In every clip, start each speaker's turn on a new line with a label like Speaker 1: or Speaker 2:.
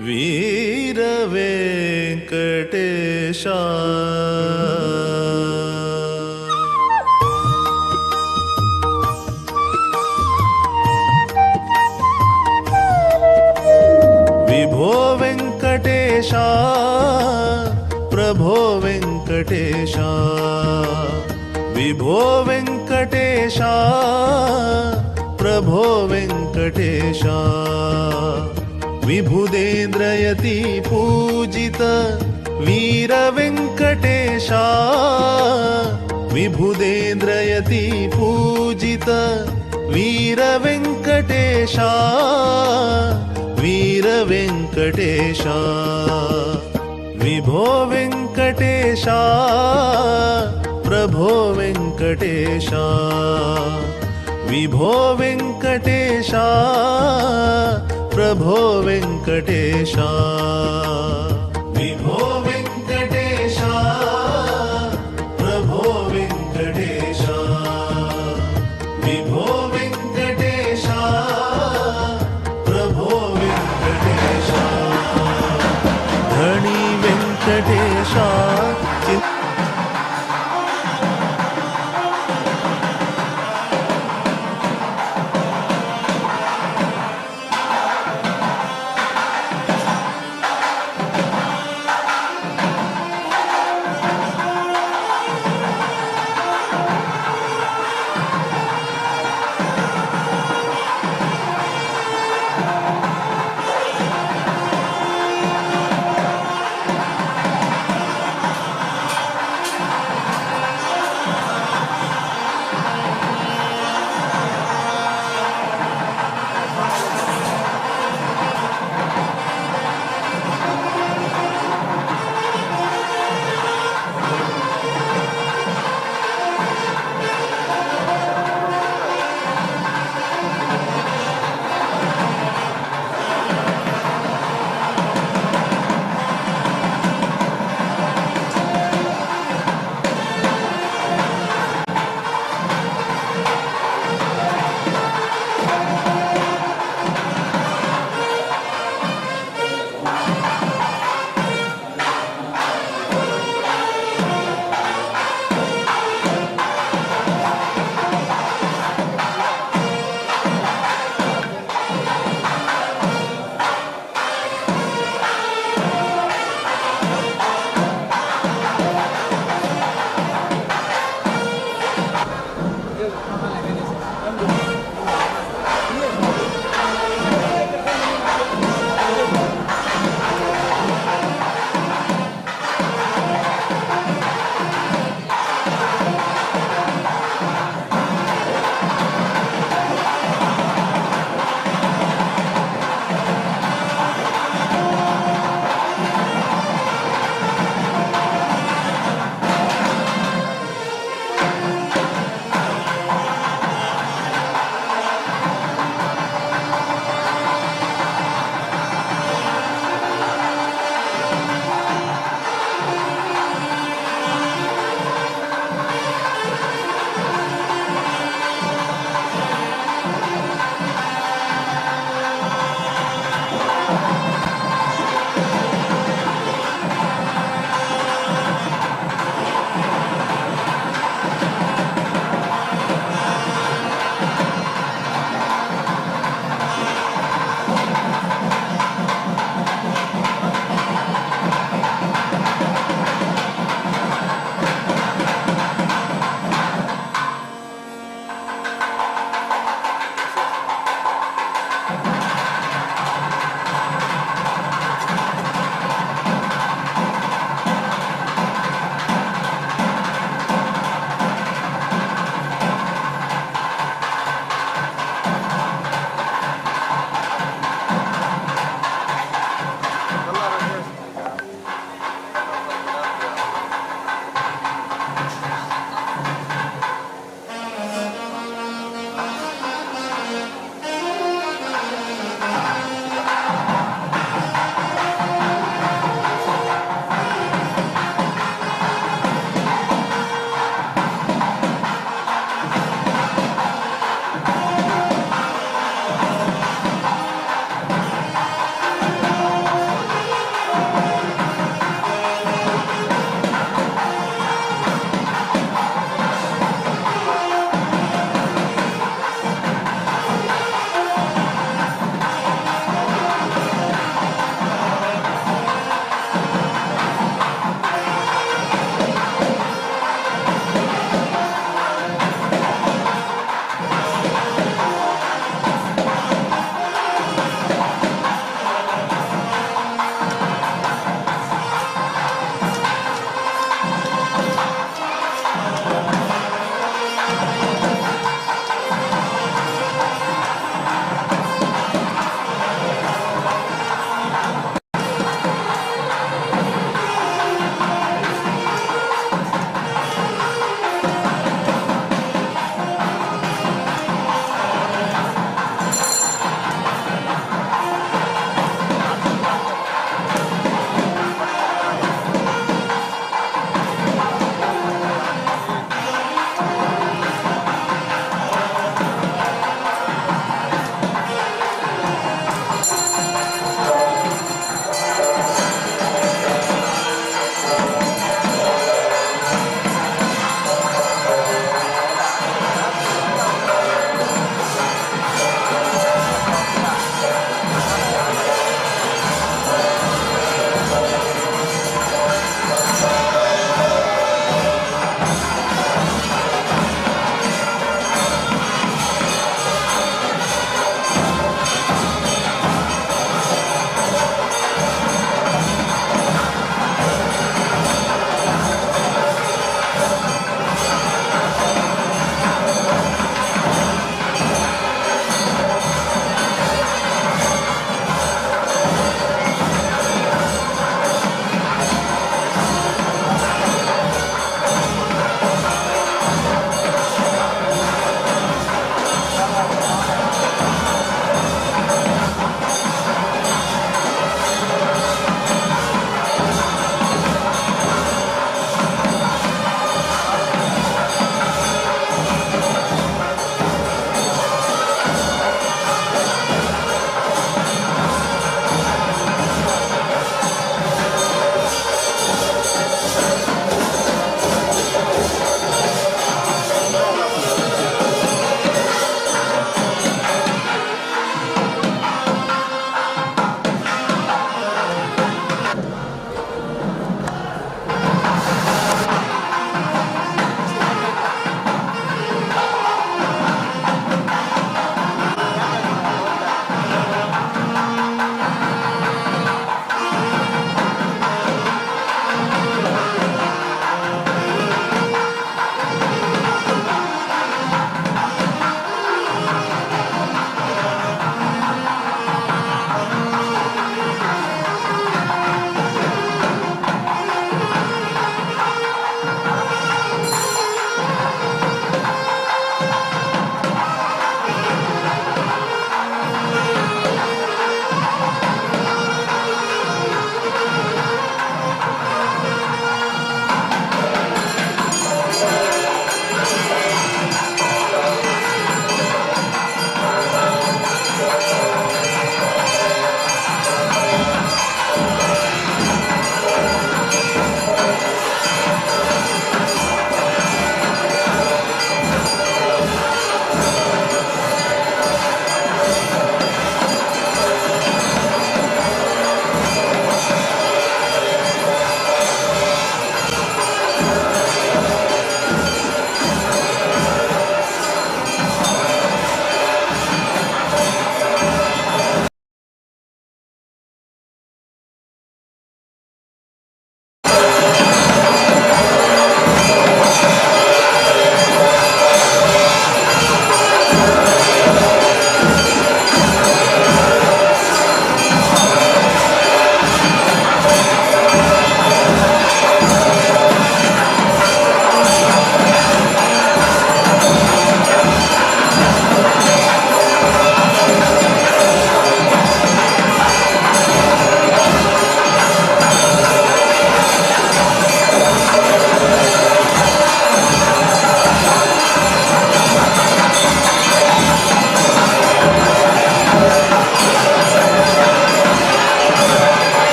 Speaker 1: वीर वेंकटेशा। विभो वेंकटेशा प्रभो वेंकटेशा, विभो वेंकटेशा प्रभो वेंकटेशा। विभुदेन्द्रयति पूजित वीर वेंकटेशा, विभुदेन्द्रयति पूजित वीर वेंकटेशा, वीर वेंकटेशा। विभो वेंकटेशा प्रभो वेंकटेशा, विभो वेंकटेशा प्रभो वेंकटेशा। विभो वेंकटेशा प्रभो वेंकटेशा, विभो वेंकटेशा प्रभो वेंकटेशा। धणी वेंकटेशा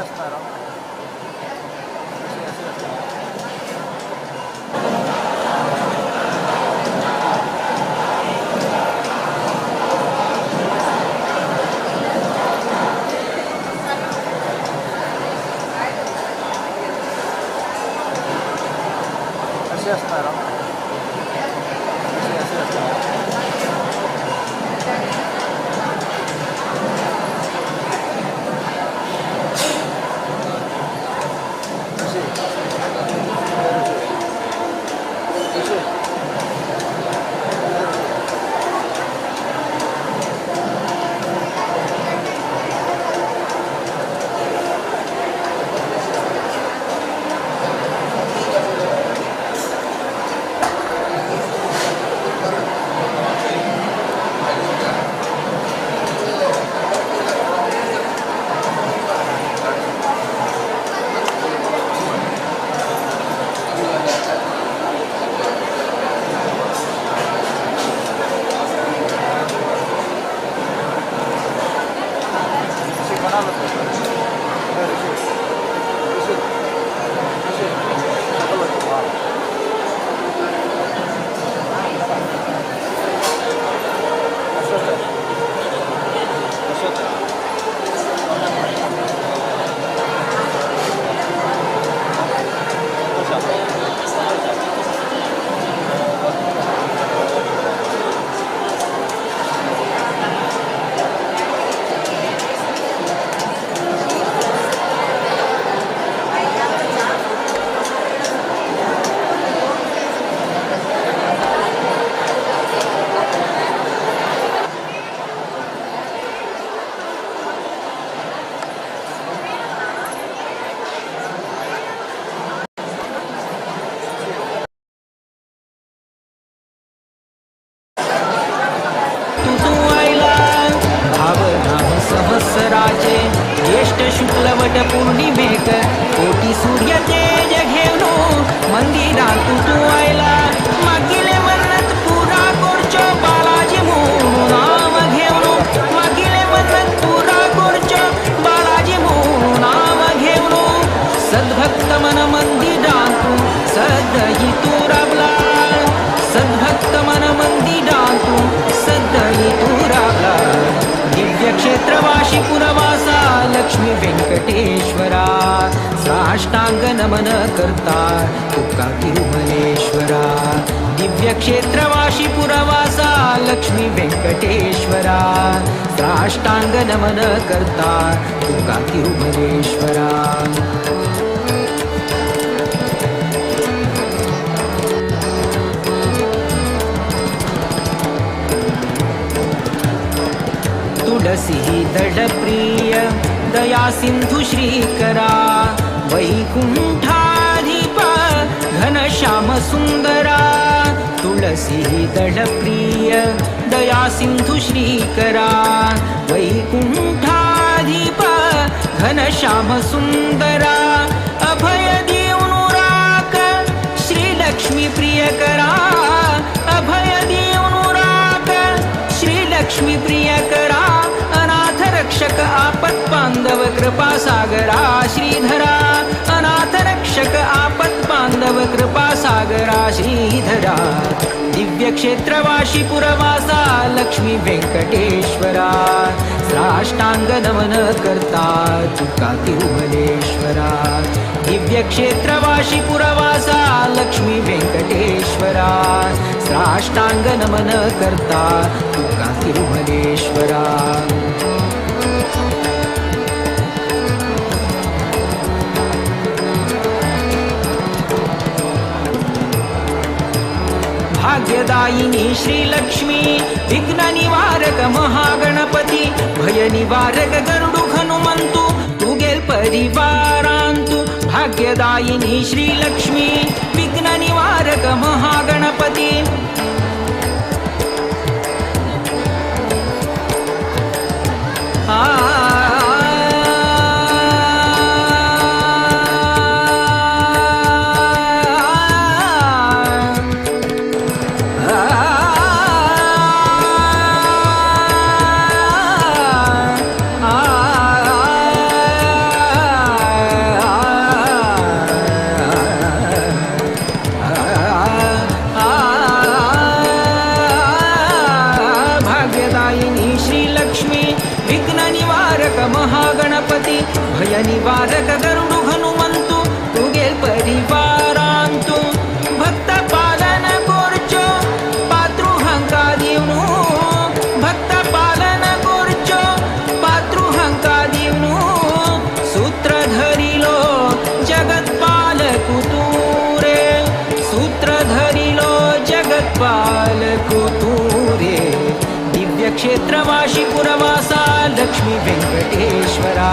Speaker 2: చేస్తున్నారు. చేస్తున్నారు.
Speaker 3: सहस्राचे ज्येष्ठ शुक्लवट पौर्णिमेक कोटी सूर्य तेज घेऊन मंदिरात तू आयला. मागिले मन्नत पुरा कोरचो बालाजी म्हणून नाव घेऊन, मागिले मन्नत पुरा कोरचो बालाजी म्हणून नाव घेऊन. सद्भक्त मन मंदिरातू सदयी तू राबला, सद्भक्त मन मंदिरातू सदयी तू राबला. दिव्य क्षेत्रवाशी पुरवासा लक्ष्मी वेंकटेश्वरा, साष्टांग नमन करता तुका तिरुमलेश्वरा. दिव्य क्षेत्रवाशी पुरवासा लक्ष्मी वेंकटेश्वरा, साष्टांग नमन करता तुका तिरुमलेश्वरा. तुलसी दळप्रिय दया सिंधु श्रीकरा, वैकुंठाधिप घनश्याम सुंदरा. तुलसी दळप्रिय दया सिंधु श्रीकरा, वैकुंठाधिप घनश्याम सुंदरा. अभय देऊन राख श्रीलक्ष्मी प्रियकरा, अभय देऊन राख श्रीलक्ष्मी प्रियकरा. अनाथ रक्षक आपत बांधव कृपा सागरा श्रीधरा, अनाथ रक्षक आपत बांधव कृपा सागरा श्रीधरा. दिव्य क्षेत्रवाशी पुरवासा लक्ष्मी वेंकटेश्वरा, साष्टांग नमन करता तुका तिरुमलेश्वरा. दिव्य क्षेत्रवाशी पुरवासा लक्ष्मी वेंकटेश्वरा, साष्टांग नमन करता तुका तिरुमलेश्वरा. भाग्यदायिनी श्रीलक्ष्मी विघ्न निवारक महागणपती, भय निवारक गरुड हनुमंतु तुगेल परिवारांतु. भाग्यदायिनी श्रीलक्ष्मी विघ्न निवारक महागणपती. आ भय निवारक गरुडु हनुमंतु तुगेल परिवारांतु भक्त पालन कोरचो पात्रु हंका दिवनु भक्त पालन कोरचो पात्रु हंका दिवनु सूत्र धरिलो जगत्पालकु तूं रे सूत्र धरिलो जगत्पालकु तूं रे दिव्यक्षेत्रवासी पुरवासा लक्ष्मी वेंकटेश्वरा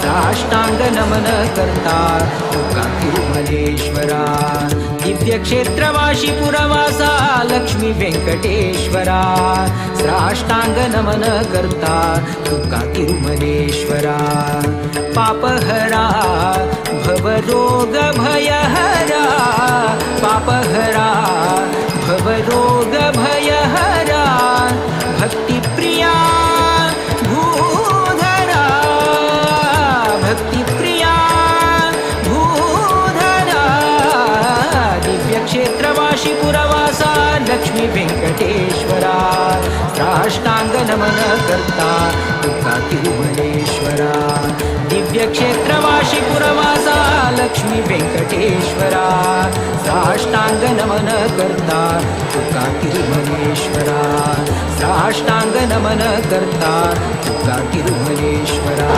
Speaker 3: साष्टांग नमन करता तुका तिरुमलेश्वरा दिव्यक्षेत्रवासी पुरवासा लक्ष्मी वेंकटेश्वरा साष्टांग नमन करता तुका तिरुमलेश्वरा पापहरा भवरोग भयहरा पापहरा भवरोग भयहरा भक्तिप्रिया भूधरा भक्तिप्रिया भूधरा दिव्यक्षेत्रवासी पुरवासा लक्ष्मी वेंकटेश्वरा साष्टांग नमन करता तुका तिरुमलेश्वरा दिव्यक्षेत्रवासी पुरवासा लक्ष्मी वेंकटेश्वरा साष्टांग नमन करता तुका तिरुमलेश्वरा साष्टांग नमन करता तुका तिरुमलेश्वरा।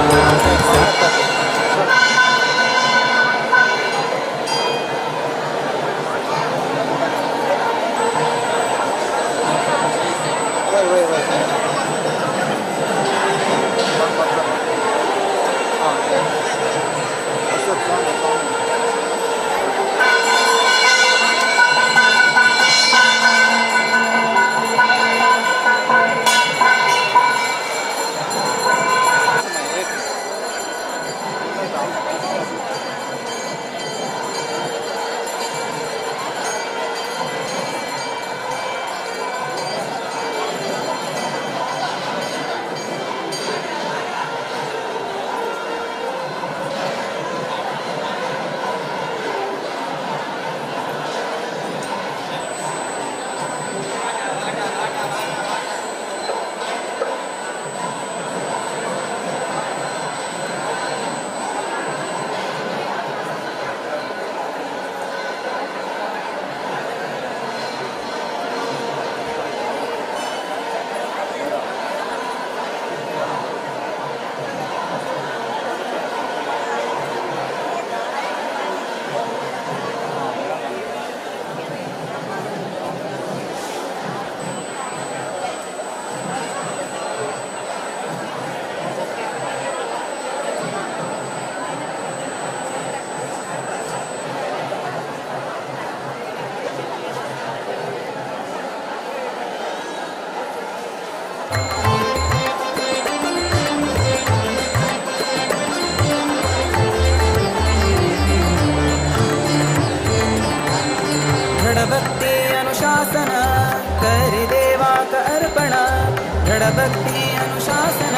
Speaker 4: भक्ति अनुशासन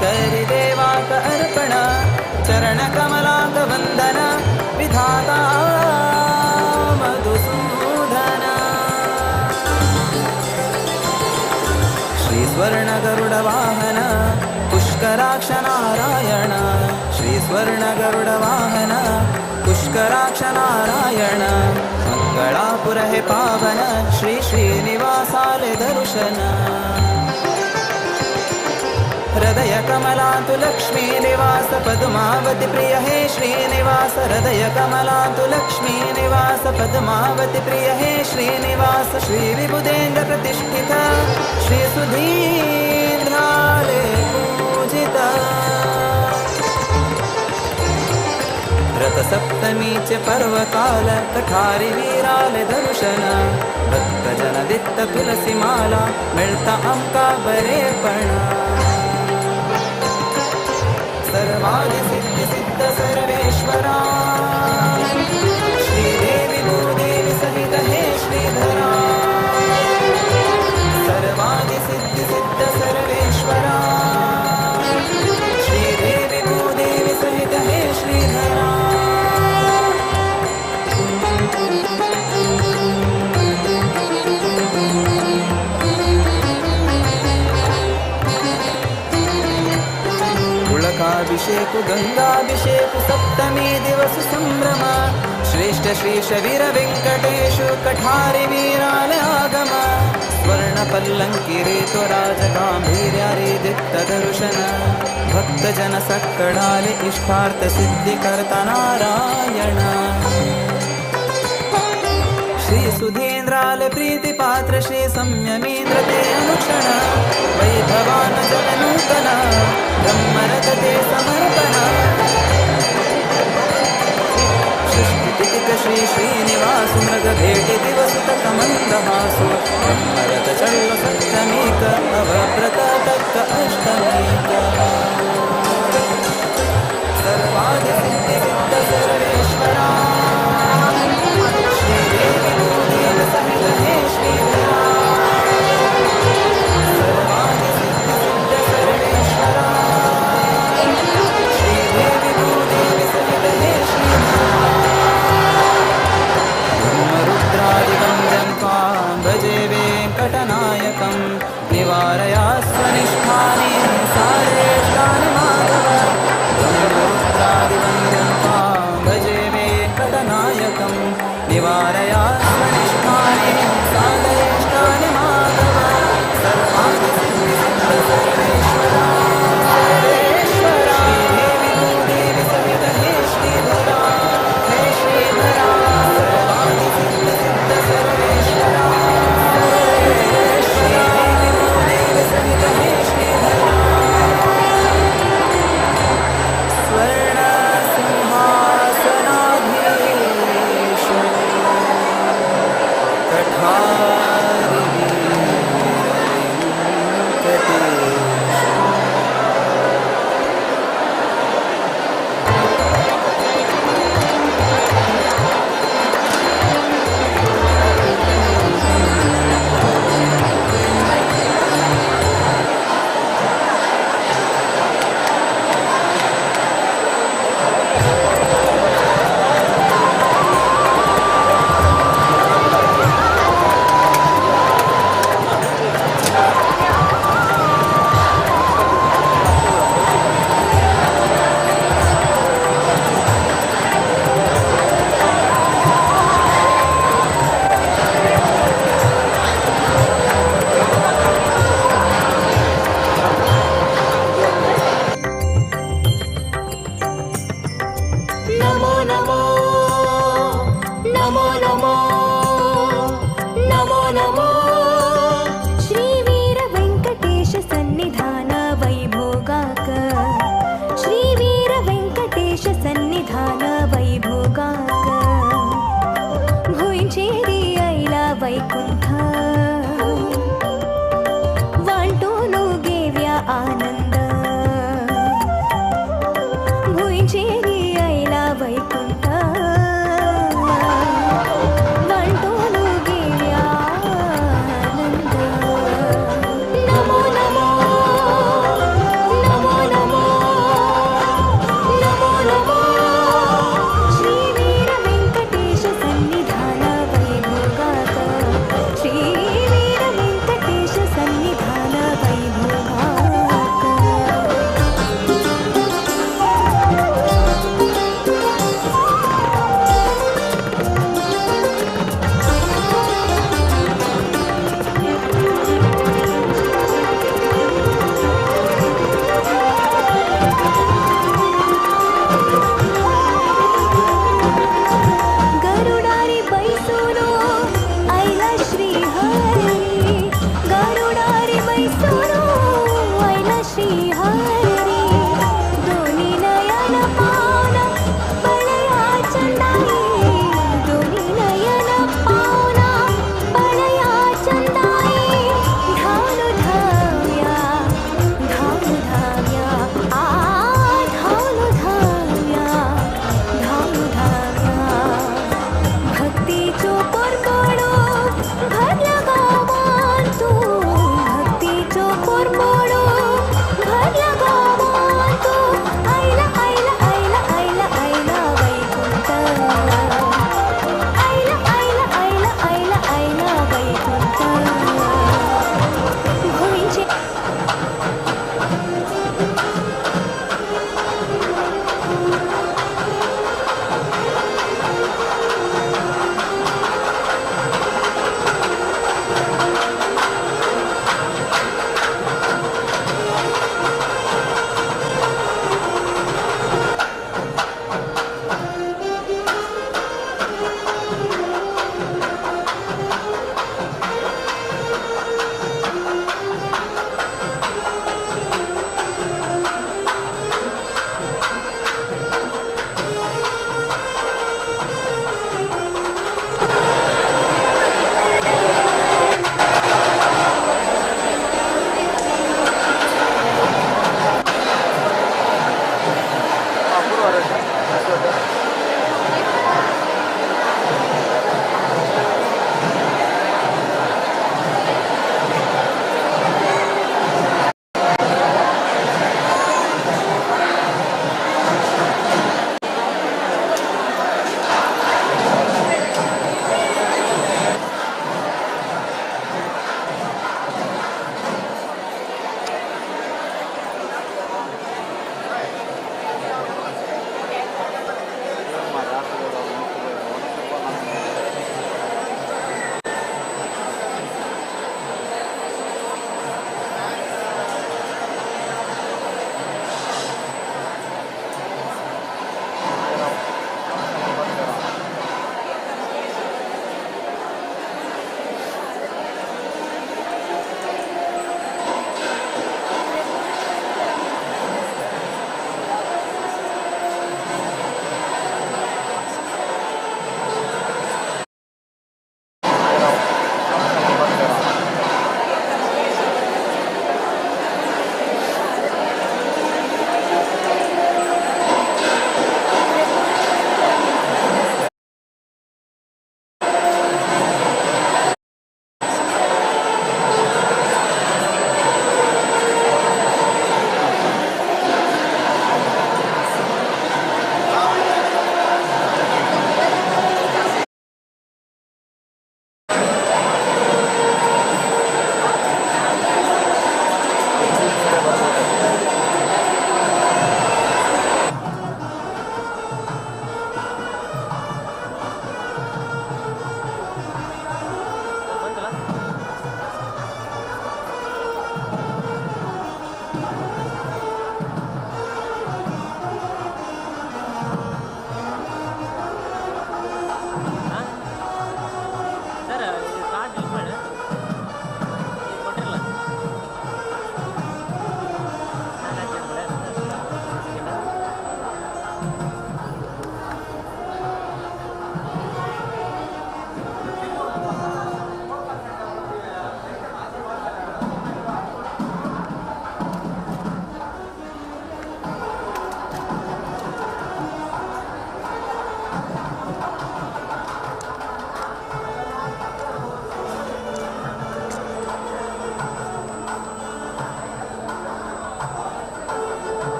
Speaker 4: करि देवाक अर्पण चरण कमलाक वंदन विधाता मधुसूदन। श्री स्वर्ण गरुड वाहन पुष्कराक्ष नारायण श्री स्वर्ण गरुड वाहन पुष्कराक्ष नारायण मंगळापुर हे पावन श्री श्रीनिवासाले दर्शन। हृदय कमलांतु लक्ष्मी निवास पद्मावती प्रिय हे श्रीनिवास हृदय कमलांतु लक्ष्मी निवास पद्मावती प्रिय हे श्रीनिवास श्री विबुधेन्द्र प्रतिष्ठित श्री सुधीन्द्राले पूजित। रथसप्तमीचे पर्वकाल कठारी वीराले दर्शन भक्तजन दित्त तुलसी माला मिळता आमका बरेपण। सर्वादि सिद्धि सिद्ध सर्वेश्वरा श्रीदेवी भूदेवी सहित हे श्रीधरा सर्वादि सिद्धि सिद्ध सर्वेश्वरा श्रीदेवी भूदेवी सहित हे श्रीधरा। पुलकाभिषेक गंगाभिषेक सप्तमी दिवस संभ्रम श्रेष्ठ श्री शवीर वेंकटेश कठारी वीराल आगम स्वर्ण पल्लंकी रे तो राज गांभीर्या रे दित्त दर्शन भक्तजन सक्कडाले इष्टार्थ सिद्धी करता नारायण श्री सुधींद्राल प्रीति पात्र श्री संयमींद्र ते अनुक्षण वैभवान जननूतन ब्रह्मरथ ते समर्पण सृष्टितिक श्री श्रीनिवास मृग भेटी दिवसुत कमंदहासु ब्रह्मरथ चल्ल सप्तमीक अवव्रत तक्क अष्टमीक सर्वादि सिद्धि सिद्ध सर्वेश्वरा श्रीदेवी भूदेव सहित हे श्रीधरा सर्वादि सिद्धि सिद्ध सर्वेश्वरा श्रीदेवी भूदेवी सहित हे श्रीधरा ब्रह्मरुद्रादिवन्द्यं त्वां भजे वेङ्कटनायकं निवारया स्वनिष्ठानि सारेष्टानि माधव ब्रह्मरुद्रादिवन्द्यं त्वां भजे वेङ्कटनायकं निवारया स्वनिष्ठानि साधयेष्टानि माधव सर्वाणि सिद्धि सिद्ध सर्वेश्वरा सर्वेश्वरा श्रीदेवी भूदेवी सहित हे श्रीधरा हे श्रीधरा सर्वाणि सिद्धि सिद्ध सर्वेश्वरा सर्वेश्वरा श्रीदेवी भूदेवी सहित हे श्रीधरा स्वर्ण सिंहासनाधीश कठारी वेङ्कटेश.
Speaker 5: నమో నమో నమో నమో నమో నమో
Speaker 6: శ్రీ వీర వెంకటేశ సన్నిధాన వైభోగాక శ్రీ వీర వెంకటేశ సన్నిధాన వైభోగాక భూయించేది ఐలా వైకుంఠ వాంటోను గేవ్య ఆనంద భూయించేది ఐలా వైకుంఠ.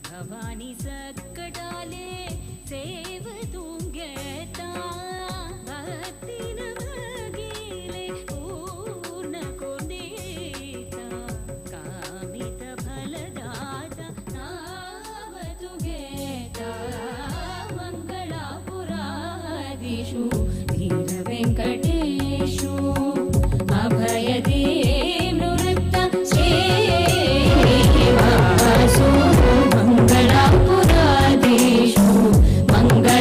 Speaker 5: भवानी सकटाले सेव तुंगेता भक्तीन भगिले पूर्ण कोंदेता कामित फलदाता नाव तुगेता मंगळापुरादिषु वीर वेङ्कटेशु अभयदे नृत्त श्रीनिवासु मङ्गलापुरादिषु मङ्गलापुरादिषु।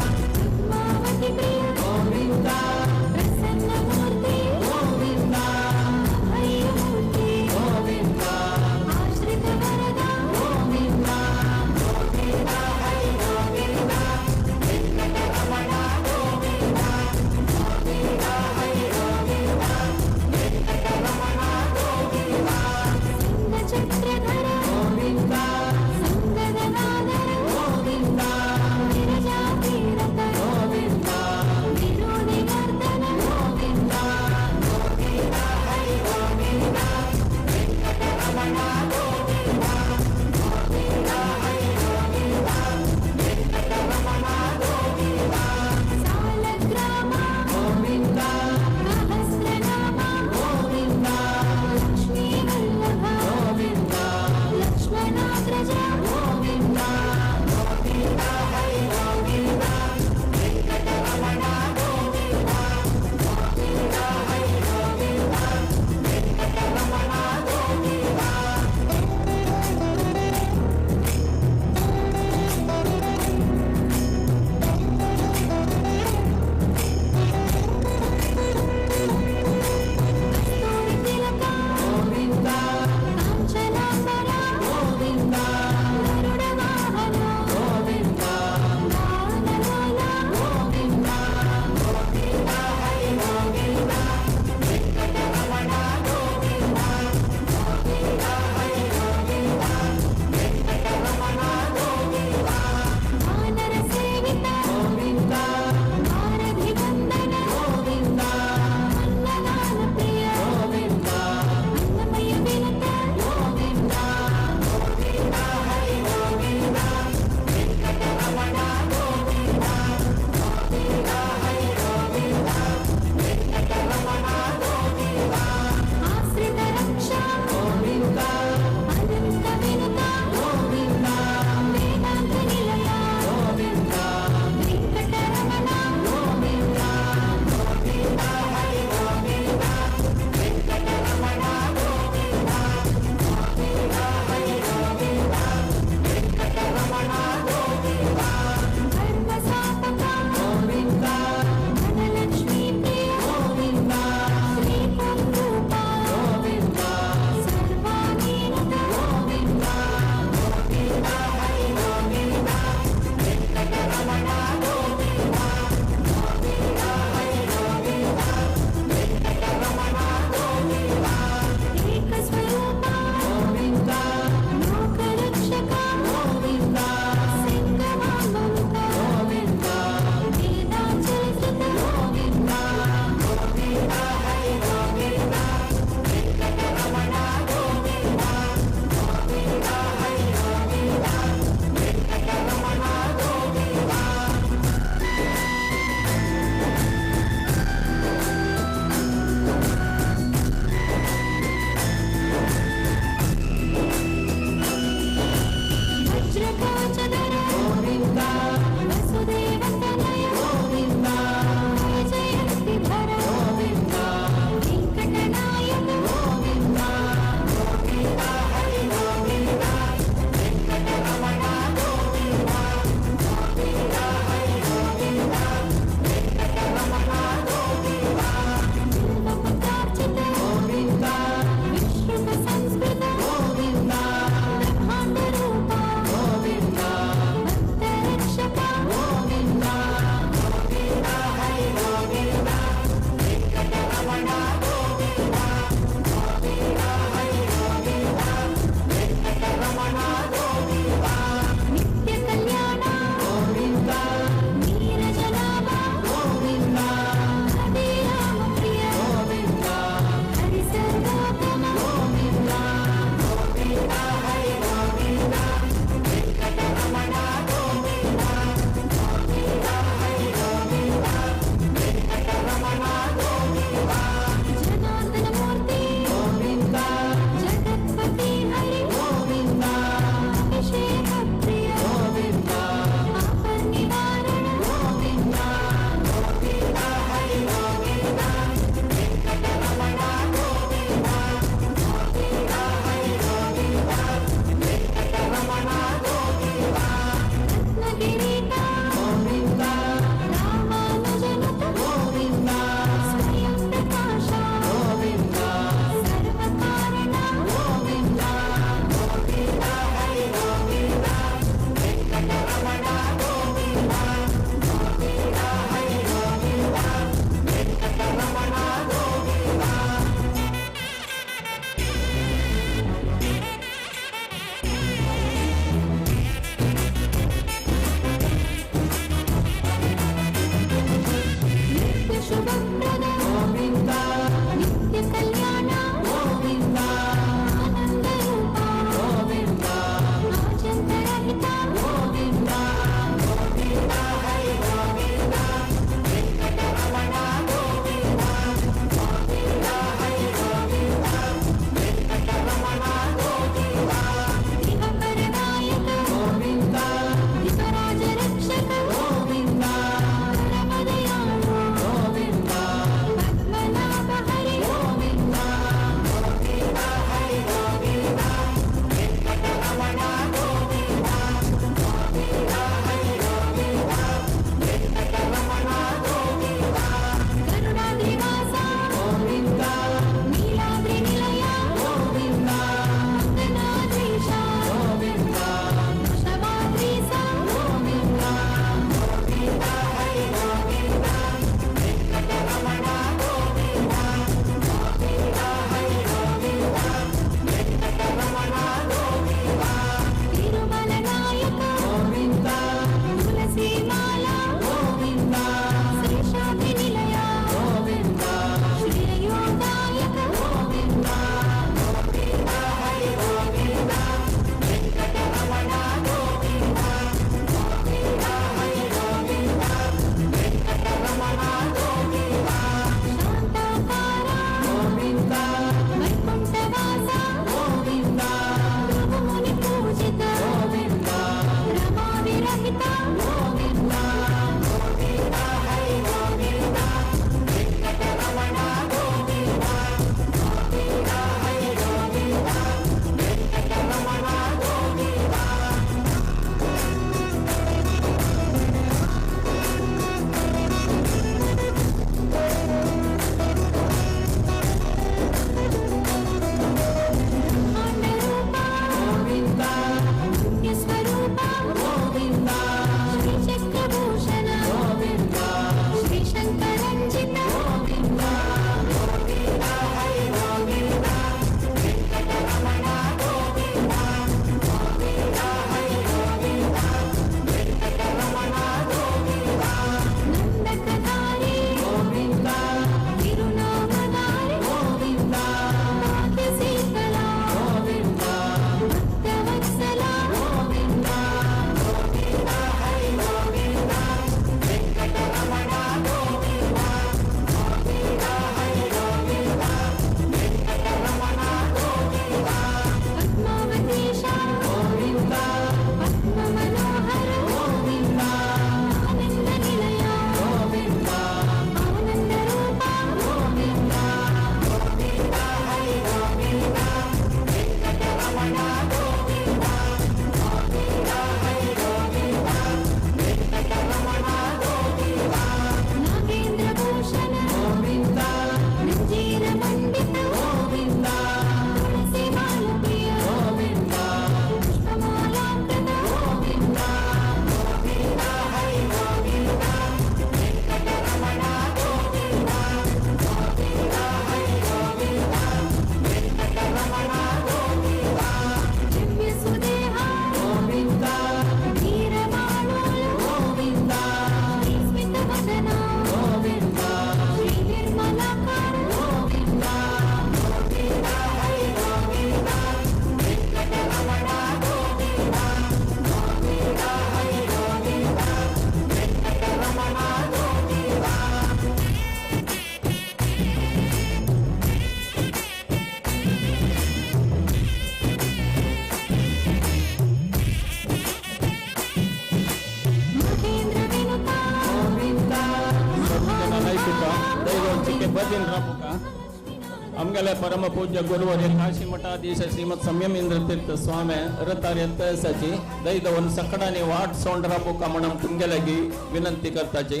Speaker 7: आमगेले परम पूज्य गुरुवर्य काशी मठाधीश श्रीमद संयमेंद्र तीर्थ स्वामी रतार्यंतसाची दैदवन सकडाने वाट सोंडरा बुका म्हणून तुमगेलागी विनंती करताची.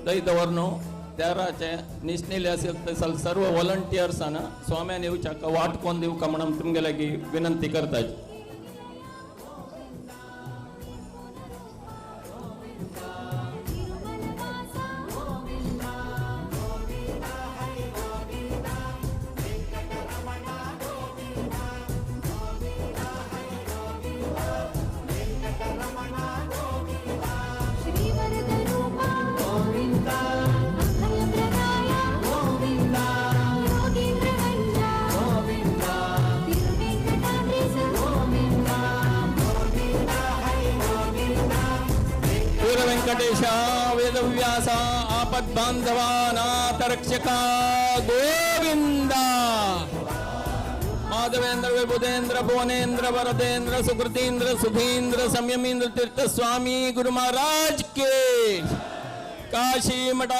Speaker 7: दैदवर्नो तेराचे निसनेले असेल तर सर्व व्हॉलंटियर्साना स्वाम्यान येवच्याक वाट कोण दिवका म्हणून तुमगेलागी विनंती करताची. ವೆಂಕಟೇಶ ವೇದವ್ಯಾಸ ಆಪದ್ಬಾಂಧವ ನಾಥ ರಕ್ಷಕ ಗೋವಿಂದ. ಮಾಧವೇಂದ್ರ ವಿಬುಧೇಂದ್ರ ಭುವನೇಂದ್ರ ವರದೇಂದ್ರ ಸುಕೃತೀಂದ್ರ ಸುಧೀಂದ್ರ ಸಂಯಮೀಂದ್ರ ತೀರ್ಥ ಸ್ವಾಮಿ ಗುರು ಮಹಾರಾಜ್ ಕೆ. ಕಾಶಿ ಮಠ.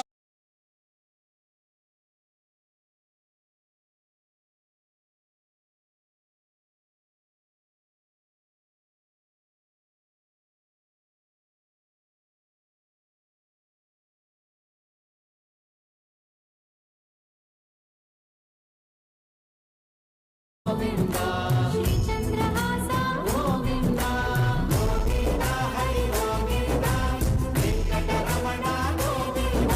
Speaker 5: ಶ್ರೀಚಂದ್ರಹಾಸ ಗೋವಿಂದ ಗೋವಿಂದ ಹರಿ ಗೋವಿಂದ ವೆಂಕಟರಮಣ ಗೋವಿಂದ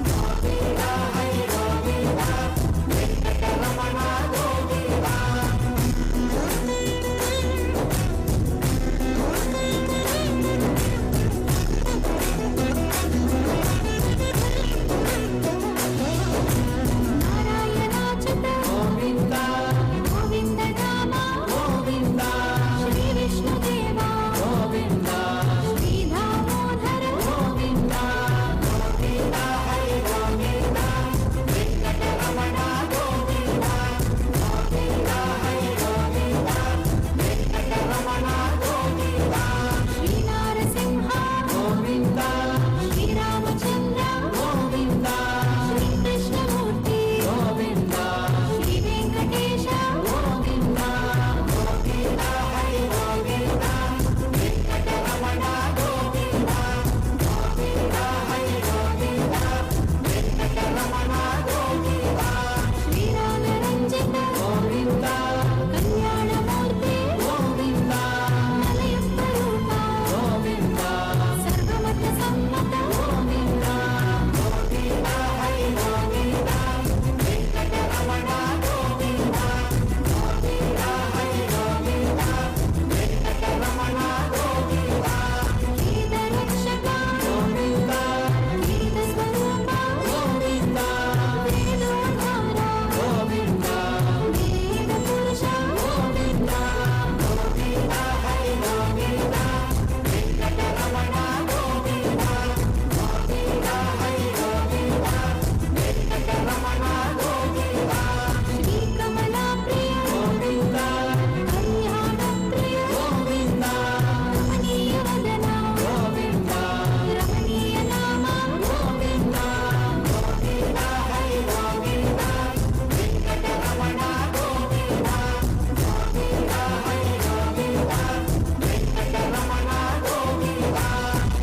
Speaker 5: ಗೋವಿಂದ ಹರಿ ಗೋವಿಂದ ವೆಂಕಟರಮಣ ಗೋವಿಂದ. ನಾರಾಯಣಾಚ್ಯುತ ಗೋವಿಂದ ಗೋವಿಂದ ರಾಮ ಗೋವಿಂದ ಶ್ರೀ ವಿಷ್ಣುದೇವ ಗೋವಿಂದ ಶ್ರೀ ದಾಮೋದರ ಗೋವಿಂದ ಗೋವಿಂದ ಹರಿ ಗೋವಿಂದ ವೆಂಕಟರಮಣ ಗೋವಿಂದ ಗೋವಿಂದ ಹರಿ ಗೋವಿಂದ ವೆಂಕಟರಮಣ ಗೋವಿಂದ. ಶ್ರೀ ನಾರಸಿಂಹ ಗೋವಿಂದ ಶ್ರೀರಾಮಚಂದ್ರ ಗೋವಿಂದ ಶ್ರೀ ಕೃಷ್ಣಮೂರ್ತಿ ಗೋವಿಂದ ಶ್ರೀ ವೆಂಕಟೇಶ ಗೋವಿಂದ ಗೋವಿಂದ ಹರಿ ಗೋವಿಂದ ವೆಂಕಟರಮಣ ಗೋವಿಂದ ಗೋವಿಂದ ಹರಿ ಗೋವಿಂದ ವೆಂಕಟರಮಣ ಗೋವಿಂದ. ಶ್ರೀರಾಮರಂಜಿತ ಗೋವಿಂದ ಕಲ್ಯಾಣಮೂರ್ತಿ ಗೋವಿಂದ ಮಲಯಪ್ಪ ರೂಪ ಗೋವಿಂದ ಸರ್ವಮತ ಸಮ್ಮತ ಗೋವಿಂದ ಗೋವಿಂದ ಹರಿ ಗೋವಿಂದ ವೆಂಕಟರಮಣ ಗೋವಿಂದ ಗೋವಿಂದ ಹರಿ ಗೋವಿಂದ ವೆಂಕಟರಮಣ ಗೋವಿಂದ. ವೇದ ರಕ್ಷಕ ಗೋವಿಂದ ವೇದ ಸ್ವರೂಪ ಗೋವಿಂದ ವೇದೋದ್ಧಾರ ಗೋವಿಂದ ವೇದ ಪುರುಷ ಗೋವಿಂದ ಗೋವಿಂದ ಹರಿ ಗೋವಿಂದ ವೆಂಕಟರಮಣ ಗೋವಿಂದ ಗೋವಿಂದ ಹರಿ ಗೋವಿಂದ ವೆಂಕಟರಮಣ ಗೋವಿಂದ. ಶ್ರೀ ಕಮಲಾಪ್ರಿಯ ಗೋವಿಂದ ಕಲ್ಯಾಣ ಪ್ರಿಯ ಗೋವಿಂದ ರಮಣೀಯ ವದನ ಗೋವಿಂದ ರಮಣೀಯ ನಾಮ ಗೋವಿಂದ ಗೋವಿಂದ ಹರಿ ಗೋವಿಂದ ವೆಂಕಟರಮಣ ಗೋವಿಂದ ಗೋವಿಂದ ಹರಿ ಗೋವಿಂದ ವೆಂಕಟರಮಣ ಗೋವಿಂದ.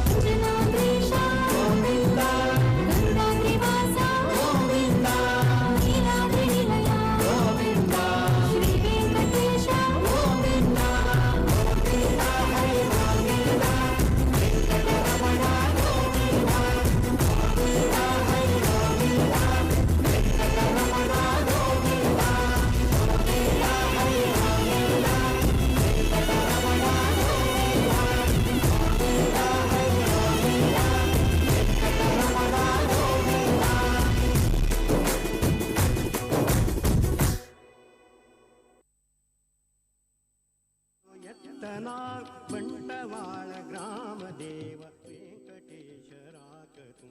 Speaker 5: ಅಂಜನಾದ್ರೀಶ ಗೋವಿಂದ ಗರುಡಾದ್ರಿವಾಸ ಗೋವಿಂದ ನೀಲಾದ್ರಿ ನಿಲಯ ಗೋವಿಂದ ಶ್ರೀ ವೆಂಕಟೇಶ ಗೋವಿಂದ ಗೋವಿಂದ ಹರಿ ಗೋವಿಂದ ವೆಂಕಟರಮಣ ಗೋವಿಂದ ಗೋವಿಂದ ಹರಿ ಗೋವಿಂದ ವೆಂಕಟರಮಣ ಗೋವಿಂದ ಗೋವಿಂದ ಹರಿ ಗೋವಿಂದ ವೆಂಕಟರಮಣ ಗೋವಿಂದ ಗೋವಿಂದ ಹರಿ ಗೋವಿಂದ ವೆಂಕಟರಮಣ ಗೋವಿಂದ.
Speaker 8: ಎತ್ತನ ಬಂಟವಾಳ ಗ್ರಾಮ ದೇವ ವೆಂಕಟೇಶರಾಕತು.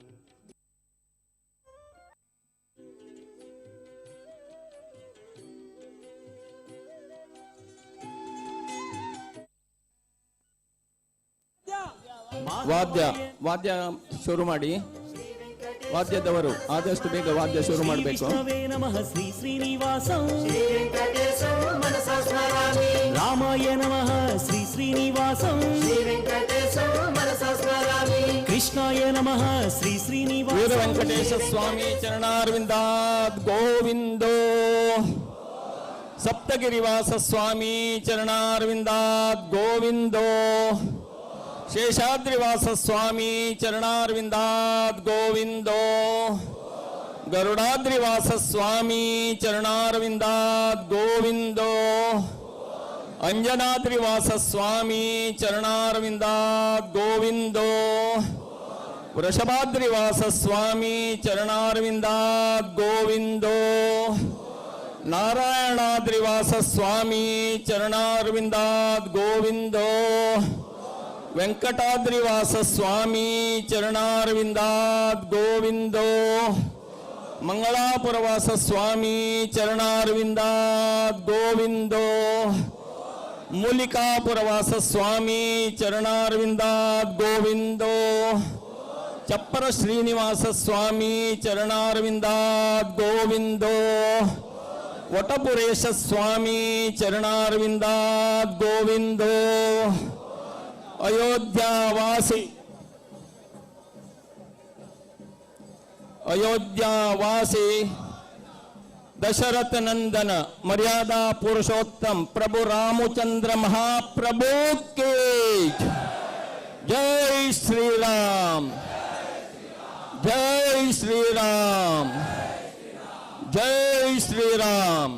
Speaker 7: ವಾದ್ಯ ವಾದ್ಯ ಶುರು ಮಾಡಿ. ವಾದ್ಯದವರು ಆದಷ್ಟು ಬೇಗ ವಾದ್ಯ ಶುರು ಮಾಡಬೇಕು.
Speaker 9: ವಿಷ್ಣವೇ ನಮಃ ಶ್ರೀ ಶ್ರೀನಿವಾಸಂ
Speaker 1: ಶ್ರೀ ವೆಂಕಟೇಶಂ ಮನಸಾ ಸ್ಮರಾಮಿ
Speaker 9: ರಾಮಾಯ ನಮಃ ಶ್ರೀ ಶ್ರೀನಿವಾಸಂ
Speaker 1: ಶ್ರೀ ವೆಂಕಟೇಶಂ ಮನಸಾ ಸ್ಮರಾಮಿ
Speaker 9: ಕೃಷ್ಣಾಯ ನಮಃ ಶ್ರೀ
Speaker 7: ವೀರ
Speaker 9: ಶ್ರೀನಿವಾಸ
Speaker 7: ವೆಂಕಟೇಶ ಸ್ವಾಮಿ ಚರಣಾರವಿಂದಾದ್ ಗೋವಿಂದೋ. ಸಪ್ತಗಿರಿವಾಸ ಸ್ವಾಮಿ ಚರಣಾರವಿಂದಾದ್ ಗೋವಿಂದೋ. ಶೇಷಾದ್ರಿವಾಸ ಸ್ವಾಮಿ ಚರಣಾರವಿಂದಾದ್ ಗೋವಿಂದೋ. ಗರುಡಾದ್ರಿವಾಸ ಸ್ವಾಮಿ ಚರಣಾರವಿಂದಾದ್ ಗೋವಿಂದೋ. ಅಂಜನಾದ್ರಿವಾಸ ಸ್ವಾಮಿ ಚರಣಾರವಿಂದಾದ್ ಗೋವಿಂದೋ. ವೃಷಭಾದ್ರಿವಾಸ ಸ್ವಾಮಿ ಚರಣಾರವಿಂದಾದ್ ಗೋವಿಂದೋ. ನಾರಾಯಣಾದ್ರಿವಾಸ ಸ್ವಾಮಿ ಚರಣಾರವಿಂದಾದ್ ಗೋವಿಂದೋ. वेंकटाद्रिवास स्वामी चरणारविंदात गोविंदो मंगळापुरवास स्वामी चरणारविंदात गोविंदो मूलिकापुरवास स्वामी चरणारविंदात गोविंदो चप्पर श्रीनिवास स्वामी चरणारविंदात गोविंदो वटपुरेश स्वामी चरणारविंदात गोविंदो अयोध्यावासी अयोध्यावासी दशरथ नंदन मर्यादा पुरुषोत्तम प्रभु रामचंद्र महाप्रभु के जय श्री राम जय श्री राम जय श्री राम।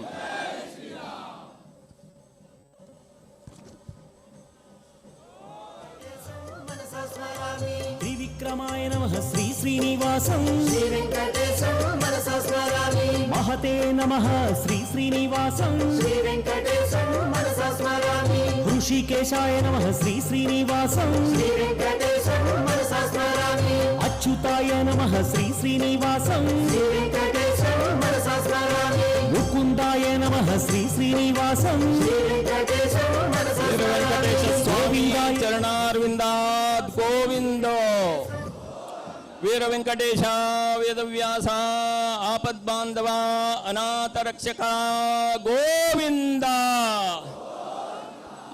Speaker 9: त्रिविक्रमाय नमः श्री श्रीनिवासं
Speaker 1: श्री वेंकटेशं मनसा स्मरामि
Speaker 9: महते नमः श्री श्रीनिवासं
Speaker 1: श्री वेंकटेशं मनसा स्मरामि
Speaker 9: ऋषिकेशाय नमः श्री श्रीनिवासं
Speaker 1: श्री वेंकटेशं मनसा स्मरामि
Speaker 9: अच्युताय नमः श्री श्रीनिवासं
Speaker 1: श्री वेंकटेशं मनसा स्मरामि
Speaker 9: मुकुंदाय नमः श्री श्रीनिवासं
Speaker 1: श्री वेंकटेशं मनसा स्मरामि
Speaker 7: स्वामी चरणारविंदात गोविंद वीर वेंकटेश वेदव्यास आपद्बांधव अनाथ रक्षक गोविंद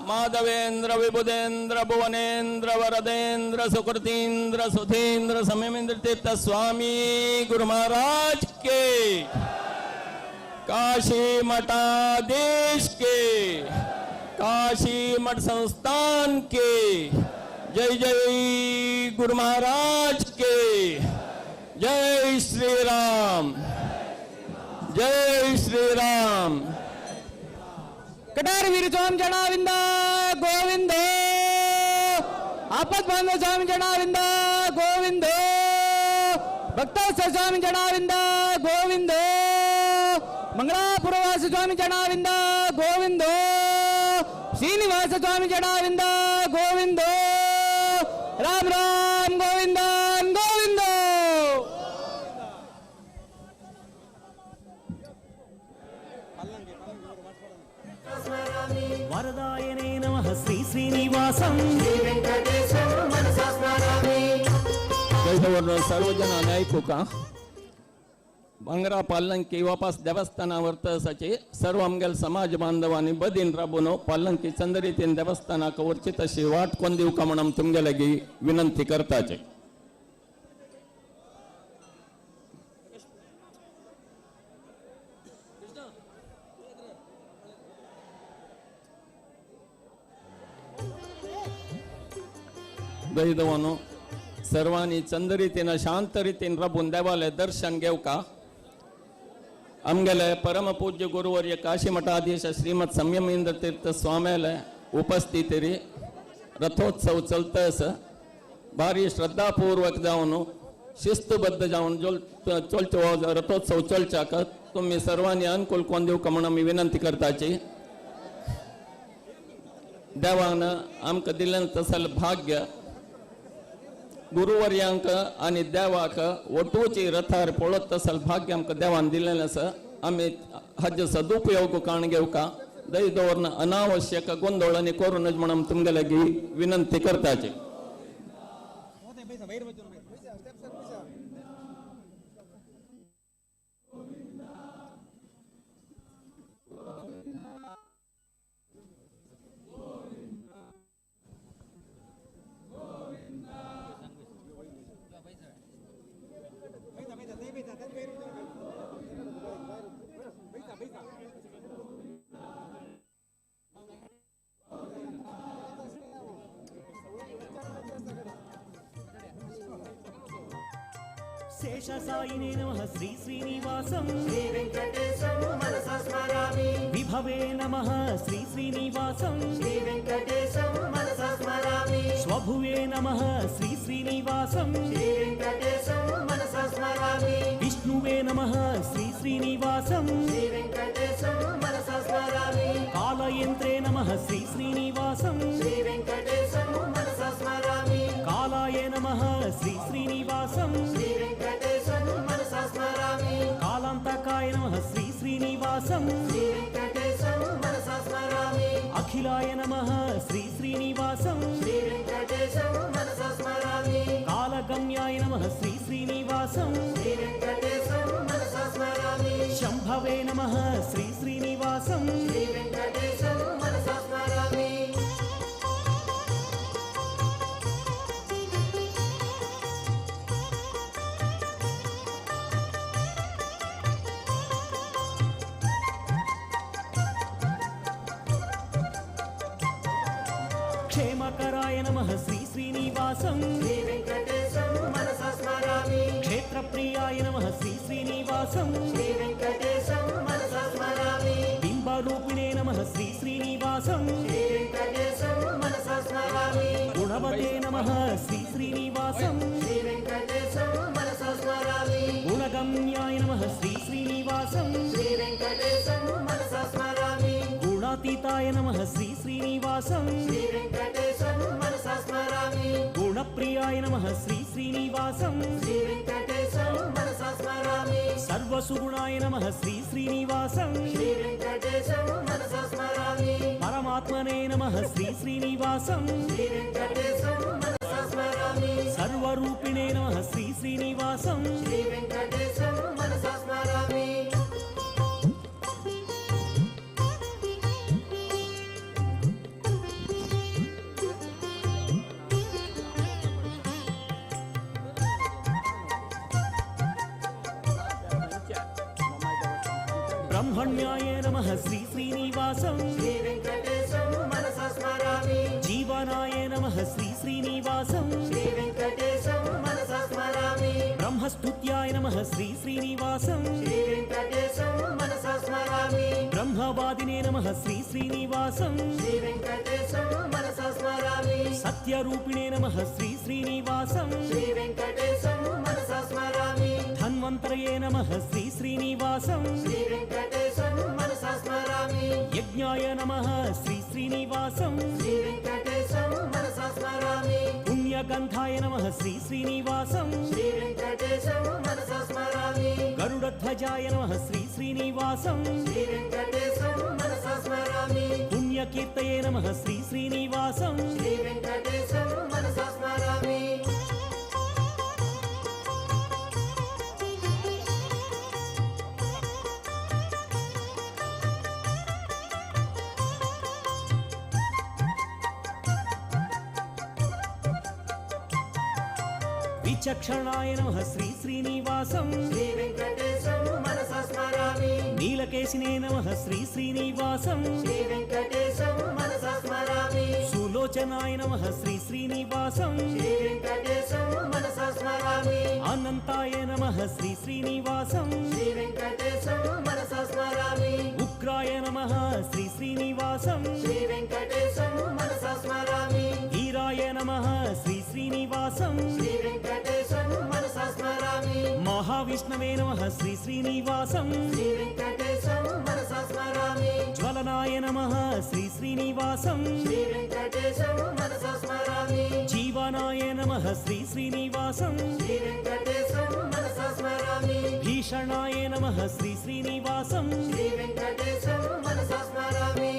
Speaker 7: माधवेंद्र विबुधेंद्र भुवनेन्द्र वरदेंद्र सुकृतींद्र सुधींद्र संयमेंद्र तीर्थ स्वामी गुरु महाराज के काशी मठाधीश के काशी मठ संस्थान के जय जय गुरु महाराज के जय श्री राम जय श्री राम।
Speaker 4: कटार वीर स्वामी जनाविंदा गोविंद आपद बांधव स्वामी जनाविंदा गोविंद भक्तावत्सल स्वामी जनाविंदा गोविंद मंगलापुरवास स्वामी जनाविंदा गोविंद श्रीनिवास स्वामी जनाविंदा गोविंद राम राम गोविंद गोविंद।
Speaker 9: वरदायने नमः श्री श्रीनिवासं
Speaker 1: श्री वेंकटेशं मनसा स्मरामि।
Speaker 7: सर्वजन ऐकूका भांगरा पालंकी वापस देवस्थानावर तसाचे सर्व आमगेल समाज बांधवांनी बदीन राबून पालंकी चंद्रीतीन देवस्थानाक वरची तशी वाट कोण दिवका म्हणून तुमगे लागीं विनंती करताचे। दैदवानो सर्वांनी चंद्रीतीन शांत रितीन राबून देवाले दर्शन घेवका। आमगेले परमपूज्य गुरुवर्य काशी मठाधीश श्रीमद संयमेंद्र तीर्थ स्वाम्याले उपस्थितीरी रथोत्सव चलतस भारी श्रद्धापूर्वक जावन शिस्तबद्ध जावन चलचो रथोत्सव चलच्याक तुमी सर्वांनी अनुकूल कोण दिवका म्हणून आमी विनंती करताची। देवान आमकां दिलें तसल भाग्य गुरुवर्यांक आनी देवाक वटूची रथार पळत तसल भाग्य आमकां देवान दिलेलें आसा। आमी हाजे सदुपयोग काण घेवका दही दवरन अनावश्यक गोंदळ आनी करूं नज म्हणून तुमगे लागीं विनंती करताची।
Speaker 9: शेषसायिने नमः श्री श्रीनिवासं
Speaker 1: श्री वेंकटेशं मनसा स्मरामि
Speaker 9: विभवे नमः श्री श्रीनिवासं
Speaker 1: श्री वेंकटेशं मनसा स्मरामि
Speaker 9: स्वभुवे नमः श्री श्रीनिवासं
Speaker 1: श्री वेंकटेशं मनसा स्मरामि
Speaker 9: विष्णुवे नमः श्री श्रीनिवासं
Speaker 1: श्री वेंकटेशं मनसा स्मरामि
Speaker 9: कालयन्त्रे नमः श्री श्रीनिवासं
Speaker 1: श्री वेंकटेशं मनसा स्मरामि।
Speaker 9: నమః శ్రీ శ్రీనివాసం
Speaker 1: శ్రీ వెంకటేశం మనసా స్మరామి
Speaker 9: కాలాంతకాయ నమః శ్రీ శ్రీనివాసం
Speaker 1: శ్రీ వెంకటేశం మనసా స్మరామి
Speaker 9: అఖిలాయ నమః శ్రీ శ్రీనివాసం
Speaker 1: శ్రీ వెంకటేశం మనసా స్మరామి
Speaker 9: కాలగమ్యాయ నమః శ్రీ శ్రీనివాసం
Speaker 1: శ్రీ వెంకటేశం మనసా స్మరామి
Speaker 9: శంభవే నమః శ్రీ శ్రీనివాసం
Speaker 1: శ్రీ వెంకటేశం మనసా స్మరామి
Speaker 9: క్షేమకరాయ నమః శ్రీ శ్రీనివాసం
Speaker 1: శ్రీ వెంకటేశం మనసా స్మరామి
Speaker 9: క్షేత్రప్రియాయ నమః శ్రీ శ్రీనివాసం
Speaker 1: శ్రీ వెంకటేశం మనసా స్మరామి
Speaker 9: బింబరూపిణే నమః శ్రీ శ్రీనివాసం
Speaker 1: శ్రీ వెంకటేశం మనసా స్మరామి
Speaker 9: గుణవతే నమః శ్రీ శ్రీనివాసం
Speaker 1: శ్రీ వెంకటేశం మనసా స్మరామి
Speaker 9: గుణగమ్యాయ నమః శ్రీ శ్రీనివాసం
Speaker 1: శ్రీ వెంకటేశం మనసా స్మరామి
Speaker 9: గుణాతీతాయ నమః శ్రీ శ్రీనివాసం
Speaker 1: శ్రీ వెంకటేశం మనసా స్మరామి
Speaker 9: గుణప్రియాయ నమః శ్రీ శ్రీనివాసం
Speaker 1: శ్రీ వెంకటేశం మనసా స్మరామి
Speaker 9: సర్వసుగుణాయ నమః శ్రీ శ్రీనివాసం
Speaker 1: శ్రీ వెంకటేశం మనసా స్మరామి
Speaker 9: పరమాత్మనే నమః శ్రీ శ్రీనివాసం
Speaker 1: శ్రీ వెంకటేశం మనసా స్మరామి
Speaker 9: సర్వరూపిణే నమః శ్రీ శ్రీనివాసం
Speaker 1: శ్రీ వెంకటేశం మనసా స్మరామి
Speaker 9: బ్రహ్మణ్యాయ నమః శ్రీ శ్రీనివాసం
Speaker 1: శ్రీ వెంకటేశం మనసా స్మరామి
Speaker 9: జీవనాయ నమః శ్రీ శ్రీనివాసం
Speaker 1: శ్రీ వెంకటేశం మనసా స్మరామి
Speaker 9: బ్రహ్మస్తుత్యాయ నమః శ్రీ శ్రీనివాసం
Speaker 1: శ్రీ వెంకటేశం మనసా స్మరామి
Speaker 9: బ్రహ్మవాదినే నమః శ్రీ శ్రీనివాసం
Speaker 1: శ్రీ వెంకటేశం మనసా స్మరామి
Speaker 9: సత్యరూపిణే నమః శ్రీ శ్రీనివాసం
Speaker 1: శ్రీ వెంకటేశం మనసా స్మరామి
Speaker 9: ధన్వంతరయే నమః శ్రీ శ్రీనివాసం
Speaker 1: శ్రీ వెంకటేశం మనసా స్మరామి
Speaker 9: యజ్ఞాయ నమః శ్రీ శ్రీనివాసం
Speaker 1: శ్రీ వెంకటేశం మనసా స్మరామి
Speaker 9: పుణ్యగంధాయ నమః శ్రీ శ్రీనివాసం
Speaker 1: శ్రీ వెంకటేశం మనసా స్మరామి
Speaker 9: గరుడధ్వజాయ నమః శ్రీ శ్రీనివాసం
Speaker 1: శ్రీ వెంకటేశం మనసా స్మరామి
Speaker 9: పుణ్యకీర్తయే నమః శ్రీ శ్రీనివాసం
Speaker 1: శ్రీ వెంకటేశం మనసా స్మరామి
Speaker 9: విచక్షణాయ నమః శ్రీ శ్రీనివాసం
Speaker 1: శ్రీ వెంకటేశం మనసా స్మరామి
Speaker 9: నీలకేశినే నమః శ్రీ శ్రీనివాసం
Speaker 1: శ్రీ వెంకటేశం మనసా స్మరామి
Speaker 9: సులోచనాయ నమః శ్రీ శ్రీనివాసం
Speaker 1: శ్రీ వెంకటేశం మనసా స్మరామి
Speaker 9: అనంతాయ నమః శ్రీ శ్రీనివాసం
Speaker 1: శ్రీ వెంకటేశం మనసా స్మరామి
Speaker 9: ఉగ్రాయ నమః శ్రీ శ్రీనివాసం
Speaker 1: శ్రీ వెంకటేశం మనసా స్మరామి
Speaker 9: ధీరాయ నమః శ్రీ శ్రీనివాసం
Speaker 1: శ్రీ వెంకటేశం మనసా స్మరామి
Speaker 9: మహావిష్ణవే నమః శ్రీ శ్రీనివాసం
Speaker 1: శ్రీ వెంకటేశం మనసా స్మరామి
Speaker 9: జ్వలనాయ నమః శ్రీ శ్రీనివాసం
Speaker 1: శ్రీ వెంకటేశం మనసా స్మరామి
Speaker 9: జీవనాయ నమః శ్రీ శ్రీనివాసం
Speaker 1: శ్రీ వెంకటేశం మనసా స్మరామి
Speaker 9: భీషణాయ నమః శ్రీ శ్రీనివాసం
Speaker 1: శ్రీ వెంకటేశం మనసా స్మరామి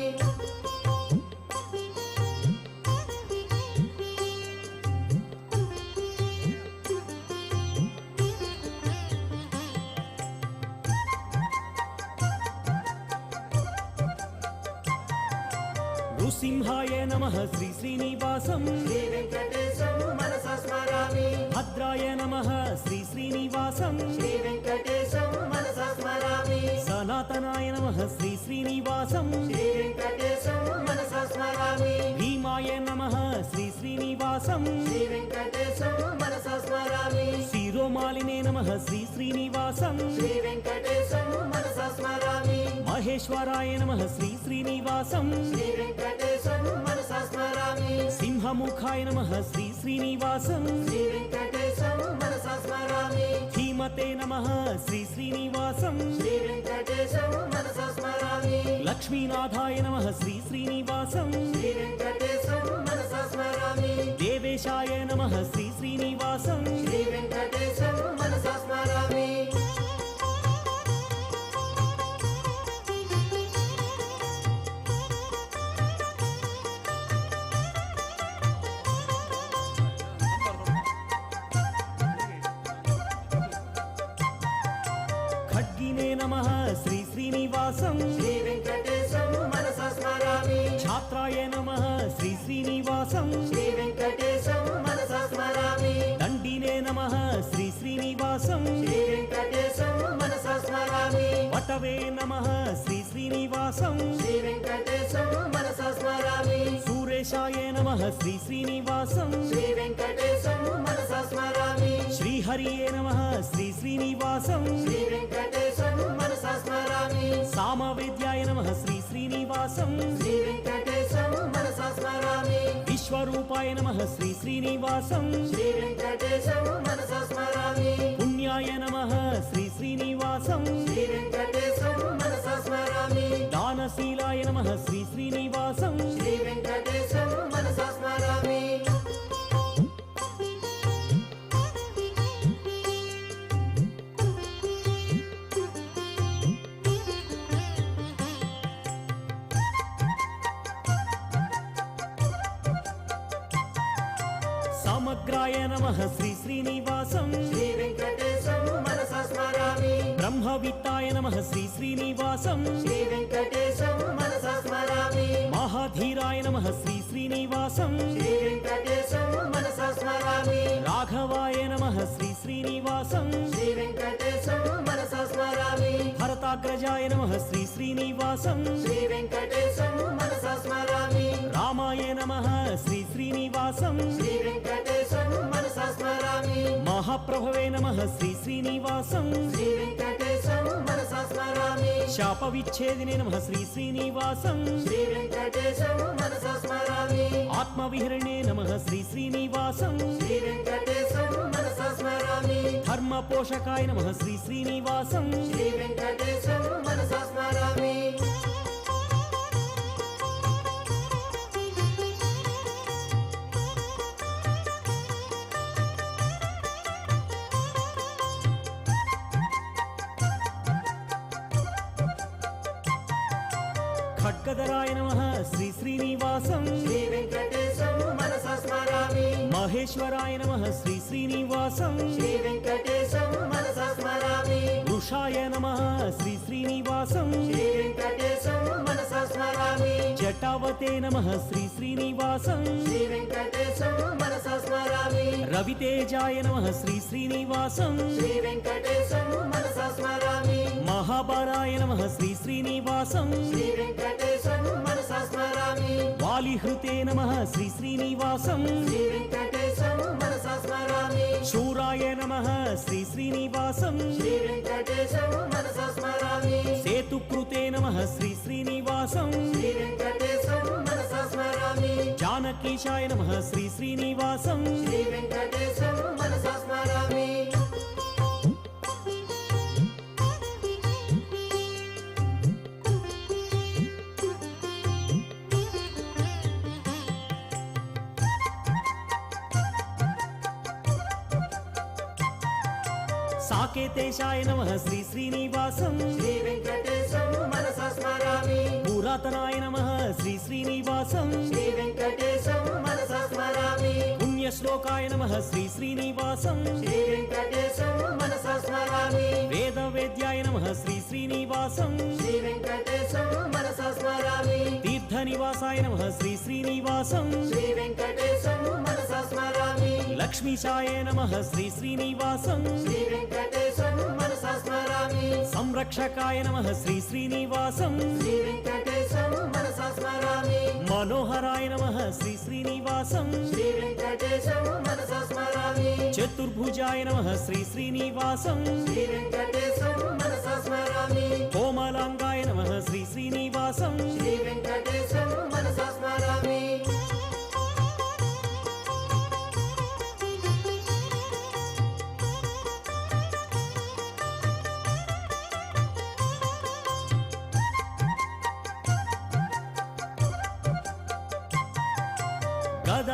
Speaker 9: నృసింహాయ నమః శ్రీ శ్రీనివాసం
Speaker 1: శ్రీ వెంకటేశం మనసా స్మరామి
Speaker 9: భద్రాయ నమః శ్రీ శ్రీనివాసం
Speaker 1: శ్రీ వెంకటేశం మనసా స్మరామి
Speaker 9: సనాతనాయ నమః శ్రీ శ్రీనివాసం
Speaker 1: శ్రీ వెంకటేశం మనసా స్మరామి
Speaker 9: భీమాయ నమః శ్రీ శ్రీనివాసం
Speaker 1: శ్రీ వెంకటేశం మనసా స్మరామి
Speaker 9: శిరోమాలినే నమః శ్రీ శ్రీనివాసం
Speaker 1: శ్రీ వెంకటేశం మనసా స్మరామి
Speaker 9: మహేశ్వరాయ నమః శ్రీ శ్రీనివాసం
Speaker 1: శ్రీ వెంకటేశం మనసా స్మరామి
Speaker 9: సింహముఖాయ నమః శ్రీ శ్రీనివాసం
Speaker 1: శ్రీ వెంకటేశం మనసా స్మరామి
Speaker 9: ధీమ శ్రీమతే నమః శ్రీ శ్రీనివాసం
Speaker 1: శ్రీ వెంకటేశం మనసా స్మరామి
Speaker 9: లక్ష్మీనాథాయ నమః శ్రీ శ్రీనివాసం
Speaker 1: శ్రీ వెంకటేశం మనసా స్మరామి
Speaker 9: దేవేశాయ నమః శ్రీ శ్రీనివాసం
Speaker 1: శ్రీ వెంకటేశం మనసా స్మరామి
Speaker 9: ఖడ్గినే నమః శ్రీ శ్రీనివాసం
Speaker 1: శ్రీ వెంకటేశం మనసా స్మరామి
Speaker 9: ఛాత్రాయ నమః శ్రీ శ్రీనివాసం
Speaker 1: శ్రీ వెంకటేశం మనసా స్మరామి
Speaker 9: దండినే నమః శ్రీ శ్రీనివాసం
Speaker 1: శ్రీ వెంకటేశం మనసా స్మరామి
Speaker 9: వటవే నమః శ్రీ శ్రీనివాసం
Speaker 1: శ్రీ వెంకటేశం మనసా స్మరామి
Speaker 9: సూరేశాయ నమః శ్రీ శ్రీనివాసం
Speaker 1: శ్రీ వెంకటేశం మనసా స్మరామి
Speaker 9: శ్రీహరియే నమః శ్రీ శ్రీనివాసం
Speaker 1: శ్రీ వెంకటేశం మనసా స్మరామి
Speaker 9: సామవేద్యాయ నమః శ్రీ శ్రీనివాసం
Speaker 1: శ్రీ వెంకటేశం మనసా స్మరామి
Speaker 9: విశ్వరూపాయ నమః శ్రీ శ్రీనివాసం
Speaker 1: శ్రీ వెంకటేశం మనసా స్మరామి
Speaker 9: పుణ్యాయ నమః శ్రీ శ్రీనివాసం
Speaker 1: శ్రీ వెంకటేశం మనసా స్మరామి
Speaker 9: దానశీలాయ నమః శ్రీ శ్రీనివాసం
Speaker 1: శ్రీ వెంకటేశం మనసా స్మరామి
Speaker 9: సమగ్రాయ నమః శ్రీ శ్రీనివాసం
Speaker 1: శ్రీ వెంకటేశం మనసా స్మరామి
Speaker 9: బ్రహ్మవిత్తాయ నమః శ్రీ శ్రీనివాసం
Speaker 1: శ్రీ వెంకటేశం మనసా స్మరామి
Speaker 9: మహాధీరాయ నమః శ్రీ శ్రీనివాసం
Speaker 1: శ్రీ వెంకటేశం మనసా స్మరామి
Speaker 9: రాఘవాయ నమః శ్రీ శ్రీనివాసం
Speaker 1: శ్రీ వెంకటేశం మనసా స్మరామి
Speaker 9: భరతాగ్రజాయ నమః శ్రీ శ్రీనివాసం
Speaker 1: శ్రీ వెంకటేశం మనసా స్మరామి
Speaker 9: రామాయ నమః శ్రీ శ్రీనివాసం
Speaker 1: శ్రీ వెంకటేశం మనసా స్మరామి
Speaker 9: మహాప్రభవే నమః శ్రీ శ్రీనివాసం
Speaker 1: శ్రీ వెంకటేశం మనసా స్మరామి
Speaker 9: శాప విచ్ఛేదినే నమః శ్రీ శ్రీనివాసం
Speaker 1: శ్రీ వెంకటేశం మనసా స్మరామి
Speaker 9: ఆత్మవిహరణే నమః శ్రీ శ్రీనివాసం
Speaker 1: శ్రీ వెంకటేశం మనసా స్మరామి
Speaker 9: ధర్మ పోషకాయ నమః శ్రీ శ్రీనివాసం
Speaker 1: శ్రీ వెంకటేశం మనసా స్మరామి
Speaker 9: ఖడ్గధరాయ నమః శ్రీ శ్రీనివాసం
Speaker 1: శ్రీ వెంకటేశం మనసా స్మరామి
Speaker 9: మహేశ్వరాయ నమః శ్రీ శ్రీనివాసం
Speaker 1: శ్రీ వెంకటేశం మనసా స్మరామి
Speaker 9: వృషాయ నమః శ్రీ శ్రీనివాసం
Speaker 1: శ్రీ వెంకటేశం మనసా స్మరామి
Speaker 9: జటావతే నమః శ్రీ శ్రీనివాసం
Speaker 1: శ్రీ వెంకటేశం మనసా స్మరామి
Speaker 9: రవితేజాయ నమః శ్రీ శ్రీనివాసం
Speaker 1: శ్రీ వెంకటేశం మనసా స్మరామి
Speaker 9: మహాబారాయ నమః శ్రీ శ్రీనివాసం
Speaker 1: శ్రీ వెంకటేశం మనసా స్మరామి
Speaker 9: వాలిహృతే నమః శ్రీ శ్రీనివాసం
Speaker 1: శ్రీ వెంకటేశం మనసా స్మరామి
Speaker 9: శూరాయ నమః శ్రీ శ్రీనివాసం
Speaker 1: శ్రీ వెంకటేశం మనసా స్మరామి
Speaker 9: సేతుకృతే నమః శ్రీ శ్రీనివాసం
Speaker 1: శ్రీ వెంకటేశం మనసా స్మరామి
Speaker 9: జానకీశాయ నమః శ్రీ శ్రీనివాసం
Speaker 1: శ్రీ వెంకటేశం మనసా స్మరామి
Speaker 9: సాకేతేశాయ నమః శ్రీ శ్రీనివాసం
Speaker 1: శ్రీ వెంకటేశం మనసా స్మరామి
Speaker 9: పురాతనాయ నమః శ్రీ శ్రీనివాసం
Speaker 1: శ్రీ వెంకటేశం మనసా స్మరామి
Speaker 9: పుణ్యశ్లోకాయ నమః శ్రీ శ్రీనివాసం
Speaker 1: శ్రీ వెంకటేశం మనసా స్మరామి
Speaker 9: వేదవేద్యాయ నమః శ్రీ శ్రీనివాసం
Speaker 1: శ్రీ వెంకటేశం మనసా స్మరామి
Speaker 9: తీర్థనివాసాయ నమః శ్రీ శ్రీనివాసం
Speaker 1: శ్రీ వెంకటేశం మనసా స్మరామి
Speaker 9: లక్ష్మీశాయ నమః శ్రీ శ్రీనివాసం
Speaker 1: శ్రీ వెంకటేశం మనసా స్మరామి
Speaker 9: సంరక్షకాయ నమః శ్రీ శ్రీనివాసం
Speaker 1: శ్రీ వెంకటేశం మనసా స్మరామి
Speaker 9: మనోహరాయ నమః శ్రీ శ్రీనివాసం
Speaker 1: శ్రీ వెంకటేశం మనసా స్మరామి
Speaker 9: చతుర్భుజాయ నమః శ్రీ శ్రీనివాసం
Speaker 1: శ్రీ వెంకటేశం మనసా స్మరామి
Speaker 9: కోమలాంగాయ నమః శ్రీ శ్రీనివాసం
Speaker 1: శ్రీ వెంకటేశం మనసా స్మరామి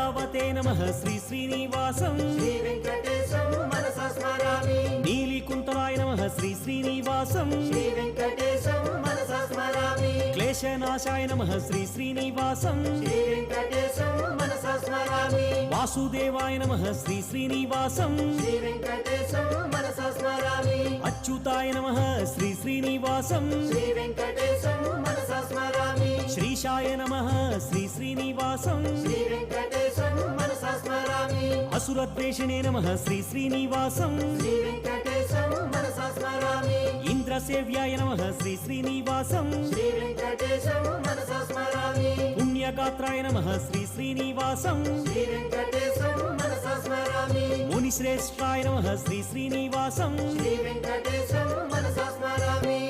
Speaker 9: వేదావతే నమః శ్రీ శ్రీనివాసం
Speaker 1: శ్రీ వెంకటేశం మనసా స్మరామి
Speaker 9: నీలికుంతలాయ నమః శ్రీ శ్రీనివాసం
Speaker 1: శ్రీ వెంకటేశం మనసా స్మరామి
Speaker 9: క్లేశనాశాయ నమః శ్రీ శ్రీనివాసం
Speaker 1: శ్రీ వెంకటేశం మనసా స్మరామి
Speaker 9: వాసుదేవాయ నమః శ్రీ శ్రీనివాసం
Speaker 1: శ్రీ వెంకటేశం మనసా స్మరామి
Speaker 9: అచ్యుతాయ నమః శ్రీ శ్రీనివాసం
Speaker 1: శ్రీ వెంకటేశం మనసా స్మరామి
Speaker 9: శ్రీశాయ నమః శ్రీ శ్రీనివాసం
Speaker 1: శ్రీ వెంకటేశం మనసా స్మరామి
Speaker 9: అసురద్వేషిణే నమః శ్రీ శ్రీనివాసం
Speaker 1: శ్రీ వెంకటేశం మనసా స్మరామి
Speaker 9: ఇంద్రసేవ్యాయ నమః శ్రీ శ్రీనివాసం
Speaker 1: శ్రీ వెంకటేశం మనసా స్మరామి
Speaker 9: పుణ్యగాత్రాయ నమః శ్రీ శ్రీనివాసం
Speaker 1: శ్రీ వెంకటేశం మనసా స్మరామి
Speaker 9: మునిశ్రేష్ఠాయ నమః శ్రీ శ్రీనివాసం
Speaker 1: శ్రీ వెంకటేశం మనసా స్మరామి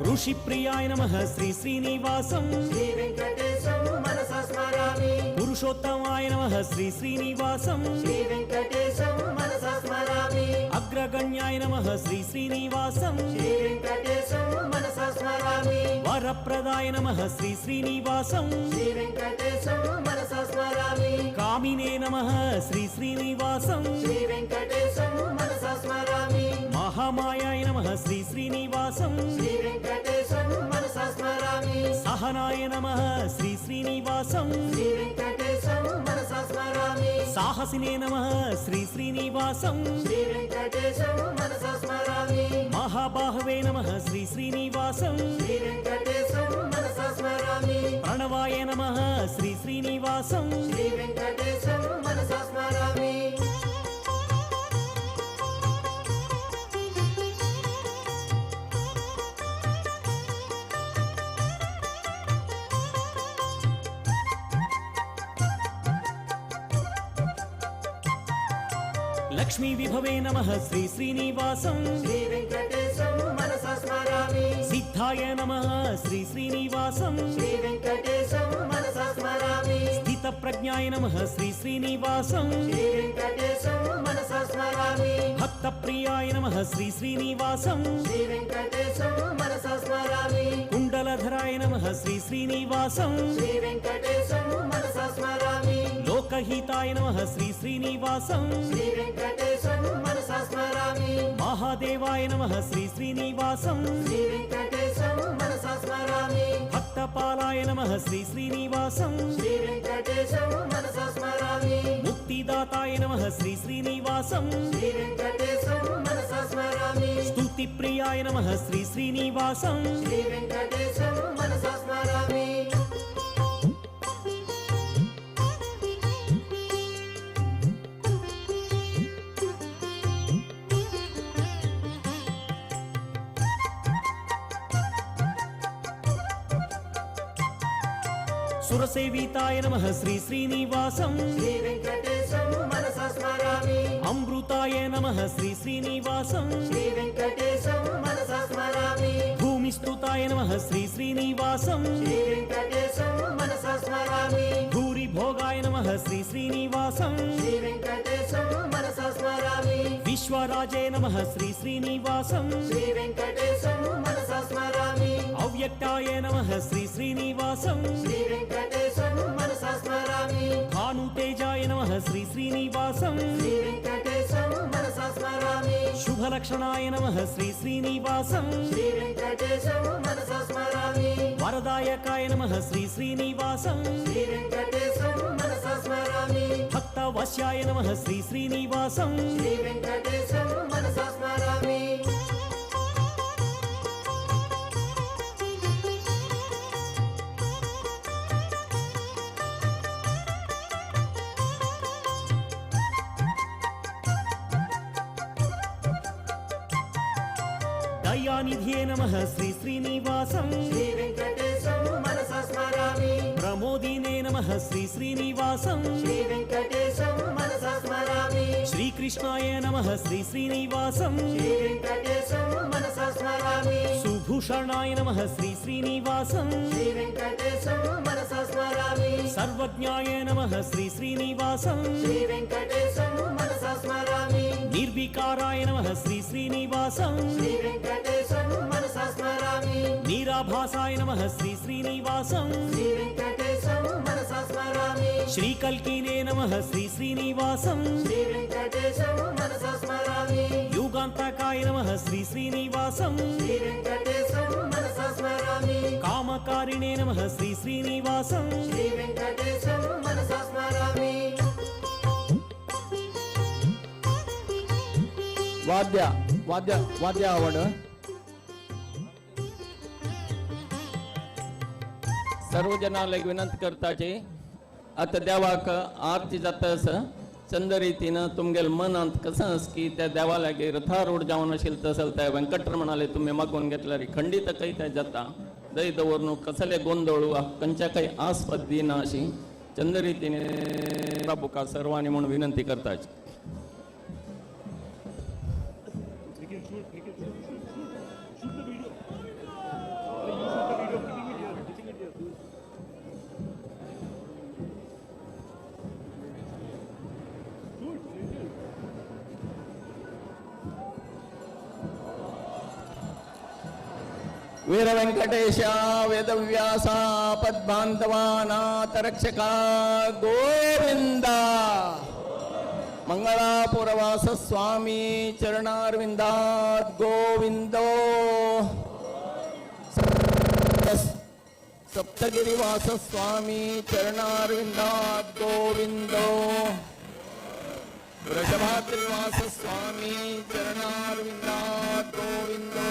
Speaker 9: ఋషిప్రియాయ నమః శ్రీ శ్రీనివాసం
Speaker 1: శ్రీ వెంకటేశం మనసా స్మరామి
Speaker 9: పురుషోత్తమాయ నమః శ్రీ శ్రీనివాసం
Speaker 1: శ్రీ వెంకటేశం మనసా స్మరామి
Speaker 9: అగ్రగణ్యాయ నమః శ్రీ శ్రీనివాసం
Speaker 1: శ్రీ వెంకటేశం మనసా స్మరామి
Speaker 9: వరప్రదాయ నమః శ్రీ శ్రీనివాసం
Speaker 1: శ్రీ వెంకటేశం మనసా స్మరామి
Speaker 9: కామినే నమః శ్రీ శ్రీనివాసం
Speaker 1: శ్రీ వెంకటేశం మనసా స్మరామి
Speaker 9: మహామాయాయ నమః శ్రీ శ్రీనివాసం
Speaker 1: శ్రీ వెంకటేశం మనసా స్మరామి
Speaker 9: సహనాయ నమః శ్రీ శ్రీనివాసం
Speaker 1: శ్రీ వెంకటేశం మనసా స్మరామి
Speaker 9: సాహసినే నమః శ్రీ శ్రీనివాసం
Speaker 1: శ్రీ వెంకటేశం మనసా స్మరామి
Speaker 9: మహాబాహవే నమః శ్రీ శ్రీనివాసం
Speaker 1: శ్రీ వెంకటేశం మనసా స్మరామి
Speaker 9: ప్రణవాయ నమః శ్రీ శ్రీనివాసం
Speaker 1: శ్రీ వెంకటేశం మనసా స్మరామి
Speaker 9: లక్ష్మీ విభవే నమః శ్రీ శ్రీనివాసం
Speaker 1: శ్రీ వెంకటేశం మనసా స్మరామి
Speaker 9: సిద్ధాయ నమః శ్రీ శ్రీనివాసం
Speaker 1: శ్రీ వెంకటేశం మనసా స్మరామి
Speaker 9: స్థిత ప్రజ్ఞాయ నమః శ్రీ శ్రీనివాసం
Speaker 1: శ్రీ వెంకటేశం మనసా స్మరామి
Speaker 9: భక్త ప్రియాయ నమః శ్రీ శ్రీనివాసం
Speaker 1: శ్రీ వెంకటేశం మనసా స్మరామి
Speaker 9: కుండలధరాయ నమః శ్రీ శ్రీనివాసం
Speaker 1: శ్రీ వెంకటేశం మనసా స్మరామి
Speaker 9: లోకహితాయ నమః శ్రీ శ్రీనివాసం
Speaker 1: శ్రీ వెంకటేశం మనసా స్మరామి
Speaker 9: మహాదేవాయ నమః శ్రీ శ్రీనివాసం
Speaker 1: శ్రీ వెంకటేశం మనసా స్మరామి
Speaker 9: భక్తపాలాయ నమః శ్రీ శ్రీనివాసం
Speaker 1: శ్రీ వెంకటేశం మనసా స్మరామి
Speaker 9: ముక్తిదాతాయ నమః శ్రీ శ్రీనివాసం
Speaker 1: శ్రీ వెంకటేశం మనసా స్మరామి
Speaker 9: స్తుతిప్రియాయ నమః శ్రీ శ్రీనివాసం
Speaker 1: శ్రీ వెంకటేశం మనసా స్మరామి
Speaker 9: సురసేవితాయ నమః శ్రీ శ్రీనివాసం
Speaker 1: శ్రీ వెంకటేశం మనసా స్మరామి
Speaker 9: అమృతాయ నమః శ్రీ శ్రీనివాసం
Speaker 1: శ్రీ వెంకటేశం మనసా స్మరామి
Speaker 9: భూమిస్తుతాయ నమః శ్రీ శ్రీనివాసం
Speaker 1: శ్రీ వెంకటేశం మనసా స్మరామి
Speaker 9: భూరి భోగాయ నమః శ్రీ శ్రీనివాసం
Speaker 1: శ్రీ వెంకటేశం మనసా స్మరామి
Speaker 9: విశ్వరాజే నమః శ్రీ శ్రీనివాసం
Speaker 1: శ్రీ వెంకటేశం మనసా స్మరామి
Speaker 9: అవ్యక్తాయ నమః శ్రీ శ్రీనివాసం
Speaker 1: శ్రీ వెంకటేశం మనసా స్మరామి
Speaker 9: భానుతేజాయ నమః శ్రీ శ్రీనివాసం
Speaker 1: శ్రీ వెంకటేశం మనసా స్మరామి
Speaker 9: శుభలక్షణాయ నమః శ్రీ శ్రీనివాసం
Speaker 1: శ్రీ వెంకటేశం మనసా స్మరామి
Speaker 9: వరదాయకాయ నమః శ్రీ శ్రీనివాసం
Speaker 1: శ్రీ వెంకటేశం మనసా స్మరామి
Speaker 9: భక్తవశ్యాయ నమః శ్రీ శ్రీనివాసం
Speaker 1: శ్రీ వెంకటేశం మనసా స్మరామి
Speaker 9: దయానిధే నమః శ్రీ శ్రీనివాసం
Speaker 1: శ్రీ వెంకటేశం మనసా స్మరామి
Speaker 9: ప్రమోదినే నమః శ్రీ శ్రీనివాసం
Speaker 1: శ్రీ వెంకటేశం మనసా స్మరామి
Speaker 9: శ్రీకృష్ణాయ నమః శ్రీ శ్రీనివాసం
Speaker 1: శ్రీ వెంకటేశం మనసా స్మరామి
Speaker 9: సుభూషణాయ నమః శ్రీ శ్రీనివాసం
Speaker 1: శ్రీ వెంకటేశం మనసా స్మరామి
Speaker 9: సర్వజ్ఞాయ నమః శ్రీ శ్రీనివాసం
Speaker 1: శ్రీ వెంకటేశం మనసా స్మరామి
Speaker 9: నిర్వికారాయ నమః శ్రీ శ్రీనివాసం
Speaker 1: శ్రీ వెంకటేశం మనసా స్మరామి
Speaker 9: నీరాభాసాయ నమః శ్రీ శ్రీనివాసం
Speaker 1: శ్రీ వెంకటేశం మనసా స్మరామి
Speaker 9: శ్రీకల్కినే నమః శ్రీ శ్రీనివాసం
Speaker 1: శ్రీ వెంకటేశం మనసా స్మరామి
Speaker 9: యుగాంతకాయ నమః శ్రీ శ్రీనివాసం
Speaker 1: శ్రీ వెంకటేశం మనసా స్మరామి
Speaker 9: కామకారిణే నమః శ్రీ శ్రీనివాసం
Speaker 1: శ్రీ వెంకటేశం మనసా స్మరామి
Speaker 7: ವಾದ್ಯ ವಾದ್ಯ ವಾದ್ಯ ಅವಡು सर्व जनांक विनंती करताची आतां देवाक आरती जाता आसा चंद रितीन तुमगेले मनांत कसं आस की त्या देवा लागीं रथारूढ जावन आशिल्लें तसो त्या वेंकटरमणाले तुमी मागून घेतल्यार खंडीत खंय तें जाता दय दवरून कसले गोंदळ खंयच्या काही आस्पद दिना अशी चंद रितीन प्रभुका सर्वांनी म्हणून विनंती करताची. वीर वेंकटेश वेदव्यास पद्मांतवानाथ रक्षका गोविंद मंगलापुरवास स्वामी चरणारविंदात गोविंदो सप्तगिरिवास स्वामी चरणारविंदात गोविंदो वृषभाद्रिवास स्वामी चरणारविंदात गोविंदो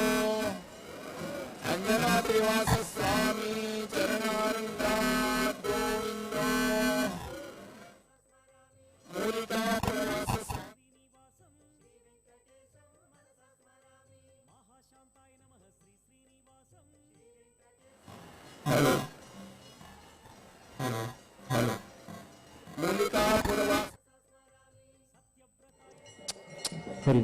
Speaker 7: अंजनाद्रिवास स्वामी चरणारविंदात गोविंदो मूलिकापुरवास स्वामी
Speaker 8: हेलो हेलो हेलो
Speaker 7: मूलिकापुरवास
Speaker 8: हरि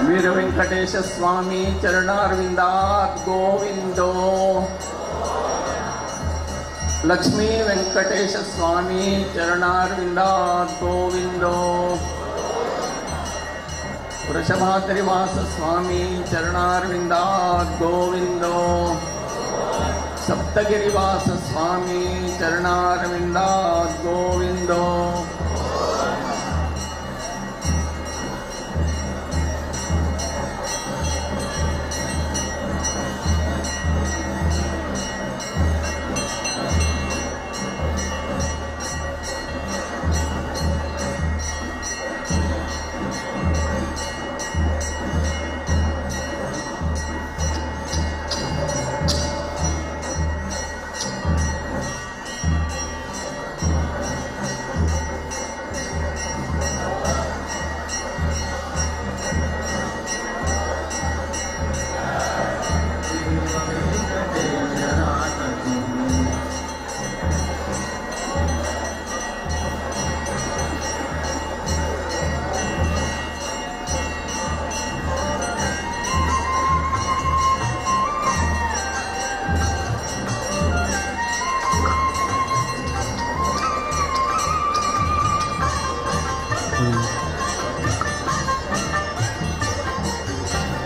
Speaker 7: वीर वेंकटेश स्वामी चरणारविंदात गोविंदो लक्ष्मी वेंकटेश स्वामी चरणारविंदात गोविंदो वृषभाद्रिवास स्वामी चरणारविंदात गोविंदो सप्तगिरिवास स्वामी चरणारविंदात गोविंदो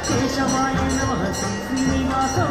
Speaker 9: केशवाय नमः श्री श्रीनिवासं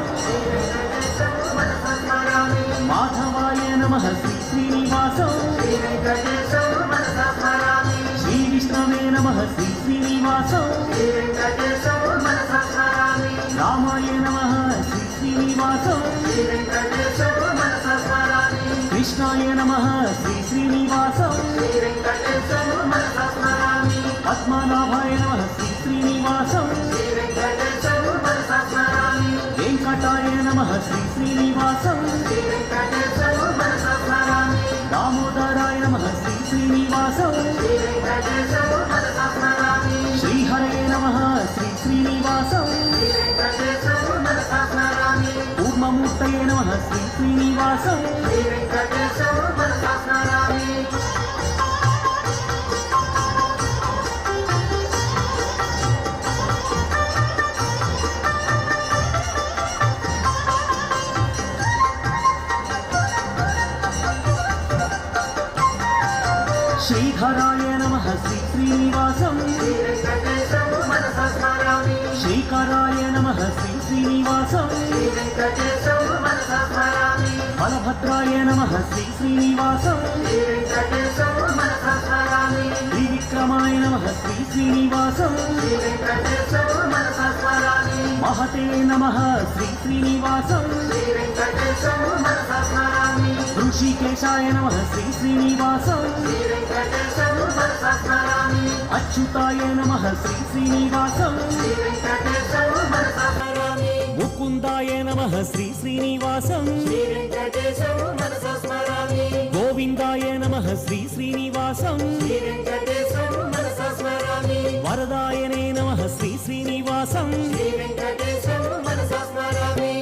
Speaker 9: माधवाय नमः श्री श्रीनिवासं। శ్రీనివాసం
Speaker 1: శ్రీ వెంకటేశం మనసా స్మరామి
Speaker 9: శ్రీ విష్ణవే నమః శ్రీ శ్రీనివాసం
Speaker 1: శ్రీ వెంకటేశం మనసా స్మరామి
Speaker 9: రామాయ నమః శ్రీ శ్రీనివాసం
Speaker 1: శ్రీ వెంకటేశం మనసా స్మరామి
Speaker 9: కృష్ణాయ నమః శ్రీ శ్రీనివాసం
Speaker 1: శ్రీ వెంకటేశం మనసా స్మరామి
Speaker 9: పద్మనాభాయ నమః శ్రీ శ్రీనివాసం
Speaker 1: శ్రీ వెంకటేశం మనసా స్మరామి
Speaker 9: వెంకటాయ నమః శ్రీ శ్రీనివాసం
Speaker 1: శ్రీ వెంకటేశం మనసా స్మరామి
Speaker 9: దామోదరాయ నమః శ్రీ శ్రీనివాసం
Speaker 1: శ్రీ వెంకటేశం మనసా స్మరామి
Speaker 9: శ్రీహరయే నమః శ్రీ శ్రీనివాసం
Speaker 1: శ్రీ వెంకటేశం మనసా స్మరామి
Speaker 9: కూర్మమూర్తయే నమః శ్రీ శ్రీనివాసం
Speaker 1: శ్రీ వెంకటేశం మనసా స్మరామి
Speaker 9: శ్రీధరాయ నమః శ్రీ శ్రీనివాసం
Speaker 1: శ్రీ వెంకటేశం మనసా స్మరామి
Speaker 9: శ్రీకరాయ నమః శ్రీ శ్రీనివాసం
Speaker 1: శ్రీ వెంకటేశం మనసా స్మరామి
Speaker 9: బలభద్రాయ నమః శ్రీ శ్రీనివాసం
Speaker 1: శ్రీ వెంకటేశం మనసా స్మరామి
Speaker 9: త్రివిక్రమాయ నమః శ్రీ శ్రీనివాసం
Speaker 1: శ్రీ వెంకటేశం మనసా స్మరామి
Speaker 9: మహతే నమః శ్రీ శ్రీనివాసం
Speaker 1: శ్రీ వెంకటేశం మనసా స్మరామి
Speaker 9: ఋషికేశాయ నమః శ్రీ శ్రీనివాసం
Speaker 1: శ్రీ వెంకటేశం మనసా స్మరామి
Speaker 9: అచ్యుతాయ నమః శ్రీ శ్రీనివాసం
Speaker 1: శ్రీ వెంకటేశం మనసా స్మరామి
Speaker 9: ముకుందాయ నమః శ్రీ శ్రీనివాసం
Speaker 1: శ్రీ వెంకటేశం మనసా స్మరామి
Speaker 9: గోవిందాయ నమః శ్రీ శ్రీనివాసం
Speaker 1: శ్రీ వెంకటేశం మనసా స్మరామి
Speaker 9: వరదాయనే నమః శ్రీ శ్రీనివాసం
Speaker 1: శ్రీ వెంకటేశం మనసా స్మరామి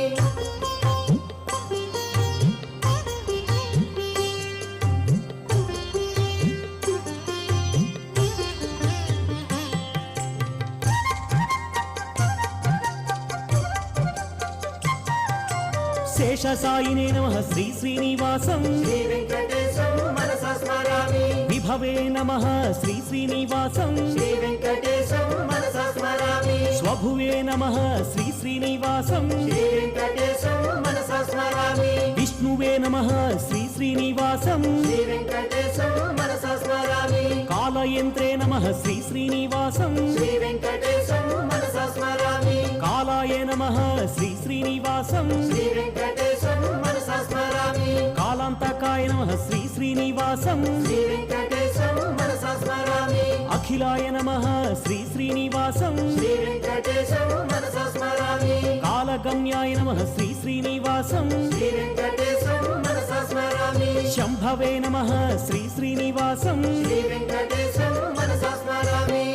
Speaker 9: శేషసాయినే నమః శ్రీ శ్రీనివాసం
Speaker 1: శ్రీ వెంకటేశం మనసా స్మరామి
Speaker 9: విభవే నమః శ్రీ శ్రీనివాసం
Speaker 1: శ్రీ వెంకటేశం మనసా స్మరామి
Speaker 9: స్వభువే నమః శ్రీ శ్రీనివాసం
Speaker 1: శ్రీ వెంకటేశం మనసా స్మరామి
Speaker 9: విష్ణువే నమః శ్రీ శ్రీనివాసం
Speaker 1: శ్రీ వెంకటేశం మనసా స్మరామి
Speaker 9: కాలయంత్రే నమః శ్రీ శ్రీనివాసం
Speaker 1: శ్రీ వెంకటేశం మనసా స్మరామి
Speaker 9: కాలాయ నమః శ్రీ శ్రీనివాసం
Speaker 1: శ్రీ వెంకటేశం మనసా స్మరామి
Speaker 9: కాలాంతకాయ నమః శ్రీ శ్రీనివాసం
Speaker 1: శ్రీ వెంకటేశం మనసా స్మరామి
Speaker 9: అఖిలాయ నమః శ్రీ శ్రీనివాసం
Speaker 1: శ్రీ వెంకటేశం మనసా స్మరామి
Speaker 9: కాలగమ్యాయ నమః శ్రీ శ్రీనివాసం
Speaker 1: శ్రీ వెంకటేశం మనసా స్మరామి
Speaker 9: శంభవే నమః శ్రీ శ్రీనివాసం
Speaker 1: శ్రీ వెంకటేశం మనసా స్మరామి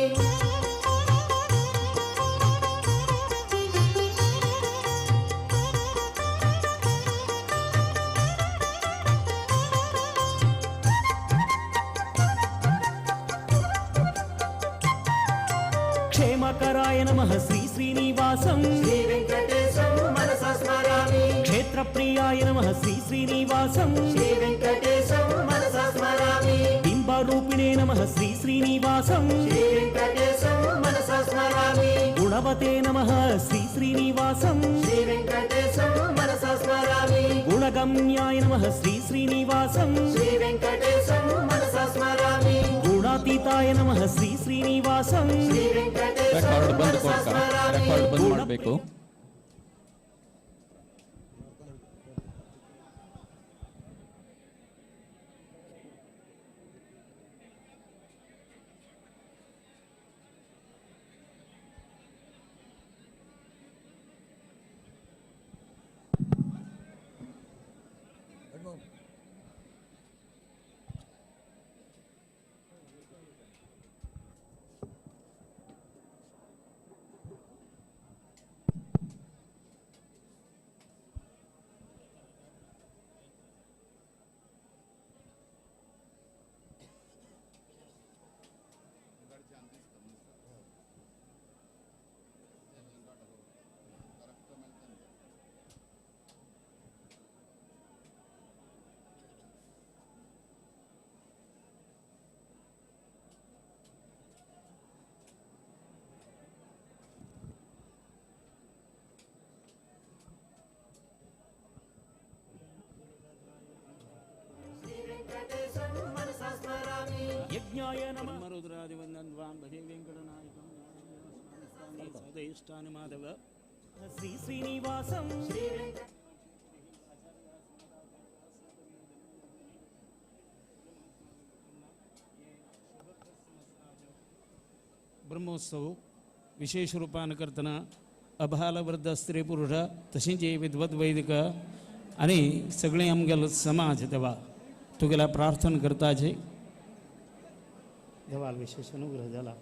Speaker 9: క్షేమకరాయ నమః శ్రీ శ్రీనివాసం
Speaker 1: శ్రీ వెంకటేశం మనసా స్మరామి
Speaker 9: క్షేత్రప్రియాయ నమః శ్రీ శ్రీనివాసం
Speaker 1: శ్రీ వెంకటేశం మనసా స్మరామి
Speaker 9: బింబరూపిణే నమః శ్రీ శ్రీనివాసం
Speaker 1: శ్రీ వెంకటేశం మనసా స్మరామి
Speaker 9: గుణవతే నమః శ్రీ శ్రీనివాసం
Speaker 1: శ్రీ వెంకటేశం మనసా స్మరామి
Speaker 9: గుణగమ్యాయ నమః శ్రీ శ్రీనివాసం
Speaker 1: శ్రీ వెంకటేశం మనసా స్మరామి
Speaker 9: గుణాతీతాయ నమః శ్రీ శ్రీనివాసం
Speaker 1: శ్రీ వెంకటేశం
Speaker 7: ರೆಕಾರ್ಡ್ ಬಂದ್
Speaker 1: మనసಾ
Speaker 7: ಕೊಡ್ಕ
Speaker 1: ಸ್ಮರಾಮಿ
Speaker 7: ರೆಕಾರ್ಡ್ ಬಂದ್ ಮಾಡಬೇಕು.
Speaker 9: यज्ञाय नमः
Speaker 10: माधव
Speaker 9: श्री श्रीनिवासं
Speaker 10: ब्रह्मोत्सव विशेष रूपान करतना अभाल वृद्ध स्त्री पुरुष तशींच विद्वत वैदिक आनी सगळे आमगेलो समाज देवा तुगेला प्रार्थना करताचे देवाल विशेष अनुग्रह जाला.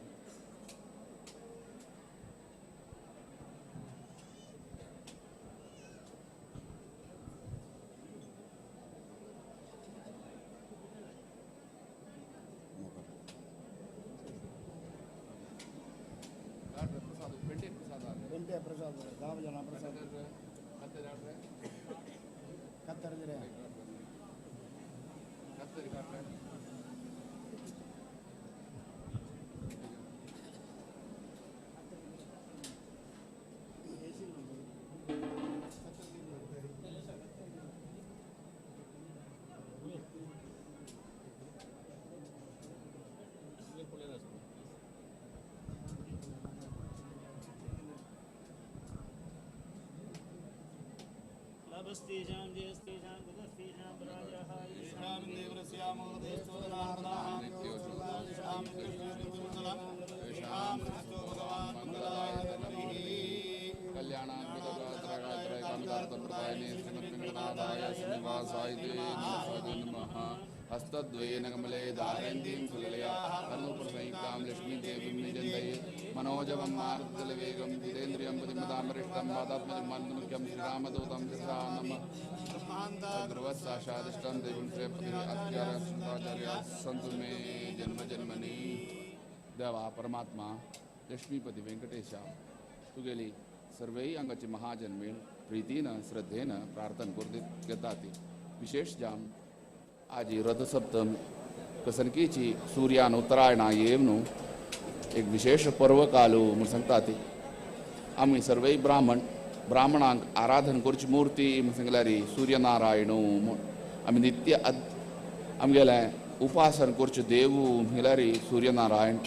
Speaker 11: हस्तद्वयेन कमले धारयन्तीं सुललया कर्णप्रसंयुक्तां लक्ष्मीदेवीं निजन्तये मनोजवं मारुतजलवेगं जितेन्द्रियं बुद्धिमतामरिष्टं वातात्मजं श्रीरामदूतं शिरसा नमः. ध्रुवसाक्षादिष्टं देवीं श्रेयपतिः आचार्य सन्तु मे जन्म जन्मनि. देवा परमात्मा लक्ष्मीपति वेंकटेशा तुगेली सर्वै अंगाची महाजन्मेण प्रीतीन श्रद्धेन प्रार्थना करतात. विशेष जाम आजी रथसप्तम कसनकीची सूर्यान उत्तरायणा येवन एक विशेष पर्व कालू म्हूण सांगता ती. आमी सर्वय ब्राह्मण ब्राह्मणांक आराधन करची मूर्ती म्हूण सांगल्यार सूर्यनारायण म्हूण आमी नित्य आमगेलें उपासन करचें देवू म्हळ्यार सूर्यनारायण.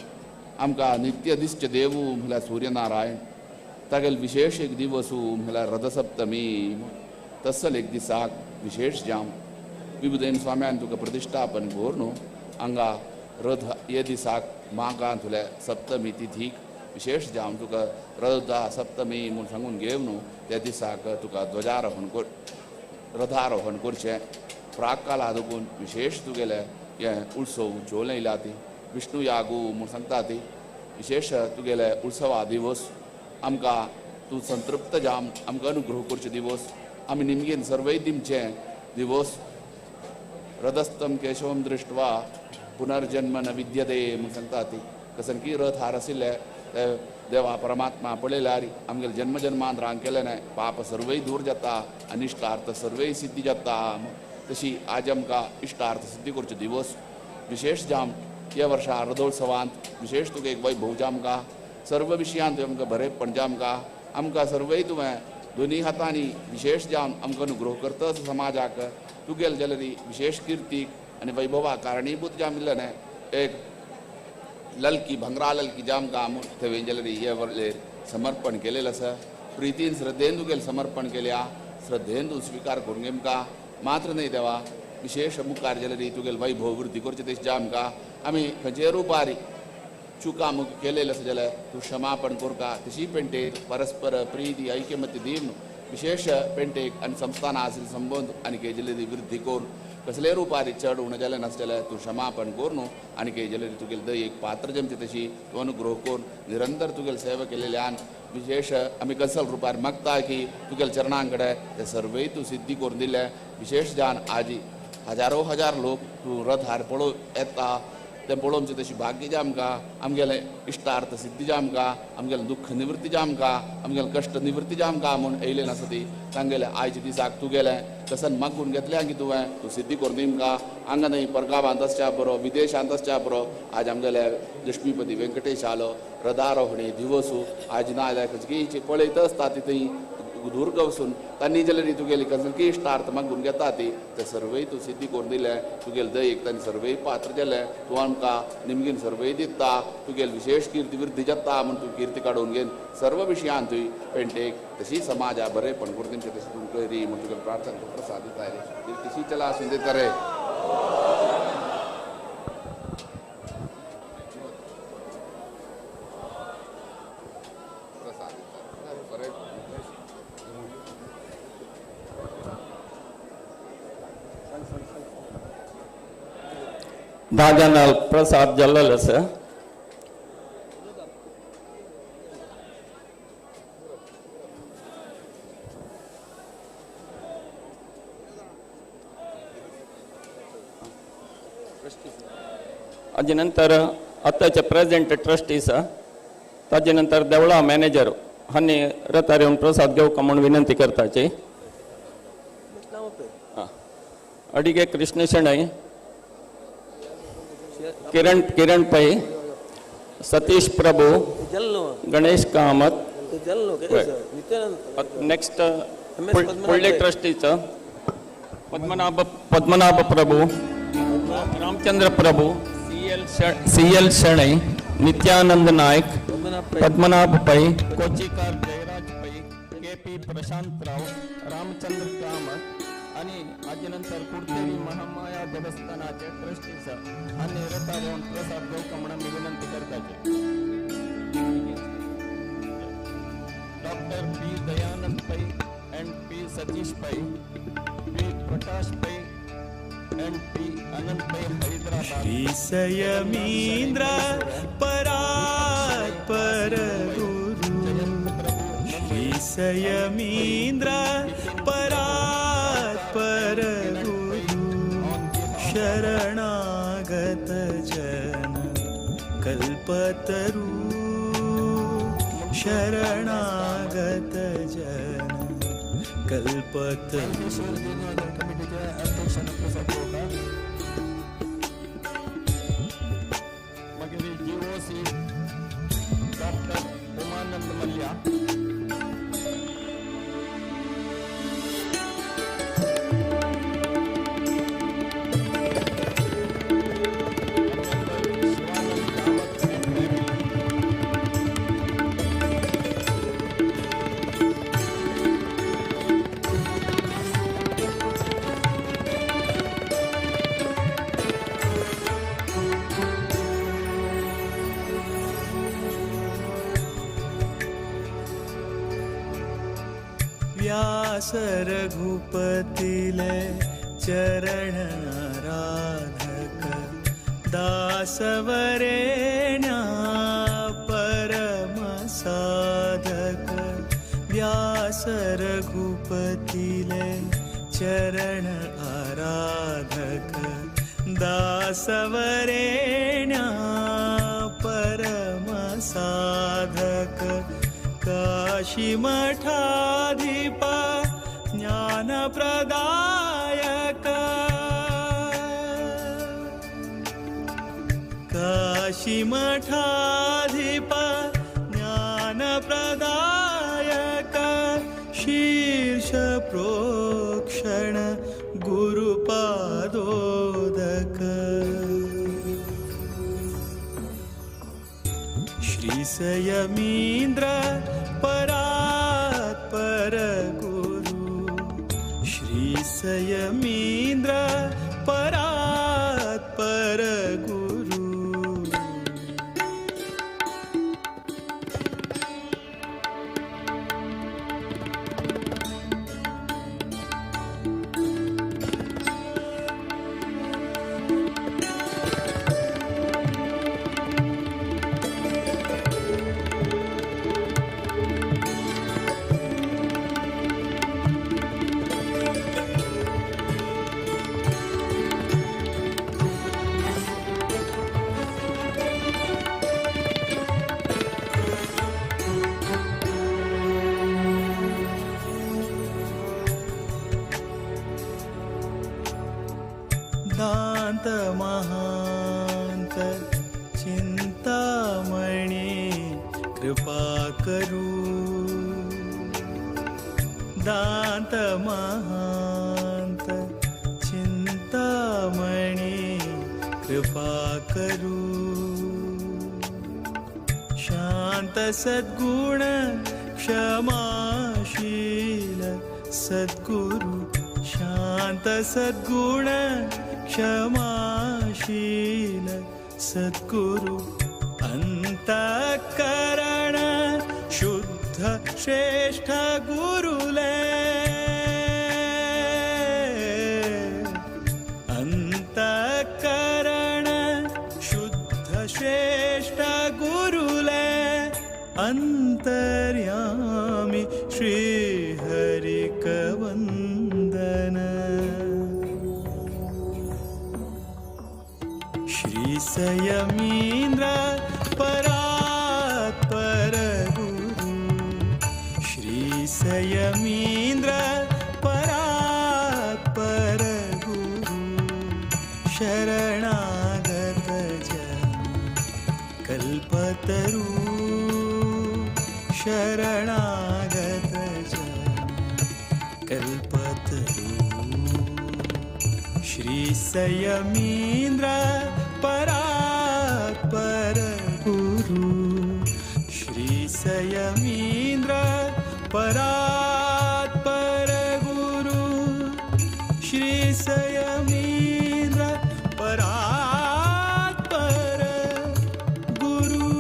Speaker 11: आमकां नित्य दिसचें देवू म्हळ्यार सूर्यनारायण. तागेले विशेष एक दिवस म्हळ्यार रथसप्तमी. तसल एक दिसाक विशेष जाम विबुधेन स्वाम्यान तुका प्रतिष्ठापन करून हांगा रथ हे दिसाक माघांत तुल्या सप्तमी तिथीक विशेष जावन तुका रथा सप्तमी म्हूण सांगून घेवन त्या दिसाक तुका ध्वजारोहण कर रथारोहण करचें. प्राककाला देखून विशेष तुगेले हे उत्सव चोवन येयला ती विष्णु यागू म्हूण सांगता ती. विशेष तुगेले उत्सवा दिवस आमकां तूं संतृप्त जाम आमकां अनुग्रह करचे दिवस. आमी निमगीन सर्वय दिमचे दिवस रथस्थम केशवम दृष्ट्वा पुनर्जन्म न विद्यते म्हूण सांगता ती. कसनकी रथ हार आशिल्ले ते देवा परमात्मा पळयल्यार आमगेले जन्म जन्मांतरांक केलें न्हय पाप सर्वय दूर जाता आनी इश्टार्थ सर्वय सिद्धी जाता. तशी आज आमकां इश्टार्थ सिद्धी करचो दिवस विशेष जाम ह्या वर्सा रथोत्सवांत विशेष तुका एक वैभव जामकां सर्व विशयांत आमकां बरेपण जामकां आमकां सर्वय तुवें दोनी हातांनी विशेष जावन आमकां अनुग्रह करता समाजाक. तुगेल जाल्यार विशेष कीर्तीक आनी वैभवा कारणीभूत जाम इल्लें न्हय एक ललकी भंगरा ललकी जाम काम थंय जाल्यार हे वरलेर समर्पण केलेलें आसा. प्रितीन श्रद्धेन तुगेल समर्पण केल्या श्रद्धेन तूं स्विकार करून घेमका मात्र न्हय देवा विशेष मुखार जाल्यार तुगेल वैभव वृद्धी करचें तशें जामका आमी खंयचे रुपार चुका मुख केलेलें आसा जाल्यार तूं क्षमापण करका. तशी पेंटेक परस्पर प्रिती ऐक्यमत्य दिवन विशेष पेंटेक आनी संस्थाना आशिल्ले संबंद आनी केजले वृद्धी करून कसले रुपार चड उणें जालें नासलें जाल्यार तूं क्षमापण करून आनी केजले तुगेले दयेक पात्र जमचें तशी तूं अनुग्रह करून निरंतर तुगेले सेवा केलेल्यान विशेष आमी कसल रुपार मागता की तुगेले चरणां कडेन ते सर्वय तूं सिद्धी करून दिले. विशेष जावन आजी हजारो हजार लोक तूं रथार पळोवंक येता तें पळोवचे तशी भाग्य जे आमकां आमगेलें इश्टार्थ सिद्धी जे आमकां आमगेलें दुख्ख निवृत्ती जे आमकां आमगेलें कश्ट निवृत्ती जे आमकां म्हूण येयलें नासता ती तांगेलें आयच्या दिसाक तुगेलें तसन मागून घेतलें की तुवें तूं सिद्धी करून दिमकां हांगा न्हय परगांवांत आसच्या बरो विदेशांत आसच्या बरो आज आमगेले लक्ष्मीपती वेंकटेश आलो रथारोहणी दिवसू आज ना जाल्यार खंयची पळयत आसता ती थंय दूर गवसून तांणी जाल्यार तुगेली कसली इश्टार्थ मागून घेता ती ते सर्वय तूं सिद्धी करून दिलें तुगेले दयेक तांणी सर्वय पात्र जालें तूं आमकां निमगीन सर्वय दिता तुगेली विशेष कीर्ती वृद्धी जाता म्हूण तूं कीर्ती काडून घेवन सर्व विशयान तुवें पेंटेक तशी समाजा बरेपण करून दिवचें तशी तूं करी म्हूण तुगेली प्रार्थना तूं प्रसाद दिता रे तशी चला आसून दिता रे.
Speaker 7: दादा प्रसाद जाल्लो आसा. ताजे नंतर आतांचे प्रेसिडेंट ट्रस्टीस ताजे नंतर देवळा मॅनेजर हांणी रथार येवन प्रसाद घेवका म्हूण विनंती करताची. अडिगे कृष्ण शेणै, किरण किरण पै, सतीश प्रभू, गणेश कामत. नेक्स्ट फुडले ट्रस्टीचो Padmanabha Padmanabha Prabhu, Ramachandra Prabhu, C L Shenoy, Nityanand Naik, Padmanabha Pai, Kochikar Jayaraj Pai, K P Prashant Rao, Ramachandra Kamath आणि हाजे नंतर कुडतरी महामाया देवस्थानाचे ट्रस्टीस आनी रथार येवन प्रसाद घेवका म्हणून आमी विनंती करताचे. Doctor P Dayanand Pai and P Satish Pai, P Prakash Pai and P Anand Pai Hyderabad.
Speaker 12: Shri Sayamindra Paratpar Guru, Shri Sayamindra Paratpar Guru, शरणागत जन कल्पतरु, शरणागत जन कल्पतरु.
Speaker 7: मागीर GOC doctor Umanand Mallya,
Speaker 12: Vyas रघुपतिले चरण आराधक, दासवरेण्या परम साधक. व्यास रघुपतिले चरण आराधक, दासवरेण्या परम साधक. काशी मठाधिपा ज्ञानप्रदायक, काशी मठाधिपा ज्ञानप्रदायक, शीर्ष प्रोक्षण गुरुपादोदक. श्री सयमींद्र परात्पर गुरु, श्री सयमींद्र परात्पर गुरु. दांत महांत चिंतामणि कृपा करू, दांत महांत चिंतामणि कृपा करू। शांत सद्गुण क्षमाशील सद्गुरु, शांत सद्गुण क्षमाशील सद्गुरु, अंतःकरण शुद्ध श्रेष्ठ गुरुले, अंतःकरण शुद्ध श्रेष्ठ गुरुले, अंतर्यामी श्री हरिकवंदन। श्री सयमींद्र परात्पर गुरु, श्री सयमींद्र परात्पर गुरु, शरणागत जन कल्पतरु, शरणागत जन कल्पतरु। श्री सयमींद्र परात्पर गुरु, श्री सयमींद्र परात्पर गुरु, श्री सयमींद्र परात्पर गुरु।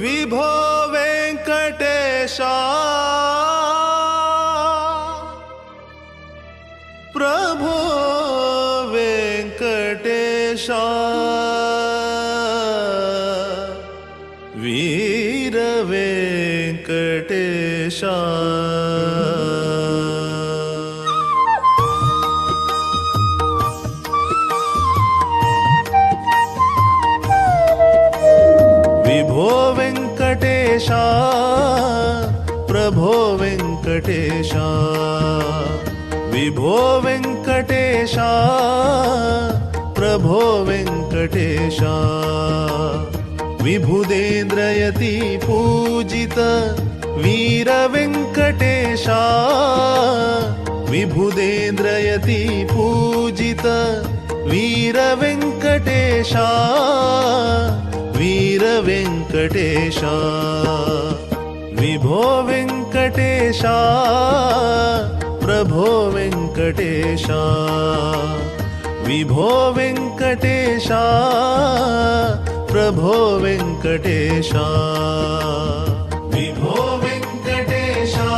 Speaker 13: विभो वेंकटेशा प्रभो वेंकटेशा वीर वेंकटेशा। विभो वेंकटेशा प्रभो वेंकटेशा, विभो वेंकटेशा प्रभो वेंकटेशा, विभुदेन्द्रयति पूजित वीर वेंकटेशा, विभुदेन्द्रयति पूजित वीर वेंकटेशा, वीर वेंकटेशा। विभो वेंकटेशा प्रभो वेंकटेशा, विभो वेंकटेशा प्रभो वेंकटेशा, विभो वेंकटेशा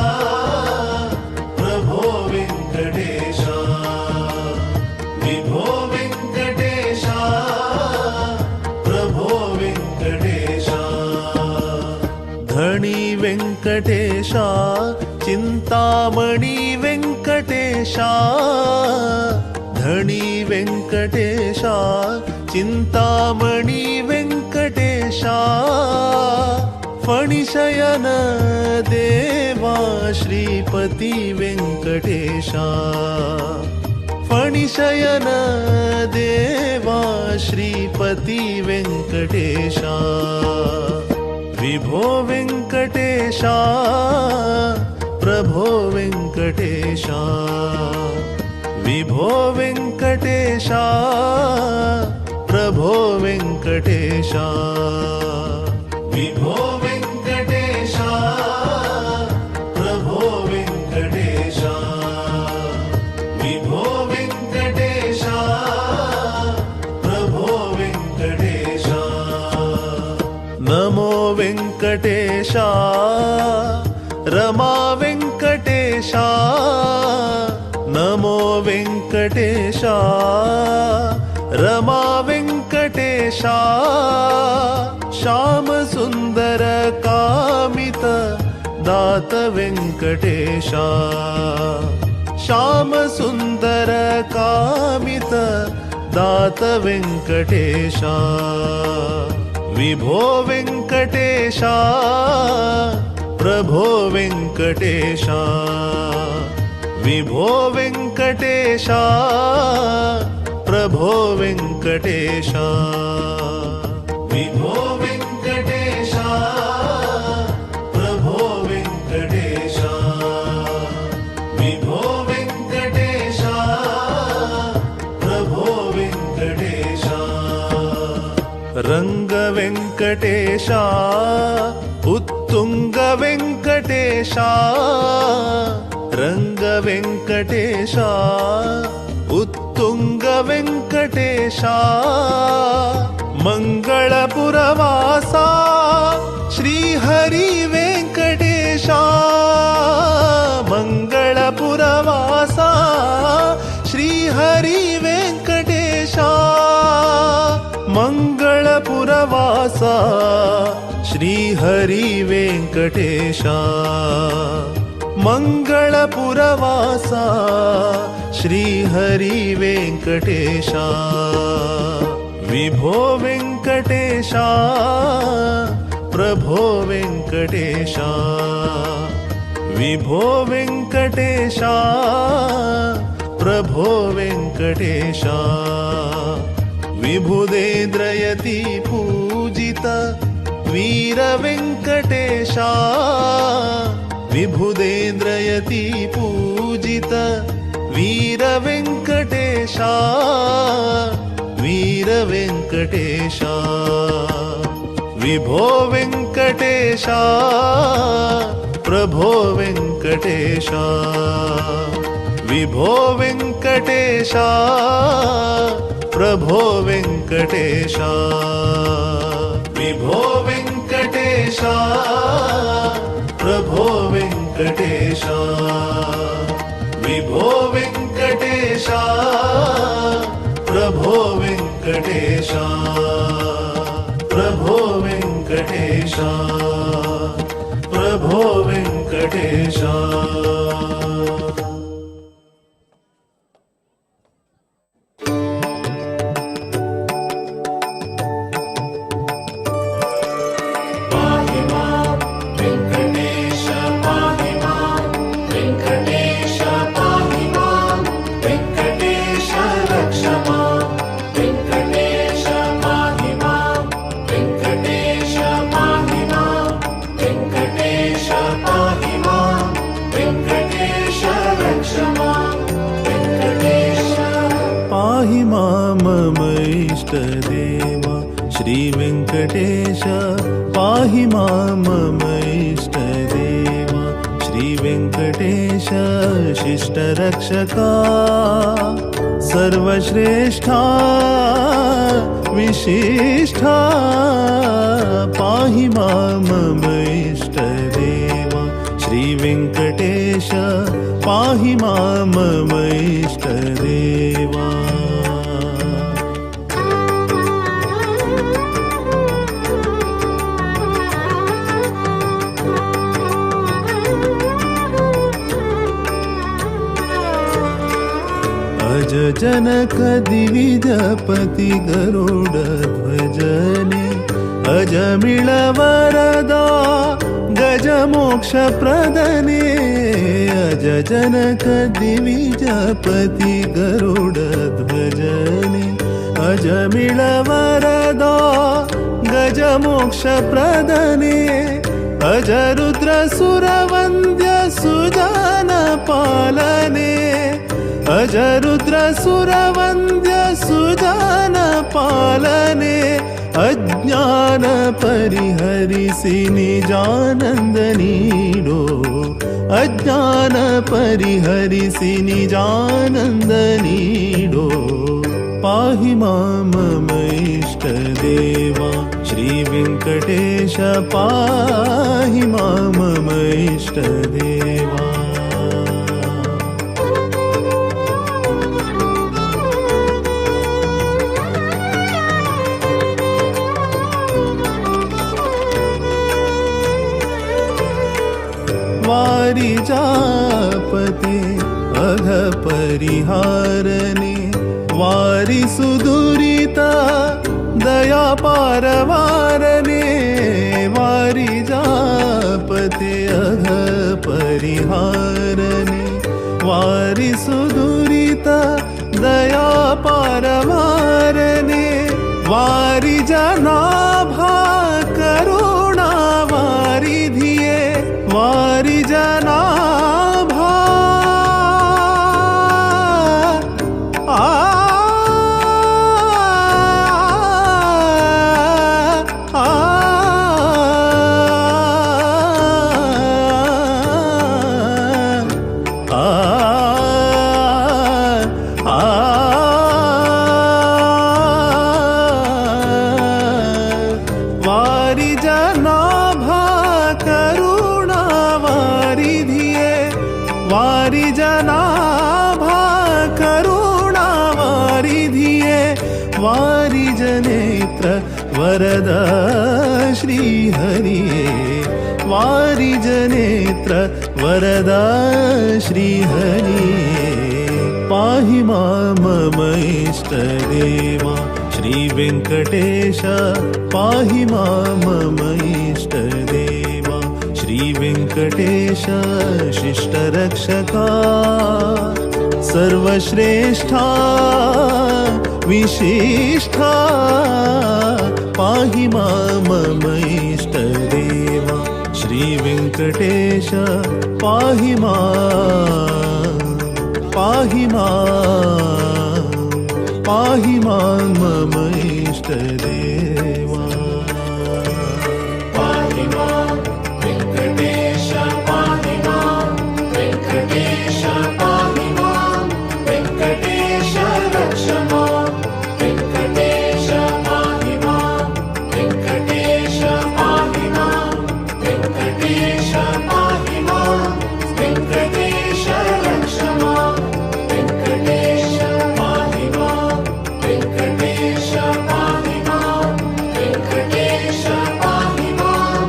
Speaker 13: प्रभो वेंकटेशा, विभो वेंकटेशा प्रभो वेंकटेशा। धणी वेंकटेशा चिंतामणि वेंकटेशा, धणी वेंकटेशा चिंतामणि वेंकटेशा, फणिशयन देवा श्रीपति वेंकटेशा, फणिशयन देवा श्रीपति वेंकटेशा। विभो वेंकटेशा प्रभो वेंकटेशा, विभो वेंकटेशा प्रभो वेंकटेशा, विभो वेंकटेशा प्रभो वेंकटेशा, विभो वेंकटेशा प्रभो वेंकटेशा। नमो वेंकटेशा रमा वेंकटेशा, नमो वेंकटेशा रमा वेंकटेशा, श्याम सुंदर कामित दात वेंकटेशा, श्याम सुंदर कामित दात वेंकटेशा। विभो वेंकटेशा प्रभो वेंकटेशा, विभो वेंकटेशा प्रभो प्रभो वेङ्कटेश। विभो वेङ्कटेश प्रभो वेङ्कटेश विभो वेङ्कटेश प्रभो वेङ्कटेश। रङ्ग वेङ्कटेश उत्तुङ्ग वेङ्कटेश रङ्ग वेङ्कटेश उत्तुङ्ग वेङ्कटेश मङ्गलपुरवासा श्रीहरि वेङ्कटेश मङ्गलपुरवासा श्रीहरि वेङ्कटेश मङ्गलपुरवासा श्रीहरि वेङ्कटेश मङ्गलपुरवासा श्रीहरि वेङ्कटेश। विभो वेङ्कटेश प्रभो वेङ्कटेश विभो वेङ्कटेश प्रभो वेङ्कटेश। विभुदेन्द्रयति पूजित वीर वेङ्कटेश विभुदेन्द्रयति पूजित वीर वेङ्कटेश वीर वेङ्कटेश। विभो वेङ्कटेश प्रभो वेङ्कटेश विभो वेङ्कटेश प्रभो वेङ्कटेश। विभो वेङ्कटेश प्रभो वेङ्कटेश विभो वेङ्कटेश प्रभो वेङ्कटेश प्रभो वेङ्कटेश प्रभो वेङ्कटेश। देवा श्री वेङ्कटेश पाहि मां मम इष्टदेवा श्री वेङ्कटेश शिष्टरक्षका सर्वश्रेष्ठा विशिष्ठा पाहि मां मम इष्टदेवा श्री वेङ्कटेश पाहि मां मम इष्टदेवा। अज जनक दिविजपति गरुड ध्वजने अजमिळ वरदा गज मोक्ष प्रदने अज जनक दिविजपति गरुड ध्वजने अजमिळ वरदा गज मोक्ष प्रदने अज रुद्र सुरवन्द्य सुजान पालने अज रुद्र सुरवन्द्य सुजान पालने अज्ञान परिहरिसि निजानंद नीडो अज्ञान परिहरिसि निजानंद नीडो पाहि मां मम इष्टदेवा श्री वेङ्कटेश पाहि मां मम इष्टदेवा। वारिजापते अघ परिहारने वारि सुदुरिता दया पारवारने वारिजापते अघ परिहारने वारि सुदुरिता दया पार पारवारने वारी जनाभा करुणा वारिधिये वारी जनाभा आ आ आ वारी जनाभा करुणा वारिधिये वारी जनाभा करुणा वारिधिये वारी जनेत्र वरद श्री हरिये वारी जनेत्र वरद श्री हरिये पाहि मां मम इष्टदेवा श्री वेङ्कटेश पाहि मां मम इष्टदेवा श्री वेङ्कटेश शिष्टरक्षका सर्वश्रेष्ठा विशिष्ठा पाहि मां मम इष्टदेवा श्री वेङ्कटेश पाहि मां पाहि मां पाहि मां मम इष्टदेवा
Speaker 1: पाहि मां वेङ्कटेश पाहि मां वेङ्कटेश पाहि मां वेङ्कटेश रक्ष मां वेङ्कटेश पाहि मां वेङ्कटेश पाहि मां वेङ्कटेश पाहि मां वेङ्कटेश रक्ष मां वेङ्कटेश पाहि मां वेङ्कटेश पाहि मां वेङ्कटेश पाहि मां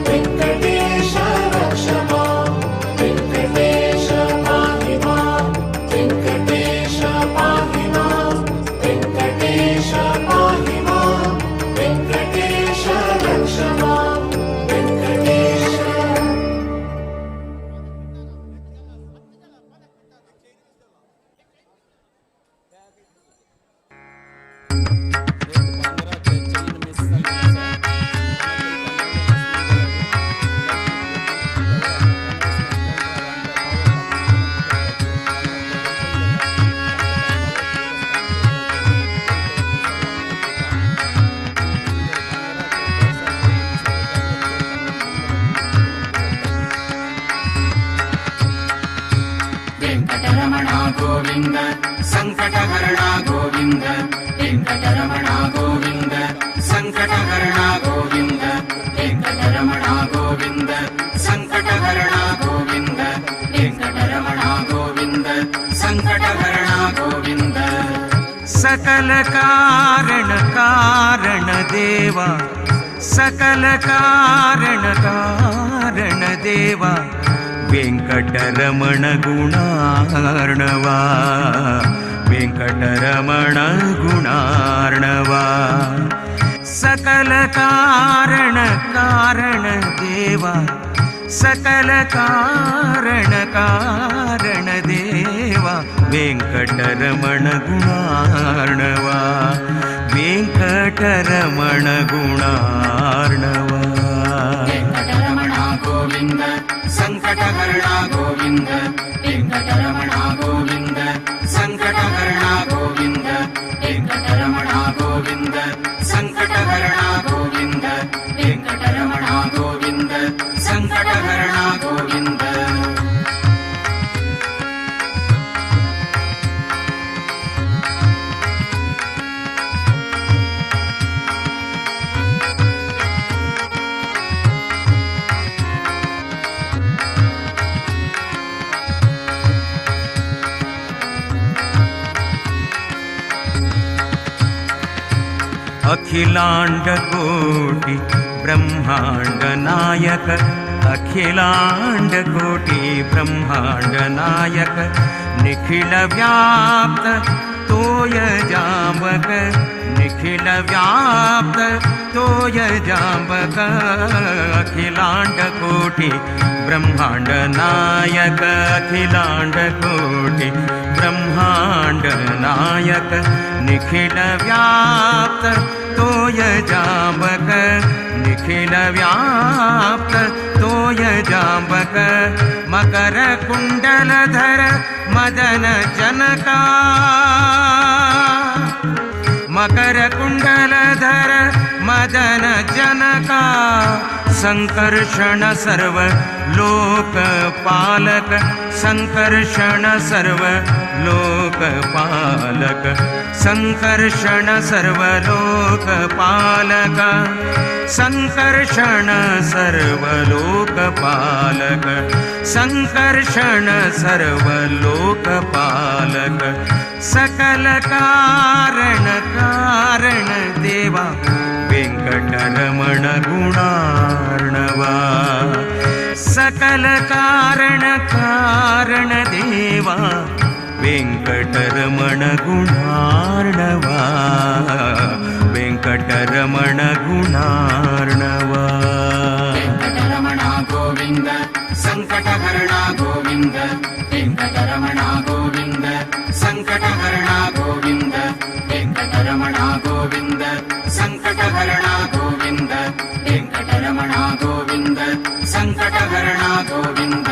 Speaker 1: वेङ्कटेश रक्ष मां वेङ्कटेश पाहि मां वेङ्कटेश पाहि मां वेङ्कटेश पाहि मां वेङ्कटेश रक्ष मां वेङ्कटेश.
Speaker 14: वेङ्कटरमण गोविन्द सङ्कटहरण गोविन्द वेङ्कटरमण गोविन्द सङ्कटहरण गोविन्द वेङ्कटरमण गोविन्द सङ्कटहरण गोविन्द वेङ्कटरमण गोविन्द सङ्कटहरण गोविन्द.
Speaker 3: सकल कारण कारण देवा सकल कारण कारण देवा वेङ्कटरमण गुणार्णवा वेङ्कटरमण गुणार्णवा सकल कारण कारण देवा सकल कारण कारण देवा वेङ्कटरमण गुणार्णवा वेङ्कटरमण गुणार्णवा.
Speaker 14: वेङ्कटरमण गोविन्द सङ्कटहरण गोविन्द वेङ्कटरमण गोविन्द सङ्कटहरण गोविन्द वेङ्कटरमण गोविन्द सङ्कटहरण गोविन्द वेङ्कटरमण गोविन्द सङ्कटहरण गोविन्द.
Speaker 3: अखिलांड कोटि ब्रह्मांड नायक अखिलांड कोटि ब्रह्मांड नायक निखिल व्याप्त तोय जामक निखिल व्याप्त तोय जांबक अखिलांड कोटि ब्रह्मांड नायक अखिलांड कोटि ब्रह्मांड नायक निखिल व्याप्त तोय जांबक निखिल व्याप्त तोय जांबक मकर कुंडलधर मदन जनका मकर कुंडलधर मदन जनका संकर्षण सर्व लोक पालक संकर्षण सर्व लोक पालक संकर्षण सर्व लोक पालक संकर्षण सर्व लोक पालक संकर्षण सर्व लोक पालक सकल कारण कारण देवा वेंकटरमण गुणार्णवा सकल कारण कारण देवा वेंकटरमण गुणार्णवा वेंकटरमण गुणार्णवा.
Speaker 14: वेंकटरमण गोविंद संकटहरण गोविंद वेंकटरमण गोविंद संकटहरण गोविंद वेंकटरमण गोविंद संकटहरण गोविंद वेंकटरमण गोविंद संकटहरण गोविंद.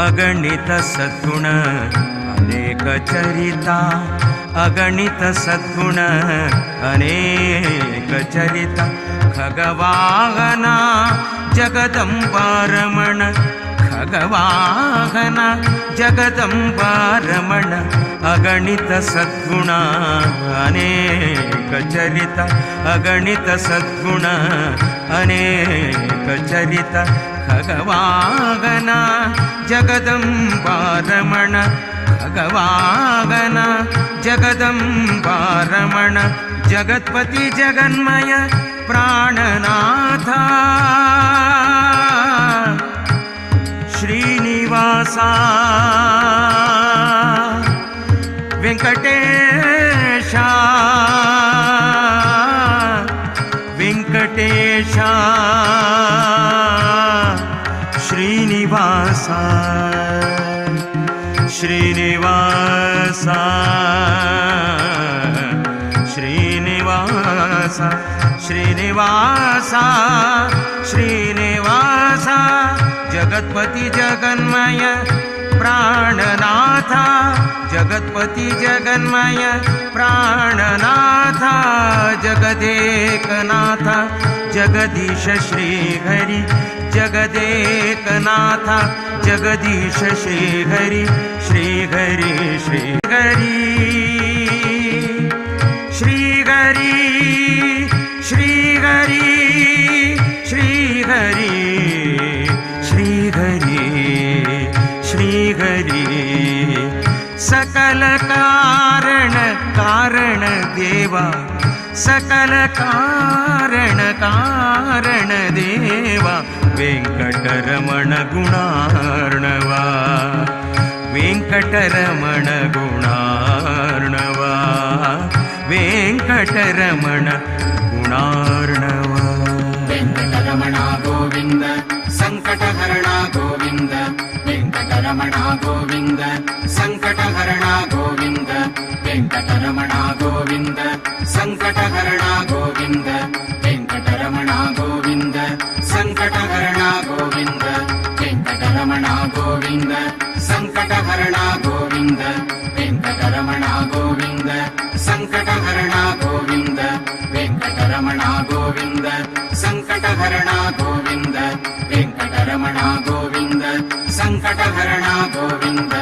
Speaker 3: अगणित सद्गुण अनेक चरिता अगणित सद्गुण अनेक चरिता खगवाहना जगदंबारमण खगवाहना जगदंबारमण अगणित सद्गुण अनेक चरिता अगणित सद्गुण अनेक चरिता खगवाहना जगदंबारमण खगवाहना जगदंबारमण जगत्पति जगन्मय प्राणनाथा श्रीनिवासा वेंकटेशा वेंकटेशा श्रीनिवासा श्रीनिवासा श्रीनिवासा श्रीनिवासा श्रीनिवासा जगत्पति जगन्मय प्राणनाथा जगत्पति जगन्मय प्राणनाथा जगदेकनाथ जगदीश श्रीहरि जगदेकनाथ जगदीश श्रीहरि श्रीहरि श्रीहरि श्रीहरि श्रीहरि श्रीहरि श्रीहरि श्रीहरि सकल कारण कारण देवा सकल कारण कारण देवा वेंकटरमण गुणार्णवा वेंकटरमण गुणार्णवा वेंकटरमण गुणार्णवा.
Speaker 14: वेंकटरमण गोविंद संकटहरण गोविंद वेंकटरमण गोविंद संकटहरण गोविंद वेंकटरमण गोविंद संकटहरण गोविंद वेंकटरमण गोविंद संकटहरण गोविंद वेंकटरमण गोविंद संकटहरण गोविंद वेंकटरमण गोविंद संकटहरण गोविंद वेंकटरमण गोविंद संकटहरण गोविंद वेंकटरमण गोविंद संकटहरण गोविंद.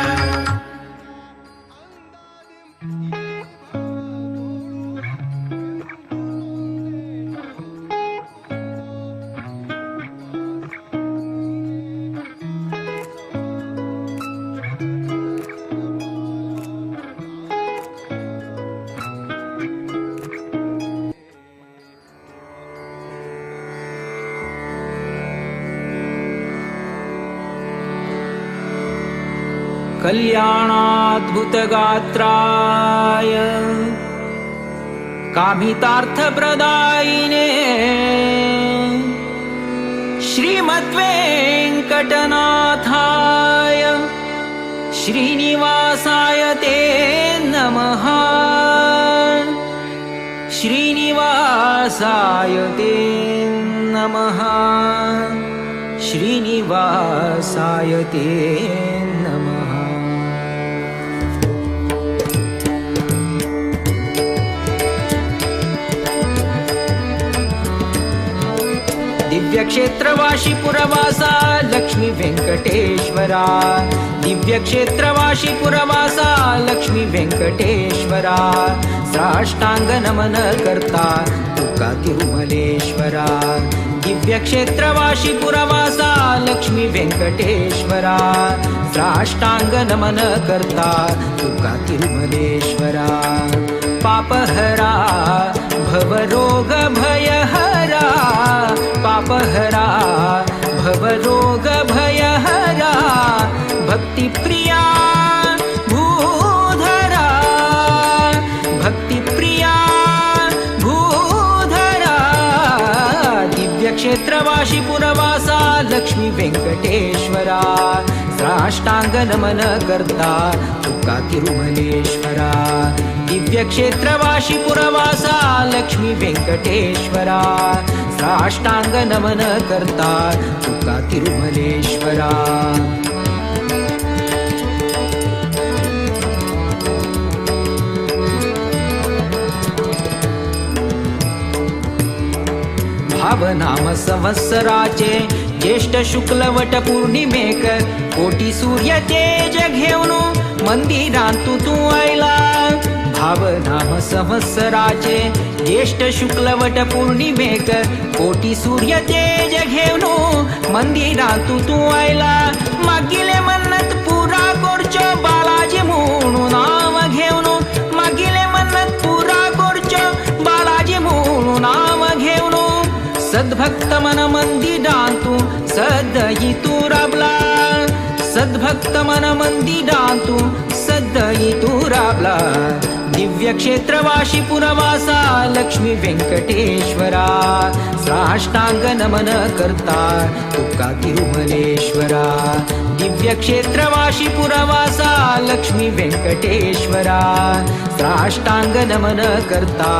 Speaker 4: कल्याणाद्भुतगात्राय कामितार्थप्रदायिने श्रीमद्वेङ्कटनाथाय श्रीनिवासाय ते नमः। श्रीनिवासाय ते नमः। श्रीनिवासाय ते नमः। दिव्यक्षेत्रवासी पुरवासा लक्ष्मी वेंकटेश्वरा। दिव्यक्षेत्रवासी पुरवासा लक्ष्मी वेंकटेश्वरा। साष्टांग नमन करता तुका तिरुमलेश्वरा। दिव्यक्षेत्रवासी पुरवासा लक्ष्मी वेंकटेश्वरा। साष्टांग नमन करता तुका तिरुमलेश्वरा। पापहरा भवरोग भयहरा। पापहरा भवरोग भयहरा। भक्तिप्रिया भूधरा। भक्तिप्रिया भूधरा। दिव्यक्षेत्रवासी पुरवासा लक्ष्मी वेंकटेश्वरा। साष्टांग नमन करता तुका तिरुमलेश्वरा। दिव्यक्षेत्रवासी पुरवासा लक्ष्मी वेंकटेश्वरा। साष्टांग नमन करता तुका तिरुमलेश्वरा। भावनाम संवत्सराचे ज्येष्ठ शुक्ल वट पौर्णिमेक कोटी सूर्य तेज घेऊन मंदिरांतु तू आयला। भावनाम संवत्सराचे ज्येष्ठ शुक्ल वट पौर्णिमेक कोटी सूर्य तेज घेऊन मंदिरांतु तू आयला। मागिले मन्नत पुरा करचो बालाजी म्हणून नाव घेऊन। मागिले मन्नत पुरा करचो बालाजी म्हणून नाव घेऊन। सद्भक्त मन मंदिरांतु सदयी तू राबला। सद्भक्त मन मंदिरांतु सदयी तू राबला। दिव्यक्षेत्रवासी पुरवासा लक्ष्मी वेंकटेश्वरा। साष्टांग नमन करता तुका तिरुमलेश्वरा। दिव्यक्षेत्रवासी पुरवासा लक्ष्मी वेंकटेश्वरा। साष्टांग नमन करता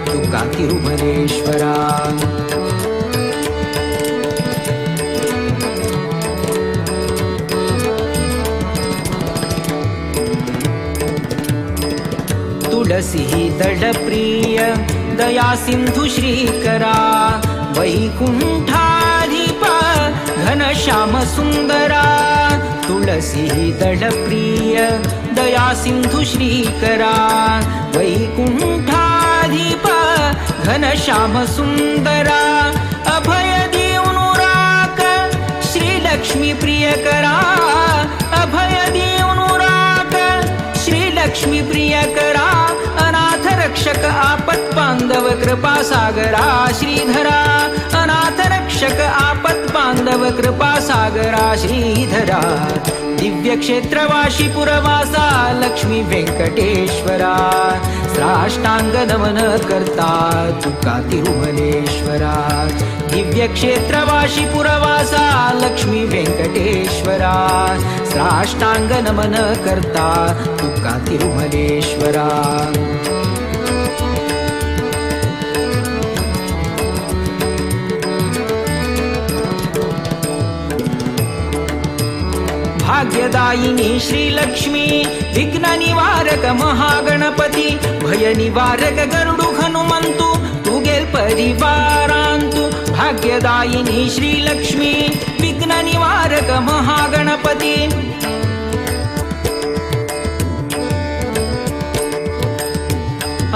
Speaker 4: तुका तिरुमलेश्वरा। तुलसी दळप्रिय दया सिंधु श्रीकरा। वैकुंठाधिप घनश्याम सुंदरा। तुलसी दळप्रिय दया सिंधु श्रीकरा। वैकुंठाधिप घनश्याम सुंदरा। अभय देऊन राख श्रीलक्ष्मी प्रियकरा। अभय देऊन राख श्रीलक्ष्मी प्रियकरा। अनाथ रक्षक आपत बांधव कृपा सागरा श्रीधरा। अनाथ रक्षक आपत बांधव कृपा सागरा श्रीधरा। दिव्यक्षेत्रवासी पुरवासा लक्ष्मी वेंकटेश्वरा। साष्टांग नमन करता तुका तिरुमलेश्वरा। दिव्यक्षेत्रवासी पुरवासा लक्ष्मी वेंकटेश्वरा। साष्टांग नमन करता तुका तिरुमलेश्वरा। भाग्यदायिनी श्रीलक्ष्मी विघ्न निवारक महागणपती। भय निवारक गरुडु हनुमंतु तुगेल परिवारांतु। भाग्यदायिनी श्रीलक्ष्मी विघ्न निवारक महागणपती। आ आ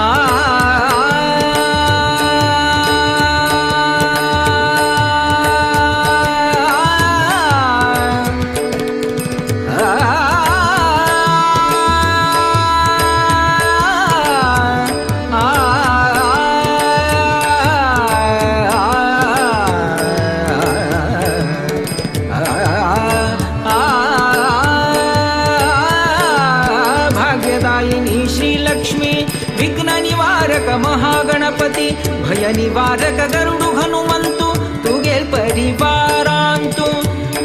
Speaker 3: तिरुपती भय निवारक गरुडु हनुमंतु तुगेल परिवारांतु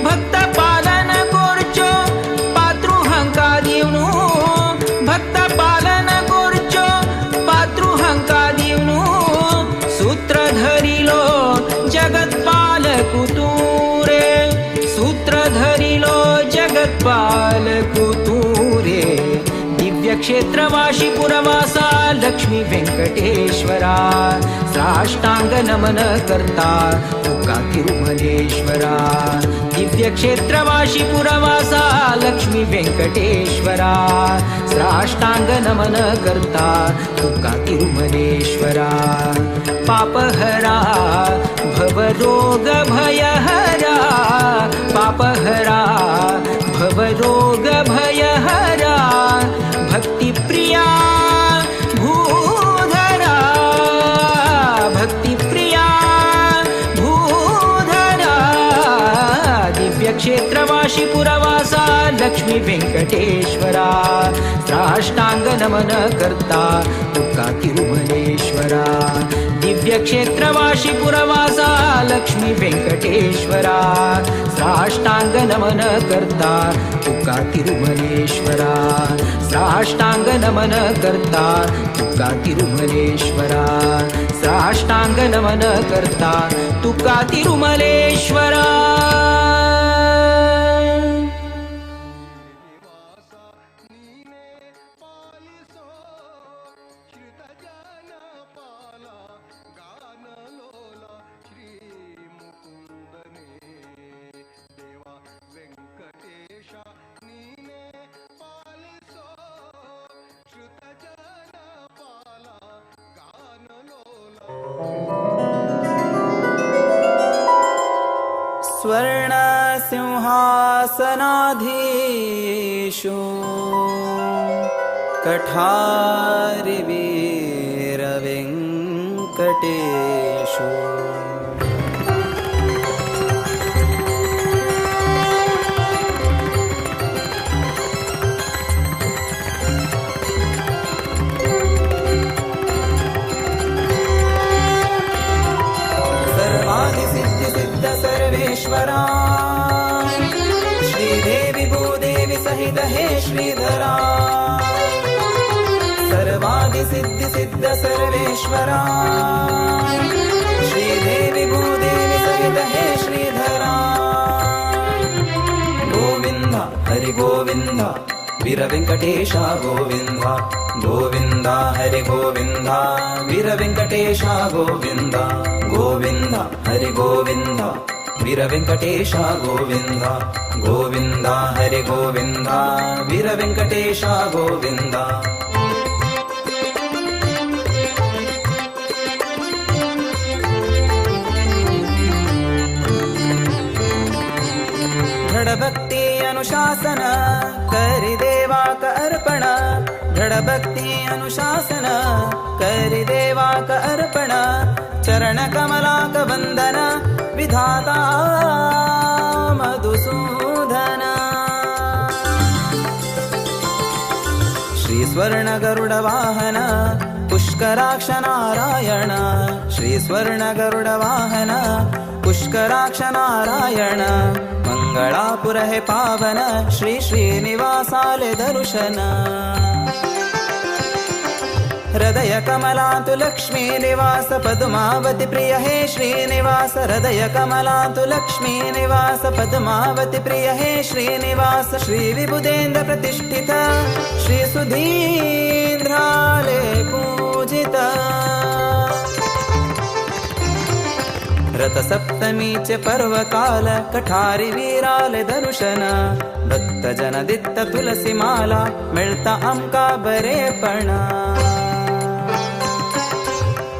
Speaker 3: भक्त पालन कोरचो पात्रु हंका दिवनु भक्त पालन कोरचो पात्रु हंका दिवनु सूत्र धरिलो जगत्पालकु तूं रे सूत्र धरिलो जगत्पालकु तूं रे दिव्यक्षेत्रवासी पुरवासा लक्ष्मी वेंकटेश्वरा साष्टांग नमन करता तुका तिरुमलेश्वरा दिव्यक्षेत्रवासी पुरवासा लक्ष्मी वेंकटेश्वरा साष्टांग नमन करता तुका तिरुमलेश्वरा पापहरा भवरोग भयहरा पापहरा भवरोग भयहरा भक्तिप्रिया भूधरा भक्तिप्रिया भूधरा दिव्यक्षेत्रवासी पुरवासा लक्ष्मी वेंकटेश्वरा साष्टांग नमन करता तुका तिरुमलेश्वरा दिव्यक्षेत्रवासी पुरवासा लक्ष्मी वेंकटेश्वरा साष्टांग नमन करता तुका तिरुमलेश्वरा साष्टांग नमन करता तुका तिरुमलेश्वरा साष्टांग नमन करता तुका तिरुमलेश्वरा।
Speaker 4: स्वर्ण सिंहासनाधीशु कठारि वीर वेंकटेशु सर्वेश्वरा श्रीदेवी भूदेवी सहित हे श्रीधरा सर्वादि सिद्धि सिद्ध सर्वेश्वरा श्रीदेवी भूदेवी सहित हे श्रीधरा गोविंद हरि गोविंद वीर वेंकटेश गोविंद गोविंद हरि गोविंद वीर वेंकटेश गोविंद गोविंद हरि गोविंद वीर वेंकटेश गोविंद गोविंद हरि गोविंद वीर वेंकटेश गोविंद। दृढ़ भक्ति अनुशासन करि देवाक अर्पण दृढ़ भक्ति अनुशासन करि देवाक अर्पण चरण कमलाक वंदन विधाता मधुसूदन श्री स्वर्ण गरुड़ वाहन पुष्कराक्ष नारायण श्री स्वर्ण गरुड़ वाहन पुष्कराक्ष नारायण मंगलापुर हे पावन श्री श्रीनिवासाले दर्शन हृदय कमलांतु लक्ष्मी निवास पद्मावती प्रिय हे श्रीनिवास हृदय कमलांतु लक्ष्मी निवास पद्मावती प्रिय हे श्रीनिवास श्री विबुधेन्द्र प्रतिष्ठित श्री सुधीन्द्राले पूजित रथ सप्तमीचे पर्वकाल कठारी वीराले दर्शन भक्तजन दित्त तुलसी माला मिळता आमका बरेपण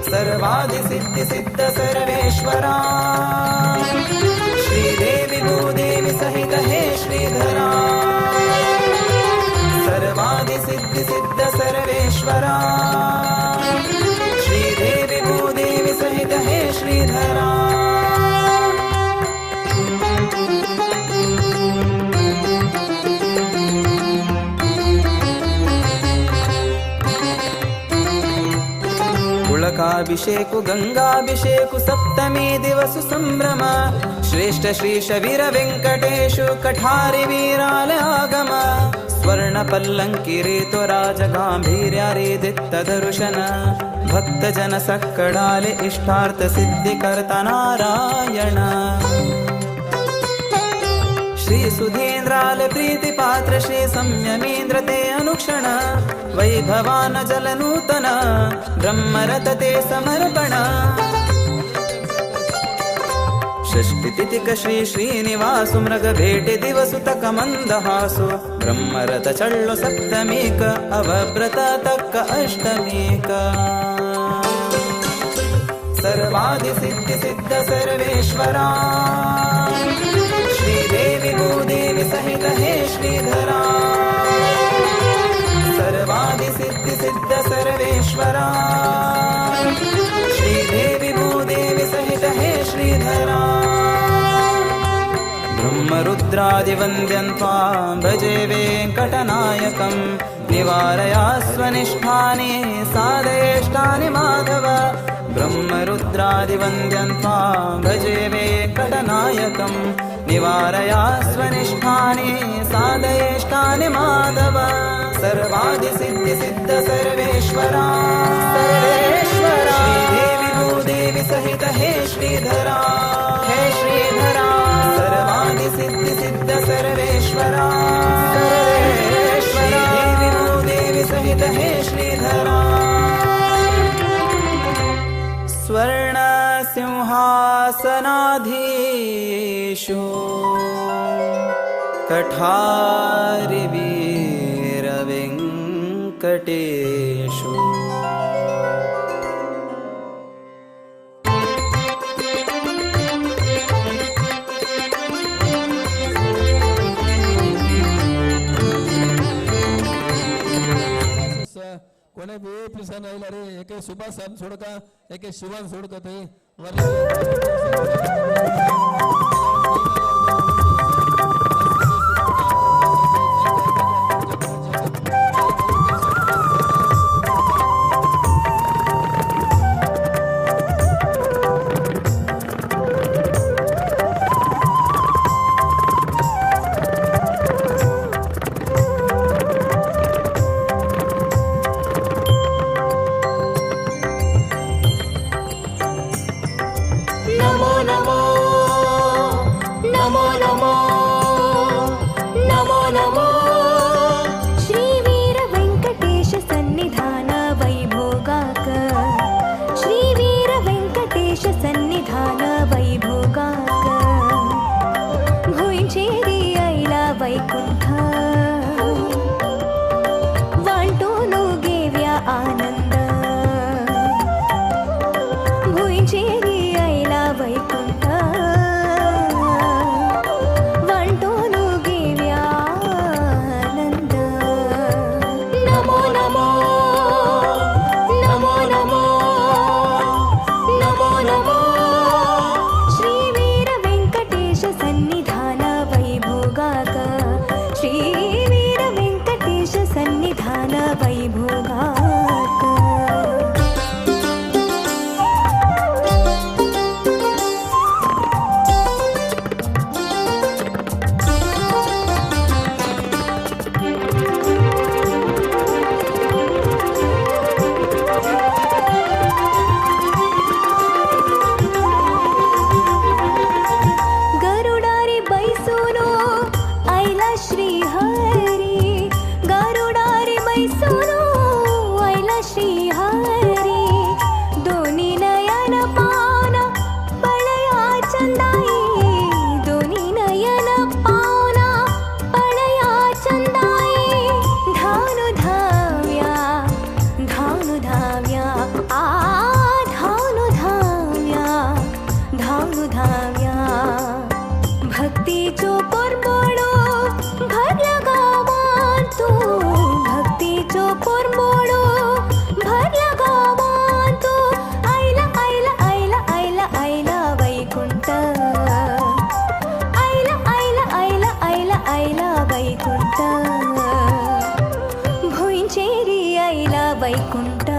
Speaker 4: सर्वादि सिद्धि सिद्ध सर्वेश्वरा श्रीदेवी भूदेवी सहित हे श्रीधरा सर्वादि सिद्धि सिद्ध सर्वेश्वरा श्रीदेवी भूदेवी सहित हे श्रीधरा। उदकाभिषेक गंगाभिषेक सप्तमी दिवस संभ्रम श्रेष्ठ श्रीश वीर वेंकटेशु कठारी वीराल आगम स्वर्ण पल्लंकी रे तो राज गांभीर्या रे दित्त दर्शन भक्त जन सक्कडाले इष्टार्थ सिद्धि करता नारायण श्री सुधीन्द्राल प्रीति पात्र श्री संयमीन्द्र ते अनुक्षण वैभवान जल नूतन ब्रह्मरथ ते समर्पण षष्टि तिथिक श्री श्रीनिवासु मृग भेटे दिवसु तक मंदहासु ब्रह्मरथ चಳ್ಳು सप्तमीक अवव्रत तक्क अष्टमीक सर्वादि सिद्धि सिद्ध सर्वेश्वरा श्रीदेवी भूदेवी सहित हे श्रीधरा सर्वादि सिद्धि सिद्ध सर्वेश्वरा श्रीदेवी भूदेवी सहित हे श्रीधरा ब्रह्मरुद्रादिवन्द्यं त्वां भजे वेङ्कटनायकं निवारया स्वनिष्ठानि साधयेष्टानि माधव ब्रह्मरुद्रादिवन्द्यं त्वां भजे वेङ्कटनायकं निवारया स्वनिष्ठानि साधयेष्टानि माधव सर्वादि सिद्धि सिद्ध सर्वेश्वरा सर्वेश्वरा श्रीदेवी भूदेवी सहित हे श्रीधरा हे श्रीधरा सर्वादि सिद्धि सिद्ध सर्वेश्वरा सर्वेश्वरा श्रीदेवी भूदेवी सहित हे श्रीधरा स्वर्ण सिंहासनाधीशु कठारि वीर वेङ्कटेशु
Speaker 15: कोणे वी आयला रे एके सुभाषान सोडका एके शिवान सोडका थंय
Speaker 1: नमो नमो नमो नमो नमो नमो
Speaker 6: श्री वीर वेंकटेश सन्निधान वैभोगाक श्री वीर वेंकटेश सन्निधान वैभोगाक भुंचेरी ऐला वैकुंठ वांटूनु गेव्या आनंद भुंचेरी ऐला वैकुंठ वांटूनु गेव्या आनंद
Speaker 1: नमो नमो नमो नमो नमो नमो
Speaker 6: श्री वीर वेंकटेश सन्निधान वैभोगाक श्री वीर वेंकटेश सन्निधान वैभोगाक गरुडारी बैसुनो ऐला श्री हरी गरुडारी बैसुनो ऐला श्री हरी दोन्ही नयन पाना पळया चंदाई दोन्ही नयन पाना पळया चंदाई धानु धाव्या धानु धाव्या आ धानु धाव्या धानु धाव्या भक्तीचो परमळो भरला गावांतो भक्तीचो परमळो भरला गावांतो ऐला ऐला ऐला ऐला ऐला वैकुंठ ऐला ऐला ऐला ऐला ऐला वैकुंठ भुंचेरी ऐला वैकुंठ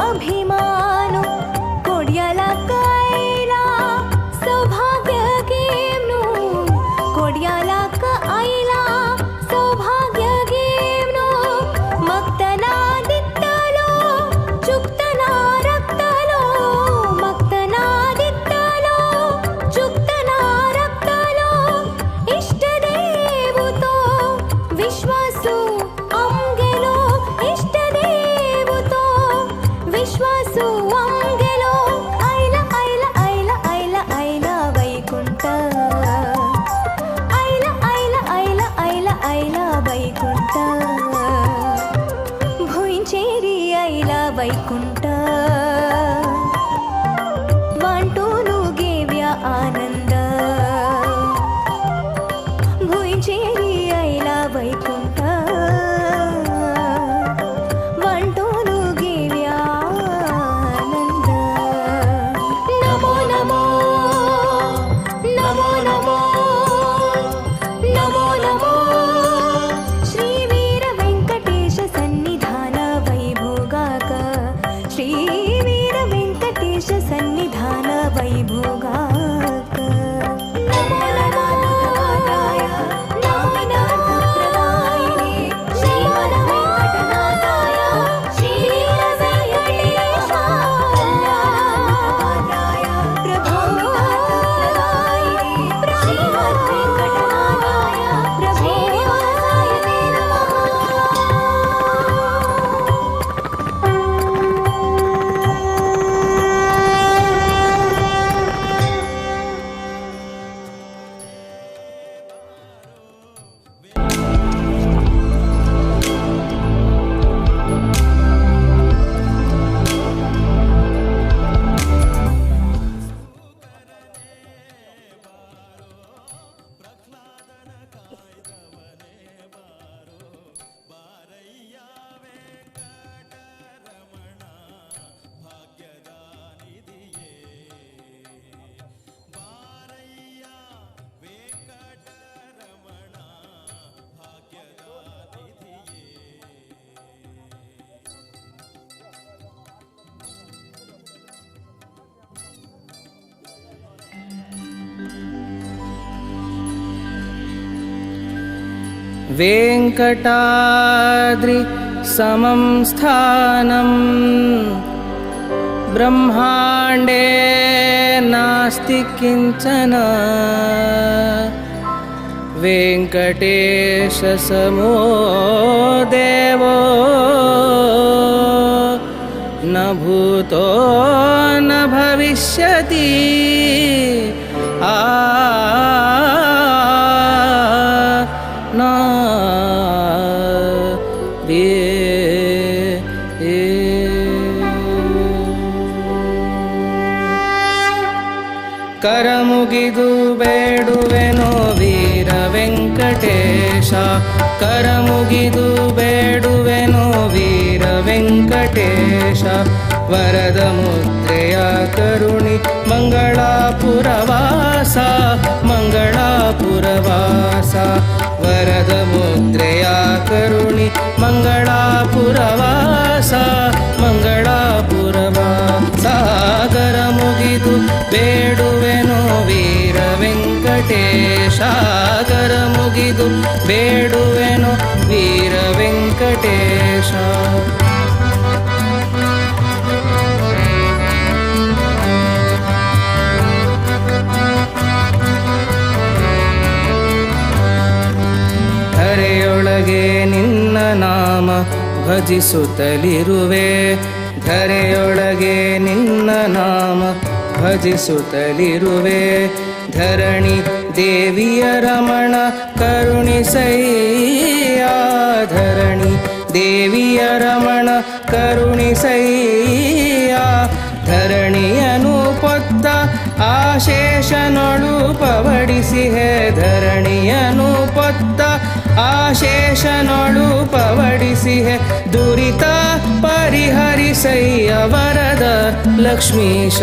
Speaker 6: ಅಭಿಮಾನು ಕೊಡ್ಯಲ ಕೈಲ ಸೌಭಾಗ್ಯ ಗೇಮ್ನು ಕೊಡ್ಯಲ ಐಲ ಸೌಭಾಗ್ಯ ಗೇಮ್ನು ಮಕ್ತನಾದಿತ್ತಲೋ ಚುಕ್ತನ ರಕ್ತಲೋ ಮಕ್ತನಾದಿತ್ತಲೋ ಚುಕ್ತನ ರಕ್ತಲೋ ಇಷ್ಟ ದೇವುತೋ ವಿಶ್ವಾಸು ಅಂಗೆಲೋ ಇಷ್ಟ ದೇವುತೋ ವಿಶ್ವಾಸು ಅಂಗೆಲೋ ಐಲ ಐಲ ಐಲ ಐಲ ಐಲ ವೈಕುಂಠ ಐಲ ಐಲ ಐಲ ಐಲ ಐಲ ವೈಕುಂಠ ಭುಂಚೇರಿ ಐಲ ವೈಕುಂಠ ವಾಂಟೋನು ಗೇವ್ಯ ಆನಂದ ಭುಂಚೇರಿ ಐಲ ವೈಕುಂಠ ವಾಂಟೋನು ಗೇವ್ಯ ಆನಂದ
Speaker 1: ನಮೋ ನಮೋ ನಮೋ ನಮೋ ನಮೋ ನಮೋ
Speaker 6: ಶ್ರೀ ವೀರ ವೆಂಕಟೇಶ ಸನ್ನಿಧಾನ ವೈಭೋಗಾಕ ಶ್ರೀ ವೀರ ವೆಂಕಟೇಶ ಸನ್ನಿಧಾನ ವೈಭೋಗಾಕ
Speaker 1: ನಮೋ ನಮೋ ನಾಮಿನಾರ್ಥಪ್ರದಾಯಿನೇ ಶ್ರೀಮದ್ ವೆಂಕಟನಾಥಾಯ ಶ್ರೀ ವೆಂಕಟೇಶ ಕಲ್ಯಾಣಾಯ ಪ್ರಭಾಮಿತಾರ್ಥಪ್ರದಾಯಿನೇ ಶ್ರೀಮದ್ ವೆಂಕಟನಾಥಾಯ ಶ್ರೀನಿವಾಸಾಯ ತೇ ನಮಃ.
Speaker 16: वेङ्कटाद्रि समं स्थानं ब्रह्माण्डे नास्ति किञ्चन वेङ्कटेशसमो देवो न भूतो न भविष्यति आ न बे ಕರಮುಗಿದು ಬೇಡುವೆನೋ ವೀರ ವೆಂಕಟೇಶ ಕರಮುಗಿದು ಬೇಡುವೆನೋ ವೀರ ವೆಂಕಟೇಶ ವರದ ಮುದ್ರೆಯ ಕರುಣಿ ಮಂಗಳಾಪುರವಾಸ ಮಂಗಳಾಪುರವಾಸ ವರದ ಮುದ್ರೆಯ ಕರುಣಿ ಮಂಗಳಾಪುರವಾಸ ಮಂಗಳಾಪುರವಾಸ ಕರಮುಗಿದು ಬೇಡುವೆನೋ ವೀರ ವೆಂಕಟೇಶ ಕರಮುಗಿದು ಬೇಡುವೆನೋ ವೀರ ವೆಂಕಟೇಶ. ಧರೆಯೊಳಗೆ ನಿನ್ನ ನಾಮ ಭಜಿಸುತ್ತಲಿರುವೆ ಧರೆಯೊಳಗೆ ನಿನ್ನ ನಾಮ ಭಜಿಸುತ್ತಲಿರುವೆ ಧರಣಿ ದೇವಿಯ ರಮಣ ಕರುಣಿಸಯ್ಯ ಧರಣಿ ದೇವಿಯ ರಮಣ ಕರುಣಿಸಯ್ಯ ಧರಣಿಯನು ಪೊತ್ತ ಆಶೇಷನೊಳು ಪವಡಿಸಿಹೆ ಧರಣಿಯನು ಪೊತ್ತ ಆಶೇಷನೊಳು ಪವಡಿಸಿಹೆ ದುರಿತ ಪರಿಹರಿಸಯ್ಯ ವರದ ಲಕ್ಷ್ಮೀಶ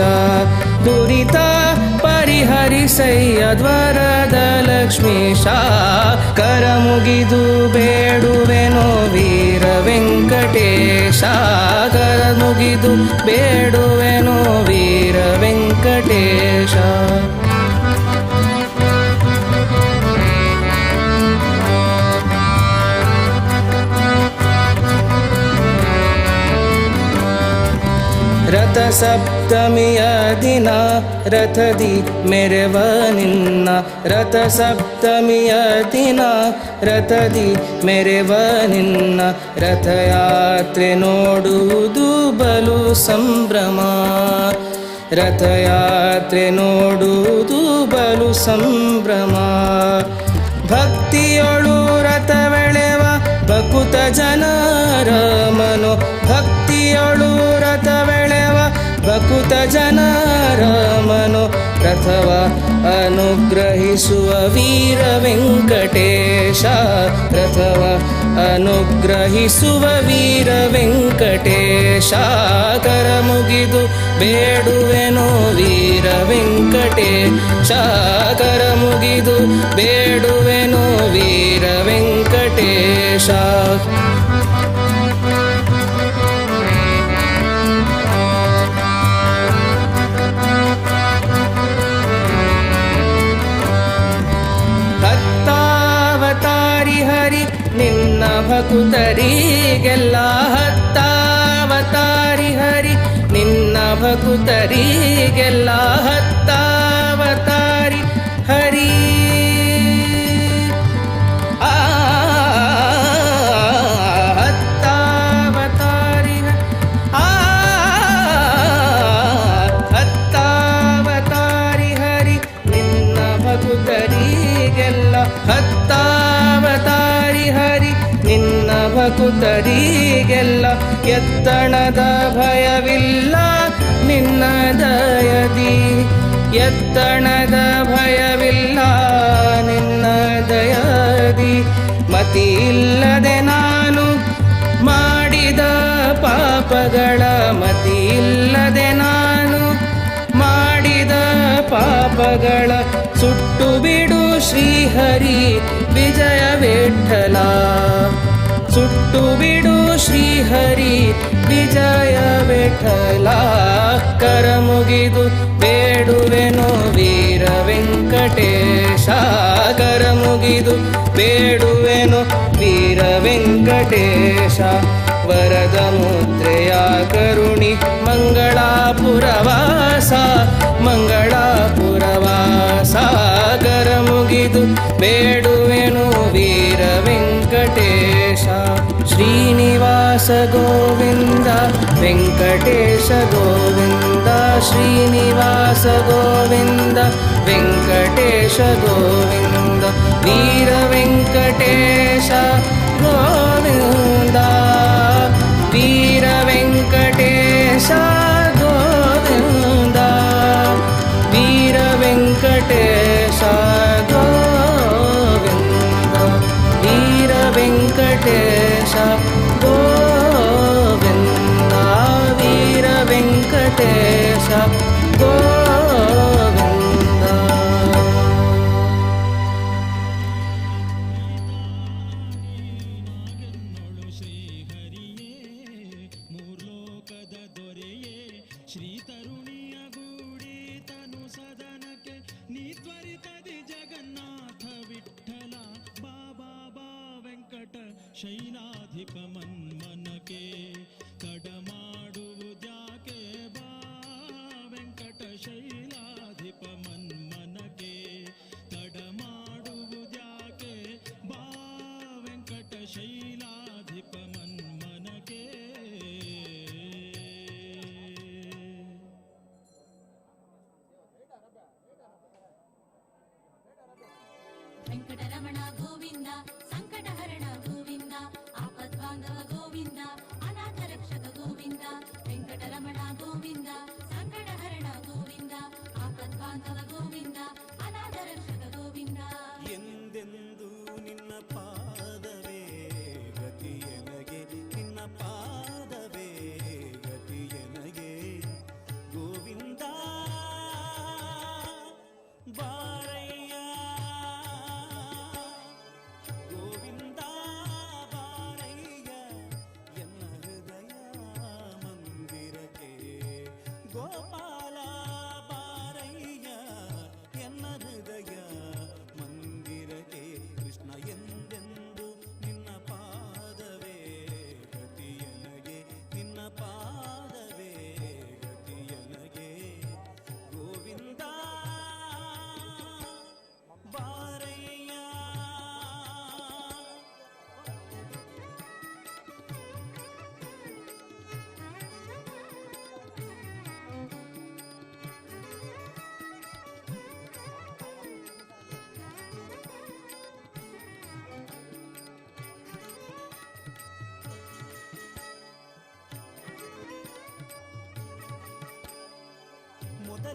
Speaker 16: ದುರಿತ ಪರಿಹರಿಸಯ್ಯ ದ್ವರದ ಲಕ್ಷ್ಮೀಶ ಕರಮುಗಿದು ಬೇಡುವೆನೋ ವೀರ ವೆಂಕಟೇಶ ಕರ ಮುಗಿದು ಬೇಡುವೆನು ವೀರ ವೆಂಕಟೇಶ. ರಥ ಸಪ್ತಮಿಯ ದಿನ ರಥದಿ ಮೆರೆವ ನಿನ್ನ, ರಥ ಸಪ್ತಮಿಯ ದಿನ ರಥದಿ ಮೆರೆವ ನಿನ್ನ, ರಥಯಾತ್ರೆ ನೋಡುವುದು ಬಲು ಸಂಭ್ರಮ, ರಥಯಾತ್ರೆ ನೋಡುವುದು ಬಲು ಸಂಭ್ರಮ. ಭಕ್ತಿಯೊಳು ರಥವೆಳೆವ ಭಕುತ ಜನರ ಮನೋ, ಭಕ್ತಿಯೊಳು ರಥವೆಳೆವ ಭಕುತ ಜನರ ಮನೋ, ರಥವ ಅನುಗ್ರಹಿಸುವ ವೀರ ವೆಂಕಟೇಶ, ರಥವ ಅನುಗ್ರಹಿಸುವ ವೀರ ವೆಂಕಟೇಶ. ಕರ ಮುಗಿದು ಬೇಡುವೆನು ವೀರ ವೆಂಕಟೇಶ, ಕರ ಮುಗಿದು ಬೇಡುವೆನು ವೀರ ವೆಂಕಟೇಶ. ಹತ್ತಾವತಾರಿ ಹರಿ ನಿನ್ನ ಭಕುತರಿಗೆಲ್ಲ, ಹತ್ತಾವತಾರಿ ಹರಿ ನಿನ್ನ ಭಕುತರಿಗೆಲ್ಲ, ಹತ್ತಾವತಾರಿ ಹರಿ ಆ ಹತ್ತಾವತಾರಿ ಆ ಹತ್ತಾವತಾರಿ ಹರಿ ನಿನ್ನ ಭಕುತರಿಗೆಲ್ಲ, ಹತ್ತಾವತಾರಿ ಹರಿ ನಿನ್ನ ಭಕುತರಿಗೆಲ್ಲ, ಎತ್ತಣದ ಭಯವಿಲ್ಲ ನಿನ್ನ ದಯದಿ, ಎತ್ತಣದ ಭಯವಿಲ್ಲ ನಿನ್ನ ದಯದಿ. ಮತಿಯಿಲ್ಲದೆ ನಾನು ಮಾಡಿದ ಪಾಪಗಳ, ಮತಿಯಿಲ್ಲದೆ ನಾನು ಮಾಡಿದ ಪಾಪಗಳ, ಸುಟ್ಟು ಬಿಡು ಶ್ರೀಹರಿ ವಿಜಯ ವಿಠಲ, ಸುಟ್ಟು ಬಿಡು ಶ್ರೀಹರಿ ವಿಜಯ ವಿಠಲ. ಕರ ಮುಗಿದು ಬೇಡುವೆನು ವೀರ ವೆಂಕಟೇಶ, ಕರ ಮುಗಿದು ಬೇಡುವೆನು ವೀರ ವೆಂಕಟೇಶ. ವರದ ಮುದ್ರೆಯ ಕರುಣಿ ಮಂಗಳಾಪುರವಾಸ, ಮಂಗಳಾಪುರವಾಸ. ಕರ ಮುಗಿದು ಬೇಡುವೆನು ವೀರ ವೆಂಕಟೇಶ. ಶ್ರೀನಿವಾಸ ಗೋವಿಂದ ವೆಂಕಟೇಶ ಗೋವಿಂದ, ಶ್ರೀನಿವಾಸ ಗೋವಿಂದ ವೆಂಕಟೇಶ ಗೋವಿಂದ, ವೀರ ವೆಂಕಟೇಶ ಗೋವಿಂದ, ವೀರ ವೆಂಕಟೇಶ ಗೋವಿಂದ, ವೀರ ವೆಂಕಟೇಶ ಗೋವಿಂದ, ವೀರ ವೆಂಕಟೇಶ ಗೋವಿಂದ, ವೀರ ವೆಂಕಟೇಶ ಗೋವಿಂದ.
Speaker 12: ಶೈಲಾಧಿಪ ಮನ್ಮನಕೆ ತಡ ಮಾಡುವುದ್ಯಾಕೆ ಬಾ ವೆಂಕಟ ಶೈಲಾಧಿಪ ಮನ್ಮನಕೆ ತಡ ಮಾಡುವುದ್ಯಾಕೆ ಬಾ ವೆಂಕಟ ಶೈಲಾಧಿಪ ಮನ್ಮನಕೆ.
Speaker 5: ವೆಂಕಟರಮಣ ಗೋವಿಂದ ಸಂಕಟಹರಣ ಗೋವಿಂದ ಆಪದ್ಬಾಂಧವ ಗೋವಿಂದ ಅನಾಥ ರಕ್ಷಕ ಗೋವಿಂದ, ವೆಂಕಟರಮಣ ಗೋವಿಂದ ಸಂಕಟಹರಣ ಗೋವಿಂದ ಆಪದ್ಬಾಂಧವ ಗೋವಿಂದ ಅನಾಥ ರಕ್ಷಕ ಗೋವಿಂದ.
Speaker 12: ಎಂದೆಂದು ನಿನ್ನ ಪಾದವೇ ಗತಿಯನಗೆ, ನಿನ್ನ ಪಾದವೇ ಗತಿಯನಗೆ ಗೋವಿಂದ ಬಾರಯ್ಯ ಗೋವಿಂದ.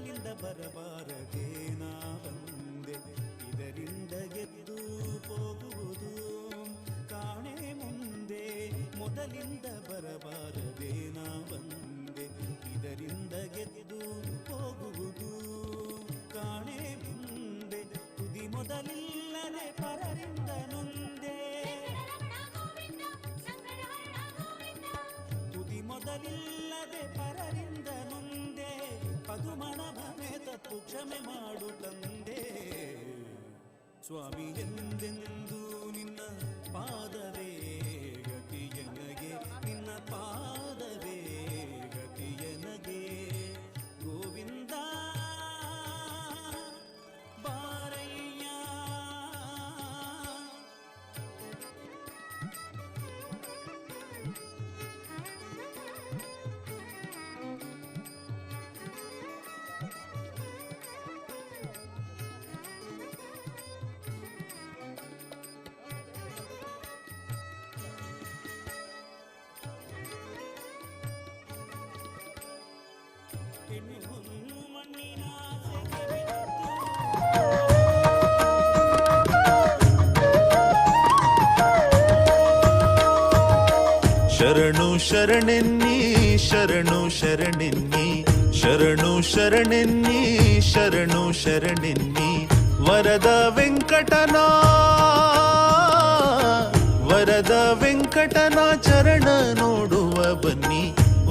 Speaker 12: ಮೊದಲಿಂದ ಬರಬಾರದೆ ನಾ ಬಂದೆ, ಇದರಿಂದ ಗೆದ್ದು ಹೋಗುವುದು ಕಾಣೆ ಮುಂದೆ. ಮೊದಲಿಂದ ಬರಬಾರದೆ ನಾ ಬಂದೆ, ಇದರಿಂದ ಗೆದ್ದು ಹೋಗುವುದು ಕಾಣೆ ಮುಂದೆ. ತುದಿ ಮೊದಲಿಲ್ಲದೆ ಪರರಿಂದ ನೊಂದೆ, ತುದಿ ಮೊದಲಿಲ್ಲದೆ ಪರರಿಂದ ನೊಂದೆ. ಪದುಮಣಭನೆ ತಪ್ಪು ಕ್ಷಮೆ ಮಾಡು ತಂದೆ. ಸ್ವಾಮಿ ಎಂದೆಂದು ನಿನ್ನ ಪಾದವೇ ಗತಿಯನಗೆ, ನಿನ್ನ ಪಾದವೇ ಗತಿಯನಗೆ. ಗೋವಿಂದ ಬಾರಯ್ಯ. ಹೆಣ್ಣು ಮಣ್ಣಿನ ಆಸೆಗೆ ಬಿದ್ದು
Speaker 13: ಶರಣು ಶರಣೆನ್ನಿ ಶರಣು ಶರಣೆನ್ನಿ ಶರಣು ಶರಣೆನ್ನಿ ಶರಣು ಶರಣೆನ್ನಿ ವರದ ವೆಂಕಟನ, ವರದ ವೆಂಕಟನ ಚರಣ ನೋಡುವ ಬನ್ನಿ,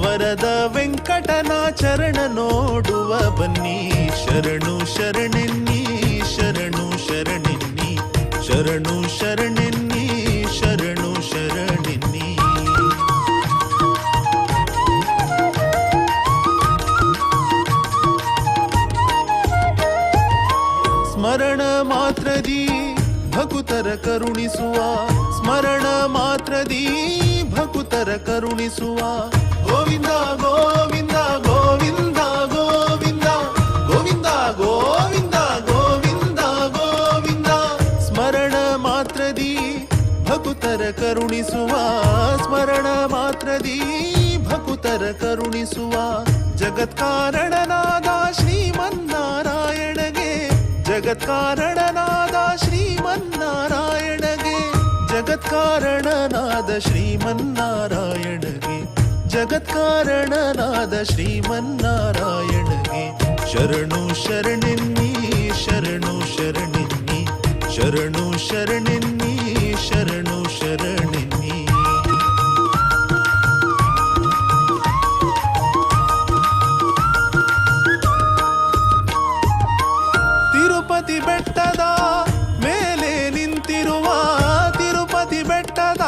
Speaker 13: ವರದ ವೆಂಕಟನ ಚರಣ ನೋಡುವ ಬನ್ನಿ. ಶರಣು ಶರಣೆನ್ನಿ ಶರಣು ಶರಣೆನ್ನಿ ಶರಣು ಶರಣೆನ್ನಿ ಶರಣು ಶರಣೆನ್ನಿ. ಸ್ಮರಣ ಮಾತ್ರದಿ ಭಕುತರ ಕರುಣಿಸುವ, ಸ್ಮರಣ ಮಾತ್ರದಿ ಭಕುತರ ಕರುಣಿಸುವ. ಗೋವಿಂದ ಗೋವಿಂದ ಗೋವಿಂದ ಗೋವಿಂದ ಗೋವಿಂದ ಗೋವಿಂದ ಗೋವಿಂದ ಗೋವಿಂದ. ಸ್ಮರಣ ಮಾತ್ರದಿ ಭಕುತರ ಕರುಣಿಸುವ, ಸ್ಮರಣ ಮಾತ್ರದಿ ಭಕುತರ ಕರುಣಿಸುವ. ಜಗತ್ಕಾರಣನಾದ ಶ್ರೀಮನ್ನಾರಾಯಣಗೆ, ಜಗತ್ಕಾರಣನಾದ ಶ್ರೀಮನ್ನಾರಾಯಣಗೆ, ಜಗತ್ಕಾರಣನಾದ ಶ್ರೀಮನ್ನಾರಾಯಣಗೆ, ಜಗತ್ಕಾರಣನಾದ ಶ್ರೀಮನ್ನಾರಾಯಣಗೆ. ಶರಣು ಶರಣೆನ್ನಿ ಶರಣು ಶರಣೆನ್ನಿ ಶರಣು ಶರಣೆನ್ನಿ ಶರಣು ಶರಣೆನ್ನಿ. ತಿರುಪತಿ ಬೆಟ್ಟದ ಮೇಲೆ ನಿಂತಿರುವ, ತಿರುಪತಿ ಬೆಟ್ಟದ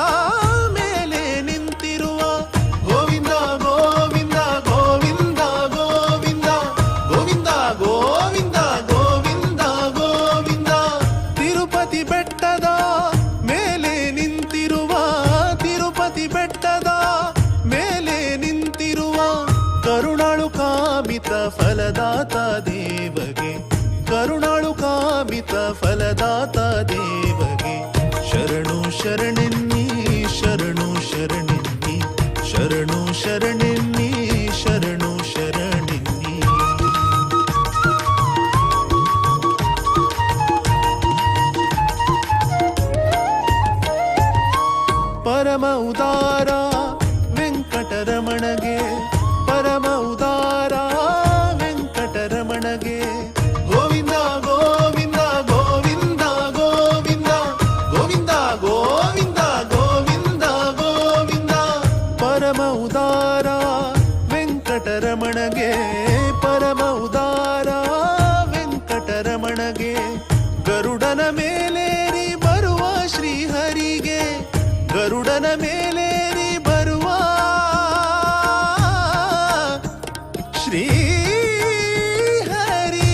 Speaker 13: ಮೇಲೆ ನಿಂತಿರುವ. ಗೋವಿಂದ ಗೋವಿಂದ ಗೋವಿಂದ ಗೋವಿಂದ ಗೋವಿಂದ ಗೋವಿಂದ ಗೋವಿಂದ ಗೋವಿಂದ. ತಿರುಪತಿ ಬೆಟ್ಟದ ಮೇಲೆ ನಿಂತಿರುವ, ತಿರುಪತಿ ಬೆಟ್ಟದ ಮೇಲೆ ನಿಂತಿರುವ. ಕರುಣಾಳು ಕಾಮಿತ ಫಲದಾತ ದೇವಗೆ, ಕರುಣಾಳು ಕಾಮಿತ ಫಲದಾತ ದೇವಗೆ. ಶರಣು ಶರಣೆನ್ನಿ ಶರಣು ಶರಣೆನ್ನಿ ಶರಣು ಶರಣೆನ್ನಿ ಶರಣು ಶರಣೆನ್ನಿ. ಪರಮ ಉದಾರ ವೆಂಕಟರಮಣಗೆ, ಪರಮ ಉದಾರ ವೆಂಕಟರಮಣಗೆ. ಗೋವಿಂದ ಗೋವಿಂದ ಗೋವಿಂದ ಗೋವಿಂದ ಗೋವಿಂದ ಗೋವಿಂದ ಗೋವಿಂದ ಗೋವಿಂದ. ಪರಮ ಉದಾರ ವೆಂಕಟರಮಣಗೆ, ಪರಮ ಉದಾರ ವೆಂಕಟರಮಣಗೆ. ಗರುಡನ ಮೇಲೇರಿ ಬರುವ ಶ್ರೀಹರಿಗೆ, ಗರುಡನ ಮೇಲೇರಿ ಬರುವ ಶ್ರೀ ಹರಿ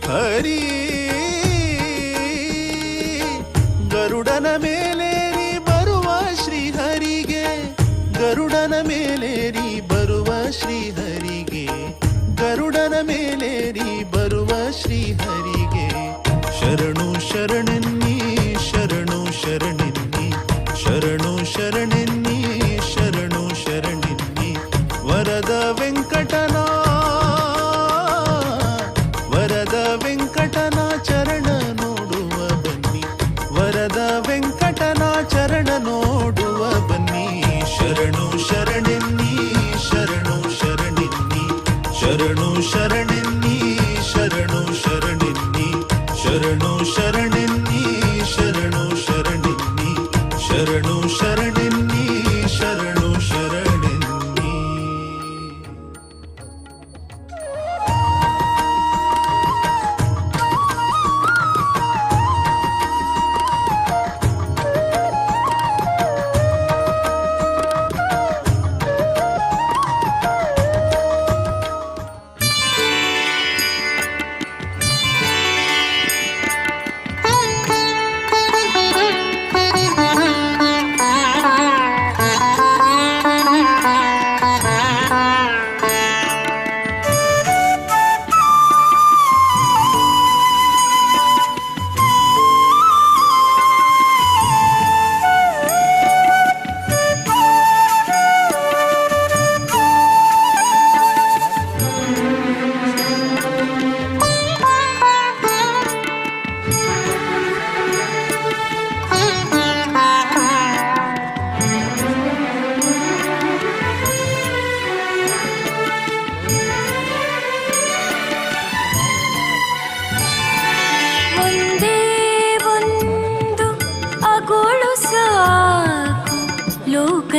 Speaker 13: ಹರಿ. ಗರುಡನ ಮೇಲೇರಿ ಬರುವ ಶ್ರೀಹರಿಗೆ, ಗರುಡನ ಮೇಲೇರಿ ಬರುವ ಶ್ರೀಹರಿಗೆ, ಗರುಡನ ಮೇಲೇರಿ ಬರುವ ಶ್ರೀಹರಿಗೆ. ಶರಣು ಶರಣೆನ್ನಿ ಶರಣು ಶರಣೆನ್ನಿ ಶರಣು ಶರಣೆನ್ನಿ ಶರಣು ಶರಣೆನ್ನಿ. ವರದ ವೆಂಕಟನ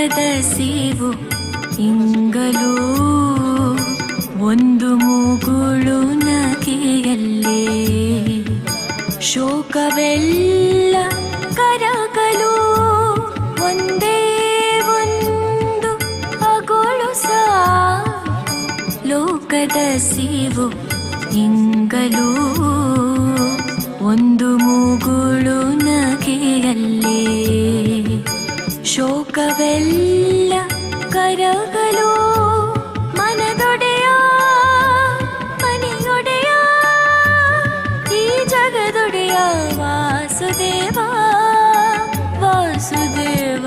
Speaker 1: ಲೋಕದ ಸೇವು ಇಂಗಲೂ ಒಂದು ಮುಗುಳು ನಗೆಯಲ್ಲೇ ಶೋಕವೆಲ್ಲ ಕರಗಲು ಒಂದೇ ಒಂದು ಅಗೋಳು ಸಾಕು. ಲೋಕದ ಸೇವು ಇಂಗಲೂ ಒಂದು ಮುಗುಳು ನಗೆಯಲ್ಲೇ ಶೋಕವೆಲ್ಲ ಕರಗಲು. ಮನದೊಡೆಯ ಮನೆಯೊಡೆಯ ಈ ಜಗದೊಡೆಯ ವಾಸುದೇವ ವಾಸುದೇವ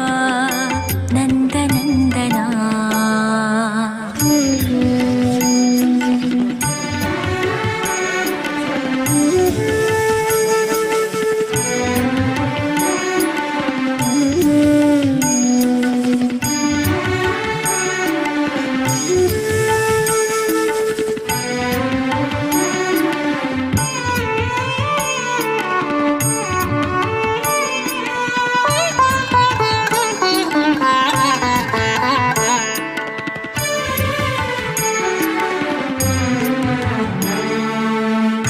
Speaker 1: ನಂದನಂದನ.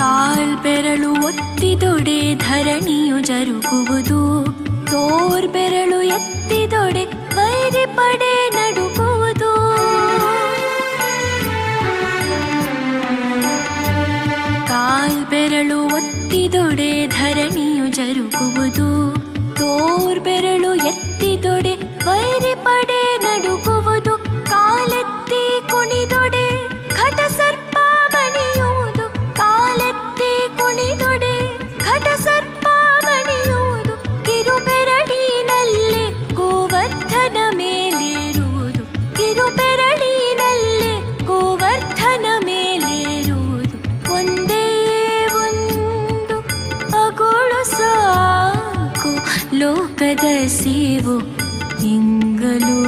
Speaker 1: ಕಾಲ್ಬೆರಳು ಒತ್ತಿದೊಡೆ ಧರಣಿಯು ಜರುಗುವುದು, ತೋರ್ಬೆರಳು ಎತ್ತಿದೊಡೆ ವೈರಿ ಪಡೆ ನಡುಗುವುದು. ಕಾಲ್ಬೆರಳು ಒತ್ತಿದೊಡೆ ಧರಣಿಯು ಜರುಗುವುದು, ತೋರ್ಬೆರಳು ಎತ್ತಿದೊಡೆ ವೈರಿ ಪಡೆ ನಡುಗುವುದು. ಕಾಲೆತ್ತಿ ಕುಣಿದೊಡೆ ಘಟ ಸರ್ಪ ಬಣಿಯುವುದು, ಕಾಲೆತ್ತಿ ಕುಣಿದೊಡೆ ಘಟ ಸರ್ಪ ಬಣಿಯುವುದು. ಕಿರುಬೆರಳಿನಲ್ಲೇ ಗೋವರ್ಧನ ಮೇಲೇರುವುದು, ಕಿರುಬೆರಳಿನಲ್ಲೇ ಗೋವರ್ಧನ ಮೇಲೇರುವುದು. ಒಂದೇ ಒಂದು ಅಗೋಳು ಸಾಕು ಲೋಕದ ಸೇವು ಇಂಗಲೂ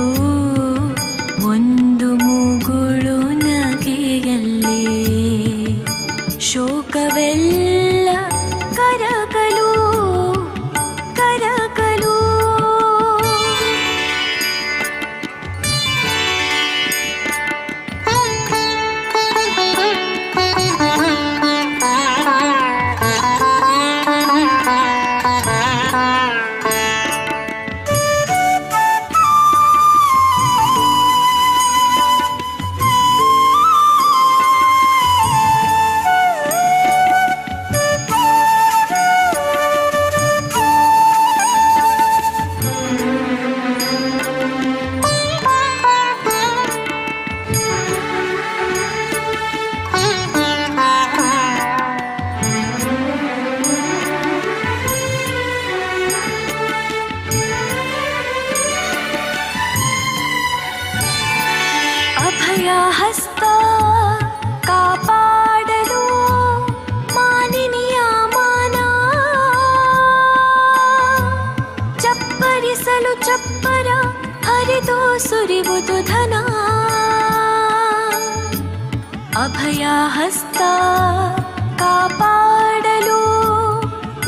Speaker 1: ಒಂದು ಮುಗುಳು ನಗೆಯಲ್ಲೇ ಶೋಕವೆಲ್ಲ ಕರಗಲು ಕರಗಲು. ಅಭಯ ಹಸ್ತ ಕಾಪಾಡಲು ಮಾನಿನಿಯ ಮಾನ, ಚಪ್ಪರಿಸಲು ಚಪ್ಪರ ಹರಿದು ಸುರಿವುದು ಧನ. ಅಭಯ ಹಸ್ತ ಕಾಪಾಡಲು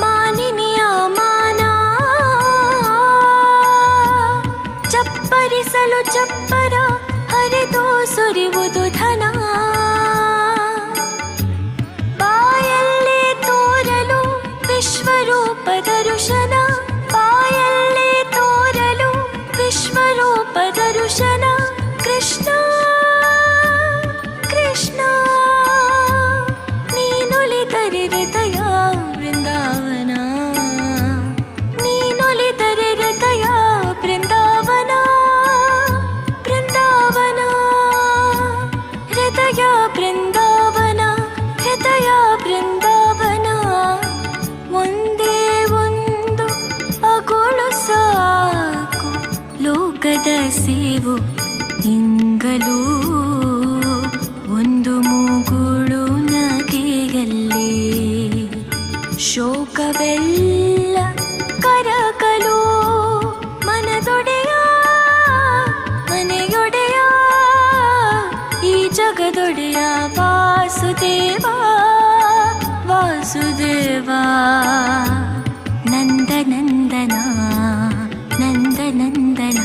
Speaker 1: ಮಾನಿನಿಯ ಮಾನ, ಚಪ್ಪರಿಸಲು ಚಪ್ಪರ ಹರಿದು ಸುರಿವುದು ಧನ. ಬಾಯಲ್ಲೇ ತೋರಲು ವಿಶ್ವರೂಪ ದರುಶನ, ಬಾಯಲ್ಲೇ ತೋರಲು ವಿಶ್ವರೂಪ ದರುಶನ. ಕೃಷ್ಣ ಕೃಷ್ಣ ನೀನೊಲಿದರೆ ಹೃದಯ ಬೃಂದಾವನ, ನೀನೊಲಿದರೆ ಹೃದಯ ಬೃಂದಾವನ, ಬೃಂದಾವನ ಹೃದಯ ಬೃಂದಾವನ ಹೃದಯ ಬೃಂದಾವನ. ಒಂದೇ ಒಂದು ಅಗೋಳು ಸಾಕು ಲೋಕದ ಸೇವು ಇಂಗಲೂ ಒಂದು ಮುಗುಳು ನಗೆಯಲ್ಲೇ ಶೋಕವೆಲ್ಲ ಕರಗಲು. ಮನದೊಡೆಯ ಮನೆಯೊಡೆಯ ಈ ಜಗದೊಡೆಯ ವಾಸುದೇವ ವಾಸುದೇವ ನಂದನಂದನ ನಂದನಂದನ.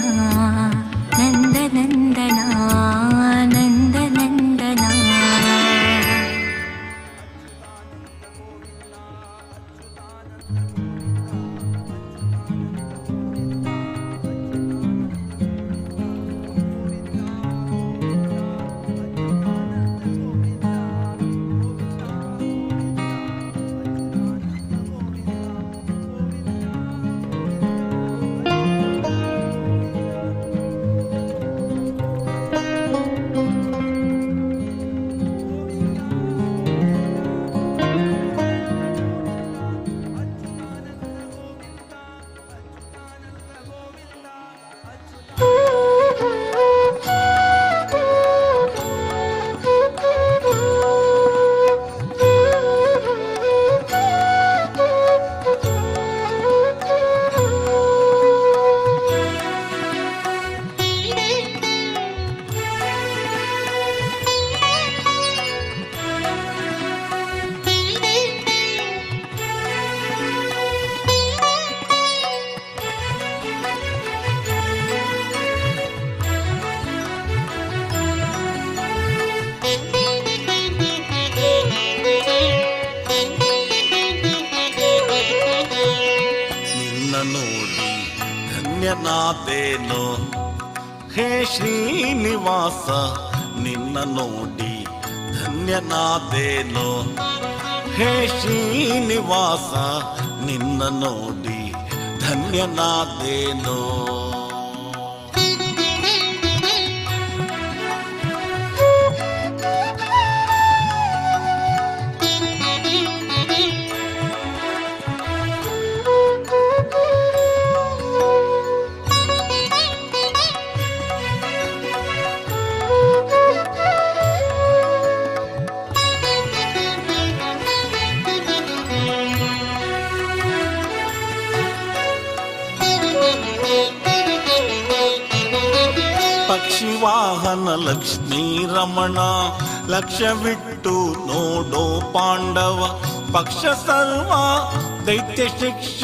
Speaker 17: ಧನ್ಯನಾದೇನೋ. ಹೇ ಶ್ರೀನಿವಾಸ ನಿನ್ನ ನೋಡಿ ಧನ್ಯನಾದೇನೋ. ಹೇ ಶ್ರೀನಿವಾಸ ನಿನ್ನ ನೋಡಿ ಧನ್ಯನಾದೇನೋ. ಪಕ್ಷಿವಾಹನ ಲಕ್ಷ್ಮೀ ರಮಣ ಲಕ್ಷ್ಯವಿಟ್ಟು ನೋಡೋ ಪಾಂಡವ ಪಕ್ಷ ಸರ್ವ ದೈತ್ಯ ಶಿಕ್ಷ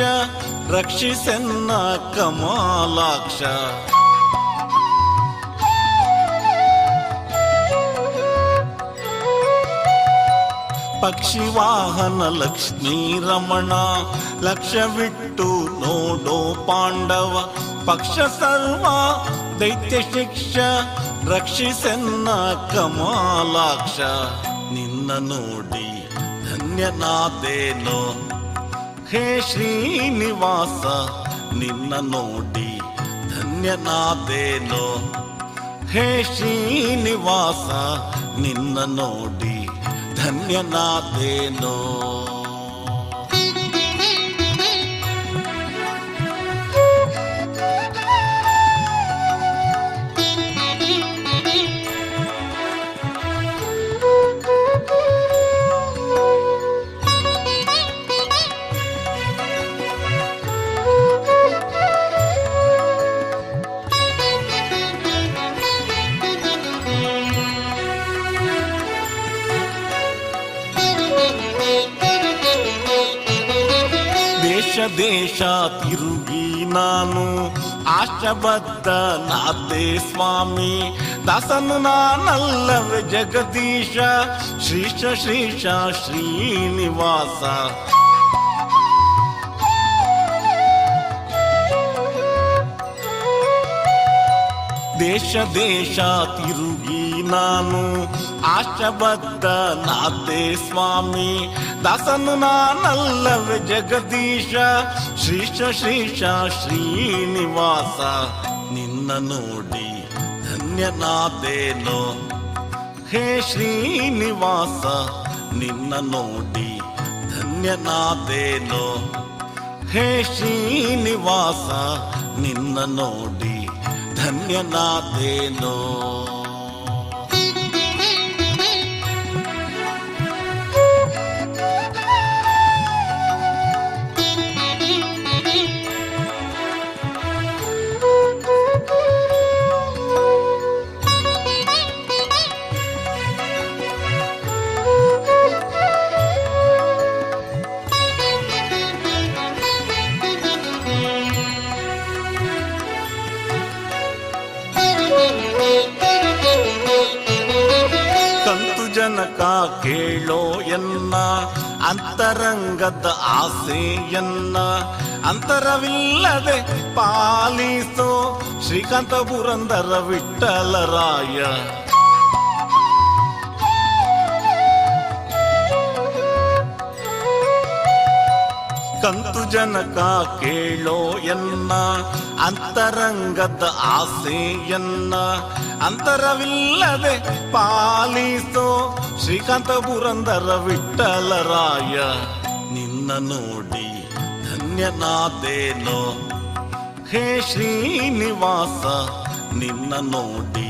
Speaker 17: ರಕ್ಷಿಸೆನ್ನ ಕಮಲಾಕ್ಷ. ಪಕ್ಷಿವಾಹನ ಲಕ್ಷ್ಮೀ ರಮಣ ಲಕ್ಷ್ಯವಿಟ್ಟು ನೋಡೋ ಪಾಂಡವ ಪಕ್ಷ ಸರ್ವ ದೈತ್ಯ ಶಿಕ್ಷ ರಕ್ಷಿಸೆನ್ನ ಕಮಲಾಕ್ಷ. ನಿನ್ನ ನೋಡಿ ಧನ್ಯನಾದೇನೋ. ಹೇ ಶ್ರೀನಿವಾಸ ನಿನ್ನ ನೋಡಿ ಧನ್ಯನಾದೇನೋ. ಹೇ ಶ್ರೀನಿವಾಸ ನಿನ್ನ ನೋಡಿ ಧನ್ಯನಾದೇನೋ. ದೇಶ ದೇಶ ತಿರುಗಿ ನಾನು ಆಶಬದ್ಧ ನಾದೆ ಸ್ವಾಮಿ ದಾಸನು ನಾನಲ್ಲವೇ ಜಗದೀಶ ಶ್ರೀಶ ಶ್ರೀಶ ಶ್ರೀನಿವಾಸ. ದೇಶ ದೇಶ ತಿರುಗಿ ನಾನು ಆಶಬದ್ಧ ನಾದೆ ಸ್ವಾಮಿ ದಾಸನು ನಾನಲ್ಲವೇ ಜಗದೀಶ ಶ್ರೀಶ ಶ್ರೀಶ ಶ್ರೀನಿವಾಸ. ನಿನ್ನ ನೋಡಿ ಧನ್ಯನಾದೇನೋ. ಹೇ ಶ್ರೀನಿವಾಸ ನಿನ್ನ ನೋಡಿ ಧನ್ಯನಾದೇನೋ. ಹೇ ಶ್ರೀನಿವಾಸ ನಿನ್ನ ನೋಡಿ ಧನ್ಯನಾದೇನೋ. ಜನಕ ಕೇಳೋ ಎನ್ನ ಅಂತರಂಗದ ಆಸೆಯನ್ನ ಅಂತರವಿಲ್ಲದೆ ಪಾಲಿಸೋ ಶ್ರೀಕಾಂತ ಪುರಂದರ ವಿಠಲರಾಯ. ಕಂತು ಜನಕ ಕೇಳೋ ಎನ್ನ ಅಂತರಂಗದ ಆಸೆಯನ್ನ ಅಂತರವಿಲ್ಲದೆ ಪಾಲಿಸೋ ಶ್ರೀಕಾಂತ ಪುರಂದರ ವಿಠಲರಾಯ. ನಿನ್ನ ನೋಡಿ ಧನ್ಯನಾದೇನೋ. ಹೇ ಶ್ರೀನಿವಾಸ ನಿನ್ನ ನೋಡಿ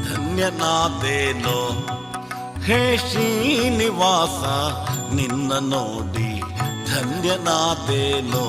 Speaker 17: ಧನ್ಯನಾದೇನೋ. ಹೇ ಶ್ರೀನಿವಾಸ ನಿನ್ನ ನೋಡಿ ಧನ್ಯನಾದೇನೋ.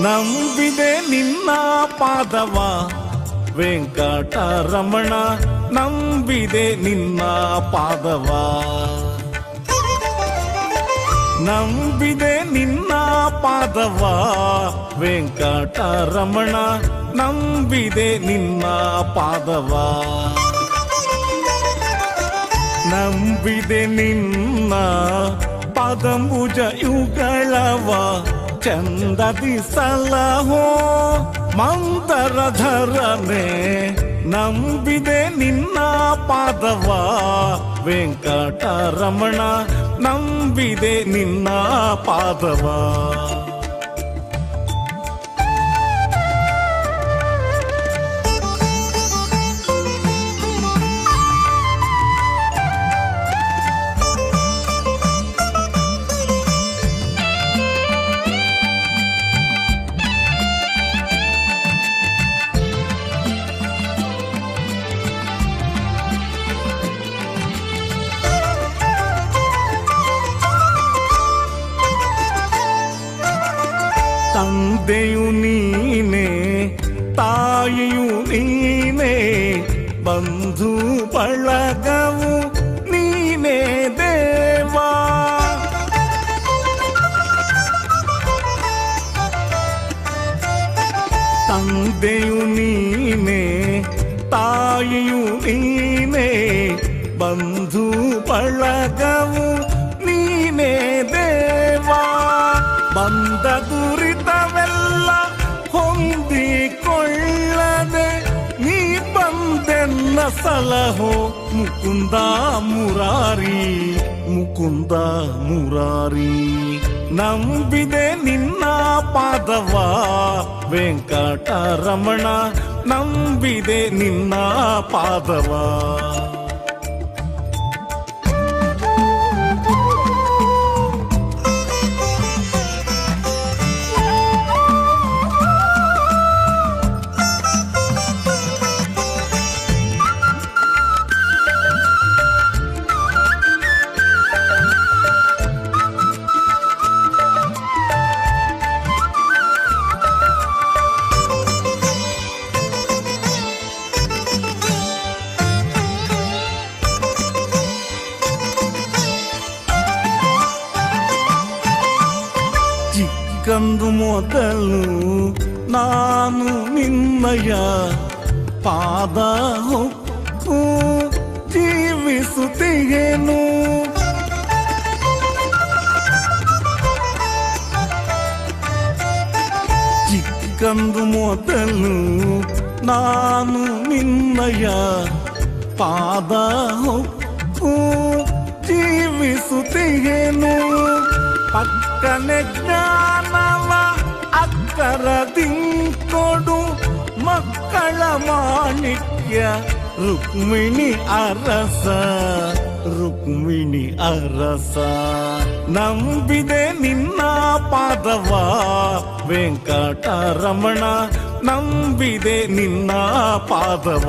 Speaker 18: ನಂಬಿದೆ ನಿನ್ನ ಪಾದವ ವೆಂಕಟರಮಣ, ನಂಬಿದೆ ನಿನ್ನ ಪಾದವ, ನಂಬಿದೆ ನಿನ್ನ ಪಾದವ ವೆಂಕಟರಮಣ, ನಂಬಿದೆ ನಿನ್ನ ಪಾದವ, ನಂಬಿದೆ ನಿನ್ನ ಪಾದಂಬುಜ ಯುಗಳವ ಚಂದದಿ ಸಲಹೋ ಮಂದರಧರನೆ, ನಂಬಿದೆ ನಿನ್ನ ಪಾದವ ವೆಂಕಟರಮಣ, ನಂಬಿದೆ ನಿನ್ನ ಪಾದವ. ತಂದೆಯು ನೀನೇ, ತಾಯಿಯು ನೀನೇ, ಬಂಧು ಬಳಗವು ನೀನೇ ದೇವಾ, ತಂದೆಯು ನೀನೇ, ತಾಯಿಯು ನೀನೇ, ಬಂಧು ಬಳಗವು ನೀನೇ ದೇವಾ, ಬಂದ ದುರಿತವೆಲ್ಲ ಹೊಂದಿಕೊಳ್ಳದೆ ನೀ ಬಂದೆನ್ನ ಸಲಹೋ ಮುಕುಂದ ಮುರಾರಿ, ಮುಕುಂದ ಮುರಾರಿ, ನಂಬಿದೆ ನಿನ್ನ ಪಾದವ ವೆಂಕಟರಮಣ, ನಂಬಿದೆ ನಿನ್ನ ಪಾದವ. ಚಿಕ್ಕಂದು ಮೊದಲು ನಾನು ನಿನ್ನಯ ಪಾದ ಹೊಕ್ಕು ಜೀವಿಸುತ್ತೇನು, ಚಿಕ್ಕಂದು ಮೊದಲು ನಾನು ನಿನ್ನಯ ಪಾದ ಹೊಕ್ಕು ಜೀವಿಸುತ್ತೇನು, ಪಕ್ಕನೆ ಜ್ಞಾನವ ಅಕ್ಕರದಿಂಕೊಡು ಮಕ್ಕಳ ಮಾಣಿಕ್ಯ ರುಕ್ಮಿಣಿ ಅರಸ, ರುಕ್ಮಿಣಿ ಅರಸ, ನಂಬಿದೆ ನಿನ್ನ ಪಾದವ ವೆಂಕಟರಮಣ, ನಂಬಿದೆ ನಿನ್ನ ಪಾದವ.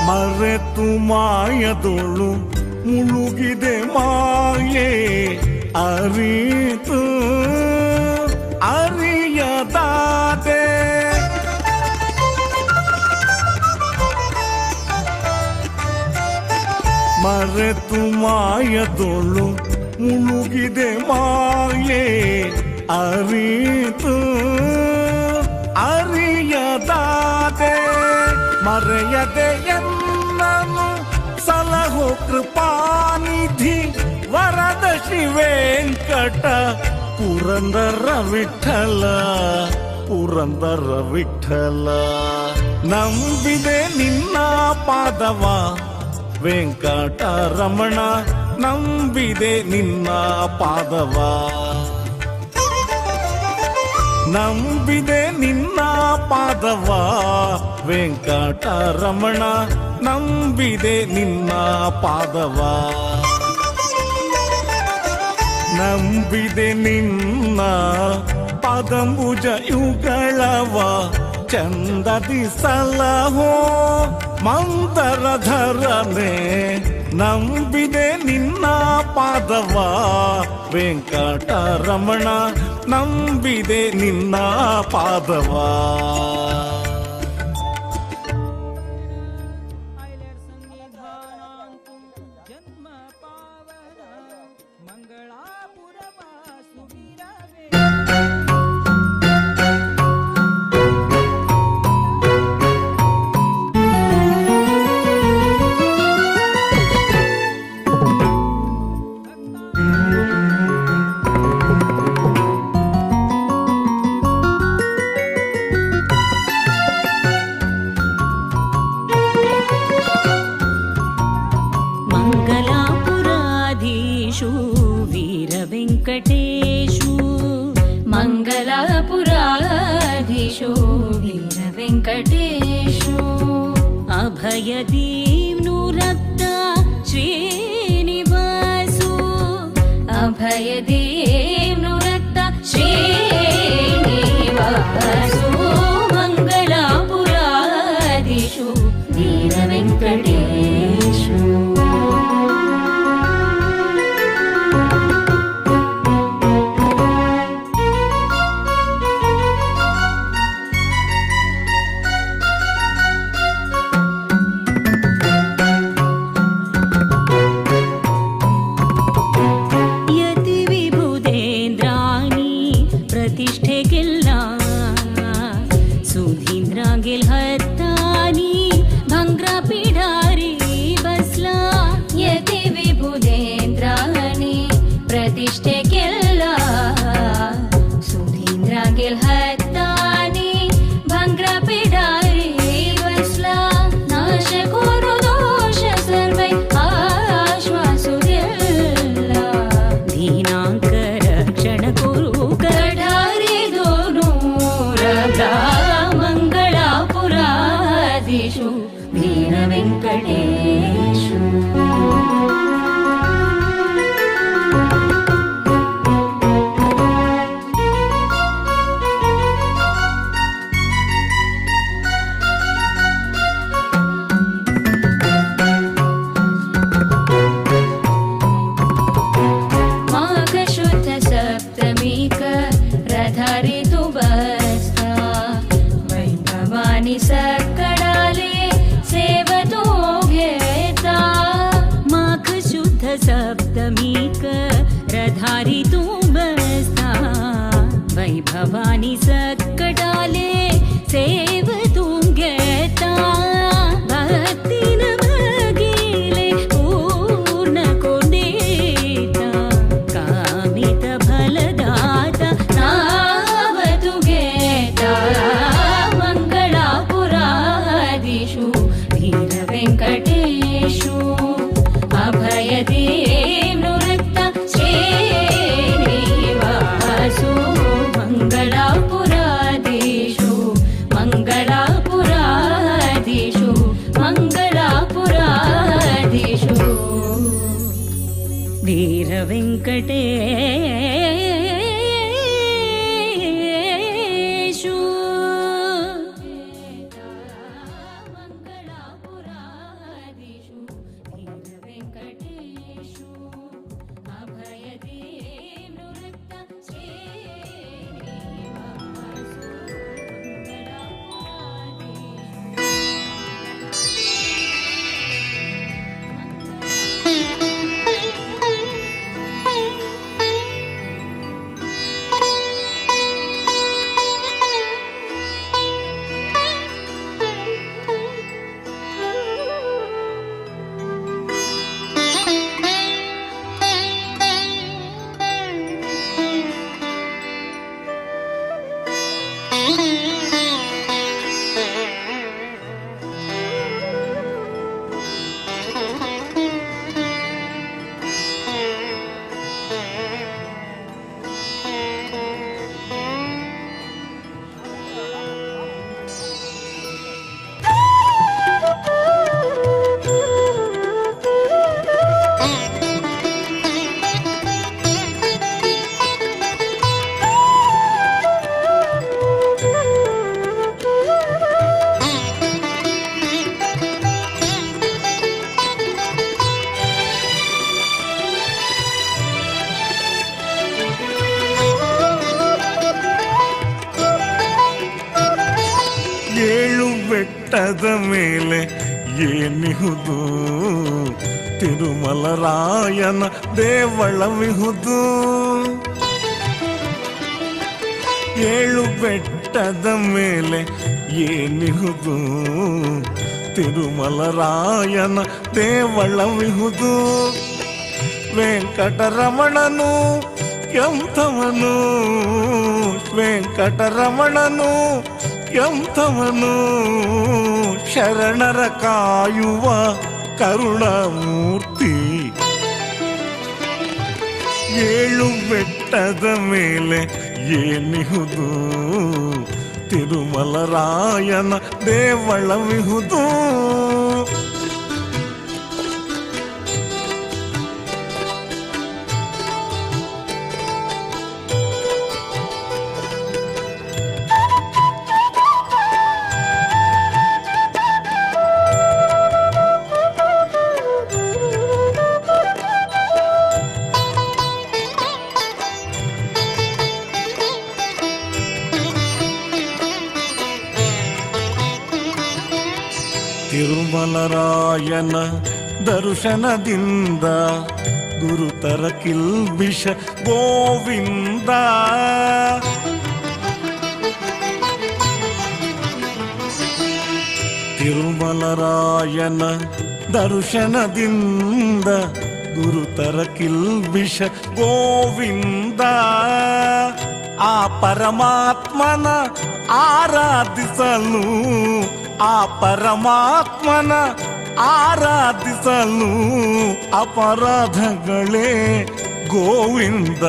Speaker 18: ಮರೆತು ಮಾಯದೊಳು ಮುಳುಗಿದೆ ಮಾಯೆ ಅರಿತು ಅರಿಯದಾದೆ, ಮರೆತು ಮಾಯದೊಳು ಮುಳುಗಿದೆ ಮಾಯೆ ಅರಿತು ಅರಿಯದಾದೆ, ಮರೆಯದೆ ಎನ್ನನು ಸಲಹು ಕೃಪಾನಿಧಿ ವರದ ಶ್ರೀ ವೆಂಕಟ ಪುರಂದರ ವಿಠಲ, ಪುರಂದರ ವಿಠಲ, ನಂಬಿದೆ ನಿನ್ನ ಪಾದವ ವೆಂಕಟರಮಣ, ನಂಬಿದೆ ನಿನ್ನ ಪಾದವ, ನಂಬಿದೆ ನಿನ್ನ ಪಾದವ ವೆಂಕಟರಮಣ ನಂಬಿದೆ ನಿನ್ನ ಪಾದವ ನಂಬಿದೆ ನಿನ್ನ ಪದಂಬುಜ ಯುಗಳವ ಚಂದದಿ ಸಲಹೋ ಮಂದರಧರನೆ ನಂಬಿದೆ ನಿನ್ನ ಪಾದವ ವೆಂಕಟರಮಣ ನಂಬಿದೆ ನಿನ್ನ ಪಾದವ.
Speaker 5: ಮಂಗಲಾಪುರಾಧೀಶು ವೀರವೆಂಕಟೇಶು
Speaker 1: ಮಂಗಲಾಪುರಾಧೀಶು ವೀರವೆಂಕಟೇಶು
Speaker 5: ಅಭಯದೀವ್ನು ರಕ್ತ ಶ್ರೀನಿವಾಸು
Speaker 1: ಅಭಯದೇವ್ನು ರಕ್ತ ಶ್ರೀನಿವಾಸು ಮಂಗಲಾಪುರಾಧೀಶು ವೀರವೆಂಕಟೇಶು.
Speaker 5: ಯತಿ ವಿಭುದೇಂದ್ರಾಣಿ ಪ್ರತಿಷ್ಠೆಗೆಲ್ಲ ಸುಧೀಂದ್ರಾಂಗೆಲ್ ಹತ್ತಾನಿ ಭಂಗ್ರ ಪಿಡಾರಿ ಬಸ್ಲಾ
Speaker 1: ಯತಿ ವಿಭುದೇಂದ್ರಾಣಿ ಪ್ರತಿಷ್ಠೆಗೆಲ್ಲ ಸುಧೀಂದ್ರಾಂಗೆಲ್ ಹತ್ತಾನಿ ಭಂಗ್ರ ಪಿಡಾರಿ ಬಸ್ಲಾ ನಾಶ ಕೋರು ದೋಷ ಸರ್ವೈ ಆಶ್ವಾಸುಗೆಲ್ಲ
Speaker 5: ದೀನಾಂಕ ರಕ್ಷಣ ಕುರು
Speaker 1: ಕಢಾರಿ ದೋನೂರ ಮಂಗಳಾಪುರಾಧೀಶು ವೀರವೆಂಕಟೇಶು. माघ शुद्ध सप्तमीक रधारी तु बसता वैभवानी सकडाले सेवतो घेता
Speaker 5: माघ शुद्ध सप्तमीक रधारी तू बसता वैभवानी सकटाले सेव तू घेता भक्तीन मागिले पूर्ण कोंडेता कामित फलदाता
Speaker 1: नाव तु घेता मंगलापुराधीशु वीरवेङ्कटेशु अभयदेव्नु रक्ता श्रीनिवासु मंगलापुराधीशु मंगलापुराधीशु मंगलापुराधीशु
Speaker 5: वीरवेङ्कटेशु.
Speaker 1: मंगलापुराधीशु वीरवेङ्कटेशु अभयदेव्नु रक्ता श्रीनिवासु मंगलापुराधीशु.
Speaker 18: ಬೆಟ್ಟದ ಮೇಲೆ ಏನಿಹುದು ತಿರುಮಲರಾಯನ ದೇವಳವಿಹುದು. ಏಳು ಬೆಟ್ಟದ ಮೇಲೆ ಏನಿಹುದು ತಿರುಮಲರಾಯನ ದೇವಳವಿಹುದು. ವೆಂಕಟರಮಣನು ಎಂಥವನು, ವೆಂಕಟರಮಣನು ಎಂಥವನು, ಶರಣರ ಕಾಯುವ ಕರುಣಾಮೂರ್ತಿ. ಏಳು ಬೆಟ್ಟದ ಮೇಲೆ ಏನಿಹುದು ತಿರುಮಲರಾಯನ ದೇವಳವಿಹುದು. ತಿರುಮಲರಾಯನ ದರ್ಶನದಿಂದ ಗುರುತರ ಕಿಲ್ಬಿಷ ಗೋವಿಂದ. ತಿರುಮಲರಾಯನ ದರ್ಶನದಿಂದ ಗುರುತರ ಕಿಲ್ಬಿಷ ಗೋವಿಂದ. ಆ ಪರಮಾತ್ಮನ ಆರಾಧಿಸಲು, ಆ ಪರಮಾತ್ಮನ ಆರಾಧಿಸಲು ಅಪರಾಧಗಳೇ ಗೋವಿಂದ.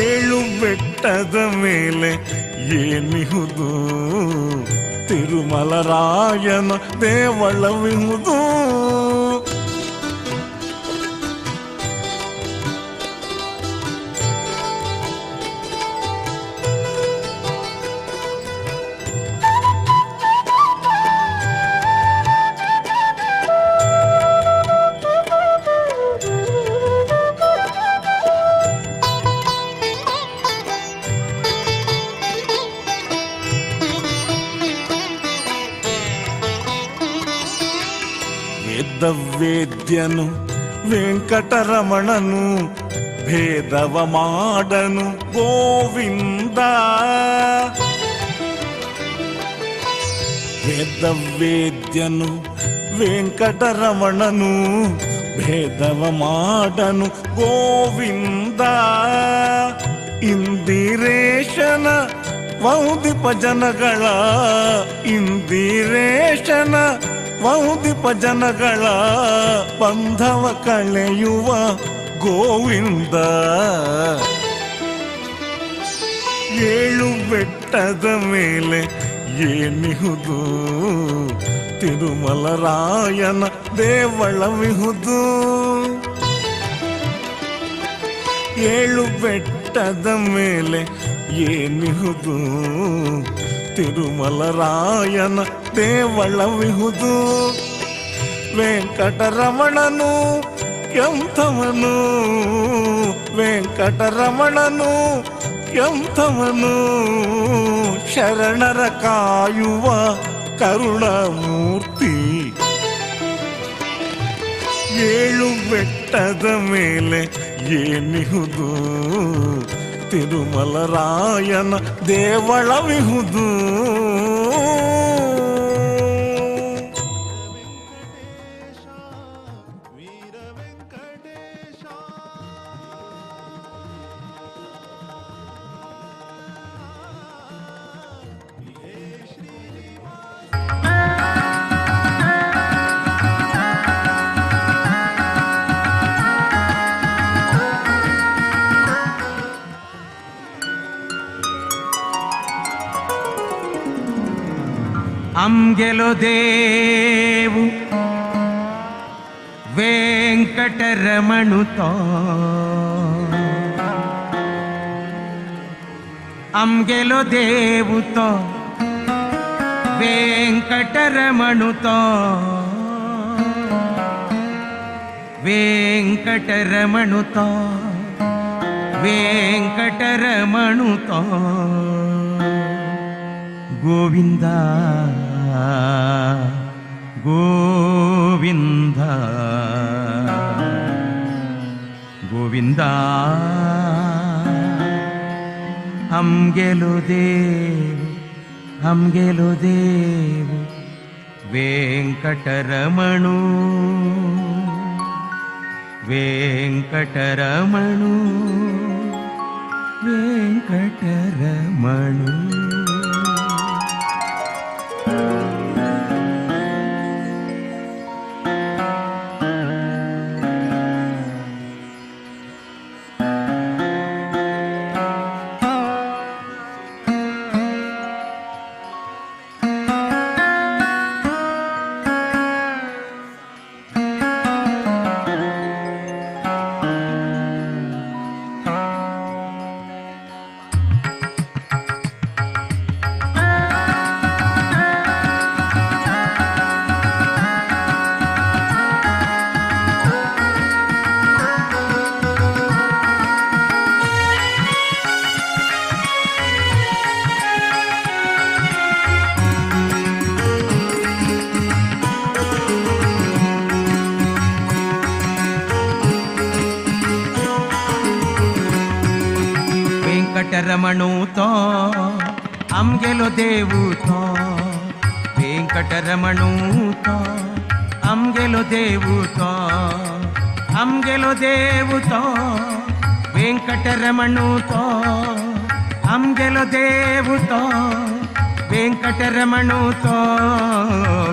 Speaker 18: ಏಳು ಬೆಟ್ಟದ ಮೇಲೆ ಏನಿಹುದು ತಿರುಮಲರಾಯನ ದೇವಳವಿಹುದು. ವೇದ್ಯನು ವೆಂಕಟರಮಣನು ಭೇದವ ಮಾಡನು ಗೋವಿಂದ. ವೇದವೇದ್ಯನು ವೆಂಕಟರಮಣನು ಭೇದವ ಮಾಡನು ಗೋವಿಂದ. ಇಂದಿರೇಶನ ವಂದಿಪ ಜನಗಳ, ಇಂದಿರೇಶನ ವಂದಿಪ ಜನಗಳ ಬಂಧವ ಕಳೆಯುವ ಗೋವಿಂದ. ಏಳು ಬೆಟ್ಟದ ಮೇಲೆ ಏನಿಹುದು ತಿರುಮಲರಾಯನ ದೇವಳವಿಹುದು. ಏಳು ಬೆಟ್ಟದ ಮೇಲೆ ಏನಿಹುದು ತಿರುಮಲರಾಯನ ದೇವಳವಿಹುದು. ವೆಂಕಟರಮಣನು ಎಂಥವನು, ವೆಂಕಟರಮಣನು ಎಂಥವನು, ಶರಣರ ಕಾಯುವ ಕರುಣಾಮೂರ್ತಿ. ಏಳು ಬೆಟ್ಟದ ಮೇಲೆ ಏನಿಹುದು ತಿರುಮಲರಾಯನ ದೇವಳವಿಹುದು.
Speaker 19: ಅಂಗೆಲೋ ದೇವು ವೆಂಕಟರಮಣುತೋ, ಅಂಗೆಲೋ ದೇವುತೋ ವೆಂಕಟರಮಣುತೋ, ವೆಂಕಟರಮಣುತೋ ವೆಂಕಟರಮಣುತೋ. गोविंद गोविंद गोविंद आमगेलो देव आमगेलो देव वेंकटरमणू वेंकटरमणू वेंकटरमणू. वेंकटरमणू तो आमगेलो देवू तो वेंकटरमणू तो आमगेलो देवू तो आमगेलो देवू तो वेंकटरमणू तो आमगेलो देवू तो वेंकटरमणू तो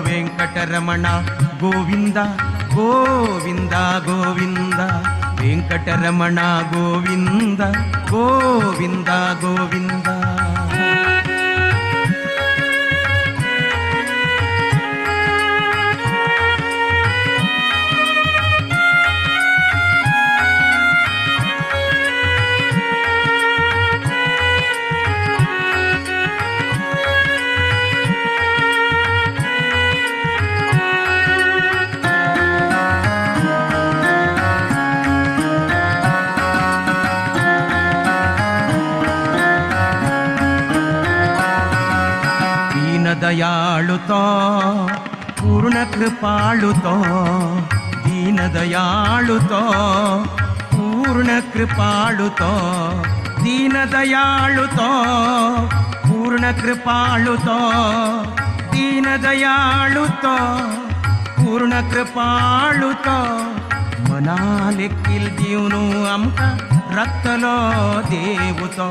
Speaker 19: वेंकटरमण गोविंद गोविंद गोविंद वेंकटरमण गोविंद गोविंद गोविंद. दयाळुतो पूर्ण कृपाळुतो दीनदयाळुतो पूर्ण कृपाळुतो दीनदयाळुतो पूर्ण कृपाळुतो दीनदयाळुतो पूर्ण कृपाळुतो मनालेकील दिवनु आमकां राखतलो देव तो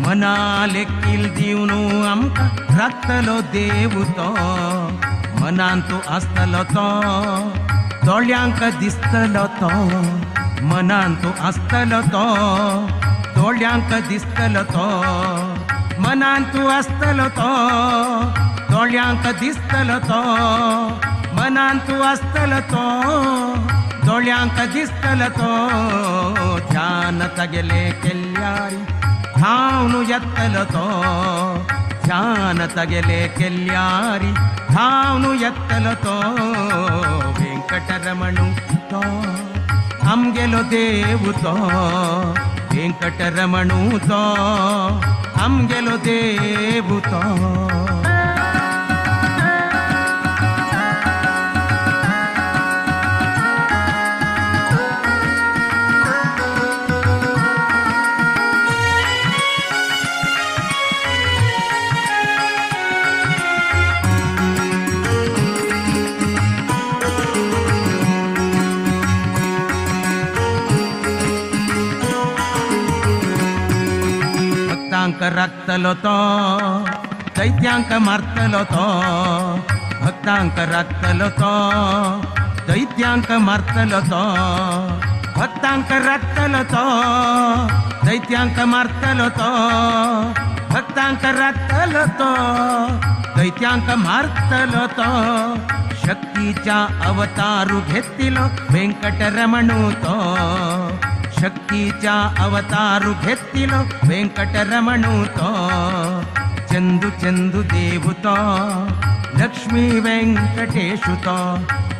Speaker 19: मनालेकील दिवनु आमकां राखतलो देव तो मनांतु आसतलो तो दोळ्यांक दिसतलो तो मनांतु आसतलो तो दोळ्यांक दिसतलो तो मनांतु आसतलो तो दोळ्यांक दिसतलो तो मनांतु आसतलो तो दोळ्यांक दिसतलो तो ध्यान तगेले केल्यारी धावनु येतलो तो ध्यान तगेले केल्यारी धावनु येतलो तो वेंकटरमणू तो आमगेलो देव तो वेंकटरमणू तो आमगेलो देव तो. भक्तांक राखतलो तो दैत्यांक मारतलो तो भक्तांक राखतलो तो दैत्यांक मारतलो तो भक्तांक राखतलो तो दैत्यांक मारतलो तो भक्तांक राखतलो तो दैत्यांक मारतलो तो शक्तीच्या अवतारू घेतिलो वेंकटरमणू तो शक्तीच्या अवतारू घेतिलो वेंकटरमणू तो चंदू चंदू देव तो लक्ष्मी वेंकटेशु तो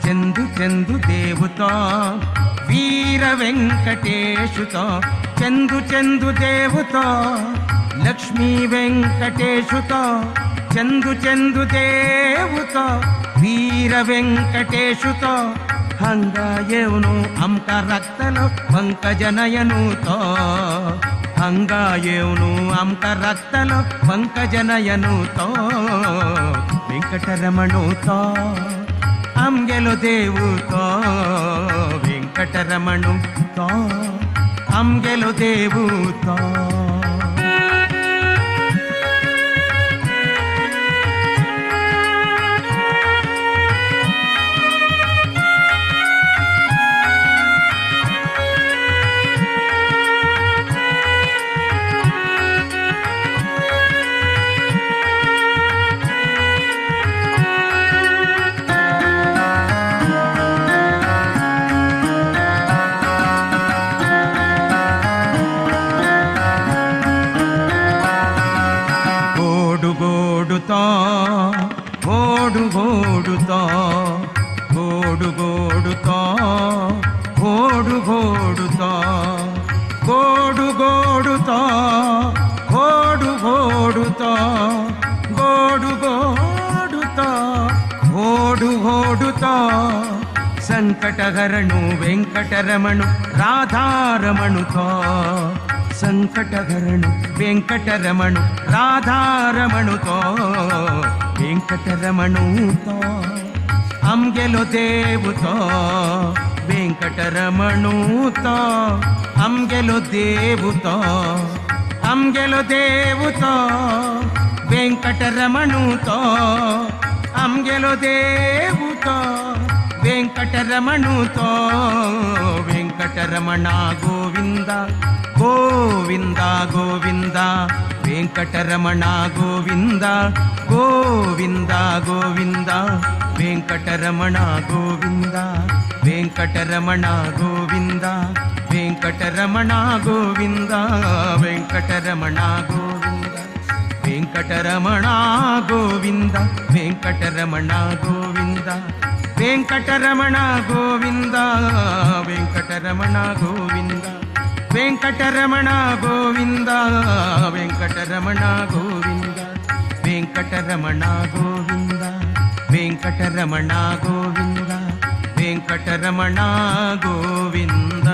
Speaker 19: चंदू चंदू देव तो वीर वेंकटेशु तो चंदू चंदू देव तो लक्ष्मी वेंकटेशु तो चंदू चंदू देव तो वीर वेंकटेशु तो हंगा येवनु आमकां राखतलो पंकजनयनु तो हंगा येवनु आमकां राखतलो पंकजनयनु तो वेंकटरमणु तो आमगेलो देव तो वेंकटरमणु तो आमगेलो देव तो. गोडु गोडु तो गोडु गोडु तो गोडु गोडु तो गोडु गोडु तो गोडु गोडु तो गोडु गोडु तो गोडु गोडु तो संकटहरणु वेंकटरमणु राधारमणु तो संकटहरणु वेंकटरमणु राधारमणु तो वेंकटरमणु तो आमगेलो देव तो वेंकटरमणु तो आमगेलो देव तो आमगेलो देव तो वेंकटरमणु तो आमगेलो देव तो वेंकटरमणु तो वेंकटरमण गोविंद गोविंद गोविंद वेंकटरमण गोविंद गोविंद गोविंद वेंकटरमण गोविंद वेंकटरमण गोविंद वेंकटरमण गोविंद वेंकटरमण गोविंद वेंकटरमण गोविंद वेंकटरमण गोविंद वेंकटरमण गोविंद वेंकटरमण गोविंद वेंकटरमण गोविंद वेंकटरमण गोविंद वेंकटरमण गोविंद वेंकटरमण गोविंद वेंकटरमण गोविंद.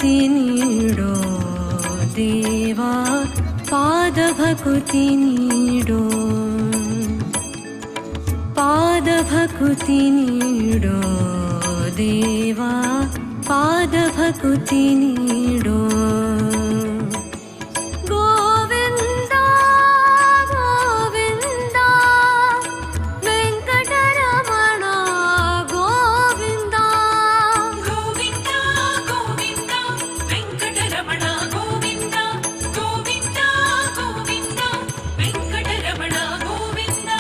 Speaker 20: भकुति नीडो देवा पाद भकुति नीडो पाद भकुति नीडो देवा पाद भकुति नीडो गोविंदा गोविंदा वेंकटरमण गोविंदा
Speaker 1: गोविंदा गोविंदा वेंकटरमण गोविंदा गोविंदा गोविंदा वेंकटरमण गोविंदा.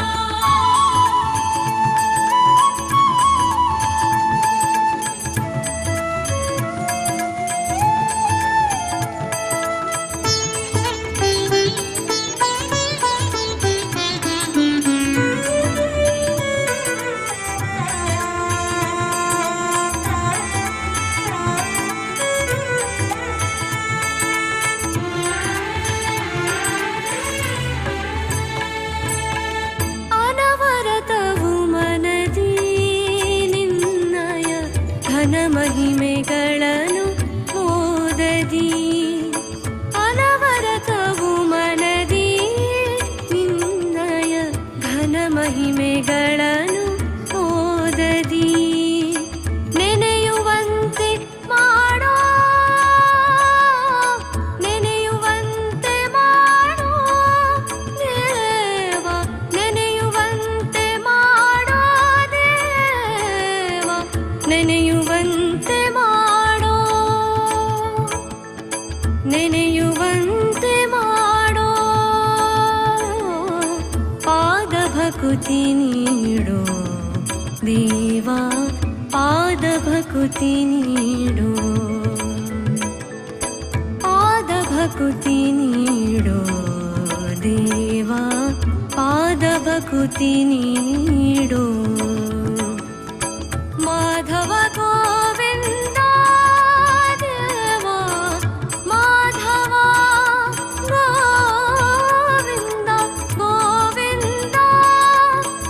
Speaker 20: ಅನವರತವು ಮನದಿ ನಿನ್ನಯ ಘನ ಮಹಿಮೆಗಳನ್ನು ಮೋದದಿ ಅನವರತವು ಮನದಿ ನಿನ್ನಯ ಘನ ಮಹಿಮೆಗಳನ್ನು ಮೋದದಿ ನೆನೆಯುವಂತೆ ಮಾಡೋ ನೆನೆಯುವಂತೆ ಮಾಡೋ ದೇವ ನೆನೆಯುವಂತೆ ಮಾಡೋ ದೇವ ನೆನೆಯುವಂತೆ ಮಾಡೋ ನೆನೆಯುವಂತೆ ಮಾಡೋ ಪಾದ ಭಕುತಿ ನೀಡೋ ದೇವಾ ಪಾದ ಭಕುತಿ ನೀಡೋ ಪಾದ ಭಕುತಿ ನೀಡೋ ದೇವಾ ಪಾದ ಭಕುತಿ ನೀಡೋ ಮಾಧವ ಗೋವಿಂದ ದೇವಾ ಮಾಧವ ಗೋವಿಂದ ಗೋವಿಂದ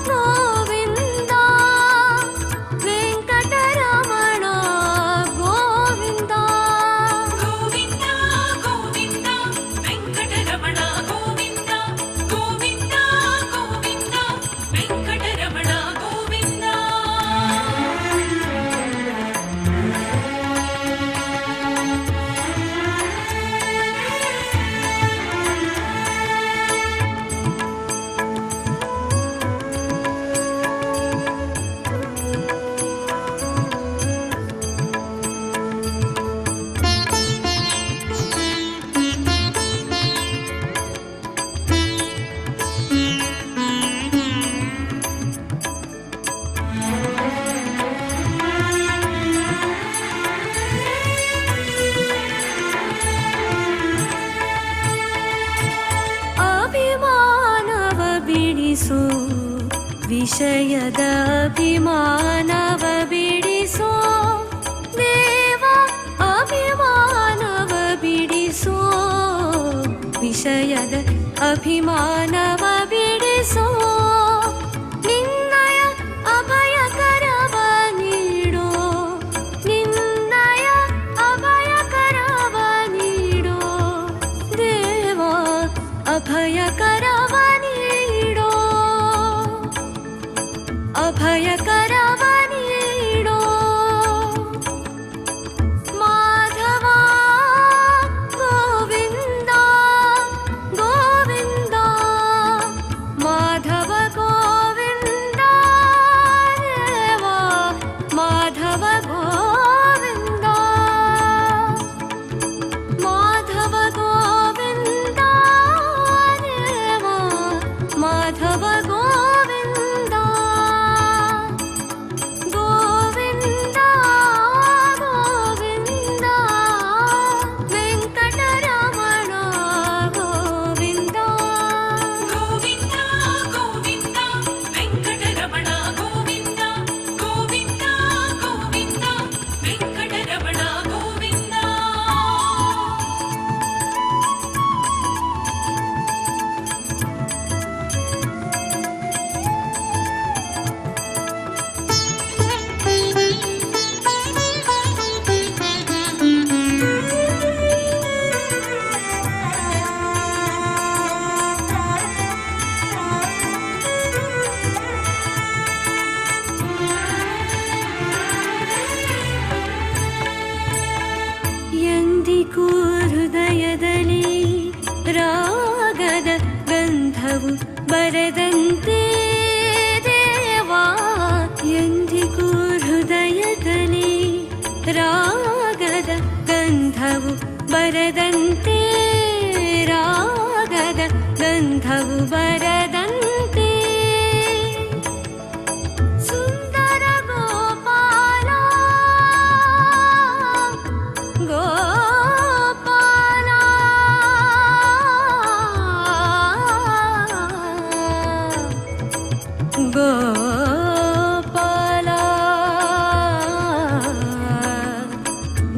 Speaker 20: ಗೋವಿಂದ ವೆಂಕಟರಮಣ ಗೋವಿಂದ
Speaker 1: ಗೋವಿಂದ ಗೋವಿಂದ ವೆಂಕಟರಮಣ ಗೋವಿಂದ ಗೋವಿಂದ ಗೋವಿಂದ ವೆಂಕಟರಮಣ ಗೋವಿಂದ.
Speaker 20: ಅಭಿಮಾನವ ಬಿಡಿಸು ವಿಷಯದ ಅಭಿಮಾನವ ಬಿಡಿಸು ದೇವ ಅಭಿಮಾನವ ಬಿಡಿಸು ವಿಷಯದ ಅಭಿಮಾನವ ಬಿಡಿಸು ನಿನ್ನಯ ಅಭಯಕರವ ನೀಡೋ ನಿನ್ನಯ ಅಭಯಕರವ ನೀಡೋ ದೇವಾ ಅಭಯಕರವ ನೀಡೋ ಅಭಯಕರವ ನೀಡೋ ಮಾಧವ ಗೋವಿಂದ ಗೋವಿಂದ ಮಾಧವ ಗೋವಿಂದ ದೇವಾ ಮಾಧವ ಗೋವಿಂದ ಮಾಧವ ಗೋವಿಂದ ದೇವ ಬರದಂತೆ ದೇವಾ, ಎಂದಿಗೂ ಹೃದಯದಲ್ಲಿ ರಾಗದ ಗಂಧವು ಬರದಂತೆ, ರಾಗದ ಗಂಧವು ಬರದಂತೆ. ಸುಂದರ ಗೋಪಾಲ ಗೋಪಾಲ, ಗೋಪಾಲ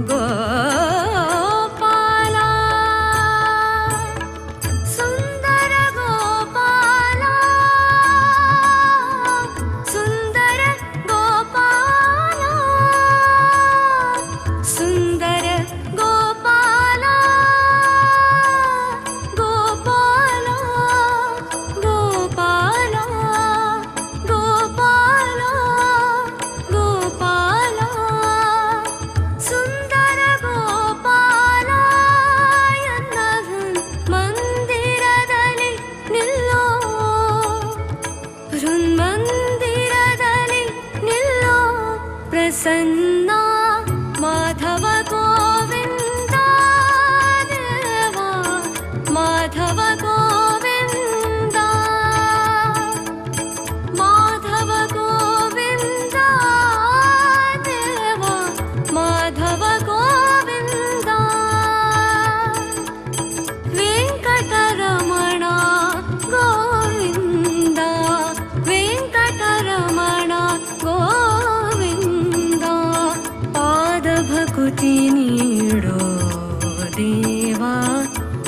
Speaker 20: ಗೋಪಾಲ, ಸುಂದರ ಗೋಪಾಲ, ಸುಂದರ ಗೋಪಾಲ, ಸುಂದರ ಗೋಪಾಲ ಗೋಪಾಲ ಗೋಪಾಲ ಗೋಪಾಲ ಗೋಪಾಲ, ಸುಂದರ ಗೋಪಾಲ ಎನ್ನ ಮಂದಿರದಲ್ಲಿ ನಿಲ್ಲೋ, ಮಂದಿರದಲ್ಲಿ ನಿಲ್ಲೋ ಪ್ರಸನ್ನ ಮಾಧವ ಗೋವಿಂದ ದೇವಾ, ಮಾಧವ ಗೋವಿಂದ, ಮಾಧವ ಗೋವಿಂದ ದೇವಾ, ಮಾಧವ ಗೋವಿಂದ. ವೆಂಕಟರಮಣ ಗೋವಿಂದ, ವೆಂಕಟರಮಣ ಗೋವಿಂದ, ಪಾದಭಕುತಿ ನೀಡೋ ದೇವಾ,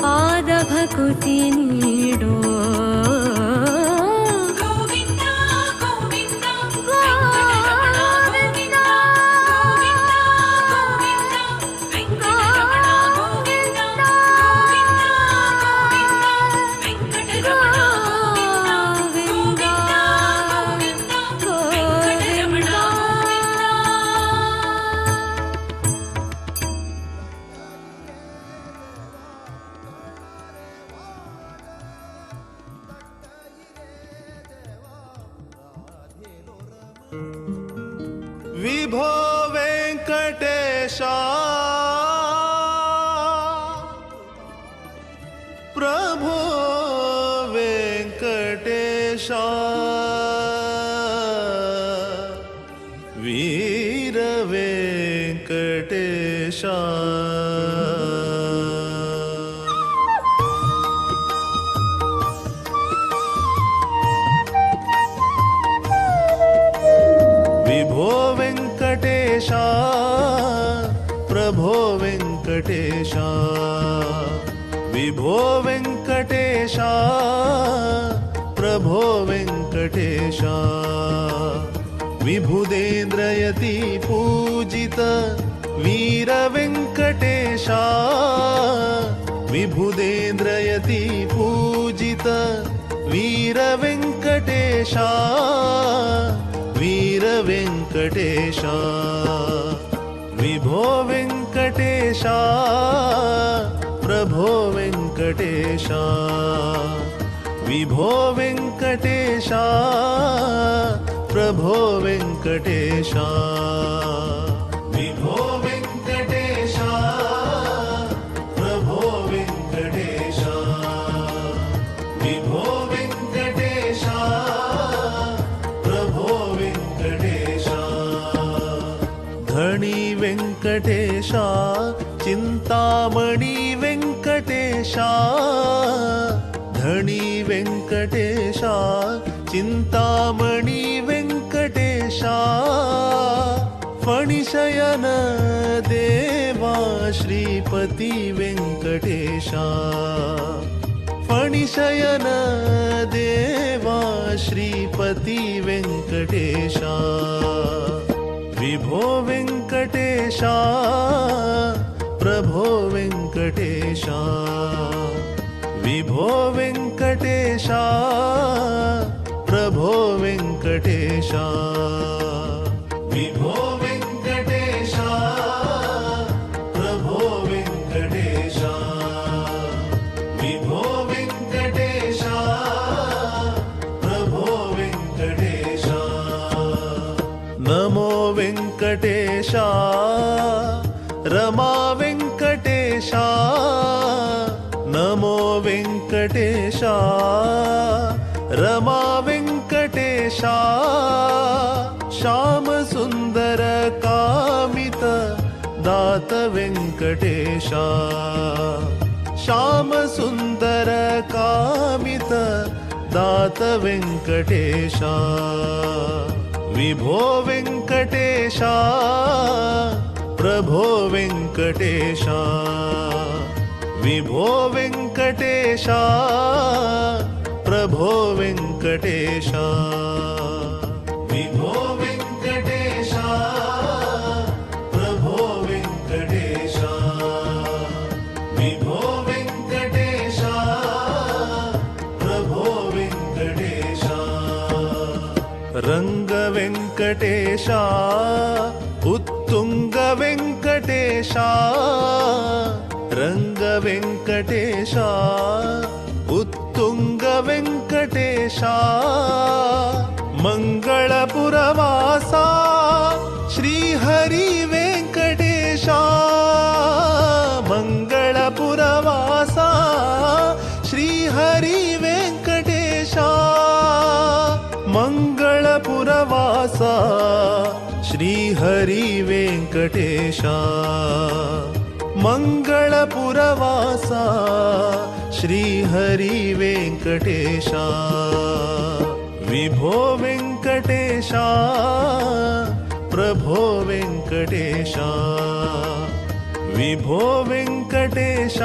Speaker 20: ಪಾದಭಕುತಿ ನೀಡೋ.
Speaker 1: ಗೋವಿಂದ ಗೋವಿಂದ ವೆಂಕಟರಮಣ ಗೋವಿಂದ, ಗೋವಿಂದ ಗೋವಿಂದ ವೆಂಕಟರಮಣ ಗೋವಿಂದ, ಗೋವಿಂದ ಗೋವಿಂದ ವೆಂಕಟರಮಣ ಗೋವಿಂದ, ಗೋವಿಂದ ಗೋವಿಂದ ವೆಂಕಟರಮಣ ಗೋವಿಂದ.
Speaker 13: ವಿಭೋ ವೆಂಕಟೇಶ ಪ್ರಭೋ ವೆಂಕಟೇಶ, ವೀರ ವೆಂಕಟೇಶ. ವಿಭೋ ವೆಂಕಟೇಶ ಪ್ರಭೋ ವೆಂಕಟೇಶ, ವಿಭೋ ವೆಂಕಟೇಶ ಪ್ರಭೋ ವೆಂಕಟೇಶ, ವಿಭುದೇಂದ್ರಯತಿ ಪೂಜಿತ ವೀರ ವೆಂಕಟೇಶ, ವಿಭುದೇಂದ್ರಯತಿ ಪೂಜಿತ ವೀರ ವೆಂಕಟೇಶ, ವೀರ ವೆಂಕಟೇಶ. ವಿಭೋ ವೆಂಕಟೇಶ ಪ್ರಭೋ ವೆಂಕಟೇಶ, ವಿಭೋ ವೆಂಕಟೇಶ ಪ್ರಭೋ ವೆಂಕಟೇಶ, ವಿಭೋ ವೆಂಕಟೇಶ ಪ್ರಭೋ ವೆಂಕಟೇಶ, ವಿಭೋ ವೆಂಕಟೇಶ ಪ್ರಭೋ ವೆಂಕಟೇಶ. ಧಣಿ ವೆಂಕಟೇಶ ಚಿಂತಾಮಣಿ ವೆಂಕಟೇಶ, ಧಣಿ ವೆಂಕಟೇಶ ಚಿಂತಾಮಣಿ ವೆಂಕಟೇಶ, ಫಣಿಶಯನ ದೇವಾ ಶ್ರೀಪತಿ ವೆಂಕಟೇಶ, ಫಣಿಶಯನ ದೇವಾ ಶ್ರೀಪತಿ ವೆಂಕಟೇಶ. ವಿಭೋ ವೆಂಕಟೇಶ ಪ್ರಭೋ ವೆಂಕಟೇಶ, ವಿಭೋ ವೆಂಕಟೇಶ ಪ್ರಭೋ ವೆಂಕಟೇಶ, ವಿಭೋ ವೆಂಕಟೇಶ ಪ್ರಭೋ ವೆಂಕಟೇಶ, ವಿಭೋ ವೆಂಕಟೇಶ ವೆಂಕಟೇಶ ರಮಾ ವೆಂಕಟೇಶ ನಮೋ ವೆಂಕಟೇಶ ರಮಾ ವೆಂಕಟೇಶ ಶ್ಯಾಮ ಸುಂದರ ಕಾಮಿತ ದಾತ ವೆಂಕಟೇಶ ಶ್ಯಾಮ ಸುಂದರ ಕಾಮಿತ ದಾತ ವೆಂಕಟೇಶ ವಿಭೋ ವೆಂಕಟೇಶ ಪ್ರಭೋ ವೆಂಕಟೇಶ ವಿಭೋ ವೆಂಕಟೇಶ ಪ್ರಭೋ ವೆಂಕಟೇಶ ವಿಭೋ ವೆಂಕಟೇಶ ಪ್ರಭೋ ವೆಂಕಟೇಶ ವಿಭೋ ವೆಂಕಟೇಶ ಪ್ರಭೋ ವೆಂಕಟೇಶ ರಂಗ ವೆಂಕಟೇಶ ಉತ್ತುಂಗ ವೆಂಕಟೇಶ ರಂಗ ವೆಂಕಟೇಶ ಉತ್ತುಂಗ ವೆಂಕಟೇಶ ಮಂಗಳಪುರವಾಸ ಶ್ರೀಹರಿ ವೆಂಕಟೇಶ ಮಂಗಳಪುರವಾಸ ಶ್ರೀಹರಿ ವೆಂಕಟೇಶ ಮಂಗಳಪುರವಾಸ ಶ್ರೀಹರಿ ವೆಂಕಟೇಶ ಮಂಗಳಪುರವಾಸ ಶ್ರೀಹರಿ ವೆಂಕಟೇಶ ವಿಭೋ ವೆಂಕಟೇಶ ಪ್ರಭೋ ವೆಂಕಟೇಶ ವಿಭೋ ವೆಂಕಟೇಶ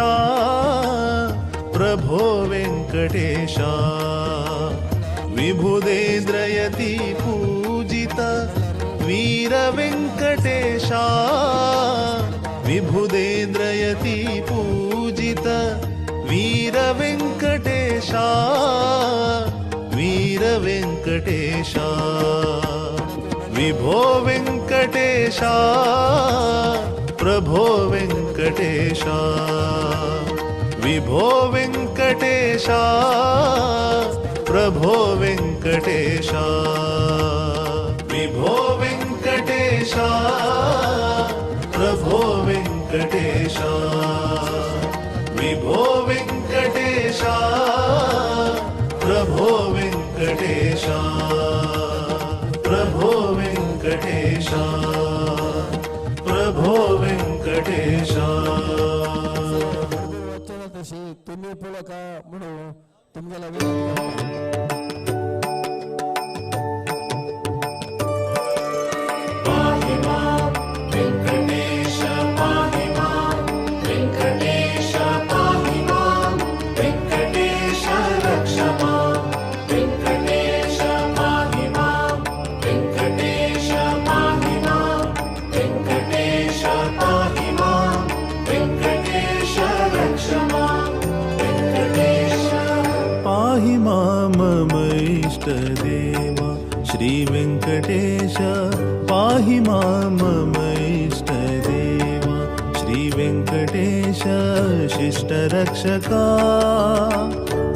Speaker 13: ಪ್ರಭೋ ವೆಂಕಟೇಶ ವಿಭುದೇಂದ್ರಯತಿ ಪೂಜಿತ ವೀರ ವೆಂಕಟೇಶ ವಿಭುದೇಂದ್ರಯತಿ ಪೂಜಿತ ವೀರ ವೆಂಕಟೇಶ ವೀರ ವೆಂಕಟೇಶ ವಿಭೋ ವೆಂಕಟೇಶ ಪ್ರಭೋ ವೆಂಕಟೇಶ ವಿಭೋ ವೆಂಕಟೇಶ ಪ್ರಭೋ ವೆಂಕಟೇಶ ವಿಭೋ ವೆಂಕಟೇಶ ಪ್ರಭೋ ವೆಂಕಟೇಶ ವಿಭೋ ವೆಂಕಟೇಶ ಪ್ರಭೋ ವೆಂಕಟೇಶ ಪ್ರಭೋ ವೆಂಕಟೇಶ ಪ್ರಭೋ ವೆಂಕಟೇಶ.
Speaker 15: तुमी पळोवका म्हणून तुमगेला
Speaker 14: वेंकटेश पाहि मां वेंकटेश पाहि मां वेंकटेश रक्ष मां वेंकटेश पाहि मां वेंकटेश पाहि मां वेंकटेश पाहि मां वेंकटेश रक्ष मां वेंकटेश
Speaker 13: पाहि मां मम इष्टदेवा श्री वेंकटेश पाहि मां मम इष्टदेवा श्री वेंकटेश शिष्टरक्षका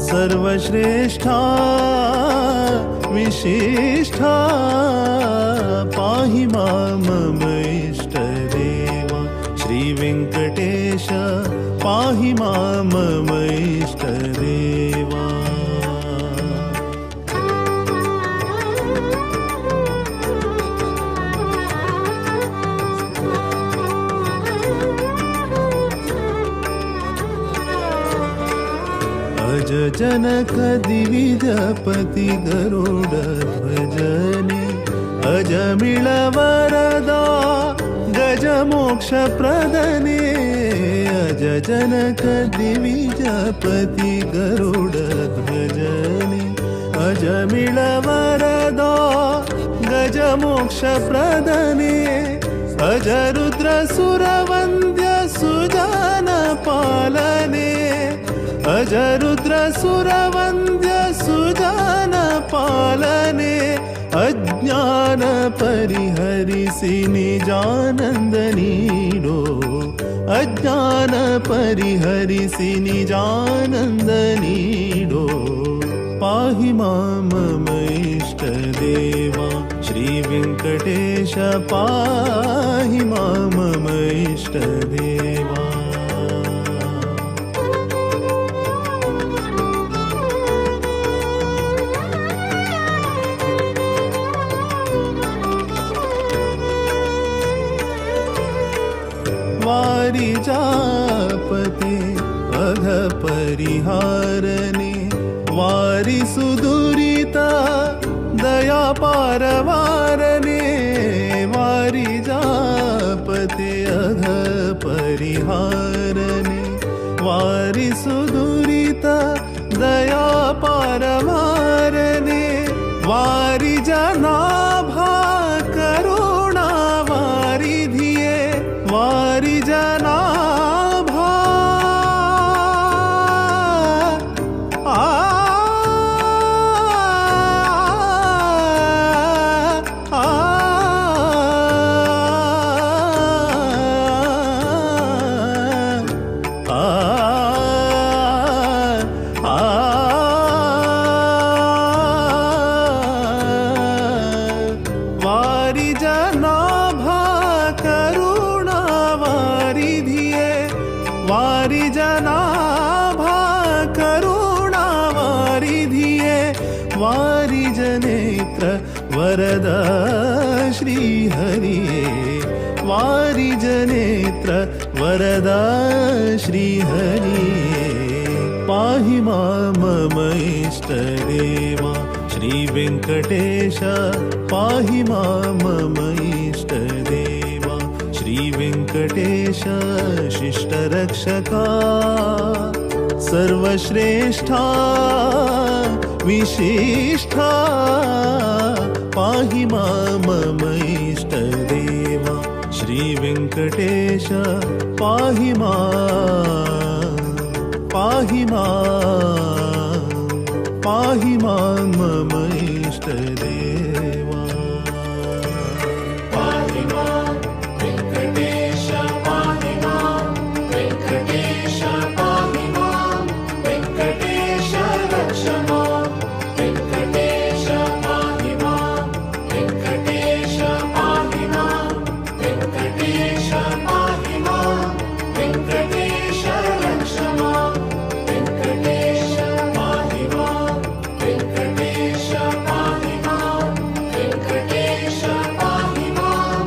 Speaker 13: सर्वश्रेष्ठा विशिष्ठा पाहि मां मम इष्टदेवा श्री वेंकटेश पाहि मां मम इष्टदेवा. अज जनक दिविजपति गरुड ध्वजने अजमिळ वरदा गज मोक्ष प्रदने अज जनक दिविजपति गरुड ध्वजने अजमिळ वरदा गज मोक्ष प्रदने अज रुद्र सुरवन्द्य सुजन पालने अज रुद्र सुरवन्द्य सुजन पालने अज्ञान परिहरिसि निजानंद नीडो अज्ञान परिहरिसि निजानंद नीडो पाहि मां मम इष्टदेवा श्री श्री वेंकटेश पाहि मां मम इष्टदेवा। वारिजापते अघ परिहारने वारि सुदुरिता दया पारवारने वारिजापते अघ परिहारने वारि सुदुरिता दया पारवारने वारि जनाभा करुणा वारिधिये वारि जनाभा आ आ आ वारि जनाभा करुणा वारिधिये वारि जनाभा करुणा वारिधिये वारि जनेत्र वरद श्री हरिये वारि जनेत्र वरद श्री हरिये पाहि मां मम इष्टदेवा श्री वेंकटेश पाहि मां मम इष्टदेवा श्री वेंकटेश शिष्टरक्षका सर्वश्रेष्ठा विशिष्ठा पाहि मां मम इष्टदेवा श्री वेंकटेश पाहि मां पाहि मां पाहि मां मम इष्टदेवा।
Speaker 14: पाहि मां वेंकटेश पाहि मां वेंकटेश पाहि मां वेंकटेश रक्ष मां वेंकटेश पाहि मां वेंकटेश पाहि मां वेंकटेश पाहि मां वेंकटेश रक्ष मां वेंकटेश पाहि मां वेंकटेश पाहि मां वेंकटेश पाहि मां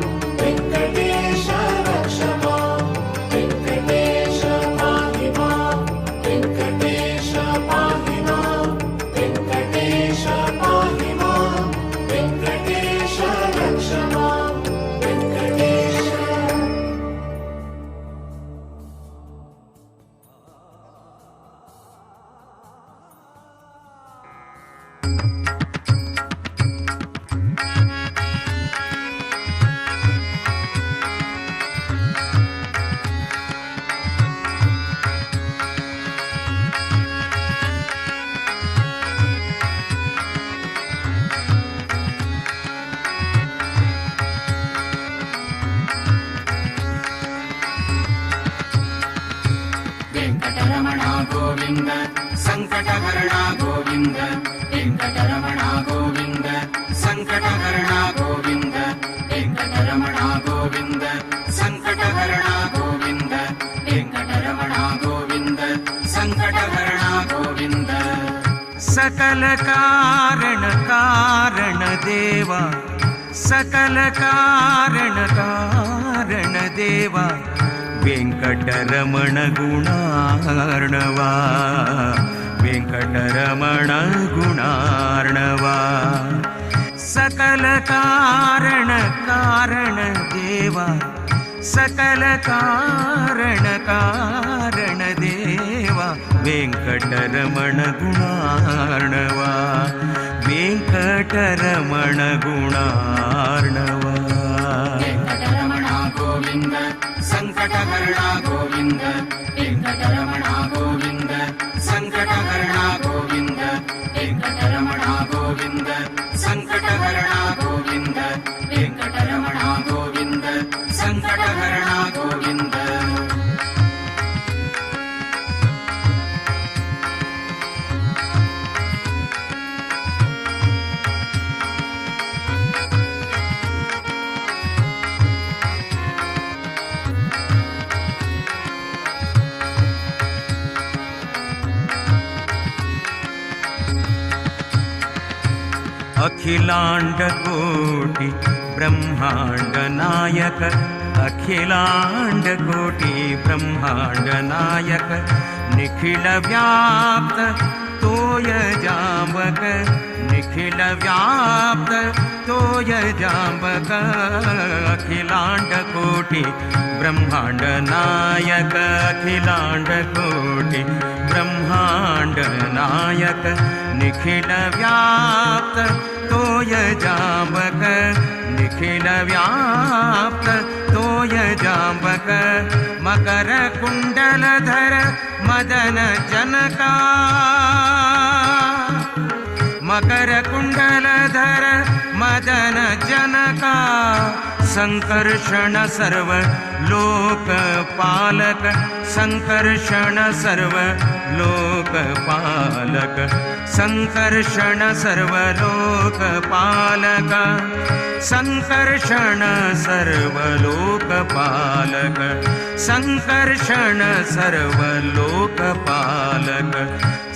Speaker 14: वेंकटेश रक्ष मां वेंकटेश पाहि मां वेंकटेश पाहि मां वेंकटेश पाहि मां वेंकटेश रक्ष मां वेंकटेश।
Speaker 19: वेंकटरमण गोविंद संकटहरण गोविंद वेंकटरमण गोविंद संकटहरण गोविंद वेंकटरमण गोविंद संकटहरण गोविंद वेंकटरमण गोविंद संकटहरण गोविंद।
Speaker 3: सकल कारण कारण देवा सकल कारण कारण देवा वेंकटरमण गुणार्णवा वेंकटरमण गुणार्णवा। सकल कारण कारण देवा सकल कारण कारण देवा वेंकटरमण गुणार्णवा वेंकटरमण गुणार्णवा।
Speaker 19: वेंकटरमण गोविंद संकटहरण गोविंद वेंकटरमण गोविंद संकटहरण गोविंद वेंकटरमण गोविंद संकटहरण गोविंद वेंकटरमण गोविंद संकटहरण गोविंद।
Speaker 3: अखिलांड कोटि ब्रह्मांड नायक अखिलांड कोटि ब्रह्मांड नायक निखिल व्याप्त तोय जांबक निखिल व्याप्त तोय जांबक अखिलांड कोटि ब्रह्मांड नायक अखिलांड कोटि ब्रह्मांड नायक निखिल व्याप्त तोय जांबक निखिल व्याप्त तोय जांबक मकर कुंडलधर मदन जनका मकर कुंडलधर मदन जनका संकर्षण सर्व लोक पालक संकर्षण सर्व लोक पालक संकर्षण सर्व लोक पालक संकर्षण सर्व लोक पालक संकर्षण सर्व लोक पालक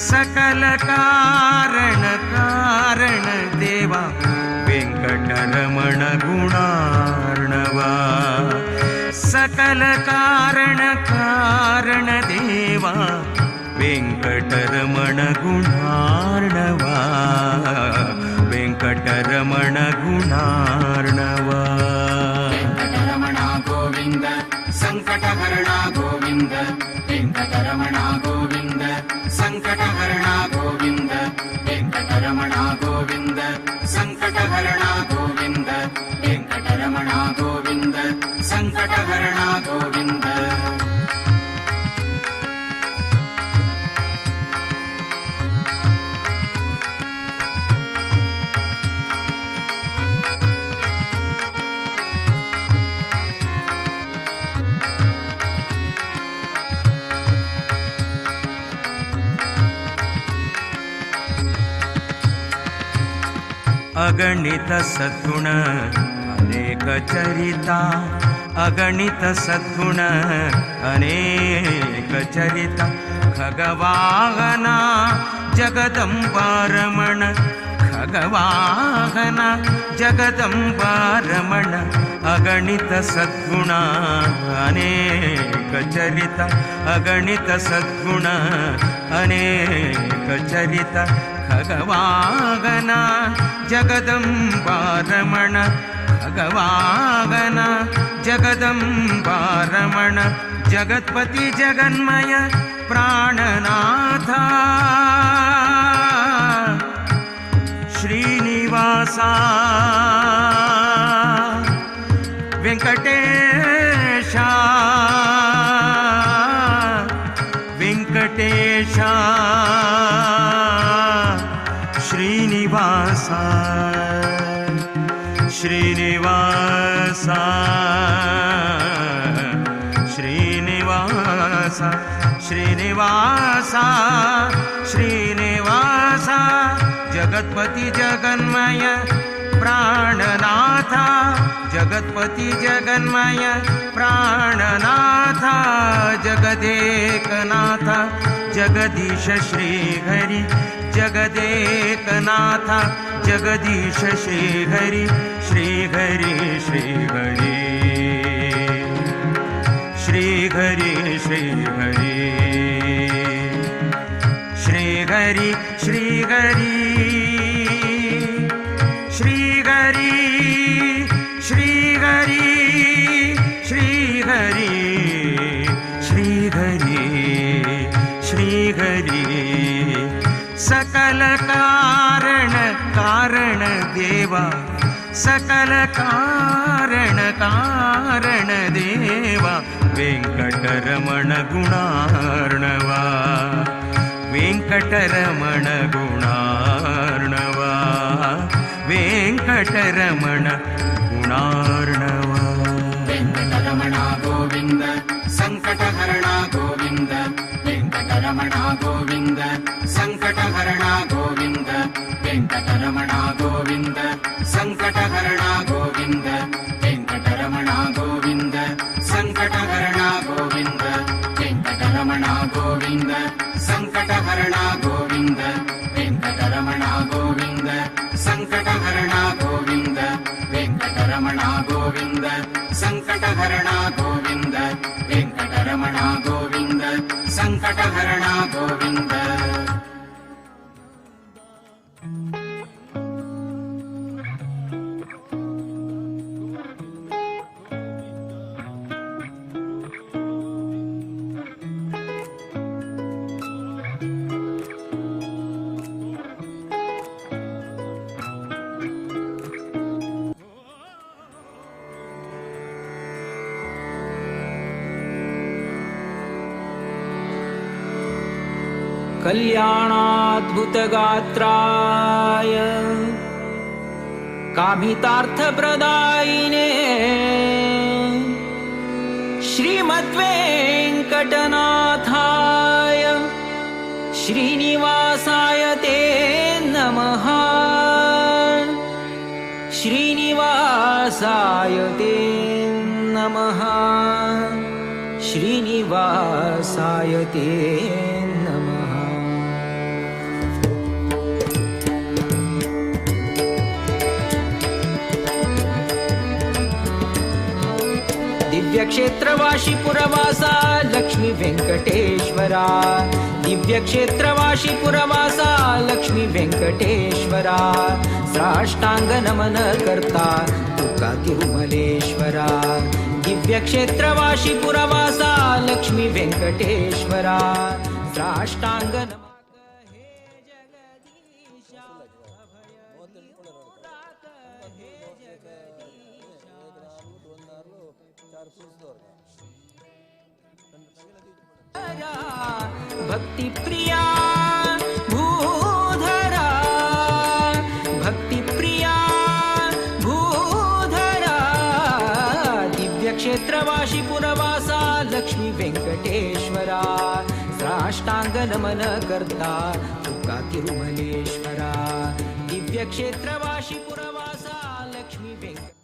Speaker 3: सकल कारण कारण देवा वेंकटरमण गुणार्णवा सकल कारण कारण देवा वेंकटरमण गुणार्णवा वेंकटरमण गुणार्णवा.
Speaker 21: वेंकटरमण गोविंद संकटहरण गोविंद वेंकटरमण गोविंद संकटहरण गोविंद वेंकटरमण गोविंद संकटहरण गोविंद वेंकटरमण गोविंद संकटहरण गोविंद.
Speaker 3: अगणित सद्गुण अनेक चरिता अगणित सद्गुण अनेक चरिता खगवाहना जगदंबारमण खगवाहना जगदंबारमण अगणित सद्गुण अनेक चरिता अगणित सद्गुण अनेक चरिता खगवाहना जगदंबारमण खगवाहना जगदंबारमण जगत्पति जगन्मय प्राणनाथा श्रीनिवासा वेंकटेशा वेंकटेशा श्रीनिवासा श्रीनिवासा श्रीनिवासा श्रीनिवासा श्रीनिवासा जगत्पति जगन्मय प्राणनाथा जगत्पति जगन्मय प्राणनाथा जगदेकनाथ जगदीश श्रीहरि जगदेकनाथ जगदीश श्रीहरि श्रीहरि श्रीहरि श्रीहरि श्रीहरि श्रीहरि श्रीहरि श्रीहरि श्रीहरि श्रीहरि श्रीहरि श्रीहरि सकल कारण कारण देवा सकल कारण कारण देवा वेंकटरमण गुणार्णवा वेंकटरमण गुणार्णवा वेंकटरमण गुणार्णवा.
Speaker 21: वेंकटरमण गोविंद संकटहरण गोविंद वेंकटरमण गोविंद संकटहरण गोविंद वेंकटरमण गोविंद संकटहरण गोविंद वेंकटरमण गोविंद संकटहरण गोविंद वेंकटरमण गोविंद संकटहरण गोविंद वेंकटरमण गोविंद संकट ಸಂಕಟಹರಣ ಗೋವಿಂದ ವೆಂಕಟರಮಣ ಗೋವಿಂದ ಸಂಕಟಹರಣ ಗೋವಿಂದ ವೆಂಕಟರಮಣ ಗೋವಿಂದ ಸಂಕಟಹರಣ ಗೋವಿಂದ.
Speaker 4: कल्याणाद्भुतगात्राय कामितार्थप्रदायिने श्रीमद्वेङ्कटनाथाय श्रीनिवासाय ते नमः. श्रीनिवासाय ते नमः. श्रीनिवासाय ते नमः. दिव्यक्षेत्रवासी पुरवासा लक्ष्मी वेंकटेश्वरा. दिव्यक्षेत्रवासी पुरवासा लक्ष्मी वेंकटेश्वरा. साष्टांग नमन करता तुका तिरुमलेश्वरा. दिव्यक्षेत्रवासी पुरवासा लक्ष्मी वेंकटेश्वरा. साष्टांग नमन भक्ति प्रिया भूधरा. भक्ति प्रिया भूधरा. दिव्यक्षेत्रवासी पुरवासा लक्ष्मी वेंकटेश्वरा. साष्टांग नमन करता तुका तिरुमलेश्वरा. दिव्यक्षेत्रवासी पुरवासा लक्ष्मी वेंकट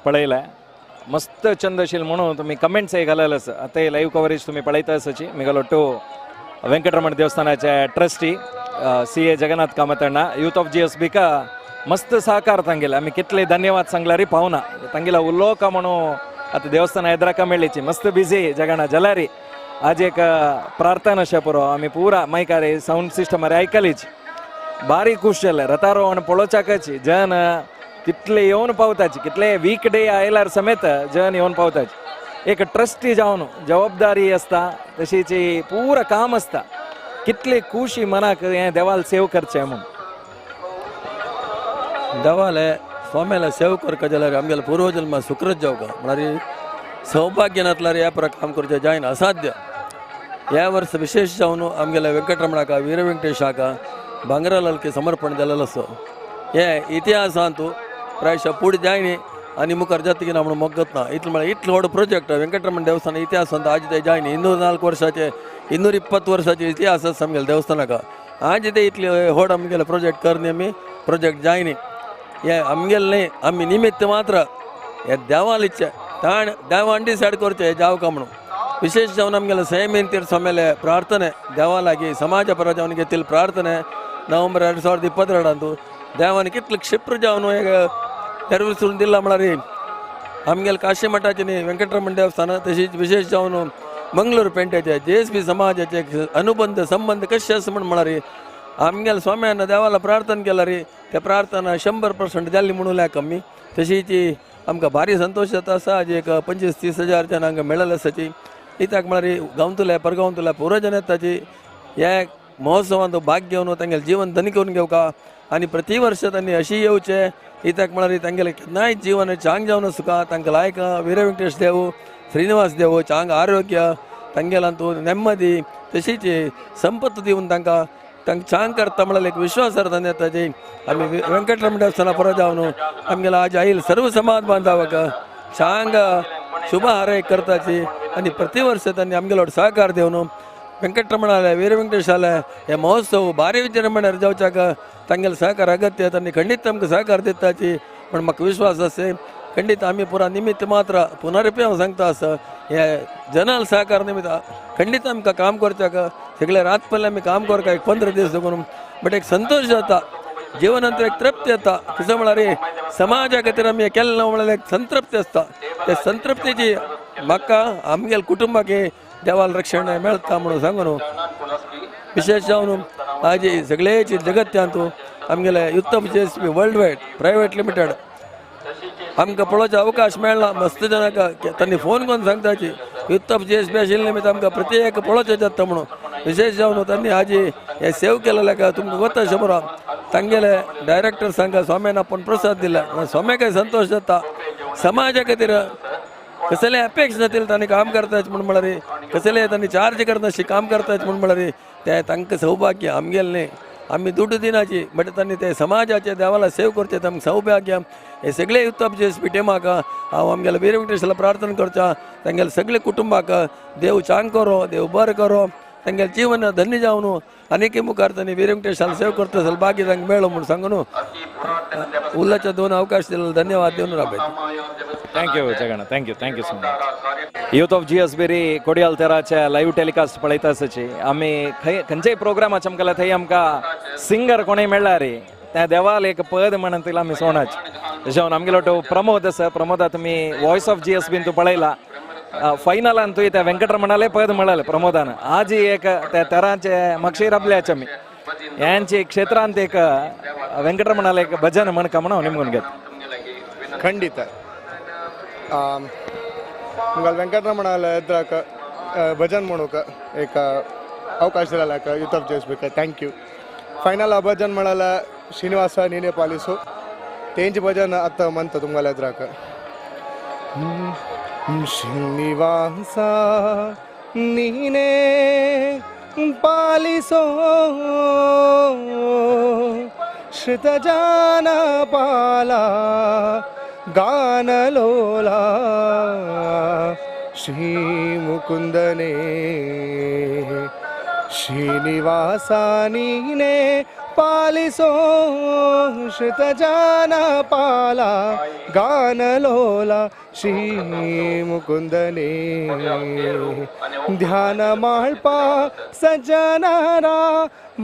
Speaker 7: पळयलें मस्त चंद आशिल्लें म्हणून तुमी कमेंट्स घालले आसा. आतां हे लायव्ह कवरेज तुमी पळयता आसाची. मिगलो टू वेंकटरमण देवस्थानाचे trustee CA Jagannath Kamat Anna, youth of GS बिका मस्त सहकार तांगेले. आमी कितले धन्यवाद सांगल्यार पावना. तांगेला उलोवका म्हणून आतां देवस्थान एद्राका मेळ्ळीची. मस्त बिजी जगणा जलारी. आज एक प्रार्थना अशें पुरो आमी पुरा मायकार सावंड सिस्टमार आयकलीच. बारीक खूश जालें. रथारोहण पळोवच्याकच जन कितले येवन पावताची. कितले वीक डे आयल्यार समेत जन येवन पावताची. एक ट्रस्टी जावन जबाबदारी आसता, तशीच पुरा काम आसता. कितले खुशी मनाक हें देवाल सेव करचें म्हूण.
Speaker 15: देवाले स्वाम्याला सेव करका जाल्यार आमगेले पूर्वजन्मा सुकृत जावका म्हळ्यार सौभाग्य नासल्यार ह्या परत काम करचें जायना, असाध्य. ह्या वर्स विशेष जावन आमगेल्या वेंकटरमणाक वीर वेंकटेशाक भांगरालालके समर्पण जालेलो आसा. हे इतिहासांत प्रायशा पुढे जायनी आनी मुखार जातकीर ना म्हणून मोगत ना. इतलो म्हळ्यार इतलो व्हड प्रोजेक्ट वेंकटरमण देवस्थान इतिहासांत आज ते जायनी. 204 वर्साचे 220 वर्साचे इतिहास आसा आमगेल्या देवस्थानाक. आज ते इतले व्हड आमगेले प्रोजेक्ट करनी आमी प्रोजेक्ट जायनी. हे आमगेले न्हय, आमी निमित्त मात्र. हे देवालीचे ताण देवान डिसायड करचें हें जावका म्हणून. विशेष जावन आमगेले संयमीन तीर्थ स्वाम्याले प्रार्थने देवा लागीं समाजा परा जावन घेतिल्ले प्रार्थने नोव्हेंबर 2022 देवान कितले क्षिप्र जावन नेरवेसून दिला म्हळ्यार आमगेले काशी मठाचे न्ही वेंकटरमण देवस्थान, तशीच विशेष जावन मंगळूर पेंटेचे JSB समाजाचे अनुबंध संबंध कशे आसा म्हण म्हळ्यार आमगेले स्वाम्यान देवाला प्रार्थना केल्यार ते प्रार्थना 100% जाल्ली म्हणून लेख आमी. तशीच आमकां भारी संतोश जाता आसा. आज एक 25-30 हजार जन हांगा मेळ्ळेले आसाची. कित्याक म्हळ्यार गांवतले परगांवतले पुरो जन येताची ह्या महोत्सवांत भाग घेवन तांगेलें जीवन धनी करून घेवका आनी प्रति वर्ष तांणी अशी येवचें. कित्याक म्हळ्यार तांगेलें केन्नाय जीवन चांग जावन आसूका. तांकां लायक वीर वेंकटेश देव श्रीनिवास देव चांग आरोग्य तांगेलांतू नेम्मदी तशीच संपत्त दिवन तांकां तांकां चांग करता म्हळ्यार एक विश्वास अर्थान येताची. आमी वेंकटरमण देवस्थाना परत जावन आमगेलो आज आयल सर्व समाज बांधवाक चांग शुभ हारय करताची आनी प्रति वर्ष तांणी आमगेलो सहकार दिवन वेंकटरमण आले वीर वेंकटेश आले हे महोत्सव भारी विजृंभण्यार जावच्याक तांगेले सहकार अगत्य. तांणी खंडीत आमकां सहकार दिताची पण म्हाका विश्वास आसा खंडीत आमी पुरा निमित्त मात्र पुनरपी हांव सांगता आसा हे जनाल सहकार निमित्त खंडीत आमकां काम करच्याक सगळे रात पयलीं आमी काम करता एक 15 दीस करून. बट एक संतोश जाता जीवनांत एक तृप्ती येता. कितें म्हळ्यार समाजा खातीर आमी केलें ना म्हळ्यार एक संतृप्ती आसता. ते संतृप्तीची म्हाका आमगेले कुटुंबाक देवाल रक्षण मेळटा म्हणून सांगून विशेष जावन आज सगळेचे जगत्यांत आमगेले youth of GSB world wide private limited आमकां पळोवचो अवकाश मेळना. मस्त जाणांक तांणी फोन करून सांगताची युथ ऑफ जीएसबी आशिल्ले निमित्त आमकां प्रत्येक पळोवचें जाता म्हणून विशेष जावन तांणी आज हे सेव केलेले तुमकां गोता शंबरा तांगेले डायरेक्टर सांगा स्वाम्यान आपूण प्रसाद दिला स्वाम्याकय संतोष जाता. समाजा खातीर कसले अपेक्षा जातील तांणी काम करतात म्हूण म्हळ्यार कसले तांणी चार्ज करनाशी काम करतात म्हूण म्हळ्यार ते तांकां सौभाग्य आमगेले न्ही. आमी दुड्डू दिनाची बट तांणी ते समाजाचे देवाला सेव करचे तांकां सौभाग्य. हे सगळे युथ ऑफ जीएसबी टिमाक हांव आमगेल्या वीर वेंकटेशाला प्रार्थना करता तांगेले सगळे कुटुंबाक देव चांग करो, देव बरें करो, तांगेलें जीवन धन्य जावन आनीक मुखार तांणी वीर वेंकटेशाला सेव करता सौभाग्य तांकां मेळो म्हूण सांगून उल्लाच्या दोन अवकाश दिलो धन्यवाद दिवन राबयता.
Speaker 2: Thank you Jaganna, thank you, thank you so much. Youth of GSB री कोडियाल तेराचे लाईव्ह टेलिकास्ट पळयता आसाची. आमी खंय खंयच्याय प्रोग्रामाचे आमकां थंय आमकां सिंगर कोणूय मेळ्ळा रे त्या देवाल एक पद म्हणून तिला आमी सोणाच. तशें आमगेलो तो प्रमोद आसा, प्रमोदा तुमी वॉयस ऑफ जीएसबीन तूं पळयला फायनलान तुवें त्या वेंकटरमणाले पद म्हळाले प्रमोदान. आज एक त्या तेराचे मक्षीर आपल्याचे आमी ह्यांचे क्षेत्रांत एक वेंकटरमणाले एक भजन म्हणका म्हणून निमगून घेत.
Speaker 22: ಖಂಡಿತ ಉಂಗಲ್ ವೆಂಕಟರಮಣಾಲ ಎದ್ರಾಕ ಭಜನ್ ಮಾಡೋಕೆ ಏಕ ಅವಕಾಶ ದಿಲಾಕ ಯೂತ್ ಆಫ್ ಜೇಸ್ಬೇಕು thank you. Final ಆ ಭಜನ್ ಮಾಡಲ್ಲ ಶ್ರೀನಿವಾಸ ನೀನೇ ಪಾಲಿಸು ತೇಂಜ್ ಭಜನ್ ಅತ್ತ ಮಂತ ತುಂಗಲ ಎದ್ರಾಕ. ಶ್ರೀನಿವಾಸ ನೀನೇ ಪಾಲಿಸೋ ಶ್ರುತಜಾನ ಪಾಲ ಗಾನಲೋಲ ಶ್ರೀ ಮುಕುಂದನೇ ಶ್ರೀನಿವಾಸ ನೀನೇ ಪಾಲಿಸೋ ಶ್ರುತಜಾನ ಪಾಲ ಗಾನಲೋಲ ಶ್ರೀ ಮುಕುಂದನೇ ಧ್ಯಾನ ಮಾಳ್ಪ ಸಜ್ಜನರ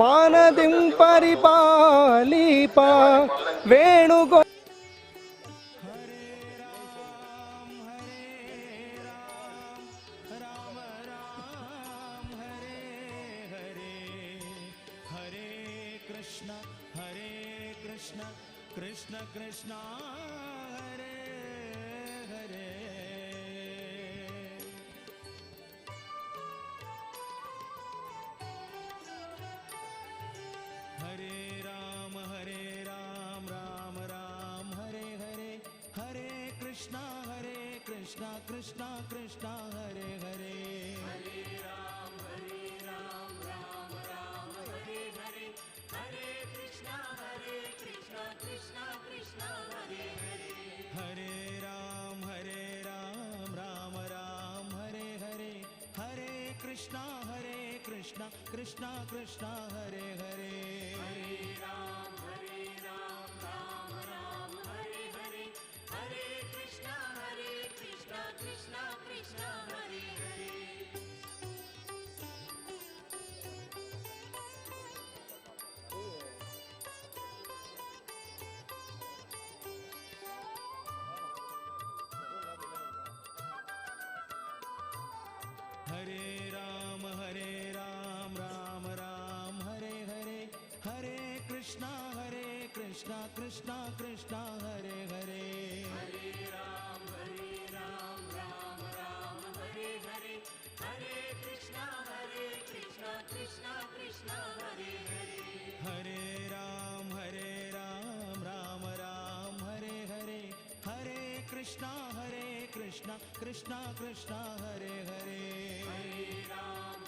Speaker 22: ಮಾನದಿಂ ಪರಿಪಾಲಿಪ ವೇಣುಗೋ
Speaker 12: Krishna Krishna Hare Hare. Hare Ram Ram Ram Hare Hare. Hare Krishna Krishna Krishna Hare Hare.
Speaker 1: Hare Ram Ram Ram Hare Hare. Hare Krishna Krishna Krishna Hare Hare.
Speaker 12: Hare Ram Ram Ram Hare Hare. Hare Krishna Krishna Krishna Hare Hare.
Speaker 1: Hare Ram Ram Ram Hare Hare. Hare Krishna Krishna Krishna Hare Hare.
Speaker 12: Hare Ram Ram Ram Hare Hare. Hare Krishna Krishna Krishna Hare Hare.
Speaker 1: Hare Ram Ram Ram Hare Hare. Hare Krishna Krishna Krishna Hare Hare.
Speaker 12: Hare Ram Ram Ram Hare Hare. Hare Krishna Krishna Krishna Hare Hare.
Speaker 1: Hare Ram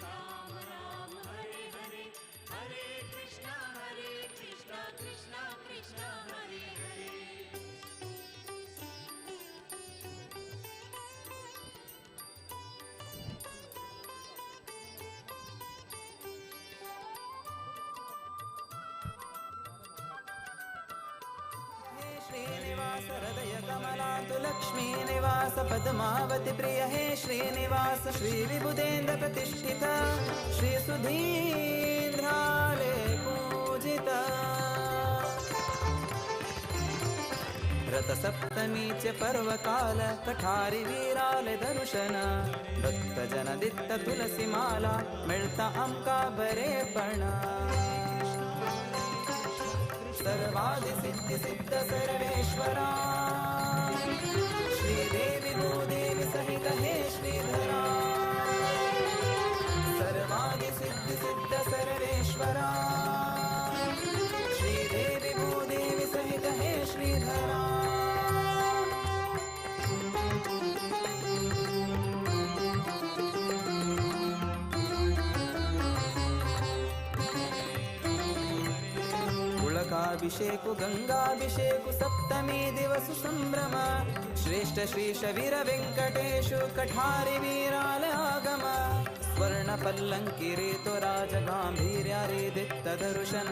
Speaker 1: Ram Ram Hare Hare. Hare Krishna Krishna Krishna Hare Hare.
Speaker 4: Srinivasa हृदय कमलातु लक्ष्मी निवास पद्मावती प्रिय हे श्रीनिवास श्री विबुधेन्द्र प्रतिष्ठित श्री सुधीन्द्राले पूजित. पूजित. रथसप्तमीचे पर्वकाल कठारी वीराले दर्शन. भक्तजन दित्त तुलसी माला मेळता आमकां बरेपण. सर्वादि सिद्धी सिद्ध सर्वेश्वरा श्रीदेवी भूदेवी सहित हे श्रीधरा. सर्वादि सिद्धी सिद्ध सर्वेश्वरा श्रीदेवी भूदेवी सहित हे श्रीधरा. अभिषेक गंगाभिषेक सप्तमी दिवस संभ्रम. श्रेष्ठ श्रीश वीर वेंकटेशु कठारी वीराल आगम. स्वर्ण पल्लंकी रेतो राज गांभीर्या रे दित्त दर्शन.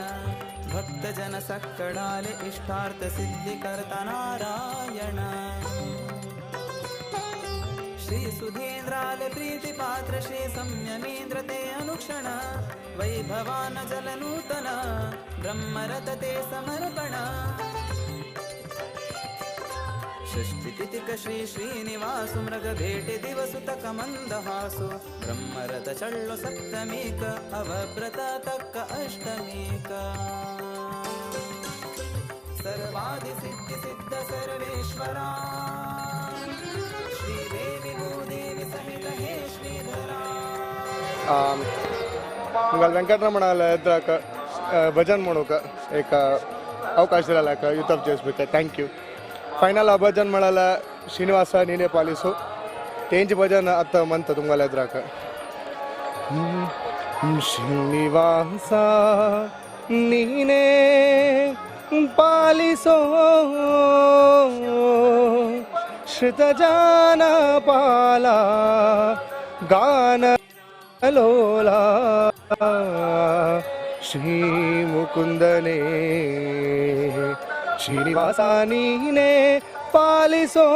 Speaker 4: भक्तजन सक्कडाले इष्टार्थ सिद्धी करता नारायण. श्री सुधेंद्राल प्रीति पात्र श्री संयमेंद्र ते अनुक्षण. वैभवान जलनूतन ब्रह्मरथ ते समर्पण. षष्ठी तिथिक श्री श्रीनिवासु मृग भेटे दिवसु तक मंदहासु. ब्रह्मरथ चಳ್ಳು सप्तमीक अवव्रत तक्क अष्टमीक. सर्वादि सिद्धि सिद्ध सर्वेश्वरा श्रीदेवी भूदेवी सहित हे श्रीधरा.
Speaker 22: मुगाल वेंकटरमणाला ಎದ್ರಾಕ ಭಜನ್ ಮಾಡೋಕೆ एक ಅವಕಾಶ ಇರಲಾಕ ಯೂತ್ ಆಫ್ ಜೇಸ್ಬೇಕು. Thank you. Final ಆ ಭಜನ್ ಮಾಡಲ್ಲ ಶ್ರೀನಿವಾಸ ನೀನೇ ಪಾಲಿಸು ತೇಂಜ್ ಭಜನ್ ಅತ್ತ ಮಂತ ತುಂಗಲ ಎದ್ರಾಕ. ಶ್ರೀನಿವಾಸ ನೀನೇ ಪಾಲಿಸೋ ಶ್ರುತಜಾನ ಪಾಲ ಗಾನ ಲೋಲ ಶ್ರೀ ಮುಕುಂದನೇ ಶ್ರೀನಿವಾಸ ನೀನೇ ಪಾಲಿಸೋ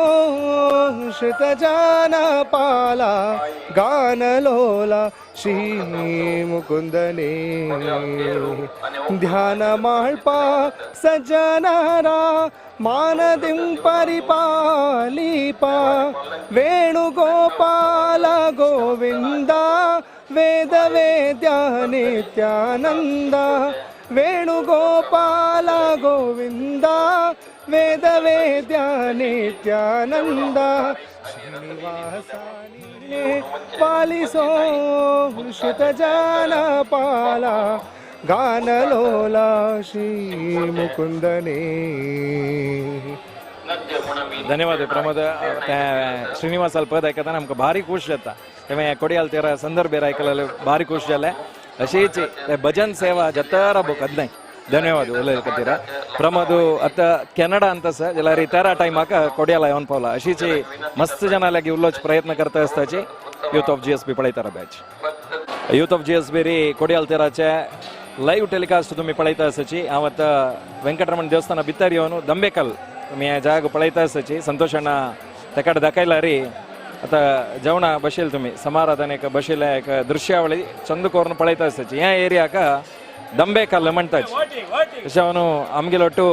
Speaker 22: ಶ್ರುತಜಾನ ಪಾಲ ಗಾನಲೋಲ ಶ್ರೀ ಮುಕುಂದನೇ. ಧ್ಯಾನ ಮಾಳ್ಪ ಸಜ್ಜನರ ಮಾನದಿಂ ಪರಿಪಾಲಿಪ ವೇಣುಗೋಪಾಲ ಗೋವಿಂದ ವೇದ ವೇದ್ಯ ನಿತ್ಯಾನಂದ. ವೇಣುಗೋಪಾಲ ಗೋವಿಂದ ವೇದ ವೇದ್ಯ ನಿತ್ಯಾನಂದ. ಶ್ರೀನಿವಾಸ ನೀನೇ ಪಾಲಿಸೋ ಶ್ರುತಜಾನ ಪಾಲ ಗಾನಲೋಲ ಶ್ರೀ ಮುಕುಂದನೇ.
Speaker 2: धन्यवाद प्रमोद. श्रीनिवास पद आयकतना आमकां भारी खुश जाता. तें कोडियाल तेरा संदर्भ आयकलें भारी खुश जालें. अशीच भजन सेवा जतारा बुक अदनाय. धन्यवाद उलय खातीर प्रमोद. आतां कॅनडा अंत आसा जाल्यार तेरा टायमाक कोडियाला येवन पावला. अशीच मस्त जना लागीं उलोवचो प्रयत्न करता आसताची यूथ ऑफ जीएसबी पळयतारा batch. Youth of GSB रे कोडियाल तेराचे लायव्ह टेलिकास्ट तुमी पळयता आसाची. हांव आतां वेंकटरमण देवस्थाना भितर येवन दंबेकल तुमी ह्या जाग पळयता आसाची. संतोष अण्णा तेका दाखयला रे आतां जेवणा बशेल तुमी समाराधन एक बशिल्लें एक दृश्यावळी चंद करून पळयता आसाची. ह्या एरियाक दंबेकल म्हणटाची. तशें हांव आमगेलो टू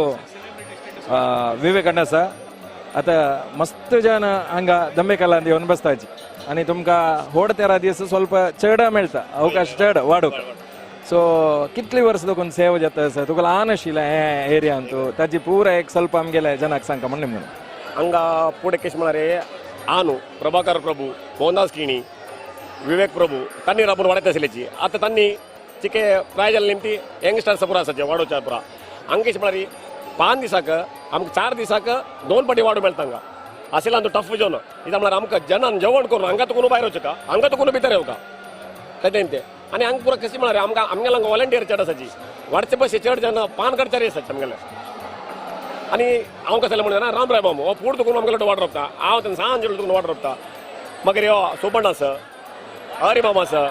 Speaker 2: विवेक अण्णा आसा. आतां मस्त जन हांगा दंबेकलांत येवन बसताची आनी तुमकां होड तेरा दीस स्वल्प चड मेळटा अवकाश चड वाडूंक. सो कितली वर्स तुका सेवा जाता आसा तुका ल्हान आशिल्लें हे एरियांत ताजी पुरा एक ಸ್ವಲ್ಪ आमगेले जनाक सांगता म्हणून म्हणून
Speaker 8: हांगा पुढे केश म्हळ्यार आनु प्रभाकर प्रभू मोहनदास किणी विवेक प्रभू तांणी राबून वाडयत आशिल्ल्याची. आतां तांणी चिके प्राय जाल्ले ती यंगस्टर्स पुरा आसाचे वाडोवच्या पुरा. हांगा कशें म्हळ्यार 5 दिसाक आमकां 4 दिसाक 2 पाटी वाडू मेळटा हांगा. आशिल्ला तो टफ जेवण कित्याक म्हळ्यार आमकां जनान जेवण करून हांगा तुकून भायर वचका हांगा तुकून भितर येवका तें तें. आनी हांगा पुरा कशें म्हळ्यार आमकां आमगेल्या हांगा वॉलंटियर चड आसाची वाडचे पयशे चड जन पान करचारी आसाचे आमगेले. आनी हांव कशें जालें म्हणून रामराय मामू हो फूड तुकून आमगेलो वाड रोपता हांव तेन्ना सांज तुकून वाड रोपता. मागीर हो सोबण आसा हरी मामा आसा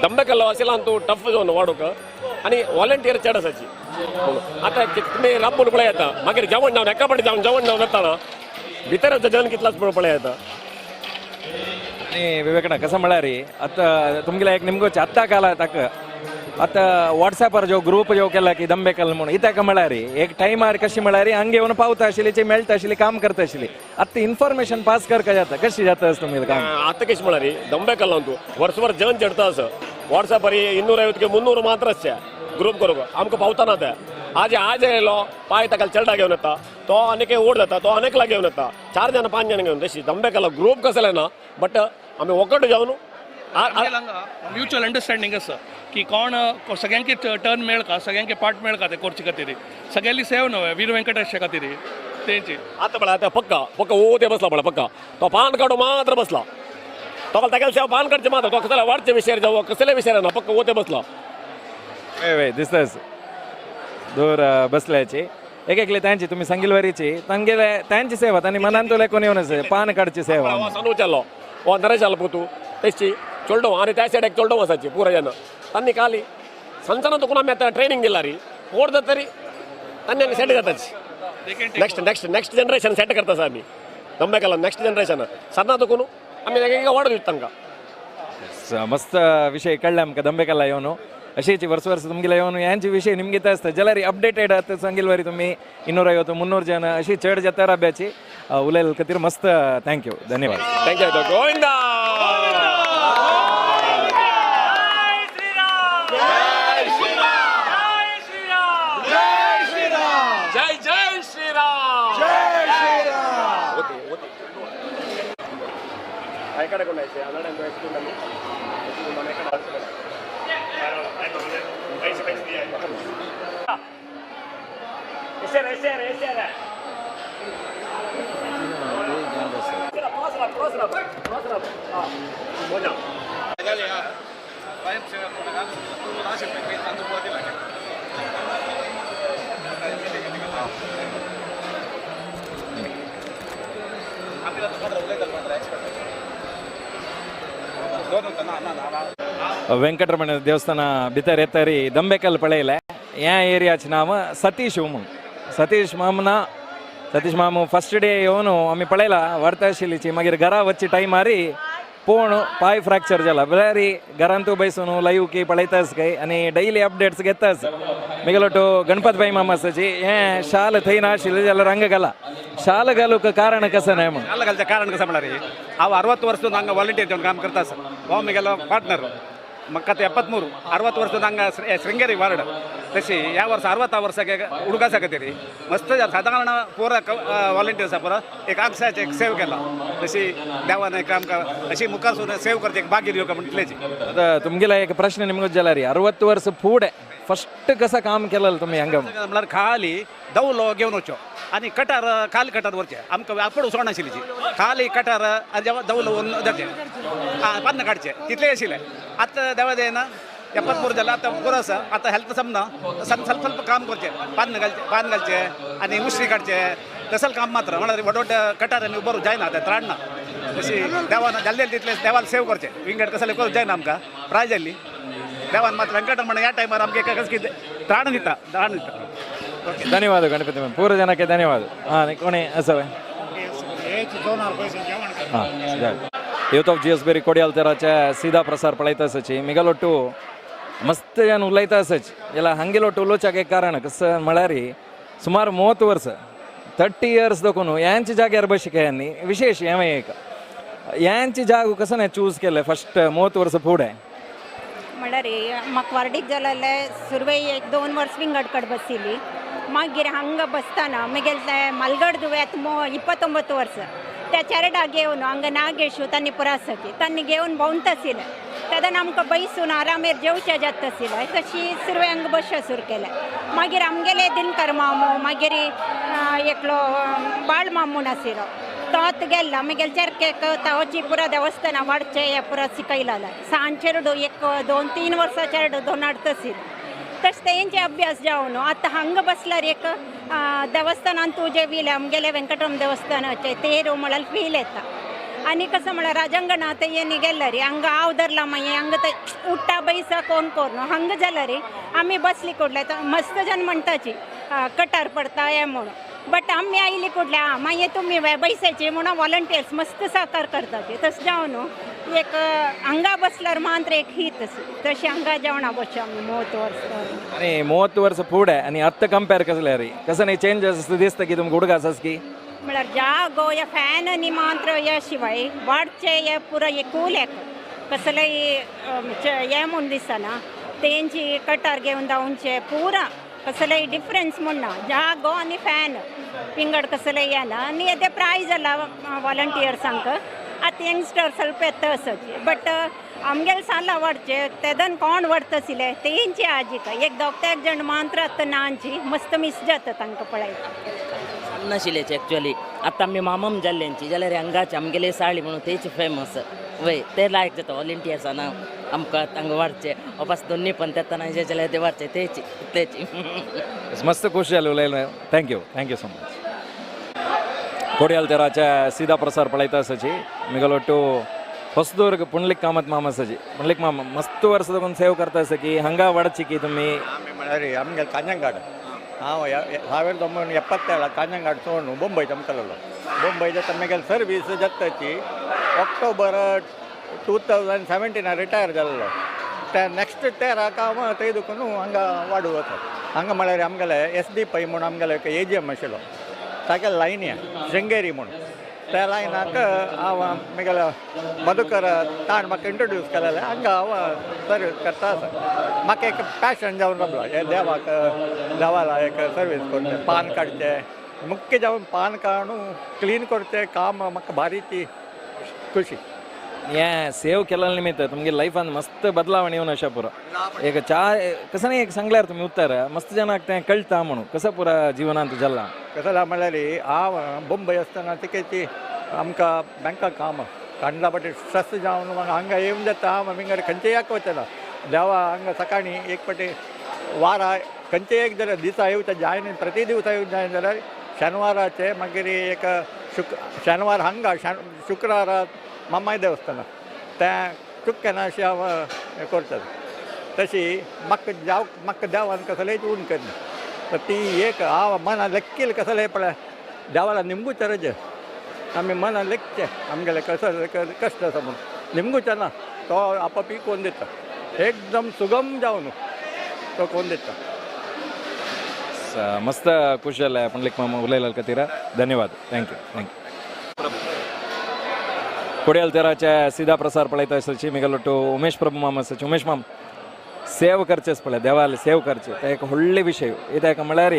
Speaker 8: दंबेकल्लो आशिल्ला तूं टफ जावन वाडूंक आनी वॉलंटियर चड आसाची. आतां तुमी राबून पळय येता मागीर जेवण जावन एका फावटी जावन जेवण जावन येता भितर जन कितलाच पळय येता.
Speaker 2: आनी विवेकना कसं म्हळ्यार आतां तुमगेले एक निमगोचे आत्तां काल ताका आतां वॉट्सॅपार जो ग्रूप जो केला की दंबेकल म्हणून इत्याक म्हळ्यार एक टायमार कशी म्हळ्यार हांगा येवन पावता आशिल्ली, मेळटा आशिल्ली, काम करता आशिल्ली. आतां इन्फॉर्मेशन पास करका जाता, कशी जाता तुमी काम?
Speaker 8: आतां कशी म्हळ्यार दंबेकल अंतू वर्स वर्स जन चडता आसा. वॉट्सॅपार 250 300 मात्र आसचे ग्रूप करूंक आमकां पावता ना ते. आज आज येयलो पांय ताका चेरडा घेवन येता, तो आनीक ओड जाता, तो आनीक घेवन येता, 4 जाणां 5 जाणां घेवन. तशी दंबेकल ग्रूप कसले ना, बट आमी वकट जावन
Speaker 9: म्युच्युअल अंडरस्टँडींग आसा की कोण सगळ्यांकी टर्न मेळका, सगळ्यांकी पार्ट मेळका ते कोर्चे खातीर, सगळ्यांनी सेव न्हय वीर वेंकटेशा खातीर तेंची.
Speaker 8: आतां पळय आतां पक्का पक्का ओ ते बसला पळय पक्का, तो पान काडू मात्र बसला, तो तागेले सेव पान काडचे मात्र, तो कसले वाडचे विशय जावं कसले विशय ना, पक्का ओ ते बसला.
Speaker 2: वय वय दिसताच दूर बसल्याची एक एकले तांची तुमी सांगिलवारीची तांगेले तांची सेवा तांणी मनान तुला कोण येवन आसा पान काडची सेवा.
Speaker 8: सांगू चाललो हो नरेश आलो पुतू तेची चोल्डो आनी त्या सायडाक चोल्डो आसाची पुरा जाण तांणी खाली संचाना तुका आमी आतां ट्रेनींग दिला री कोण जाता तरी तांणी आमी set जाताची. Next next next generation set करता आसा आमी दंबेकला नेक्स्ट जनरेशन सन्ना तुकून आमी एक वाड दिता तांकां.
Speaker 2: मस्त विशय कळ्ळे आमकां दंबेकला येवन अशीच वर्स वर्स तुमगेले येवन ह्यांचे विशय निमगे आसता जाल्यार अपडेटेड आतां सांगिलवारी तुमी 250 300 जण अशी चड जाता राब्याची उलयल खातीर मस्त thank you, धन्यवाद.
Speaker 8: Thank you Govinda. जय जय श्रीराम.
Speaker 14: जय श्रीराम.
Speaker 2: वेंकटरमण देवस्थान भितर येतरी दंबेकल पळयलें ह्या एरियाचे नांव सतीश म्हणून. सतीश मामना सतीश मामू फर्स्ट डे येवन आमी पळयला व्हरता आशिल्लीची, मागीर घरा वचची टायमारी पूण पांय फ्रॅक्चर जाला बल्यार घरांतू बैसून लायव की पळयताच काय आनी डेली अपडेट्स घेताच. मिगेलो तो गणपत भाई मामा आसाची हें शाल थंय नाशिल्लें जाल्यार हांगा घाला. शाल घालूंक कारण कसं न्हय म्हण?
Speaker 10: शाल घालचें कारण कसं म्हळ्यार हांव 60 वर्स हांगा वॉलंटियर जावन काम करता आसा. हो मिगेलो पार्टनर म्हाका 73 60 वर्स हांगा शृंगेरी वार्ड तशी ह्या वर्सा 60 वर्साक उडगासा खातीर मस्त सादारण पुरा वॉलंटियर्स पुरा एक आगशाचें एक सेव केला. तशी देवान एक आमकां अशी मुखार सुद्दां सेव करचें एक भाग्य दिवका म्हणटलेची.
Speaker 2: आतां तुमगेला एक प्रश्न निमगो जाल्यार 60 वर्स फुडें फस्ट कसं काम केलें तुमी हांगा?
Speaker 10: म्हळ्यार खाली दवलो घेवन वचचो आनी कटार खाली कटार व्हरचें आमकां आपड उसवण आशिल्ली खाली कटार आनी जेवा दवलो व्हरून धरचें पान्न काडचें तितलें आशिल्लें. आतां देवा दयेन 73 जाला आतां बरो आसा. आतां हेल्थ समना स्वल्प स्वल्प काम करचें, पान्न घालचें, पान घालचें आनी उश्री काडचें तसलें काम मात्र म्हळ्यार व्हड व्हड कटार आनी उबो जायना आतां त्राणना. तशी देवान जाल्ले तितलें देवान सेव करचें विंगड कसलें करूंक जायना आमकां प्राय जाल्ली देवान मात्र वेंकटरमण ह्या टायमार आमकां कशें कितें त्राण दिता, त्राण दिता.
Speaker 2: धन्यवाद गणपती मॅम, पूरा जनಕ್ಕೆ ಧನ್ಯವಾದ. ಹಾಂ ಕೊನೆ ಅಸವೆ ಹಾಂ ಯೂತ್ ಆಫ್ ಜಿ ಎಸ್ ಬೇರಿ ಕೊಡಿಯಾಲ್ ತೆರಾಚೆ ಸೀದಾ ಪ್ರಸಾರ ಪಳೈತಾ ಸಚಿ ಮಿಗಲೊಟ್ಟು ಮಸ್ತ್ ಜನ ಉಲೈತಾ ಸಚ್ ಎಲ್ಲ ಹಂಗೆಲೊಟ್ಟು ಉಲೋಚಾಕೆ ಕಾರಣ ಕಸ ಮಳಾರಿ ಸುಮಾರು 30 ವರ್ಷ 30 ಇಯರ್ಸ್ ದೊಕೊನು ಯಾಂಚಿ ಜಾಗ ಬಶಿಕೆ ಅನ್ನಿ ವಿಶೇಷ ಯಾವೆ ಏಕ ಯಾಂಚಿ ಜಾಗ ಕಸನೆ ಚೂಸ್ केले ಫಸ್ಟ್ 30 ವರ್ಷ फुडें
Speaker 23: म्हळ्यार म्हाका वार्डीक जालें सुरवे 1-2 वर्स विंगड बशिल्ली मागीर हांगा बसतना मागीर मालगड दुव्यात 29 वर्स त्या चेरडा घेवन हांगा नागेशू तांणी पुरासकी तांणी घेवन भोंवता आशिल्लें तेन्ना आमकां बैसून आरामेर जेवचें जाता आशिल्लें तशी सुरवे हांगा बसचें सुरू केलें. मागीर आमगेले दिनकर मामू मागीर एकलो बाळ माम म्हूण आशिल्लो तो आतां गेल्लो मागीर चेरकेक तावची पुरा देवस्थाना वाडचें हें पुरा शिकयलें सान चेरडू 1-2-3 वर्सां चेरडू दोन हाडता आशिल्लें तशें तेंचे अभ्यास जावन आतां हांगा बसल्यार एक देवस्थानान तुजें व्हील आमगेलें वेंकटरमण देवस्थानाचें तेर म्हळ्यार फील येता. आनी कसं म्हळ्यार राजांगणा ते येनी गेल्यार हांगा हांव धरला मागीर हांगा ते उठ्ठा बैसा कोण कोण हांगा जाल्यार आमी बसली कुडले मस्त जण म्हणटाची कटार पडता हें म्हणून बट आमी आयली कुडले आं मागीर तुमी बैसायची म्हणून वॉलंटियर्स मस्त सहकार करताची तशें जावन एक हांगा बसल्यार मात्र एक हीत तशें हांगा जेवणा बसचे आमी 30 वर्सां.
Speaker 2: आनी 30 वर्सां फुडें आनी आत्तां कंपेर कसलें रे कसं नाही चेंजस दिसता की तुमकां उडगास आसा की
Speaker 23: म्हळ्यार जागो या फॅन आनी मात्र या शिवाय वाडचे हे पुरो कूल एक कसलेय हें म्हूण दिसना तेंची कटार घेवन धांवचे पुरा कसलेय डिफरन्स म्हूण ना जागो आनी फॅन पिंगड कसलेय येना आनी येते प्रायज जाला वॉलंटियर्सांक आतां यंगस्टर ಸ್ವಲ್ಪ येता आसचे बट आमगेले साला वाडचे तेदन कोण वाडता आशिल्ले तेंची आजिका एक दोग एक जण मात्र आतां नांची मस्त मिस जाता तांकां पळयता.
Speaker 6: नाशिल्लेचे एक्चुअली आतां आमी मामम जाल्ल्यांची जाल्यार हांगाचे आमगेले साळी म्हणून तेच फेमस वय ते लायक जाता वॉलंटियर्सां आमकां हांगा वाडचे वापस दोन्ही पण तेतना जे जाल्यार ते वाडचे तेच तेच.
Speaker 2: मस्त खुश जालें उलयलें. Thank you thank you so much. Kodial तेराच्या सीधा प्रसार पळयता आसाची मिगलोटू ಹೊಸದುರ್ಗ ಪುಂಡ್ಲಿಕ್ ಕಾಮತ್ ಮಾಮ ಸಜಿ. ಪುಂಡ್ಲಿಕ್ ಮಾಮ ಮಸ್ತ್ ವರ್ಷದ ಸೇವೆ करता आसा की हांगा वाडची की तुमी
Speaker 11: म्हळ्यार आमगे कांजंगाड हांव 1977 कांजंगाड सोडून बोंबय चमकलेलो. बोंबय जाता मागीर सर्वीस जाताची ऑक्टोबर 2017 रिटायर जाल्लो. त्या नेक्स्ट तेराक हांव थंय दुखून हांगा वाडू वता. हांगा म्हळ्यार आमगेले एस डी पै म्हूण आमगेलो एक ए जी एम आशिल्लो तागे लायनी शृंगेरी म्हूण त्या लायनाक हांव मागीर मधुकर ताण म्हाका इंट्रोड्यूस केलेलें हांगा हांव सर्वीस करता आसा. म्हाका एक पॅशन जावन रावलो हे देवाक देवाला एक सर्वीस करचें पान काडचें मुख्य जावन पान काडून क्लीन करचें काम म्हाका भारीची खुशी.
Speaker 2: हें सेव केल्ल्या निमित्त तुमगे लायफान मस्त बदलावण येवन अशें पुरो एक चा कसं नाही एक सांगल्यार तुमी उत्तर मस्त जनाक तें कळटा म्हणून कसं पुरा जिवनांत जालां.
Speaker 11: कसं जाला म्हणल्यार हांव बोंबय आसतना तिकेची आमकां बँकाक काम कांडला पटी स्ट्रेस जावन हांगा येवन जाता हांव हांगा खंयचेय याक वचना देवा हांगा सकाळीं एक पटी वारा खंयचेय एक जाल्यार दिसा येवचा जायन प्रति दिवसा येवन जायन जाल्यार शेनवाराचे मागीर एक शेनवार हांगा शुक्रारा मामाय देवस्थान तें चुककेना अशें हांव हें करता. तशी म्हाका जाव म्हाका देवान कसलेंच ऊन करना तर ती एक हांव मना लेखील कसलें पळय देवाला निमगूच रज आमी मना लेखचें आमगेलें कसं कश्ट आसा म्हणून निमगूच ना तो आपापी कोण दिता एकदम सुगम जावन तो कोण दिता.
Speaker 2: मस्त खुश जालें पुंडलीक मामा उलयल्या खातीर धन्यवाद. Thank you thank you. Kodial तेराच्या सीधा प्रसार पळयता आसची मिगलोटू उमेश प्रभू मामा आसाची. उमेश माम सेव करचेच पळय देवाले सेव करचे ते एक व्हडले विशय कित्याक म्हळ्यार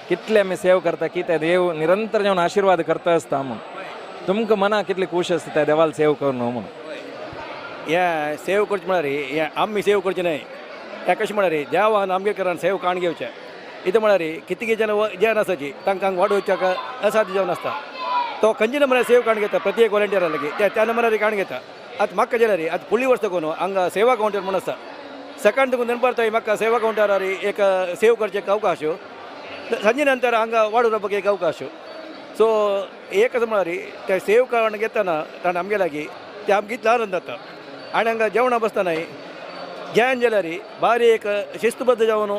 Speaker 2: कितले आमी सेव करता की ते देव निरंतर जावन आशिर्वाद करता आसता म्हणून तुमकां मनाक कितली खूश आसता त्या देवाल सेव कर न्हू म्हणून.
Speaker 15: हें सेव करचें म्हळ्यार हें आमी सेव करचें न्हय हें कशें म्हळ्यार देवान आमगे करान सेव काण घेवचें. इतलें म्हळ्यार कितके जन जेन आसाची तांकां वाडोवच्याक असाध्य जावन आसता तो खंयचे नंबरार सेव काण घेता प्रत्येक वॉलंटियरा लागीं त्या त्या नंबरार काण घेता. आतां म्हाका जाल्यार आतां फुडली वर्स कोण हांगा सेवा कावंटर म्हूण आसा सकाळ तुका दनपार म्हाका सेवा कावंटरार एक सेव करचें एक अवकाश सांजे नंतर हांगा वाडू रावपाक एक अवकाश. सो एक आसा म्हळ्यार ते सेव काण घेतना ताणें आमगे लागीं ते आमकां इतलो आनंद जाता. आनी हांगा जेवणां बसतनाय जेवण जाल्यार बारी एक शिस्तबद्ध जावन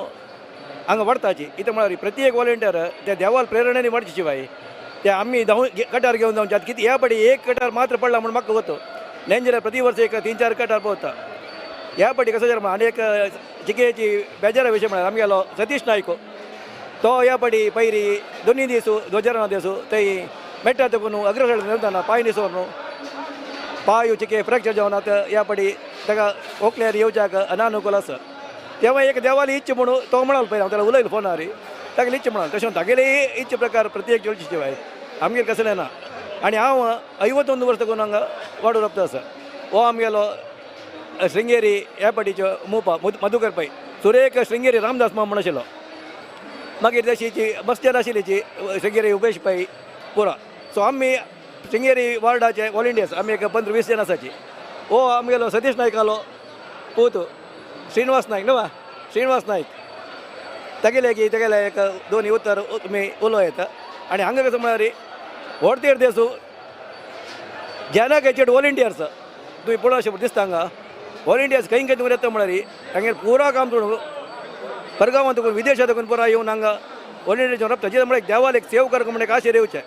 Speaker 15: हांगा वाडताची. इतलें म्हळ्यार प्रत्येक वॉलंटियर त्या देवाल प्रेरणेने वाडची शिवाय ते आमी धांव कटार घेवन जावचे. आतां कितें ह्या पाटी एक कटार मात्र पडला म्हूण म्हाका वता नेन जाल्यार प्रति वर्स एक 3-4 कटार पळोवता. ह्या पाटी कसो जालें आनी एक चिकेची बेजारा विशय म्हळ्यार आमगेलो सतीश नायक तो ह्या पाटी पयरी दोनी दीस ध्वजारोहणा दिसू थंय मेट्टा तेकून अग्रसर चलतना पांय निसोर पांय चिके फ्रॅक्चर जावन आतां ह्या पाटी ताका ओकल्यार येवच्याक अनानुकूल आसा. तेव्हा एक देवाली इच्छा म्हणून तो म्हणाल पळय हांव ताका उलयलो फोनार तागेली इच्छा म्हणाल तशें तागेली इच्छा प्रकार प्रत्येक चलची शिवाय आमगेर कसलें ना. आनी हांव 51 वर्सां करून हांगा वाडू राबता आसा. हो आमगेलो शृंगेरी ह्या पाटीचो मुपा मधुकर पै सुरेख शृंगेरी रामदास माम म्हूण आशिल्लो. मागीर तशीची मस्तेर आशिल्लीची शृंगेरी उमेश पै पुरा. सो आमी शृंगेरी वॉर्डाचे वॉलंटियर्स आमी एक 15-20 जण आसाची. हो आमगेलो सतीश नायकालो पूत श्रीनिवास नायक न्हू श्रीनिवास नायक तागेले की तागेले एक दोन उत्तर तुमी उलो येता. आनी हांगा कसो म्हळ्यार व्हडतेर देसू जेन्ना चेड वॉलंटियर्स तुमी पळोवंक अशें दिसता हांगा वॉलंटियर्स खंय खंय तुमी येता म्हळ्यार तांगेर पुरा काम सोडून परगांवांत तुका विदेशांत तुका पुरा येवन हांगा वॉलंटियर्स राबता. जे म्हळ्यार देवाल एक सेव कर म्हण एक आशेर येवचें.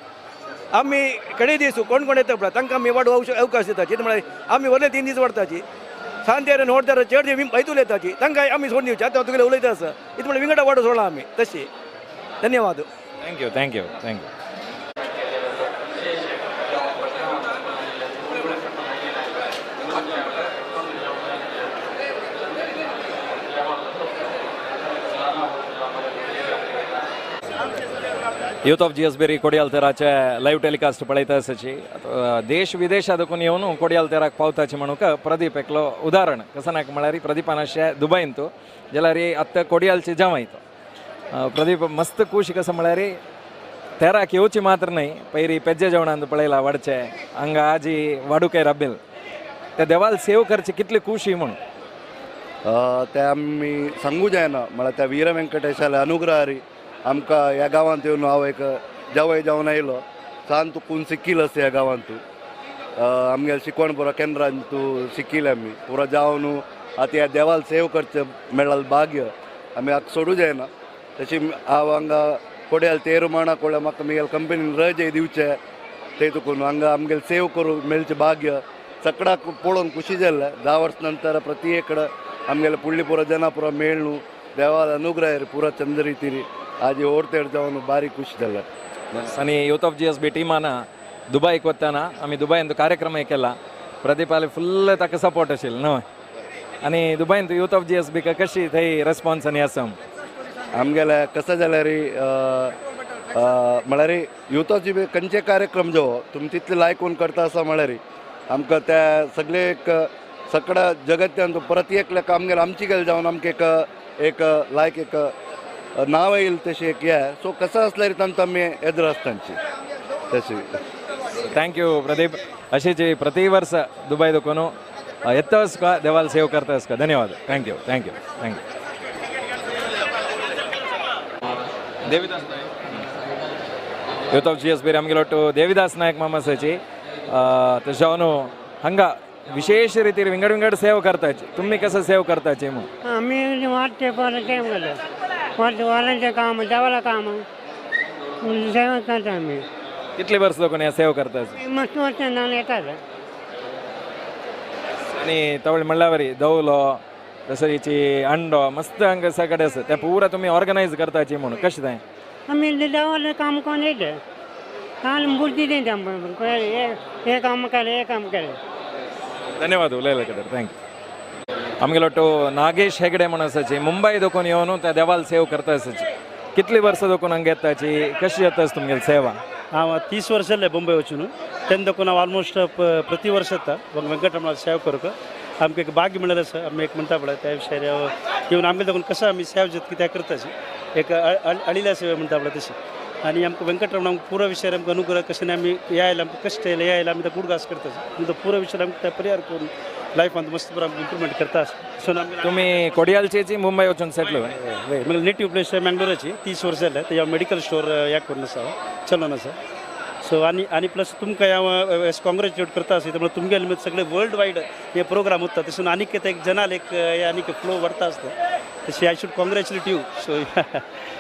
Speaker 5: आमी कडे दीस कोण कोण येता पळय तांकां आमी वाडू अवकाश दिताची. म्हळ्यार आमी व्हडले 3 दीस वाडताची सांतेर होडतार चड बैतूल येताची तांकां आमी सोडून दिवची. आतां तुगेले उलयता आसा इतलें म्हळ्यार विंगडा वाडू सोडला आमी तशी. धन्यवाद.
Speaker 2: Thank you thank you thank you. Youth of G S Beri Kodial तेराचे live telecast पळयता आसाची. देश विदेशादकून येवन कोडियाल तेराक पावताची म्हणूक प्रदीप एकलो उदाहरण कसनाक म्हळ्यार प्रदीपान अशें दुबयंत जाल्यार आत्तां कोडियालची जमायतो. प्रदीप मस्त खुशी कसं म्हळ्यार तेराक येवची मात्र न्हय पयरी पेज्जे जेवणांत पळयला वाडचे हांगा आजी वाडूकय राबेल त्या देवाल सेव करची कितली खुशी म्हणून
Speaker 16: ते आमी सांगू जायना. म्हळ्यार त्या वीर वेंकटेशाले अनुग्रहारी आमकां ह्या गांवांत येवन हांव एक जावय जावन आयलो. सान तुकून शिकील आसा ह्या गांवांत तूं आमगेले शिकवण पुरा केंद्रान तूं शिकील आमी पुरा जावन आतां ह्या देवाल सेव करचें मेळ्ळें भाग्य आमी हाका सोडूं जायना. तशी हांव हांगा कोड्याल तेर माणा कोड्या म्हाका म्हगेले कंपनीन रजे दिवचे ते तुकून हांगा आमगेले सेव करूं मेळचें भाग्य सगळ्याक पळोवन खुशी जाल्लें. 10 वर्स नंतर प्रति एकड आमगेले पुडली पुरा जना पुरा मेळ्ळू देवाल अनुग्रह पुरा चंद रितीरी आज ओडतेड जावन भारी खुशी जाल्लें.
Speaker 2: आनी यूथ ऑफ GSB टिमान दुबायक वतना आमी दुबायंत कार्यक्रम केला प्रदीपाले फुल्ल ताका सपोर्ट आशिल्लो न्हय. आनी दुबायंत यूथ ऑफ GSB कशी थंय रेस्पॉन्स आनी आसा
Speaker 16: आमगेले कसं जाल्यार म्हळ्यार यूथ ऑफ जीबी खंयचे कार्यक्रम जो तुमी तितले लायकून करता आसा म्हळ्यार आमकां त्या सगळे एक सगळ्या जगत्यान परत एकल्याक आमगेले आमची गेले जावन आमकां एक एक लायक एक नांव येईल तशी एक हे. सो कसं असल्यार तांकां आमी एदर आसा तांची तशी.
Speaker 2: Thank you Pradeep. अशीच प्रति वर्स दुबय दुकोन येता का देवाल सेव करता का. धन्यवाद. Thank you thank you thank you. Devidas Naik youth of GSB आमगेलो ಒಟ್ಟು ದೇವಿದಾಸ್ ನಾಯಕ್ ಮಾಮ ಸಚಿ तशें हांगा विशेष रीतीर विंगड विंगड सेव करताची. तुमी कसं सेव करताची मग?
Speaker 17: आमी वाटते काम केलं वारांचें काम देवाला काम सेवा करता आमी.
Speaker 2: कितले वर्स लोक ह्या सेव करताची?
Speaker 17: मस्त वर्सां येतात.
Speaker 2: आनी तवळ म्हणल्यार बरी दवलो तसरीची अंडो मस्त हांगा सगळे आसा ते पुरा तुमी ऑर्गनायज करताची म्हणून कशें तें?
Speaker 17: आमी देवालें काम करून येता आनी बुद्धी दिता आमकां हे काम केलें हे काम केलें.
Speaker 2: धन्यवाद उलयले खातीर. Thank you. आमगेलो तो नागेश हेगडे म्हणून आसाची मुंबय दोकून येवन त्या देवाल सेव करता आसाची. कितली वर्सां दोकून हांगा येताची कशी येता तुमगेली सेवा?
Speaker 24: हांव 30 वर्स जालें मुंबय वचून तेन्ना दोकून हांव ऑलमोस्ट प्रति वर्स येता वेंकटरमणाक सेवा करूंक. आमकां एक भाग्य मेळ्ळें आसा आमी एक म्हणटा पळय त्या विशयार येवन आमगेले दोकून कसो आमी सेवा जाता कित्याक करताची एक अळिल्या सेवा म्हणटा पळय तशी. आनी आमकां वेंकटरमणाक पुरो विशयार आमकां अनुग्रह कशें आमी हे आयले आमकां कश्ट येयले हे आयले आमी तो गुडगास करता. आमकां पुरो विशयार आमकां त्या परिहार करून लायफांत मस्त बरो आमकां इम्प्रुवमेंट करता. सो आमी
Speaker 2: तुमी कोडियालचेची मुंबय वचून सेटल?
Speaker 24: म्हगे नेटीव प्लेस मँगलोराची 30 वर्सां जालें. थंय हांव मेडिकल स्टोर ह्या करून आसा चलोवन आसा. सो आनी आनी प्लस तुमकां हांव कॉंग्रेच्युलेट करता आसा म्हणल्यार तुमगेले सगळे वर्ल्ड वायड हे प्रोग्राम उत्ता तशें आनीक ते एक जनाल एक आनीक फ्लो व्हरता आसता तशें I should congratulate you. So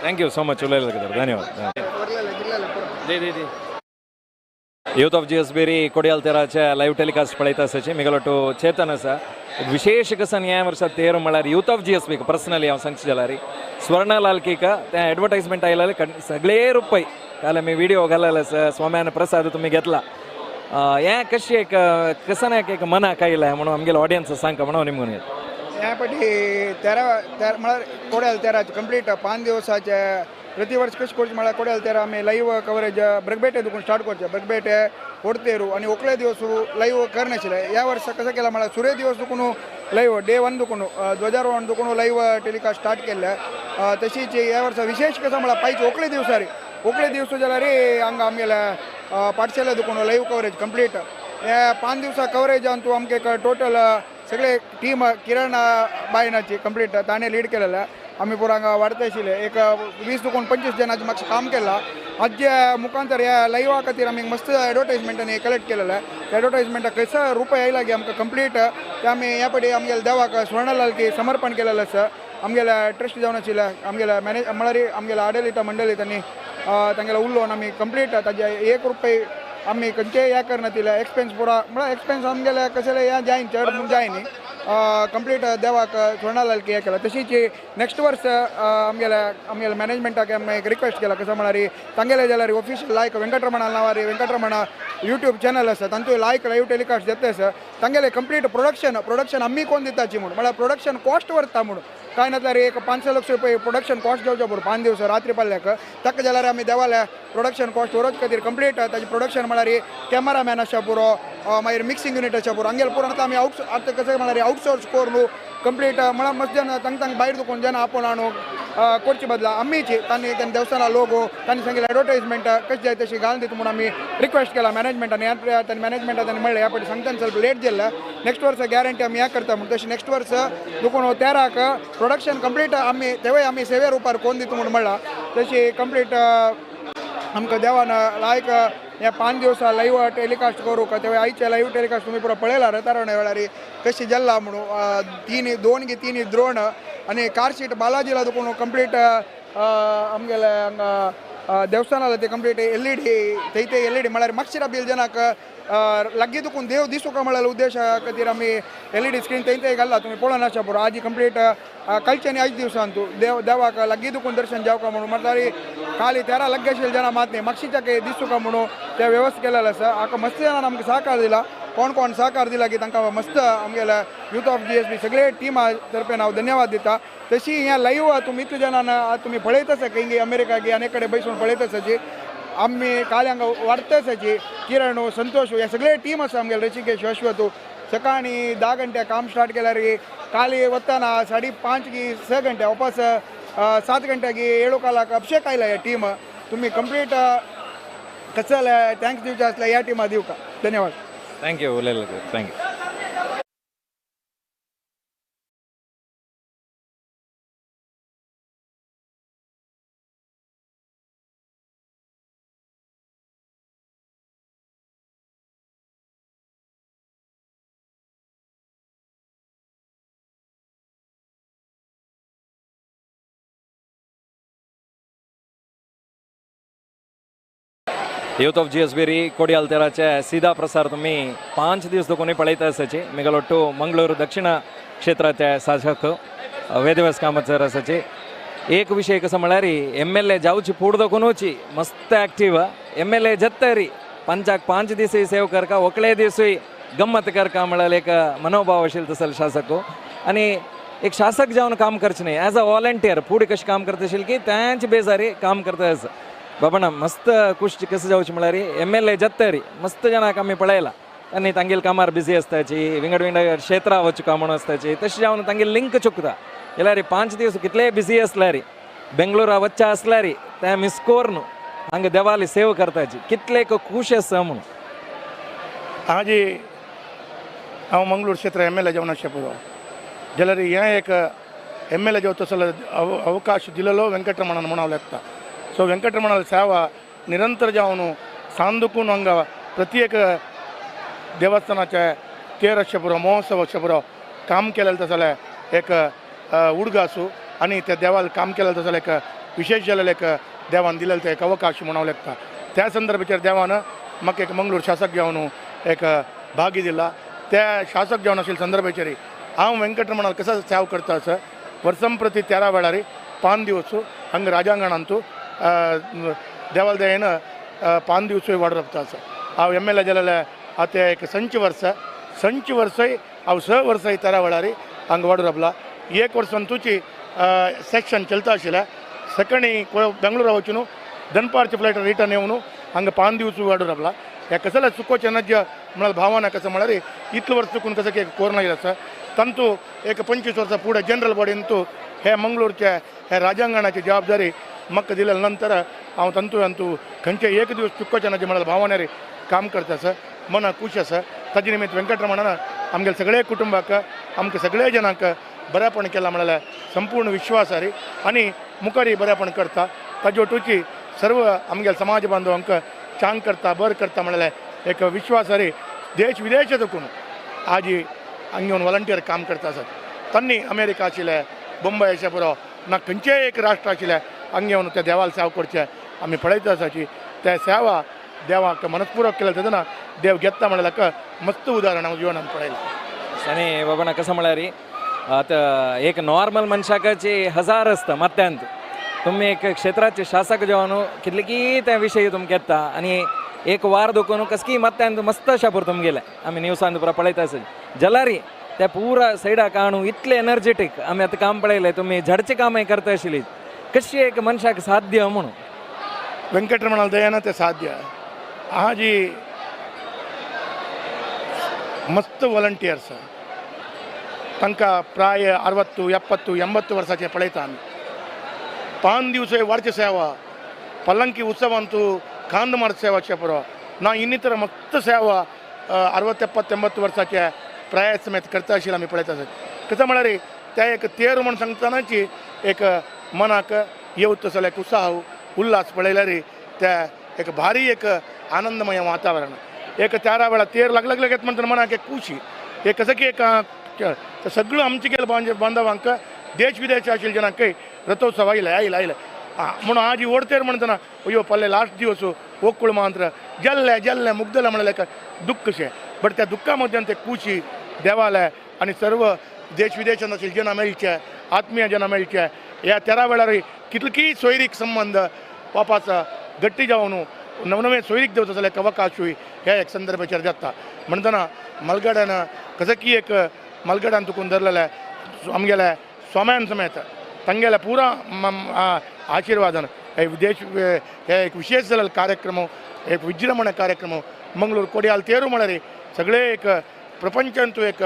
Speaker 2: thank you so much उलयले खातीर. धन्यवाद. Youth of GSB Kodial तेराचे live telecast पळयता आसाची. मिगेलो टू चेतन आसा. विशेष कसन ह्या वर्सा तेर म्हळ्यार यूथ ऑफ GSB personally हांव सांगचें जाल्यार स्वर्णलाल केक तें एडवर्टायजमेंट आयलेलें सगळे रुपय काल आमी व्हिडिओ घालेलो आसा स्वाम्यान प्रसाद तुमी घेतला हें कशें एक कसन एक मनाक आयलें म्हणून आमगेले ऑडियन्स सांगता म्हणून निमगून येता.
Speaker 14: ह्या पाटी तेरा म्हळ्यार कोड्याल तेराचे कंप्लीट 5 दिवसाचे प्रति वर्ष कशें करचें म्हळ्यार कोड्याल तेरा आमी लायव्ह कवरेज ब्रगबेटे दुकून स्टार्ट करचें. ब्रगबेटे होडतेरू आनी ओकले दिवस लायव्ह करनाशिल्लें. ह्या वर्सा कसं केलां म्हळ्यार सुर्य दिवस दुकून लायव्ह डे 1 दुकून ध्वजारोहण दुकून लायव्ह टेलिकास्ट स्टार्ट केल्लें. तशीच ह्या वर्सा विशेष कसं म्हळ्यार पायचे ओकले दिवसारी ओकले दिवस जाल्यार हांगा आमगेल्या पाठशाले दुकून लायव्ह कवरेज कंप्लीट हे 5 दिवसा कवरेजान तूं आमकां एक टोटल सगळे टीम किरण बायनाची कंप्लीट ताणें लीड केलेलें. आमी पुरा हांगा वाडत आशिल्ले एक 20 दुकून 25 जणांचे मातशें काम केलां. आजच्या मुखांतर ह्या लायव्हा खातीर आमी मस्त एडवर्टायजमेंटांनी कलेक्ट केलेलें. एडवर्टायजमेंटाक खंयसर रुपया आयला की आमकां कंप्लीट ते आमी ह्या पाटी आमगेल्या देवाक स्वर्णलालकी समर्पण केलेलें आसा. आमगेल्या ट्रस्ट जावन आशिल्ल्या आमगेल्या मॅनेज म्हळ्यार आमगेल्या आडलिता मंडळी तांणी तांगेलो उलोवन आमी कंप्लीट ताजे 1 रुपये आमी खंयचेय हें करनातिल्लें एक्सपेन्स पुरा म्हळ्यार एक्सपेन्स आमगेले कसले हें जायन चड म्हूण जाय न्ही कंप्लीट देवाक सोणालालकी हें केलां. तशीच नेक्स्ट वर्स आमगेल्या आमगेल्या मॅनेजमेंटाक आमी एक रिक्वेस्ट केला कसो म्हळ्यार तांगेले जाल्यार ऑफिशियल लायक वेंकटरमणा नांवार वेंकटरमणा यूट्यूब चॅनल आसा तांचो लायक लायव टेलिकास्ट जाता आसा तांगेले कंप्लीट प्रोडक्शन प्रोडक्शन आमी कोण दिताची म्हूण म्हळ्यार प्रोडक्शन कॉस्ट व्हरता म्हूण कांय नासल्यार एक 5 लाख रुपये प्रोडक्शन कॉस्ट जावचो पडो 5 दिवस रात्री पडल्याक ताका जाल्यार आमी देवाल्या प्रोडक्शन कॉस्ट व्हरोच खातीर कंप्लीट ताजी प्रोडक्शन म्हळ्यार कॅमेरामॅन आसा पुरो मागीर मिक्सिंग युनिट आसा पुरो हांगेले पुरो आतां आमी आवट आतां कशें म्हळ्यार आउटसोर्स करून कंप्लीट म्हळ्यार मस्त जाण तांकां तांकां भायर दुखून जेन्ना आपोवन हाडून करचे बदला आमीची तांणी तांणी देवस्थाना लोगो तांणी सांगिल्लें एडवर्टायजमेंट कशें जाय तशी घालून दिता म्हूण आमी रिक्वेस्ट केला मॅनेजमेंटान. ह्या तांणी मॅनेजमेंटान तांणी म्हणलें ह्या फावटी सांगताना ಸ್ವಲ್ಪ लेट जाल्लें नेक्स्ट वर्स गॅरंटी आमी हें करता म्हूण तशें नेक्स्ट वर्स दुखून तेराक प्रोडक्शन कंप्लीट आमी तेवूय आमी सेवे रुपार कोण दिता म्हूण म्हणलां. तशी कंप्लीट आमकां देवान लायक हे 5 दिवसा लायव टेलिकास्ट करूंक तेवूय आयचे लायव टेलिकास्ट तुमी पुरो पळयला रतारवणे वेळार कशी जाल्ला म्हणून 3 2 की 3 द्रोण आनी कारशीट बालाजीला दुखून कंप्लीट आमगेले हांगा देवस्थानाला ते कंप्लीट LED थंय ते LED म्हळ्यार मागशीरा बिल जनाक लागीं दुखून देव दिसूंक म्हळ्यार उद्देशा खातीर आमी LED screen थंय थंय घाल्ला तुमी पळोवन आसा पुरो. आजी कंप्लीट कालचे आनी आयज दिवसान तूं देव देवाक लागीं दुखून दर्शन जावका म्हणून म्हटल्यार काली 13 लग्गे आशिल्ले जाणां मात न्ही मागशीच्या दिसूंक म्हणून ते व्यवस्था केलेले आसा. हाका मस्त जाणां आमकां सहकार दिला कोण कोण सहकार दिला की तांकां मस्त आमगेल्या यूथ ऑफ GSB सगळे टिमा तर्फेन हांव धन्यवाद दिता. तशी हें लायव तुमी इतले जाणां तुमी पळयत आसा खंय अमेरिका गी आनी कडेन बसून पळयत आसाची आमी काल हांगा वाडत आसाची किरण संतोष हे सगळे टीम आसा आमगेले ऋषिकेश अश्वत सकाळी 10 घंटे काम स्टार्ट केल्यार काली वतना 5:30 की 6 घंटे वापस 7 घंटे की 7 कालाक अभिषेक आयला ह्या टीम तुमी कंप्लीट कसं thanks दिवचे आसले ह्या टिमा दिवका. धन्यवाद.
Speaker 2: Thank you उलयले thank you. Youth of GSB री कोडियाल तेराचे सीधा प्रसार तुम्ही 5 दिवस दोकोनी पळयत आसाची. मिगलोट्टू मंगळूर दक्षिण क्षेत्राचे शासक वेदव्यास कामत सर आसाची. एक विषय कसं म्हळ्यार MLA जावची फूड दोकोनूची मस्त ॲक्टिव्ह MLA जत्तरी 5 दिवसय सेव करका ओकले दिवसूय गम्मत करका म्हळ्यार एक मनोभाव आशिल्लो तसो शासक आनी एक शासक जावन काम करचें न्ही एज अ वॉलंटियर फुडें कशें काम करता आशिल्लें की तेंच बेजारी काम करता आसा. बाबा मस्त खुश कसं जावचें म्हळ्यार MLA जत्तरी मस्त जाणांक आमी पळयला आनी तांगेले कामार बिजी आसताची विंगड विंगड क्षेत्रां वचूंक म्हणून आसताची तशें जावन तांगेले लिंक चुकता जाल्यार 5 दिवस कितलेय बिजी आसल्यार बेंगळुरा वच्चा आसल्यार ते मिस करून हांगा देवाली सेवा करताची कितले खूश आसा म्हणून.
Speaker 13: हाजी हांव मंगळूर क्षेत्र MLA जावन आसचें पुरो जाल्यार हें एक MLA जावं तसो अवकाश दिलेलो वेंकटरमणान म्हणून हांव लेखता. सो वेंकटरमणाल सेवा निरंतर जावन सांदुकून हांगा प्रत्येक देवस्थानाचे तेर आसचें पुरो महोत्सव आसचें पुरो काम केलेलें तसो जाल्यार एक उडगा आसूं आनी त्या देवाल काम केलेलें तसो जाल्यार एक विशेश जालेलें एक देवान दिलेलें तें एक अवकाश म्हणून हांव लेखता. त्या संदर्भाचेर देवान म्हाका एक मंगळूर शासक जावन एक भाग्य दिला. त्या शासक जावन आशिल्ल्या संदर्भाचेर हांव वेंकटरमणाल कसो सेवा करता आसा वर्सां प्रति 13 वेळार 5 दिवस हांगा राजांगणांतू देवाल दयेन 5 दिवस वाड रपता आसा. हांव MLA जालेले आतां एक संच वर्स संच वर्सय हांव 6 वर्सां 13 वेळार हांगा वाड रपला. एक वर्स तुची सेक्शन चलता आशिल्लें सकाळी बेंगळुरा वचून दनपारचे फ्लायट रिटर्न येवन हांगा 5 दिवस वाड रपला. ह्या कसल्या चुकोचें नज्य म्हळ्यार भावना कसं म्हळ्यार इतलो वर्स चुकून कसं की कोरोना येयलो आसा तांतू एक 25 वर्सां फुडें जनरल बॉडीन तूं हे मंगळूरचे हे राजांगणाची जबाबदारी म्हाका दिल्या नंतर हांव तांतू तांतू खंयचे एक दिवस चुकोचें ना म्हळ्यार भावना रे काम करता आसा मनाक खूश आसा. ताजे निमित्त वेंकटरमणान आमगेले सगळे कुटुंबाक आमकां सगळे जाणांक बरेपण केलां म्हळ्यार संपूर्ण विश्वास रे आनी मुखारय बरेपण करता. ताजे वटूची सर्व आमगेले समाज बांधवांक चांग करता बर करता म्हळ्यार एक विश्वास रे देश विदेश दखून आजी हांगा येवन वॉलंटियर काम करता आसात. तांणी अमेरिका आशिल्ले बंबय अशें पुरो ना खंयचेय एक राष्ट्र आशिल्लें हांगा येवन त्या देवाल सेवा करचें आमी पळयत आसाची त्या सेवा देवाक मनस्पूर्वक केलं तेन्ना देव घेता म्हणल्यार मस्त उदाहरण हांव जिवनान पळयलें.
Speaker 2: आनी बाबा कसं म्हळ्यार आतां एक नॉर्मल मनशाकाची हजार आसता मात्यांत तुमी एक क्षेत्राचे शासक जेवन कितले त्या विशयी तुमकां येता आनी एक वार दोकून कसकी मात्यांत मस्त अशा पुरो तुमगेलें आमी न्यूजान पुरा पळयता आसत जलारी त्या पुरा सायडाक आणू इतले एनर्जेटीक आमी आतां काम पळयलें तुमी झडचें कामय करता आशिल्ली कशी एक मनशाक साध्य म्हणून
Speaker 13: वेंकटरमणाल दयान ते साध्य. हाजी मस्त वॉलंटियर्स तांकां प्राय 60 70 80 वर्साचे पळयता आमी. 5 दिवस वाडचे सेवा पल्लंकी उत्सवांतू कांद मार सेवाचे पुरो ना ಇನ್ನಿತರ मस्त सेवा 60 70 80 वर्साचे प्राय समेत करता आशिल्ले आमी पळयता आसत. कसं म्हळ्यार त्या एक तेर म्हण सांगतानाची एक मनाक येवत तसो एक उत्साह उल्हास पळयल्यार त्या एक भारी एक आनंदमय वातावरण. एक तेरा वेळा तेर लागले लागत म्हणटा मनाक एक खुशी एक कसं की एक सगळं आमचे गेले बांधवांक देश विदेश आशिल्ले जनांकय रथोत्सव आयले आयले आयले म्हणून आज ओडतेर म्हणटना अय्यो पल्ले लास्ट दिवस ओकुळ मांत्र जल्ले जल्ले मुग्दले म्हणल्यार दुःख कशें बट त्या दुःखा मध्यान ते खुशी देवालय आनी सर्व देश विदेशांत आशिल्ले जनां मेळचे आत्मीय जनां मेळचे. ह्या तेरा वेळार कितलीय सोयरीक संबंद वापास गट्टी जावन नवनवे सोयरीक देवता जाल्यार अवकाशूय ह्या एक संदर्भाचेर जाता. म्हणटना मलगड्यान कसं की एक मलगड्यान तुकून धरलेलें आमगेल्या स्वाम्यान समेत तांगेल्या पुरा आशीर्वादान हे देश हे एक विशेष जाल्लो कार्यक्रम एक विजृंभण कार्यक्रम मंगळूर कोडियाल तेरू म्हळ्यार सगळे एक प्रपंचांतू एक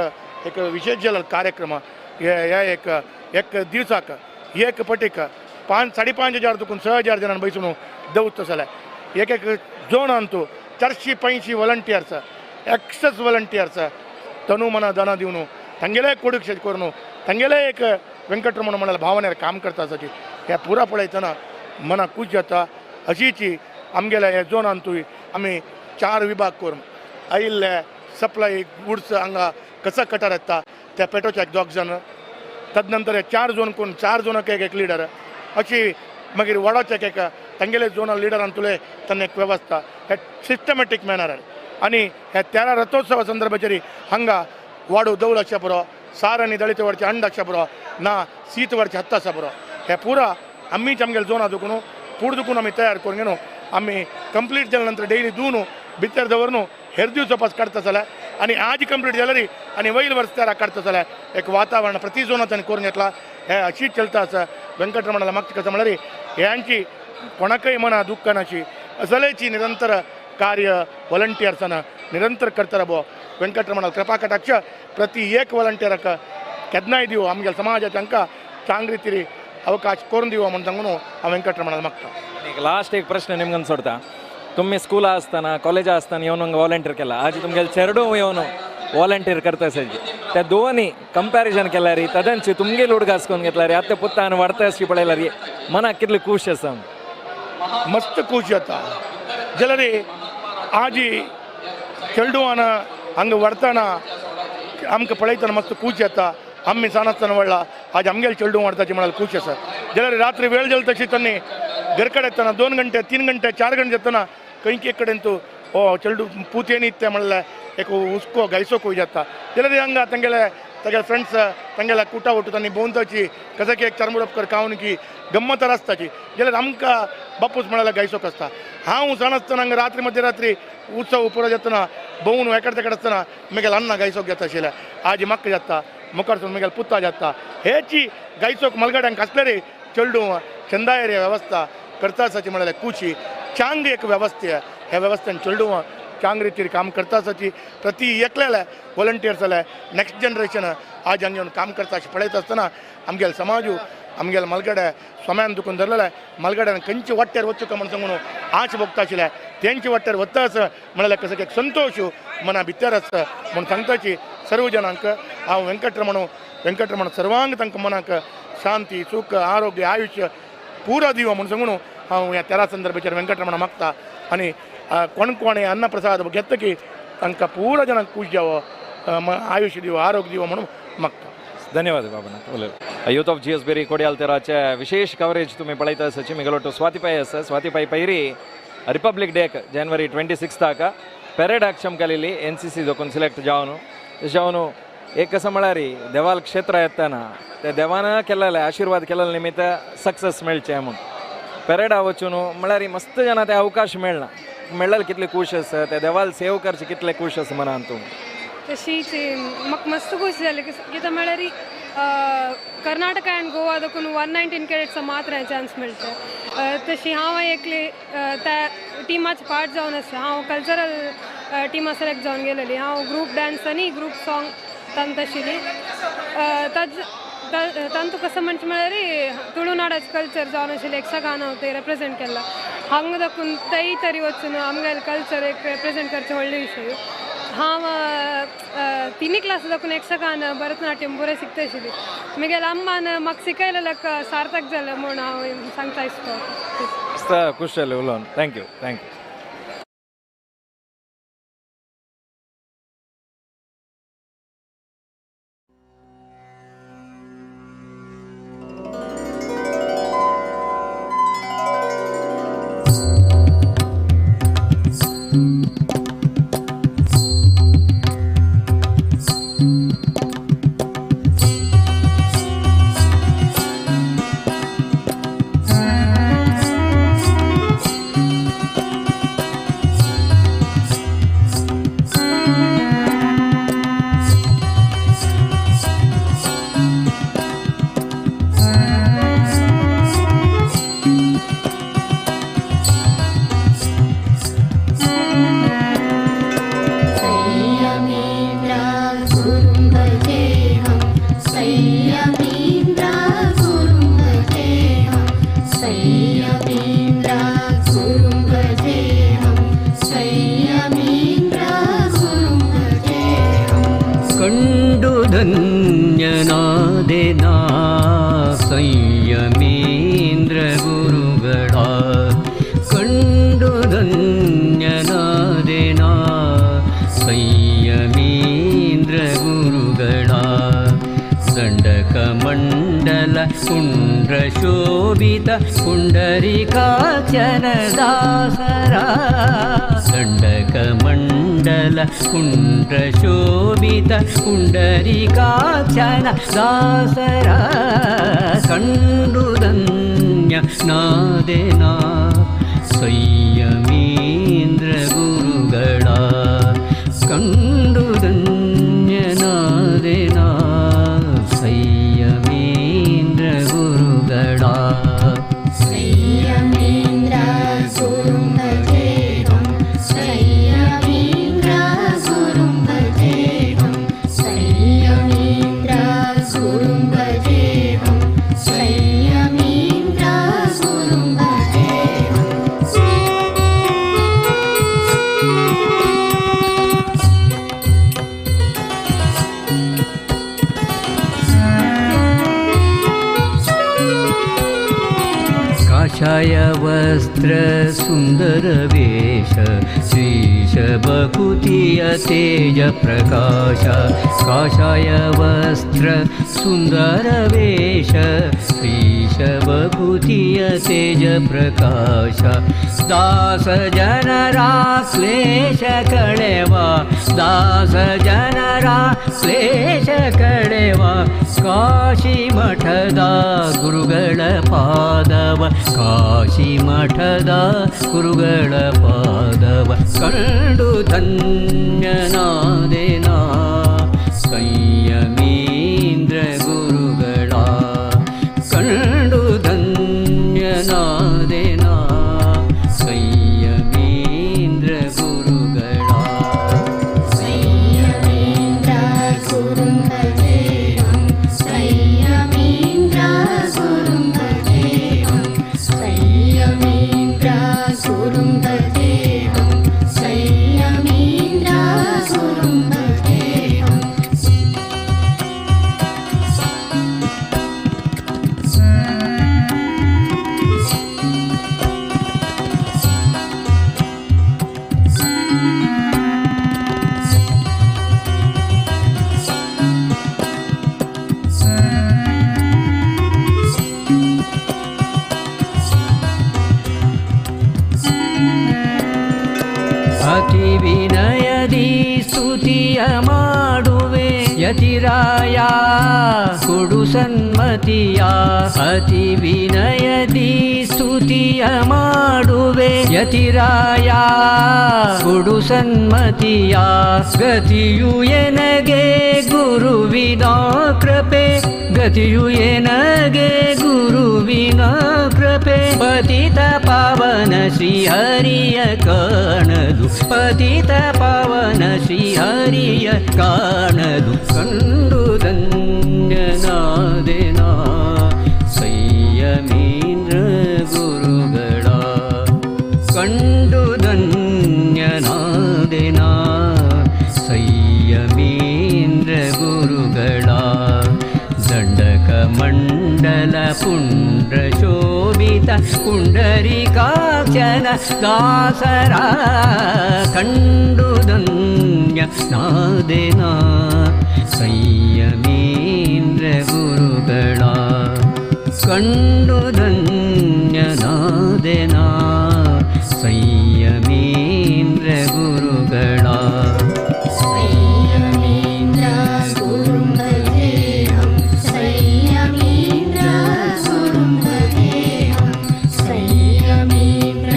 Speaker 13: एक विशेष जाल्लो कार्यक्रम. हे एक एक दिवसाक एक पटीक 5 5.5 हजार तुकून 6 हजार जणां बैसून दवरता जाल्यार एक एक झोनांतू 485 वॉलंटियर्स एक्सेस वॉलंटियर्स तनु मना दाना दिवन तांगेले कोडूक करून तांगेले एक वेंकटरमण म्हणाल भावनेर काम करता आसाची ह्या पुरा पळयतना मनाक खूश जाता. अशीची आमगेल्या ह्या झोनांतूय आमी 4 विभाग करून आयिल्ले सप्लाय गुड्स हांगा कसो कटार येता त्या पेटोच्या एक 2 जाण तदनंतर हे 4 झोन करून 4 झोनाक एक एक लिडर अशी मागीर वडाच्या एक तांगेले झोनल लिडरान तुले तांणी एक वेवस्था हे सिस्टमॅटीक मॅनर आनी ह्या 13 रथोत्सवा संदर्भाचेर हांगा वाडू दौल आसच्या पुरो सार आनी दळीत वरचे अंड आसच्या पुरो ना सीत वरचे हत्त आसा पुरो हे पुरा आमीच आमगेले झोना दुखून पूड दुखून आमी तयार करून घेवन आमी कंप्लीट जाल्या नंतर डेली धुवन भितर दवरून हेर दिवस वापस काडता जाल्यार आनी आज कंप्लीट जाल्यार आनी वयल वर्स तेरा काडता जाल्यार एक वातावरण प्रति झोनांत करून घेतला. हे अशीच चलता आसा. वेंकटरमणाला मागचे कसं म्हळ्यार ह्यांची कोणाकय मना दुःखानाची असलेची निरंतर कार्य वॉलंटियर्सान निरंतर करता राबो. वेंकटरमणाल कृपा कटाक्ष प्रति एक वॉलंटियराक केन्नाय दिवो आमगेल्या समाजाक तांकां चांग रितीर अवकाश करून दिवो म्हूण सांगून हांव वेंकटरमणाल मागता.
Speaker 2: एक लास्ट एक प्रश्न निमगन सोडता. तुम्ही स्कूला असताना कॉलेजा असताना येवन वॉलंटियर केला आज तुमगेले चेरडू येवन वॉलंटियर करता आसाची त्या दोनी कंपॅरिजन केल्यार तदांची तुमगेले उडगास करून घेतल्यार आतां पुत्तान वाडता अशी पळयल्यार मनाक कितली खूश आसा.
Speaker 13: मस्त खूश जाता जाल्यार आजी चेडवान हांगा व्हरतना आमकां पळयतना मस्त खूश जाता. आमी सान आसतना व्हडला आज आमगेले चेडूं व्हरताची म्हळ्यार खूश आसा. जाल्यार रात्री वेळ जाली तशी तांणी घर कडेन येतना 2 घंटे 3 घंटे 4 घंटे येतना खंय एक कडेन तूं हो चेडू पुतेनी तें म्हणल्यार एक हुस्को गायसो खूय जाता. जाल्यार हांगा तांगेले तागेले फ्रेंड्स तांगेल्या कुटा वटू तांणी भोंवताची कसं की एक चारमुडपकर खावन की गम्मत आसताची. जाल्यार आमकां बापूस म्हळ्यार गायसोक आसता. हांव सान आसतना हांगा रात्री मध्यरात्री उत्सव पुरो जातना भोंवून एकडे तेकडे आसतना मागीर अन्ना गायसोक जाता आशिल्लें. आज म्हाका जाता मुखार मागीर पुता जाता हेची गायसोक मलगड्यांक आसले रे चेडूं चंदाय रे वेवस्था करता आसाची म्हळ्यार खुशी चांग एक वेवस्था ह्या वेवस्थेन चेडूं चांग रितीर काम करता आसाची प्रति एकल्याले वॉलंटियर्स जाल्यार नेक्स्ट जनरेशन आज हांगा येवन काम करता अशें पळयता आसतना आमगेले समाजू आमगेले मलगडे स्वाम्यान दुखून धरलेले मलगड्यान खंयचे वाट्यार वचूं काय म्हण सांगून आश भोगता आशिल्ले तेंचे वाट्यार वता आसा म्हळ्यार कसो एक संतोश मना भितर आसा म्हूण सांगताची सर्व जनांक हांव वेंकटरमण सर्वांक तांकां मनाक शांती सुख आरोग्य आयुष्य पुरा दिवो म्हूण सांगून हांव ह्या 13 संदर्भाचेर वेंकटरमण मागता. आनी कोण कोण अन्नप्रसाद घेतकी तांकां पुरा जनांक खूश जावो आयुष्य दिवो आरोग्य दिवो म्हणून मागता.
Speaker 2: धन्यवाद बाबा. Youth of G S Beri Kodial तेराचे विशेष कवरेज तुम्ही पळयता आसाची. मिगलोटो स्वाती पाय आसा. स्वाती पाय पैरी रिपब्लिक डेक जानेवारी 26 पॅरेड आमकां एन सी सी दोकून सिलेक्ट जावन जावन एक कसं म्हळ्यार देवाल क्षेत्र येतना ते देवान केलेले आशीर्वाद केलेले निमित्त सक्सेस मेळचे म्हणून पॅरेडा वचून म्हळ्यार मस्त जाणां ते अवकाश मेळना मेळ्ळें कितले खूश आसा ते देवाल सेव करचे कितले खूश आसा मनान तूं.
Speaker 3: तशीच म्हाका मस्त खूश जालें कित्याक म्हळ्यार कर्नाटका आनी गोवा देखून 119 कॅडेट्स मात्र चान्स मेळटा. तशी हांव एकली त्या टिमाचे पार्ट जावन आसा. हांव कल्चरल टिमा सिलेक्ट जावन गेलेली. हांव ग्रूप डांस आनी ग्रूप सॉंग तांत आशिल्ली. तांतू कसं म्हणचे म्हळ्यार तुळुनाडाचें कल्चर जावन आशिल्लें यक्षगान हांव ते रेप्रेजेंट केलां. हांगा दाखून तेय तरी वचून आमगेलें कल्चर एक रेप्रेजेंट करचें व्हडलें विशय. हांव तिनी क्लास दाखून यक्षगान भरतनाट्यम बरें शिकता आशिल्ली. म्हगेल्या अम्मान म्हाका शिकयलें सार्थक जालें म्हूण हांव सांगता दिसता.
Speaker 2: खूश जालें उलोवन. Thank you thank you.
Speaker 18: ಧನ್ಯನಾದೆನಾ ಸಂಯಮೇಂದ್ರ ಗುರುಗಳ ಕಂಡು ಧನ್ಯನಾದೆನಾ ಸಂಯಮೇಂದ್ರ ಗುರುಗಳ ದಂಡಕ ಮಂಡಲ ಕುಂಡ್ರ ಶೋಭಿತ ಪುಂಡರೀಕಾಚನ ದಾಸರ ದಂಡಕ ಮಂಡಲ ಕುಂಡ್ರ ಶೋಭಿತ ಪುಂಡರೀಕಾಚನ ದಾಸರ ಕಂಡು ಧನ್ಯ ನಾದೆನಾ ಸಂಯಮೇಂದ್ರ ಗುರುಗಳ ಕಂಡು ಧನ್ಯನಾದೆನಾ ಸಂಯಮೇಂದ್ರ ಗುರುಗಳ.
Speaker 19: ಸಂಯಮೇಂದ್ರ ಗುರುಂ ಭಜೇಹಂ ಸಂಯಮೇಂದ್ರ ಗುರುಂ ಭಜೇಹಂ ಸಂಯಮೇಂದ್ರ ಗುರುಂ ಭಜೇಹಂ ಸಂಯಮೇಂದ್ರ ಗುರುಂ ಭಜೇಹಂ.
Speaker 18: ಕಾಷಾಯ ವಸ್ತ್ರ ಸುಂದರ ವೇಷ ಶ್ರೀಶ ಬಕುತಿಯ ತೇಜ ಪ್ರಕಾಶ ಕಾಷಾಯ ವಸ್ತ್ರ ಸುಂದರ ವೇಷ ಶ್ರೀಶ ಬಕುತಿಯ ತೇಜ ಪ್ರಕಾಶ ದಾಸ ಜನರ ಕ್ಲೇಶ ಕಳೆವ ದಾಸ ಜನರ ಕ್ಲೇಶ ಕಳೆವ ಕಾಶಿ ಮಠದ ಗುರುಗಳ ಪಾದವ ಕಾಶಿ ಮಠದ ಗುರುಗಳ ಪಾದವ ಕಂಡು ಧನ್ಯನಾದೆನಾ ಸಂಯಮೇಂದ್ರ ಗುರುಗಳ ಕಂಡು ಧನ್ಯನಾದೆನಾ ಸಂಯಮೇಂದ್ರ ಗುರುಗಳ.
Speaker 19: ಸಂಯಮೇಂದ್ರ ಗುರುಂ ಭಜೇಹಂ ಸಂಯಮೇಂದ್ರ ಗುರುಂ ಭಜೇಹಂ ಸಂಯಮೇಂದ್ರ ಗುರುಂ ಭಜೇಹಂ ಸಂಯಮೇಂದ್ರ ಗುರುಂ ಭಜೇಹಂ.
Speaker 18: ಯತಿರಾಯ ಕೊಡು ಸನ್ಮತಿಯ ಅತಿ ವಿನಯದಿ ಸ್ತುತಿಯ ಮಾಡುವೆ ಯತಿರಾಯ ಕೊಡು ಸನ್ಮತಿಯ ಗತಿಯು ಎನಗೆ ಗುರುವಿನ ಕೃಪೆ ಗತಿಯು ಎನಗೆ ಗುರುವಿನ ಕೃಪೆ ಪತಿತ ಪಾವನ ಶ್ರೀಹರಿಯ ಕಾಣದು ಪತಿತ ಪಾವನ ಶ್ರೀಹರಿಯ ಕಾಣದು ಕಂಡು ಧನ್ಯನಾದೆನ ಸಂಯಮೀಂದ್ರ ಗುರುಗಳ ಕಂಡು ಧನ್ಯನಾದೆನ ಸಂಯಮೀಂದ್ರ ಗುರುಗಳ ದಂಡಕ ಮಂಡಲ ಪುಂಡ್ರ ಶೋಭಿತ ಪುಂಡರಿಕಾಕ್ಷನ ದಾಸರ ಕಂಡು ಧನ್ಯನಾದೆನ ಸಂಯಮೀಂದ್ರ ಗುರುಗಳ ಕಂಡು ಧನ್ಯನಾದೆನ ಸಂಯಮೀಂದ್ರ ಗುರುಗಳ
Speaker 19: ಸಂಯಮೀಂದ್ರ ಗುರುಂ ಭಜೇಹಂ ಸಂಯಮೀಂದ್ರ ಗುರುಂ ಭಜೇಹಂ ಸಂಯಮೀಂದ್ರ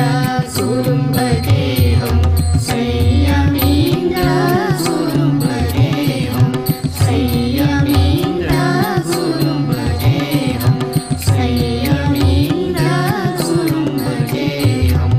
Speaker 19: ಗುರುಂ ಭಜೇಹಂ ಸಂಯಮೀಂದ್ರ ಗುರುಂ ಭಜೇಹಂ ಸಂಯಮೀಂದ್ರ ಗುರುಂ ಭಜೇಹಂ ಸಂಯಮೀಂದ್ರ ಗುರುಂ ಭಜೇಹಂ.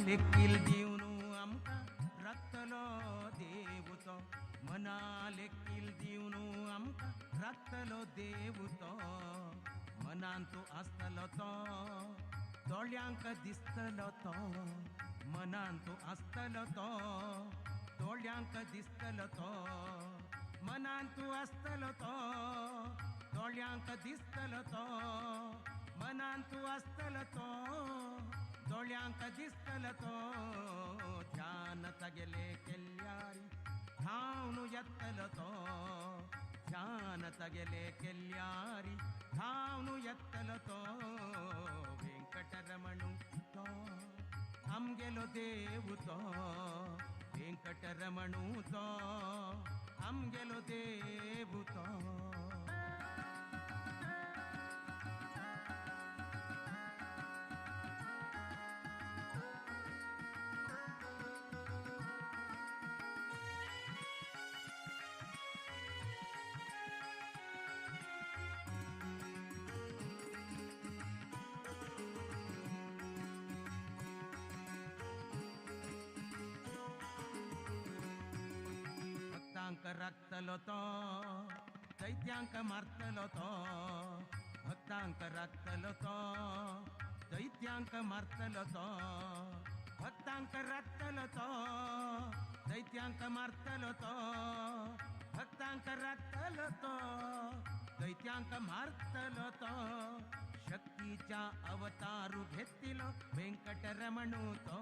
Speaker 7: लेकील दिवनु आमकां राखतलो देव तो, मना लेकील दिवनु आमकां राखतलो देव तो, मनांतू आसतलो तो दोळ्यांक दिसतलो तो, मनांतू आसतलो तो दोळ्यांक दिसतलो तो, मनांतू आसतलो तो दोळ्यांक दिसतलो तो, मनांतू आसतलो तो दोळ्यांक दिसतलो तो, ध्यान तगेले केल्यारी धावनु येतलो तो, ध्यान तगेले केल्यारी धावनु येतलो तो, वेंकटरमणू तो आमगेलो देव तो, वेंकटरमणू तो आमगेलो देव तो. भक्तांक राखतलो तो दैत्यांक मारतलो तो, भक्तांक राखतलो तो दैत्यांक मारतलो तो, भक्तांक राखतलो तो दैत्यांक मारतलो तो, भक्तांक राखतलो तो दैत्यांक मारतलो तो, शक्तीच्या अवतारू घेतिलो वेंकटरमणू तो,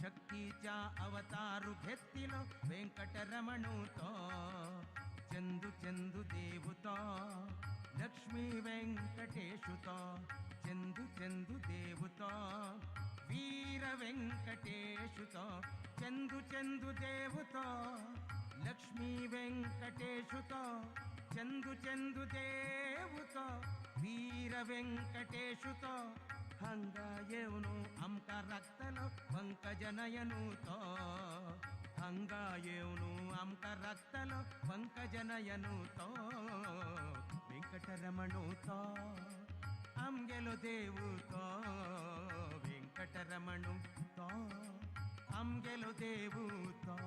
Speaker 7: शक्तीच्या अवतारू घेतिलो वेंकटरमणू तो, चंदू चंदू देव तो लक्ष्मी वेंकटेशु तो, चंदू चंदू देव तो वीर वेंकटेशु तो, चंदू चंदू देव तो लक्ष्मी वेंकटेशु तो, चंदू चंदू देव तो वीर वेंकटेशु तो, हांगा येवनु आमकां राखतलो पंकजनयनू तो, हांगा येवनु आमकां राखतलो पंकजनयनू तो, वेंकटरमणू तो आमगेलो देव तो, वेंकटरमणू तो आमगेलो देव तो.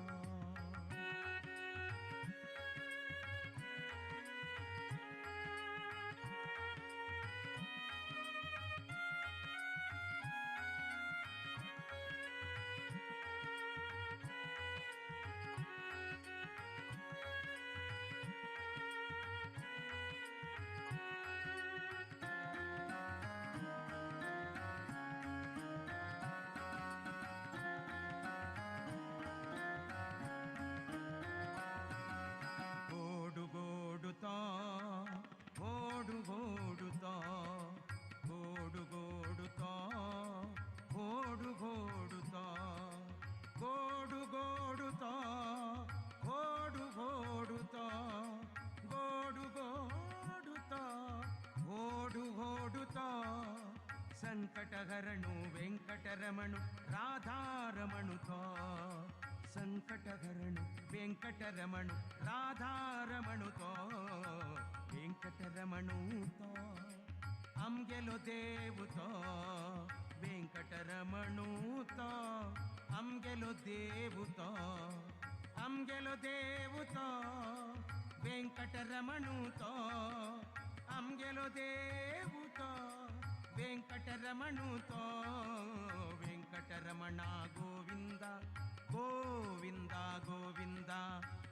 Speaker 7: गोडु गोडु तो गोडु गोडु तो गोडु गोडु तो गोडु गोडु तो गोडु गोडु तो गोडु गोडु तो गोडु गोडु तो, संकटहरणु वेंकटरमणु राधारमणु तो, संकटहरणु वेंकटरमणु राधारमणु तो, वेंकटरमणू तो आमगेलो देव तो, वेंकटरमणू तो आमगेलो देव तो, आमगेलो देव तो वेंकटरमणू तो आमगेलो देव तो वेंकटरमणू तो, वेंकटरमण गोविंद गोविंद गोविंद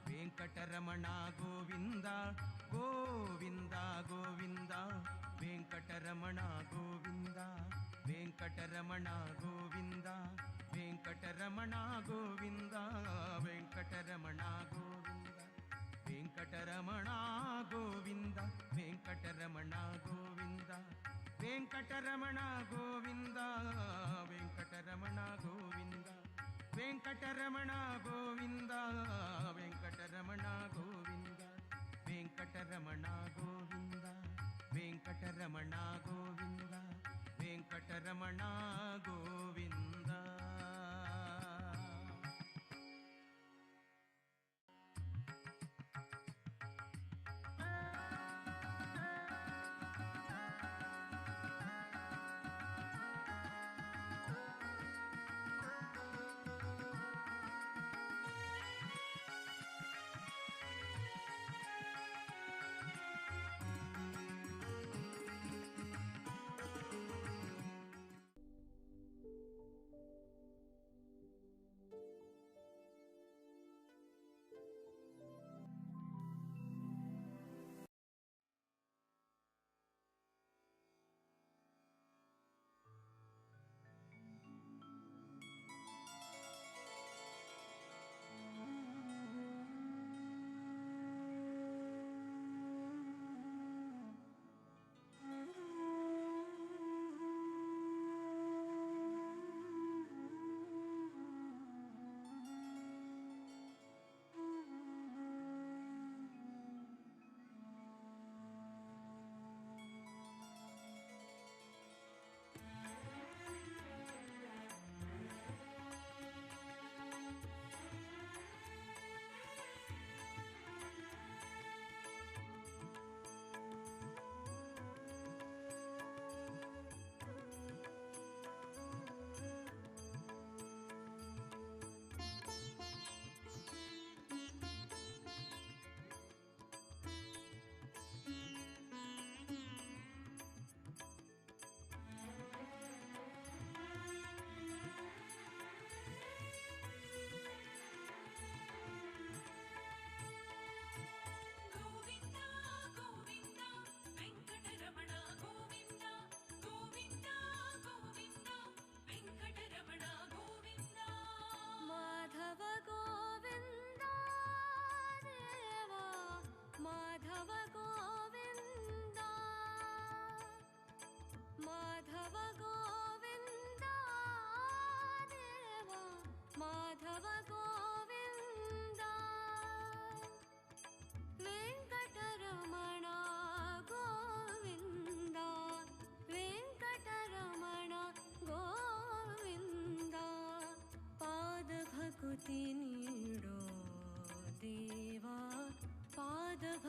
Speaker 7: वेंकटरमण गोविंद गोविंद गोविंद वेंकटरमण गोविंद वेंकटरमण गोविंद वेंकटरमण गोविंद वेंकटरमण गोविंद वेंकटरमण गोविंद वेंकटरमण गोविंद वेंकटरमण गोविंद वेंकटरमण गोविंद वेंकटरमण गोविंद वेंकटरमण गोविंद वेंकटरमण गोविंद वेंकटरमण गोविंद वेंकटरमण गोविंद.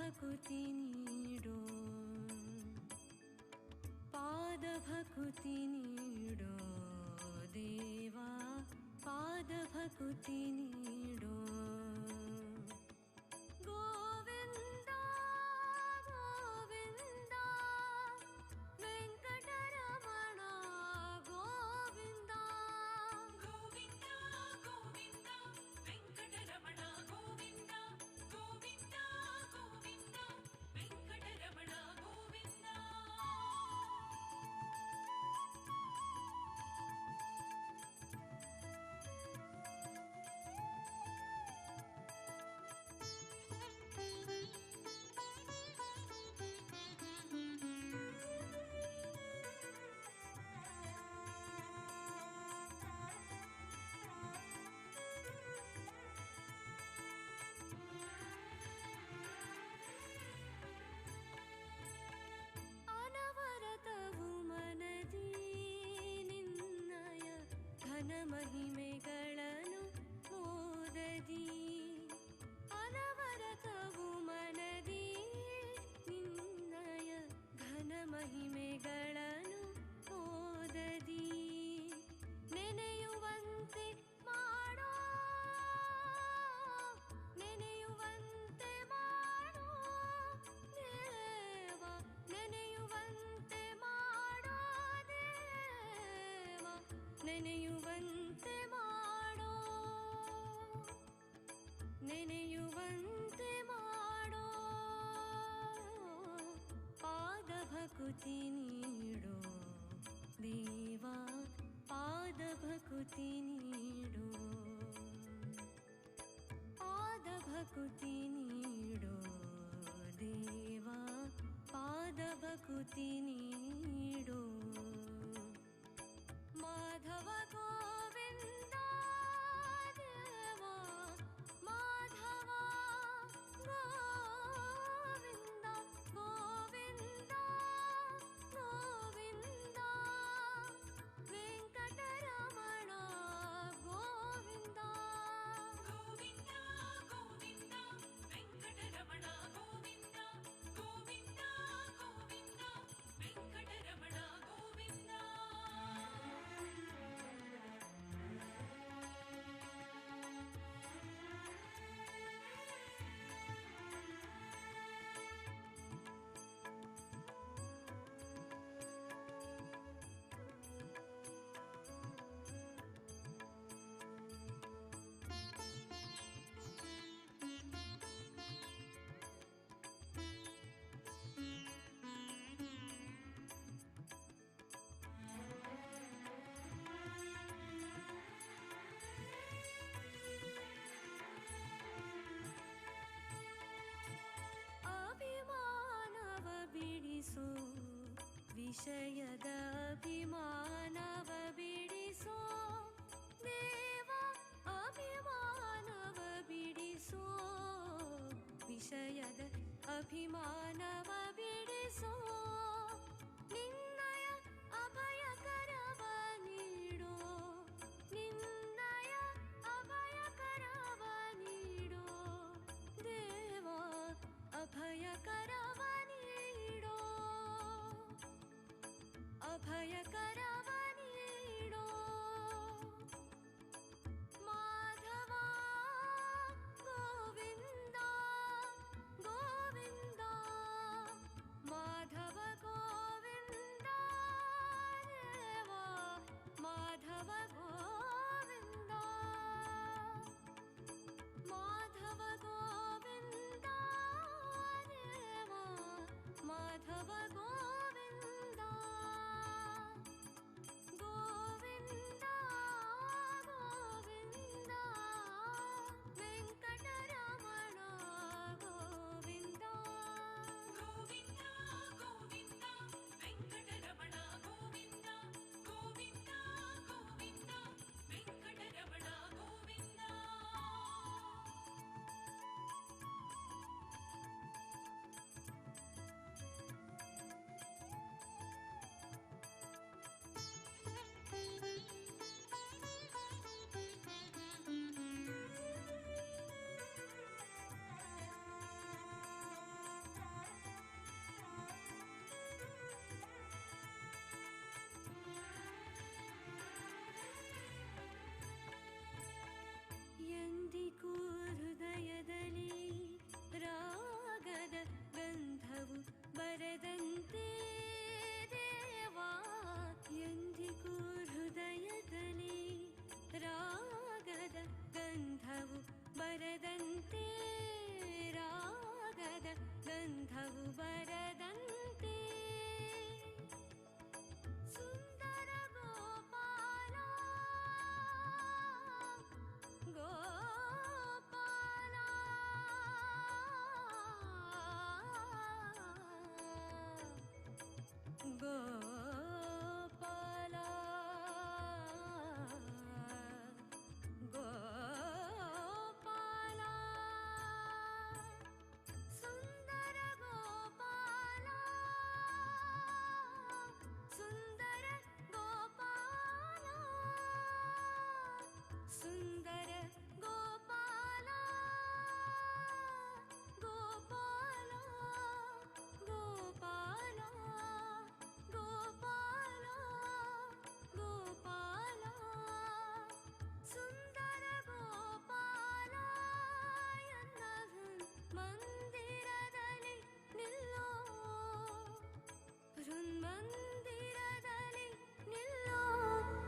Speaker 1: भकुति नीडो, पाद भकुति नीडो देवा, पाद भकुति नीडो। गोविंदा गोविंदा वेंकटरमण गोविंदा,
Speaker 12: गोविंदा गोविंदा वेंकटरमण गोविंदा, गोविंदा गोविंदा वेंकटरमण गोविंदा।
Speaker 1: ಅನವರತವು ಮನದಿ ನಿನ್ನಯ ಘನ ಮಹಿಮೆಗಳನ್ನು ಮೋದದಿ, ಅನವರತವು ಮನದಿ ನಿನ್ನಯ ಘನ ಮಹಿಮೆಗಳನ್ನು ಮೋದದಿ, ನೆನೆಯುವಂತೆ ಮಾಡೋ, ನೆನೆಯುವಂತೆ ಮಾಡೋ ದೇವ, ನೆನೆಯುವಂತೆ ಮಾಡೋ ದೇವ, ನೆನೆಯುವಂತೆ ಮಾಡೋ, ನೆನೆಯುವಂತೆ ಮಾಡೋ, ಪಾದ ಭಕುತಿ ನೀಡೋ ದೇವಾ, ಪಾದ ಭಕುತಿ ನೀಡೋ, ಪಾದ ಭಕುತಿ ನೀಡೋ ದೇವಾ, ಪಾದ ಭಕುತಿ ನೀಡೋ। ಮಾಧವ ಗೋವಿಂದ ದೇವಾ, ಮಾಧವ ಗೋವಿಂದ ಗೋವಿಂದ ಗೋವಿಂದ ವೆಂಕಟರಮಣ ಗೋವಿಂದ,
Speaker 12: ಗೋವಿಂದ ಗೋವಿಂದ ವೆಂಕಟರಮಣ ಗೋವಿಂದ, ಗೋವಿಂದ ಗೋವಿಂದ ವೆಂಕಟರಮಣ ಗೋವಿಂದ.
Speaker 1: ಅಭಿಮಾನವ ಬಿಡಿಸೋ, ವಿಷಯದ ಅಭಿಮಾನವ ಬಿಡಿಸೋ ದೇವ, ಅಭಿಮಾನವ ಬಿಡಿಸೋ, ವಿಷಯದ ಅಭಿಮಾನವ ಬಿಡಿಸೋ, ನಿನ್ನಯ ಅಭಯಕರವ ನೀಡೋ, ನಿನ್ನಯ ಅಭಯಕರವ ನೀಡೋ ದೇವ, ಅಭಯಕರವ ನೀಡೋ, ಅಭಯಕರವ ನೀಡೋ। ಮಾಧವ ಗೋವಿಂದ ಗೋವಿಂದ ಮಾಧವ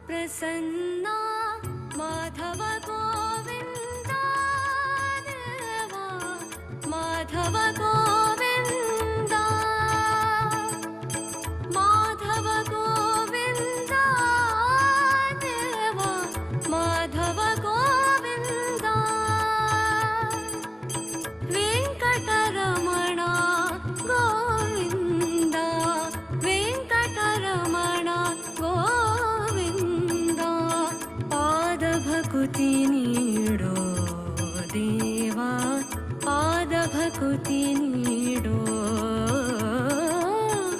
Speaker 1: प्रसन्ना माधव गोविंद देवा माधव गोविंद माधव गोविंद देवा माधव गोविंद वेंकटरमण गोविंद वेंकटरमण गोविंद पादभकुति नीडो देवा पादभकुति नीडो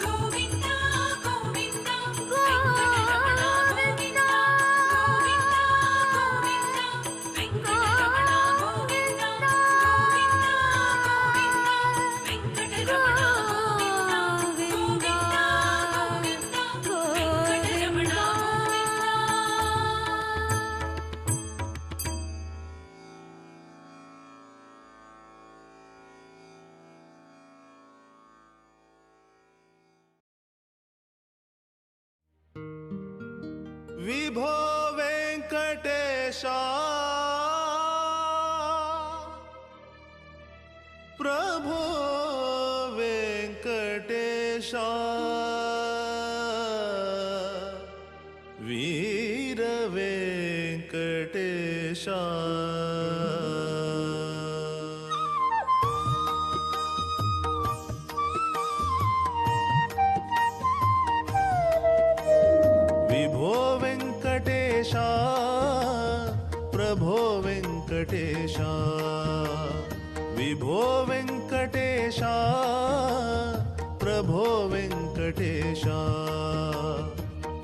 Speaker 12: गोविंद गोविंद वेंकटरमण गोविंद गोविंद गोविंद वेंकटरमण गोविंद गोविंद गोविंद वेंकटरमण गोविंद गोविंद वेंकटरमण गोविंद.
Speaker 4: विभो वेंकटेशा प्रभो वेंकटेशा वीर वेंकटेशा विभो वेंकटेशा प्रभो वेंकटेशा विभो वेंकटेशा प्रभो वेंकटेशा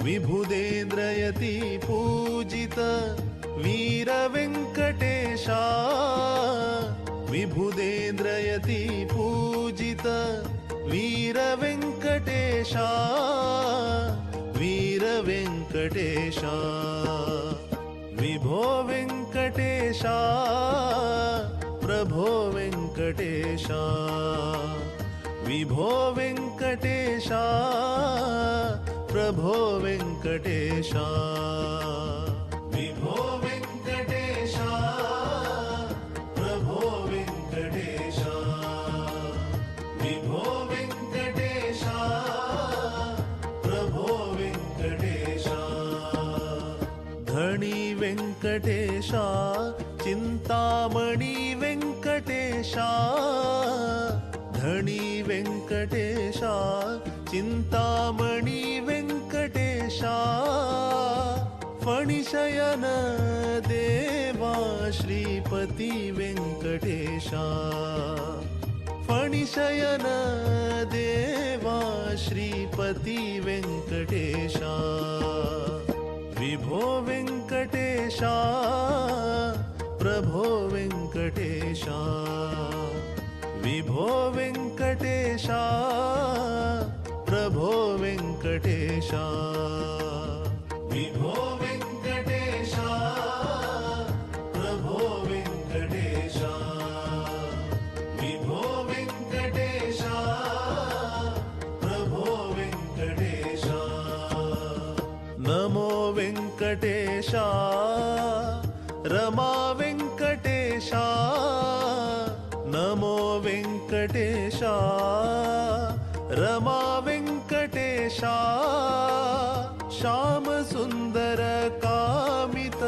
Speaker 4: विभुदेन्द्रयति पूजित वीर वेंकटेशा विभुदेन्द्रयति पूजित वीर वेंकटेशा वीर वेंकटेशा विभो वेंकटेशा प्रभो वेंकटेशा विभो वेंकटेशा प्रभो वेंकटेशा विभो वेंकटेशा प्रभो वेंकटेशा विभो वेंकटेशा प्रभो वेंकटेशा धणी वेंकटेशा चिंतामणि वेंकटेशा धणी वेंकटेशा चिंतामणि वेंकटेशा फणिशयन देवा श्रीपति वेंकटेशा फणिशयन देवा श्रीपति वेंकटेशा विभो वेंकटेशा प्रभो वेंकटेशा विभो वेंकटेशा प्रभो वेंकटेशा विभो वेंकटेशा प्रभो वेंकटेशा विभो वेंकटेशा प्रभो वेंकटेशा नमो वेंकटेशा रमा वेंकटेशा नमो वेंकटेशा रमा वेंकटेशा श्याम सुंदर कामित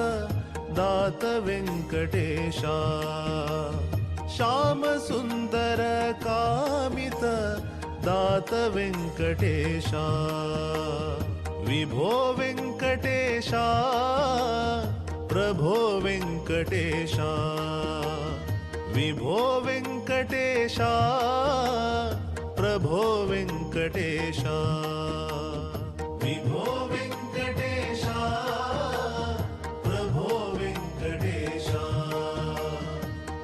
Speaker 4: दात वेंकटेशा श्याम सुंदर कामित दात वेंकटेशा विभो वेंकटेशा प्रभो वेंकटेशा विभो वेंकटेशा प्रभो वेंकटेशा विभो वेंकटेशा प्रभो वेंकटेशा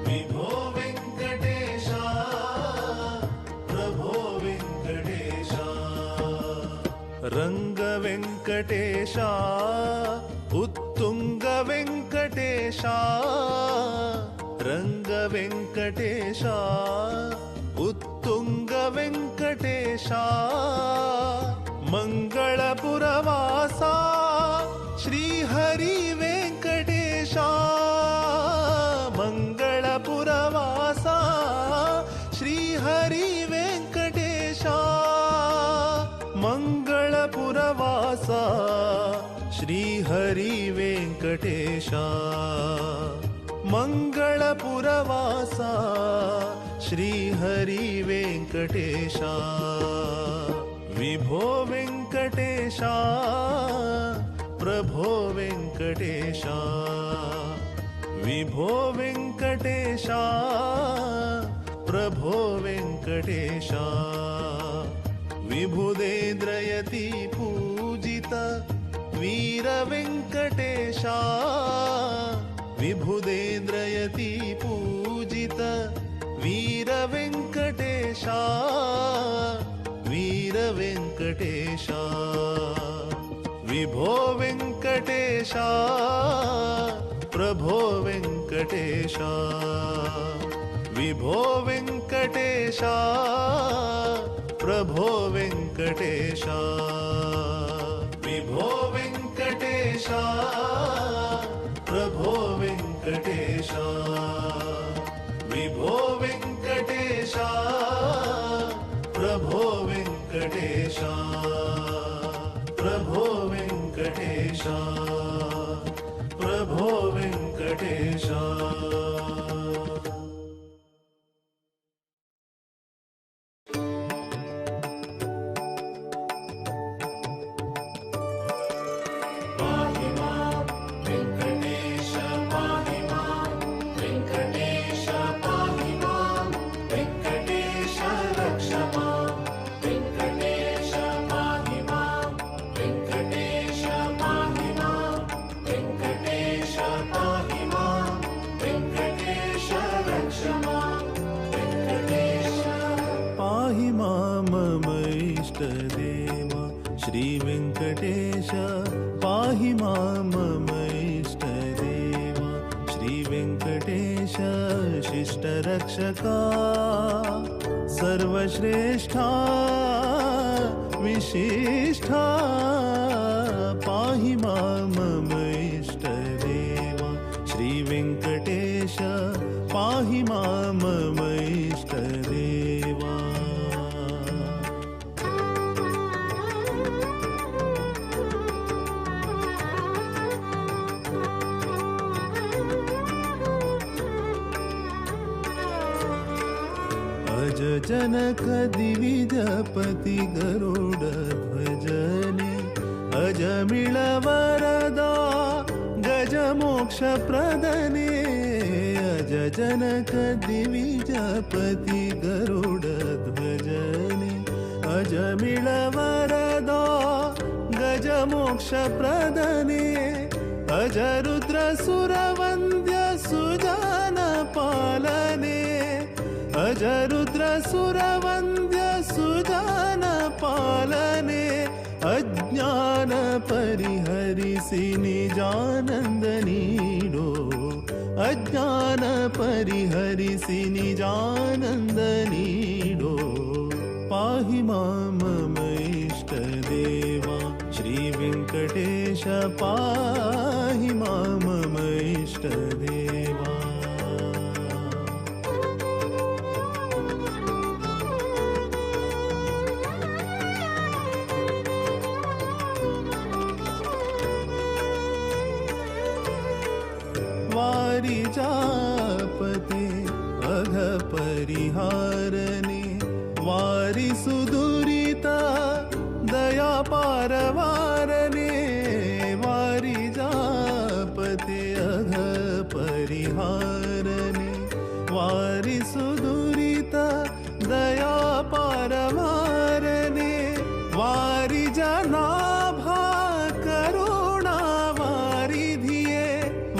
Speaker 4: विभो वेंकटेशा प्रभो वेंकटेशा रंग वेंकटेशा उत्तुंग वेंकटेशा रंग वेंकटेशा उत्तुंग वेंकटेशा मंगळपुरवासा श्री श्रीहरि वेङ्कटेशा मङ्गलपुरवासा श्रीहरि वेङ्कटेशा मङ्गलपुरवासा श्रीहरि वेङ्कटेशा विभो वेङ्कटेशा प्रभो वेङ्कटेशा विभो वेङ्कटेशा प्रभो वेङ्कटेशा विभुदेन्द्रयति पूजित वीर वेङ्कटेशा विभुदेन्द्रयति पूजित वीर वेङ्कटेशा वीर वेङ्कटेशा विभो वेङ्कटेशा प्रभो वेङ्कटेशा विभो वेङ्कटेशा प्रभो वेङ्कटेशा विभो वेङ्कटेशा प्रभो वेङ्कटेशा विभो वेङ्कटेशा प्रभो वेङ्कटेशा प्रभो वेङ्कटेशा प्रभो वेङ्कटेशा। पाहि मां मम इष्टदेवा श्री वेङ्कटेश पाहि मां मम इष्टदेवा श्री वेङ्कटेश शिष्टरक्षका सर्वश्रेष्ठा विशिष्ठा पाहि मां मम इष्टदेवा श्री वेङ्कटेश पाहि मां मम इष्टदेवा। अज जनक दिविजपति गरुड ध्वजने अजमिळ वरदा गज मोक्ष प्रदने अज जनक दिविजपति गरुड ध्वजने अजमिळ वरदा गज मोक्ष प्रदने अज रुद्र सुरवन्द्य सुजान पालने अज रुद्र सुरवन्द्य सुजान पालने अज्ञान परिहरिसि निजानंद नीडो अज्ञान परिहरिसि निजानंद नीडो पाहि मां मम इष्टदेवा श्री वेङ्कटेश पाहि मां मम इष्टदेवा। वारिजापते अघ परिहारने वारि सुदुरिता दया पारवारने वारिजापते अघ परिहारने वारि सुदुरिता दया पारवारने वारि जनाभा करुणा वारि धिये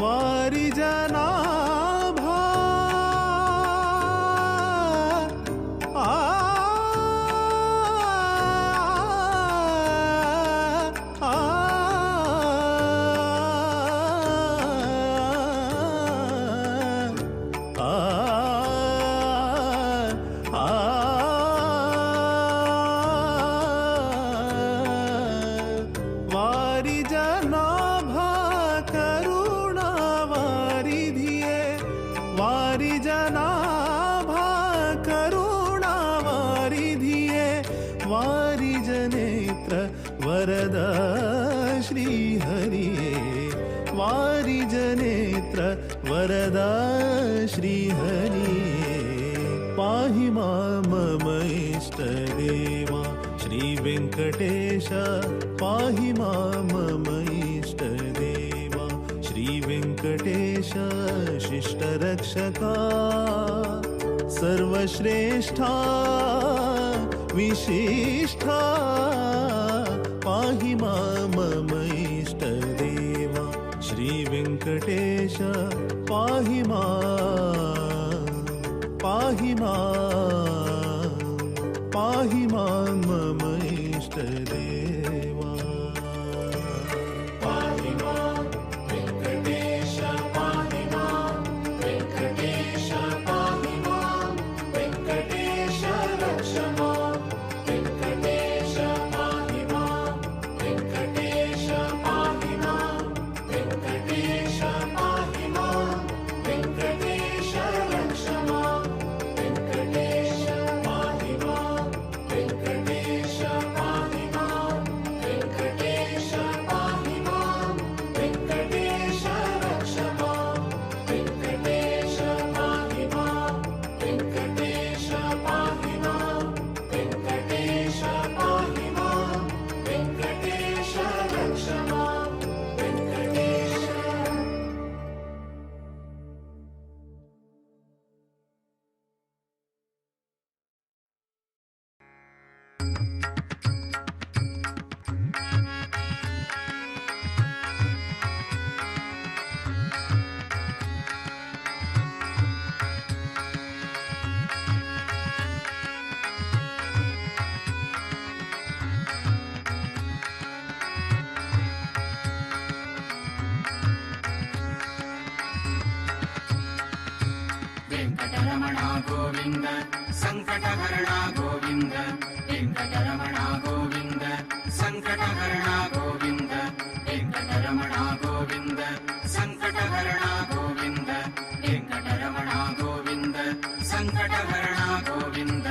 Speaker 4: वारि जनाभा आ मम इष्टदेवा श्री वेङ्कटेश पाहि मां मम इष्टदेवा श्री वेङ्कटेश शिष्टरक्षका सर्वश्रेष्ठा विशिष्ठा पाहि मां मम इष्टदेवा श्री वेङ्कटेश पाहि मां पाहि मां पाहि मां मम इष्टदेवा पाहि मां वेङ्कटेश पाहि मां वेङ्कटेश पाहि मां वेङ्कटेश रक्ष मां वेङ्कटेश पाहि मां वेङ्कटेश पाहि मां वेङ्कटेश पाहि मां वेङ्कटेश रक्ष मां वेङ्कटेश पाहि मां वेङ्कटेश पाहि मां वेङ्कटेश पाहि मां वेङ्कटेश रक्ष मां वेङ्कटेश पाहि मां वेङ्कटेश पाहि मां वेङ्कटेश पाहि मां वेङ्कटेश रक्ष मां वेङ्कटेश.
Speaker 9: वेङ्कटरमण गोविन्द सङ्कटहरण गोविन्द वेङ्कटरमण गोविन्द सङ्कटहरण गोविन्द वेङ्कटरमण गोविन्द सङ्कटहरण गोविन्द वेङ्कटरमण गोविन्द सङ्कटहरण गोविन्द.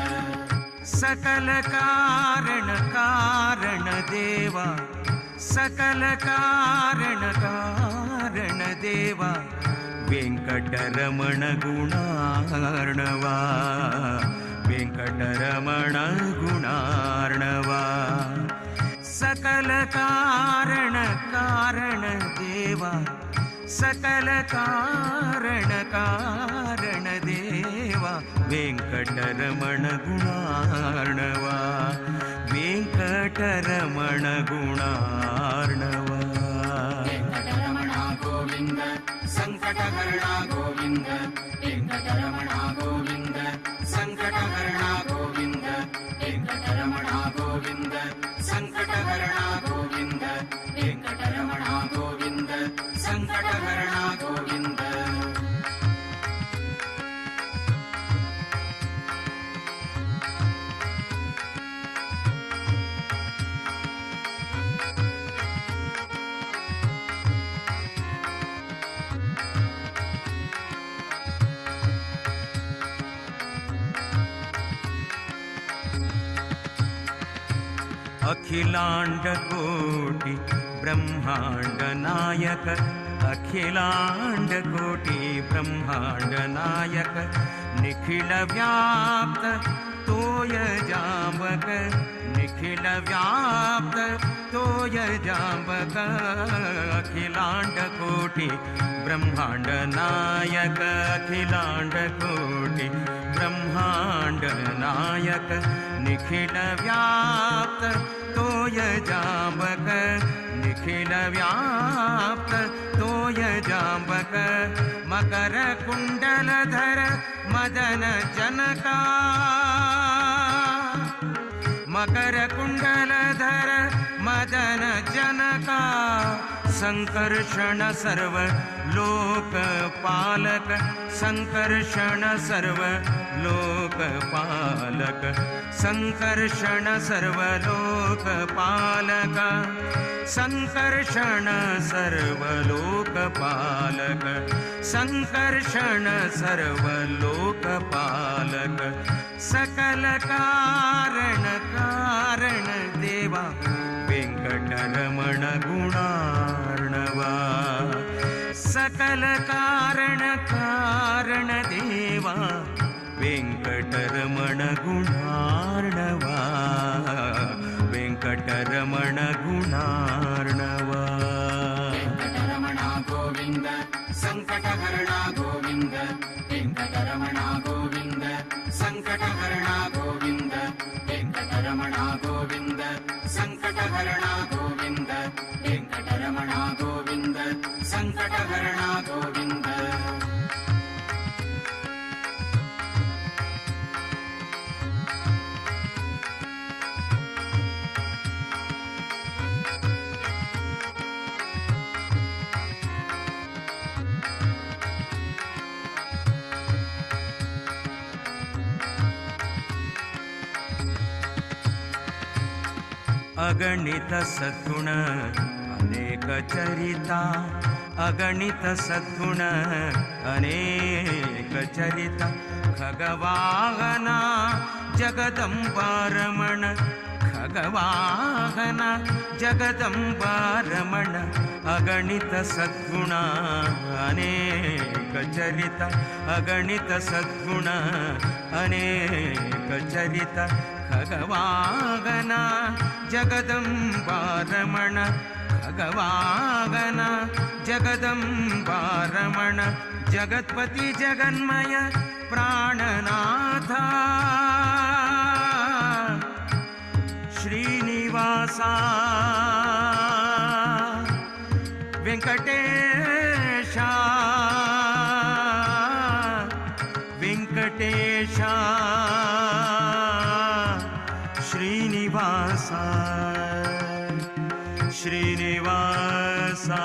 Speaker 7: सकल कारण कारण देवा सकल कारण कारण देवा वेङ्कटरमण गुणार्णवा वेङ्कटरमण गुणार्णवा. सकल कारण कारण देवा सकल कारण कारण देवा वेङ्कटरमण गुणार्णवा वेङ्कटरमण गुणार्णवा.
Speaker 9: वेङ्कटरमण गोविन्द सङ्कटहरण गोविन्द वेङ्कटरमण गोविन्द सङ्कटहरण गोविन्द वेङ्कटरमण गोविन्द सङ्कटहरण गोविन्द वेङ्कटरमण गोविन्द सङ्कटहरण गोविन्द.
Speaker 7: अखिलांड कोटि ब्रह्मांड नायक अखिलांड कोटि ब्रह्मांड नायक निखिल व्याप्त तोय जांबक निखिल व्याप्त तोय जांबक अखिलांड कोटि ब्रह्मांड नायक अखिलांड कोटि ब्रह्मांड नायक निखिल व्याप्त तोय जांबक निखिल व्याप्त तोय जांबक मकर कुंडलधर मदन जनका मकर कुंडलधर मदन जनका संकर्षण सर्व लोक पालक संकर्षण सर्व लोक पालक संकर्षण सर्व लोक पालक संकर्षण सर्व लोक पालक संकर्षण सर्व लोक पालक सकल कारण कारण देवा वेंकटरमण गुणार्णवा सकल कारण कारण देवा वेंकटरमण वेंकटरमण गुणार्णवा वेंकटरमण गुणार्णवा.
Speaker 9: वेंकटरमण गोविंद संकटहरण गोविंद वेंकटरमण गोविंद संकटहरण गोविंद वेंकटरमण गोविंद संकटहरण गोविंद वेंकटरमण गोविंद संकटहरण गोविंद.
Speaker 7: अगणित सद्गुण अनेक चरिता अगणित सद्गुण अनेक चरिता खगवाहना जगदम्बारमण खगवाहना जगदम्बारमण अगणित सद्गुण अनेक चरिता अगणित सद्गुण अनेक चरिता खगवाहना जगदम्बारमण खगवाहना जगदम्बारमण जगत्पति जगन्मय प्राणनाथा श्रीनिवासा वेंकटेशा वेंकटेशा श्रीनिवासा श्रीनिवासा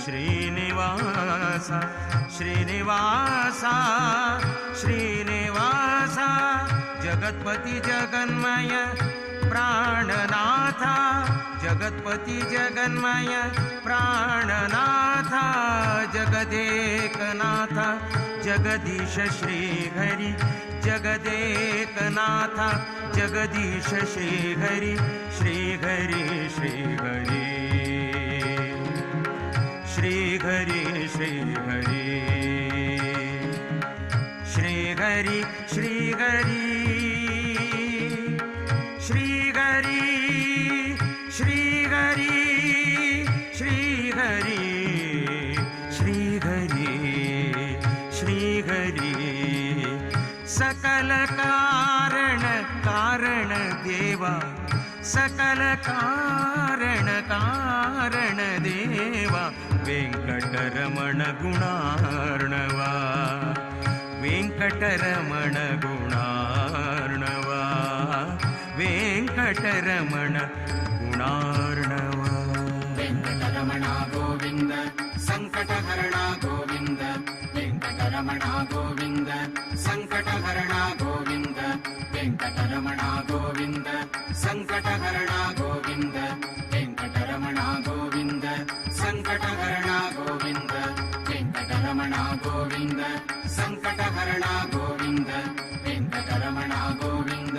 Speaker 7: श्रीनिवासा श्रीनिवासा श्रीनिवासा जगत्पति जगन्मय प्राणनाथा जगत्पति जगन्मय प्राणनाथा जगदेकनाथ जगदीश श्रीहरि जगदेकनाथ जगदीश श्रीहरि श्रीहरि श्रीहरि श्रीहरि श्रीहरि श्रीहरि श्रीहरि श्रीहरि श्रीहरि श्रीहरि श्रीहरि श्रीहरि सकल कारण कारण देवा सकल कारण कारण देवा वेंकटरमण गुणार्णवा वेंकटरमण गुणार्णवा वेंकटरमण गुणार्णवा.
Speaker 9: वेंकटरमण गोविंद संकटहरण गोविंद वेंकटरमण गोविंद संकटहरण गोविंद वेंकटरमण गोविंद संकटहरण गोविंद वेंकटरमण गोविंद संकटहरण गोविंद वेंकटरमण गोविंद संकटहरण गोविंद वेंकटरमण गोविंद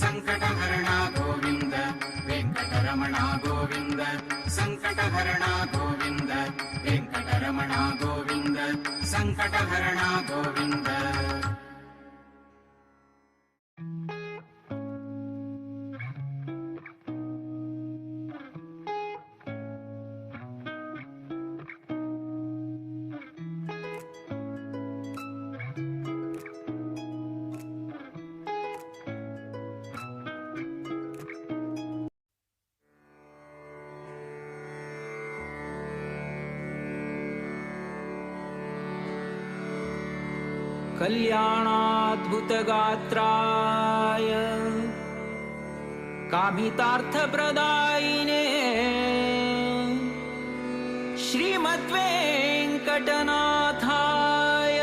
Speaker 9: संकटहरण गोविंद वेंकटरमण गोविंद संकटहरण गोविंद वेंकटरमण गोविंद संकटहरण गोविंद.
Speaker 8: कल्याणाद्भुतगात्राय कामितार्थप्रदायिने श्रीमद्वेङ्कटनाथाय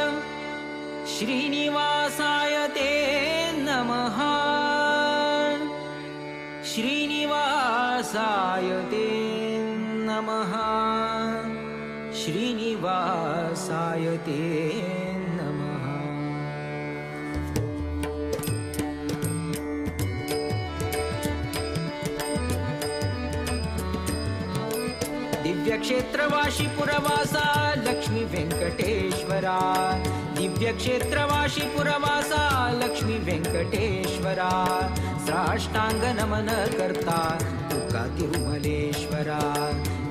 Speaker 8: श्रीनिवासाय ते नमः. श्रीनिवासाय ते नमः. श्रीनिवासाय ते नमः. दिव्यक्षेत्रवाशी पुरवासा लक्ष्मी वेंकटेश्वरा. दिव्यक्षेत्रवासी पुरवासा लक्ष्मी वेंकटेश्वरा साष्टांग नमन करता तुका तिरुमलेश्वरा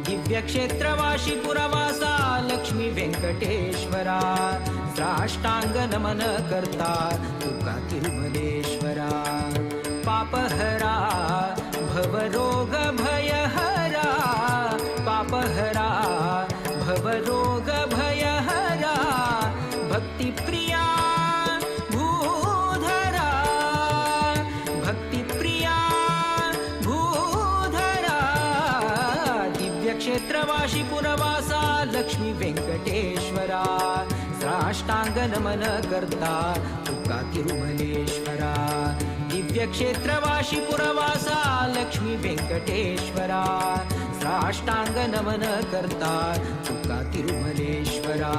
Speaker 8: दिव्यक्षेत्रवासी पुरवासा लक्ष्मी वेंकटेश्वरा साष्टांग नमन करता तुका तिरुमलेश्वरा पापहरा भवरोग भयहरा पापहरा भवरोग भयहरा भक्तिप्रिया भूधरा भक्तिप्रिया भूधरा दिव्यक्षेत्रवासी पुरवासा लक्ष्मी वेंकटेश्वरा साष्टांग नमन करता तुका तिरुमलेश्वरा दिव्यक्षेत्रवासी पुरवासा लक्ष्मी वेंकटेश्वरा साष्टांग नमन करता तुका तिरुमलेश्वरा।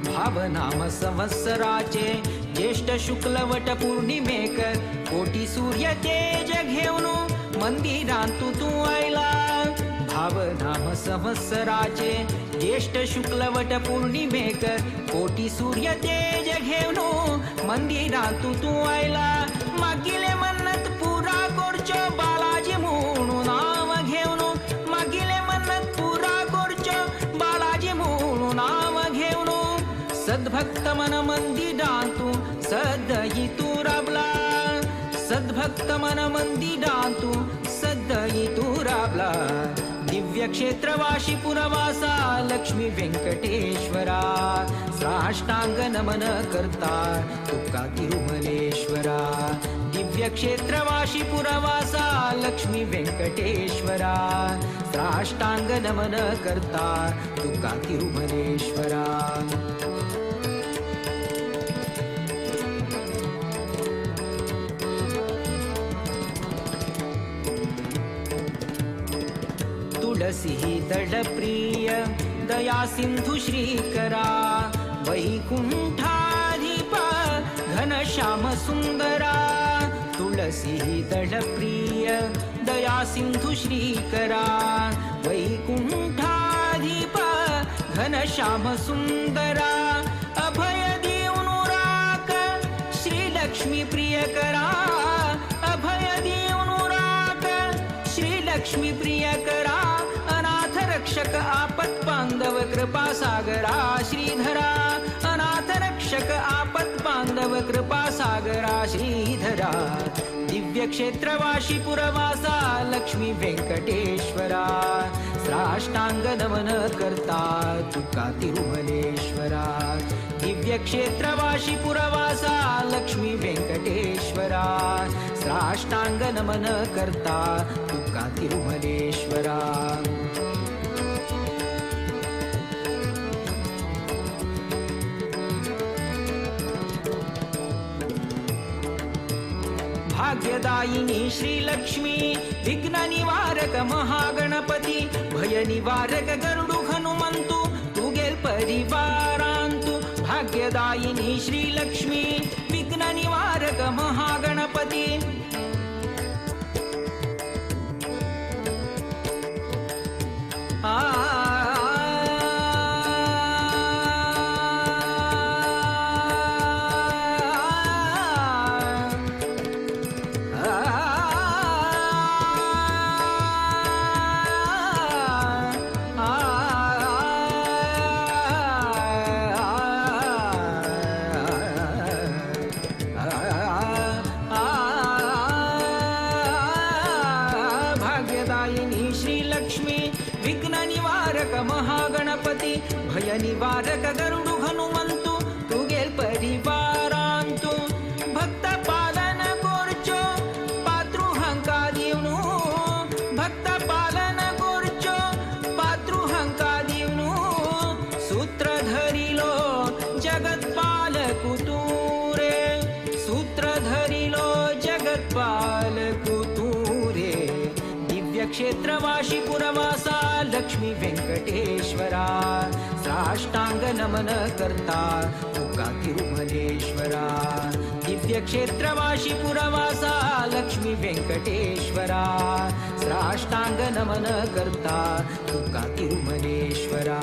Speaker 8: भावनाम संवत्सराचे ज्येष्ठ शुक्ल वट पौर्णिमेक कोटी सूर्य तेज घेऊन मंदिरांतु तू आयला। भावनाम संवत्सराचे ज्येष्ठ शुक्ल वट पौर्णिमेक कोटी सूर्य तेज घेऊन मंदिरांतु तू आयला। मागिले मन्नत पुरा करचो बालाजी म्हणून नाव घेऊन मागिले मन्नत पुरा करचो बालाजी म्हणून नाव घेऊन सद्भक्त मन मंदिरांतु सदयी तू राबला सद्भक्त मन मंदिरांतु सदयी तू राबला दिव्यक्षेत्रवासी पुरवासा लक्ष्मी वेंकटेश्वरा साष्टांग नमन करता तुका तिरुमलेश्वरा दिव्यक्षेत्रवासी पुरवासा लक्ष्मी वेंकटेश्वरा साष्टांग नमन करता तुका तिरुमलेश्वरा। तुलसी दळप्रिय दया सिंधु श्रीकरा वैकुंठाधिप घनश्याम सुंदरा तुलसी दळप्रिय दया सिंधु श्रीकरा वैकुंठाधिप घनश्याम सुंदरा अभय देऊन राख श्रीलक्ष्मी प्रियकरा अभय देऊन राख श्रीलक्ष्मी प्रियकरा अनाथ रक्षक आपत बांधव कृपा सागरा श्रीधरा अनाथ रक्षक आपत बांधव कृपा सागरा श्रीधरा दिव्यक्षेत्रवासी पुरवासा लक्ष्मी वेंकटेश्वरा साष्टांग नमन करता तुका तिरुमलेश्वरा दिव्यक्षेत्रवासी पुरवासा लक्ष्मी वेंकटेश्वरा साष्टांग नमन करता तुका तिरुमलेश्वरा। भाग्यदायिनी श्रीलक्ष्मी विघ्न निवारक महागणपती भय निवारक गरुडु हनुमंतु तुगेल परिवारांतु भाग्यदायिनी श्रीलक्ष्मी विघ्न निवारक महागणपती आ महागणपती भय निवारक गरुडु हनुमंतु तुगेल परिवारांतु भक्त पालन कोरचो पात्रु हंका दिवनु भक्त पालन कोरचो पात्रु हंका दिवनु सूत्र धरिलो जगत्पाल कुतूरे सूत्र धरिलो जगत्पाल कुतूरे दिव्यक्षेत्रवासी पुरवासा लक्ष्मी वेंकटेश्वरा साष्टांग नमन करता तुका तिरुमलेश्वरा। दिव्यक्षेत्रवासी पुरवासा लक्ष्मी वेंकटेश्वरा साष्टांग नमन करता तुका तिरुमलेश्वरा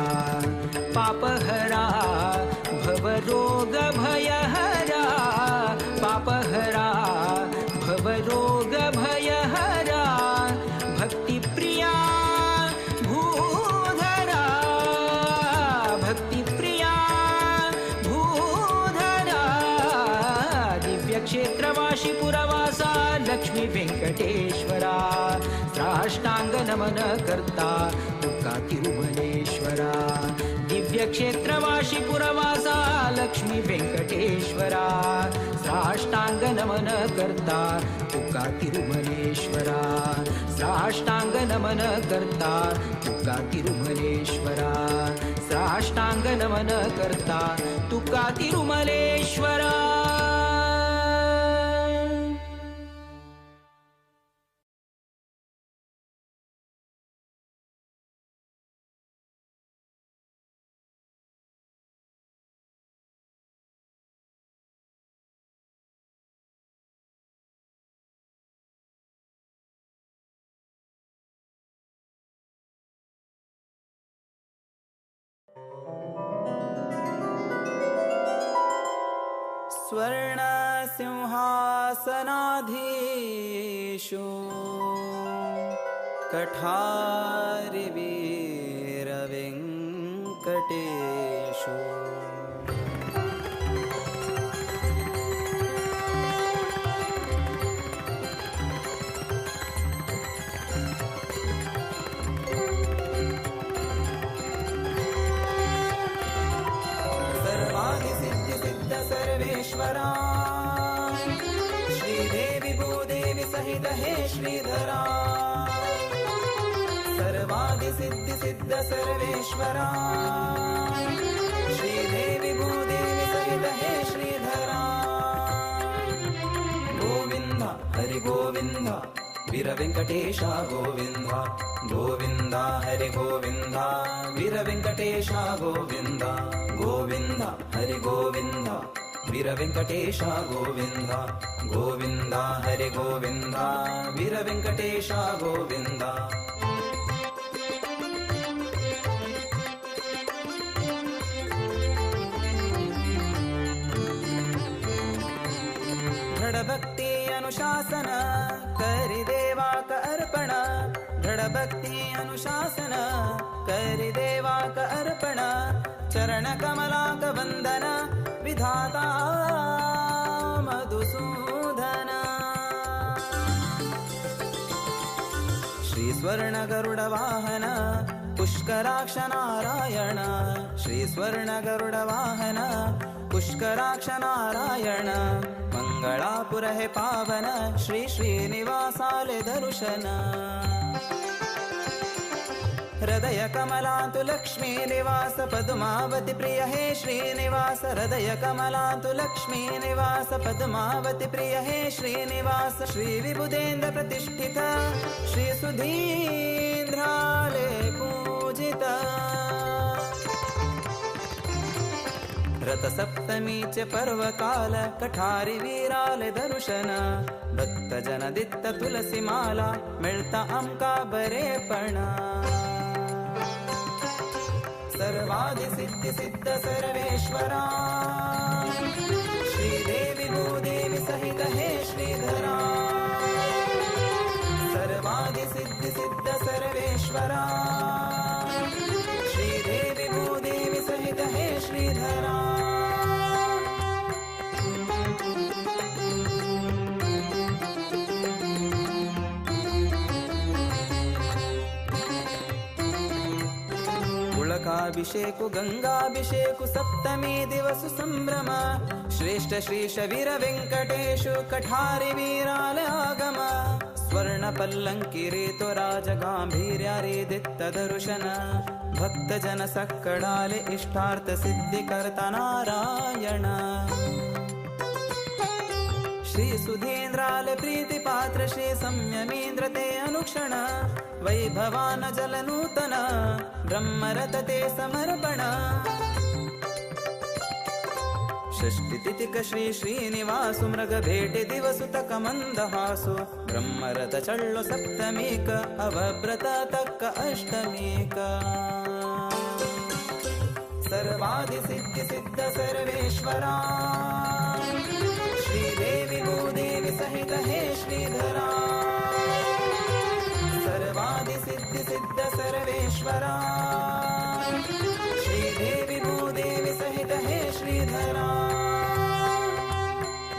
Speaker 8: पापहरा भवरोग भयहरा पापहरा भवरोग भयहरा भक्तिप्रिया भूधरा भक्तिप्रिया भूधरा दिव्यक्षेत्रवासी पुरवासा लक्ष्मी वेंकटेश्वरा साष्टांग नमन करता तुका तिरुमलेश्वरा दिव्यक्षेत्रवासी पुरवासा लक्ष्मी वेंकटेश्वरा साष्टांग नमन करता तुका तिरुमलेश्वरा साष्टांग नमन करता तुका तिरुमलेश्वरा साष्टांग नमन करता तुका तिरुमलेश्वरा।
Speaker 10: स्वर्ण सिंहासनाधीशो कठारि वीर वेंकटेशो सर्वेश्वरा श्रीदेवी भूदेवी सहित हे श्रीधरा सर्वादि सिद्धि सिद्ध सर्वेश्वरा श्रीदेवी भूदेवी सहित हे श्रीधरा गोविंद हरि गोविंद वीर वेंकटेश गोविंद गोविंद हरि गोविंद वीर वेंकटेश गोविंद गोविंद हरि गोविंद वीर वेंकटेश गोविंद गोविंद हरि गोविंद वीर वेंकटेश गोविंद। दृढ़ भक्ति अनुशासन करि देवाक अर्पण दृढ़ भक्ति अनुशासन करि देवाक अर्पण चरण कमलाक वंदन विधाता मधुसूदन श्री स्वर्ण गरुड़ वाहन पुष्कराक्ष नारायण श्री स्वर्ण गरुड़ वाहन पुष्कराक्ष नारायण मंगलापुर हे पावन श्री श्रीनिवासाले दर्शन हृदय कमलांतु लक्ष्मी निवास पद्मावती प्रिय हे श्रीनिवास हृदय कमलांतु लक्ष्मी निवास पद्मावती प्रिय हे श्रीनिवास श्री विबुधेन्द्र प्रतिष्ठित श्री सुधीन्द्राले पूजित रथ सप्तमीचे पर्वकाल कठारी वीराले दर्शन भक्त जन दित्त तुलसी माला मिळता आमका बरेपण सर्वादि सिद्धि सिद्ध सर्वेश्वरा श्रीदेवी भूदेवी सहित हे श्रीधरा सर्वादि सिद्धि सिद्ध सर्वेश्वरा श्रीदेवी भूदेवी सहित हे श्रीधरा। पुलकाभिषेक गंगाभिषेक सप्तमी दिवस संभ्रम श्रेष्ठ श्रीश वीर वेंकटेशु कठारी वीराल आगम स्वर्ण पल्लंकी रेतो राज गांभीर्या रे दित्त दर्शन भक्त जन सक्कडाले इष्टार्थ सिद्धि करता नारायण श्री सुधीन्द्राले प्रीति पात्र श्री संयमीन्द्र ते अनुक्षण वैभवान जल नूतन ब्रह्मरथ ते समर्पण षष्ठी तिथिक ಶ್ರೀ ಶ್ರೀನಿವಾಸು ಮೃಗ ಭೇಟೆ ದಿವಸು ತಕ ಮಂದಹಾಸು ಬ್ರಹ್ಮರಥ ಚಳ್ಳು ಸಪ್ತಮೀಕ ಅವವ್ರತ ತಕ್ಕ ಅಷ್ಟಮೀಕ ಸರ್ವಾದಿ ಸಿದ್ಧಿ ಸಿದ್ಧ ಸರ್ವೇಶ್ವರ ಶ್ರೀದೇವಿ ಭೂದೇವಿ ಸಹಿತ ಹೇ ಶ್ರೀಧರ ಸರ್ವಾದಿ ಸಿದ್ಧಿ ಸಿದ್ಧ ಸರ್ವೇಶ್ವರ ಶ್ರೀದೇವಿ ಭೂದೇವಿ ಸಹಿತ ಹೇ ಶ್ರೀಧರ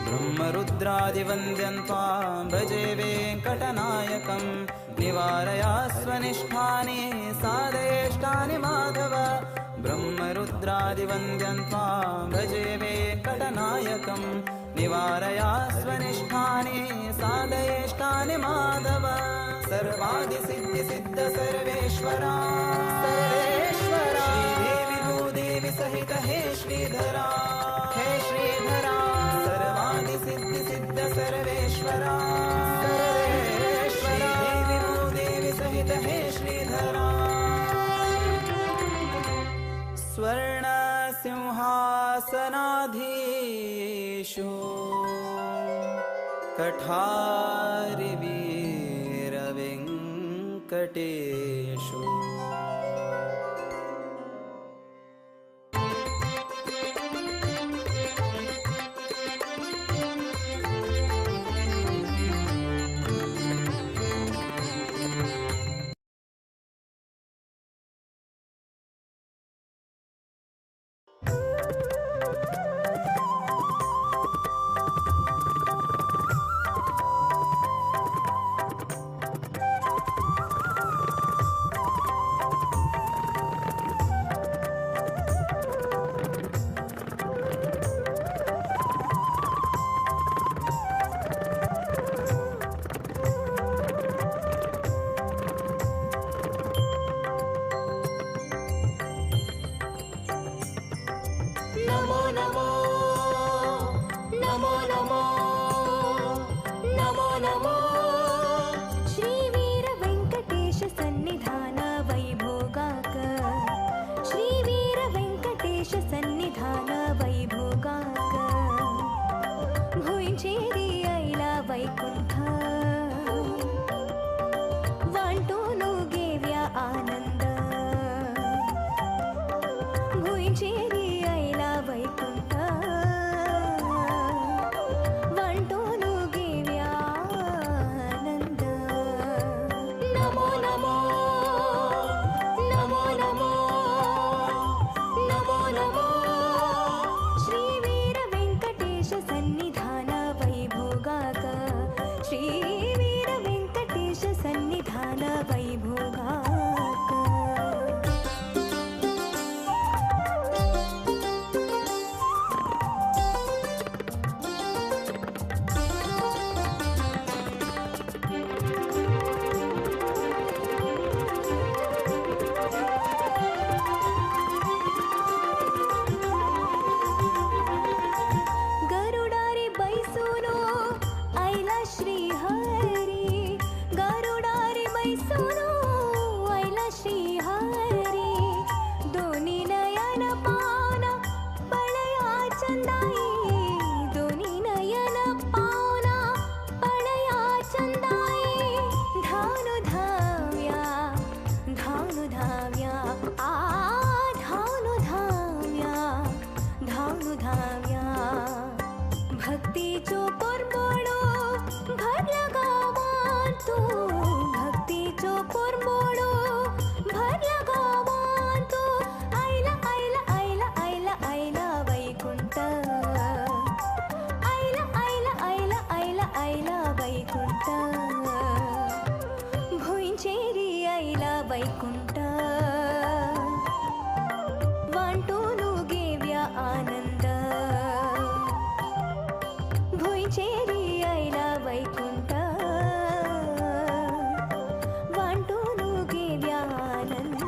Speaker 10: ಬ್ರಹ್ಮರುದ್ರಾದಿವಂದ್ಯಂ ತ್ವಾಂ ಭಜೆ ವೆಂಕಟನಾಯಕಂ ನಿವಾರಯಾ ಸ್ವನಿಷ್ಠಾನಿ ಸಾಧಯೇಷ್ಟಾನಿ ಮಾಧವ ಬ್ರಹ್ಮರುದ್ರಾದಿವಂದ್ಯಂ ತ್ವಾಂ ಭಜೆ ವೆಂಕಟನಾಯಕಂ ನಿವಾರಯಾ ಸ್ವನಿಷ್ಠಾನಿ ಸಾಧಯೇಷ್ಟಾನಿ ಮಾಧವ ಸರ್ವಾದಿ ಸಿದ್ಧಿ ಸಿದ್ಧ ಸರ್ವೇಶ್ವರ ಸರ್ವೇಶ್ವರ ಶ್ರೀದೇವಿ ಭೂದೇವಿ ಸಹಿತ ಹೇ ಶ್ರೀಧರ ಹೇ ಶ್ರೀಧರ ಸರ್ವಾದಿ ಸಿದ್ಧಿ ಸಿದ್ಧ ಸರ್ವೇಶ್ವರ ಸರ್ವೇಶ್ವರ ದೇವಿ ಭೂದೇವಿ ಸಹಿತ ಹೇ ಶ್ರೀಧರ ಸ್ವರ್ಣ ಸಿಂಹಾಸನಾಧೀಶೋ ಕಠಾರಿ ವೀರ ವೆಂಕಟೇಶೋ.
Speaker 4: ನಮೋ ನಮೋ ನಮೋ ನಮೋ ನಮೋ ನಮೋ
Speaker 1: ಶ್ರೀ ವೀರ ವೆಂಕಟೇಶ ಸನ್ನಿಧಾನ ವೈಭೋಗಾಕ ಶ್ರೀ ವೀರ ವೆಂಕಟೇಶ ಸನ್ನಿಧಾನ ವೈಭೋಗಾಕ भुंयचेरी आयला वैकुंठ वांटून घेव्या आनंद भुंयचेरी आयला वैकुंठ वांटून घेव्या आनंद.
Speaker 4: ನಮೋ ನಮೋ ನಮೋ ನಮೋ ನಮೋ ನಮೋ
Speaker 1: ಶ್ರೀ ವೀರ ವೆಂಕಟೇಶ ಸನ್ನಿಧಾನ ವೈಭೋಗಾಕ ಶ್ರೀ ವೀರ ವೆಂಕಟೇಶ ಸನ್ನಿಧಾನ ವೈಭೋಗಾಕ. ಗರುಡಾರಿ ಬೈಸೋನು ಐಲ ಶ್ರೀ ಹರಿ ಗರುಡಾರಿ ಬೈಸೋನು ಐಲ ಶ್ರೀ ಹರಿ ದೋನಿ ನಯನ ಪಾನ ಪಳಯ ಚಂದಾಯಿ ದೋನಿ ನಯನ ಪಾನ ಪಳಯ ಚಂದಾಯಿ ಧಾನು ಧಾವ್ಯಾ ಧಾನು ಧಾವ್ಯಾ ಆ ಧಾನು ಧಾವ್ಯಾ ಧಾನು ಧಾವ್ಯಾ भक्तीचो परमोळो भरला गावांतू भक्तीचो परमोळो भरला गावांतू आयला आयला आयला आयला आयला वैकुंठ आयला आयला आयला आयला आयला वैकुंठ भुंयचेरी आयला वैकुंठ वांटून घेव्या आनंद भुंयचेरी आयला वैकुंठ वांटून घेव्या आनंद.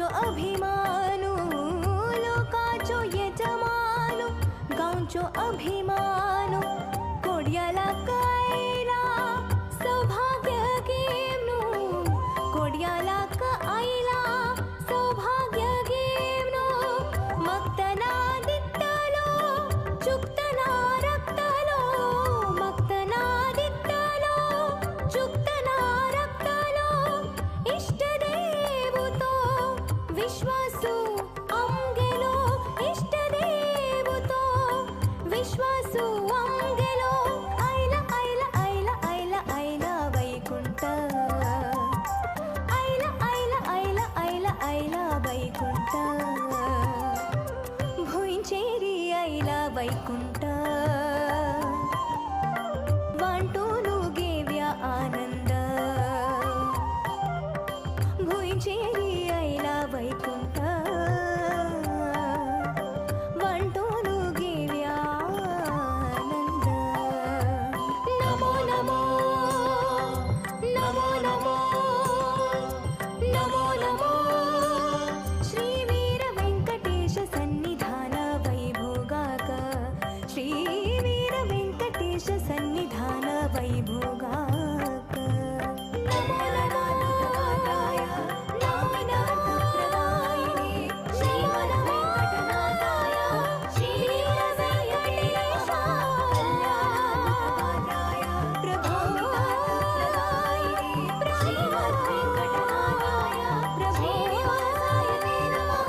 Speaker 1: गांवचो अभिमानू लोकाचो यजमानू गांवचो अभिमानू कोड्याला कायला सौभाग्य घेवनू कोड्याला आयला सौभाग्य घेवनू मगतना दित्तलो चुकतना रक्तलो मगतना दित्तलो चुकतना रक्तलो इष्ट देव तो विश्वासू आमगेलो इष्ट देव तो विश्वासू आमगेलो आयला आयला आयला आयला आयला वैकुंठ आयला आयला आयला आयला आयला वैकुंठ भुंयचेरी आयला वैकुंठ वांटून घेव्या आनंद भुंयचेरी आयला वैकुंठ वांटून घेव्या आनंद नमो नमो नमो नमो नमो नमो श्री वीर वेंकटेश सन्निधान वैभोगाक श्री वीर वेंकटेश सन्निधान वैभोगाक नमो नमो नमो प्रदायिने श्रीमद्वेङ्कटनाथाय श्रीवीरवेङ्कटेश कल्याणप्रदाय प्रभोदायिने श्रीमद्वेङ्कटनाथाय श्रीनिवासाय ते नमः.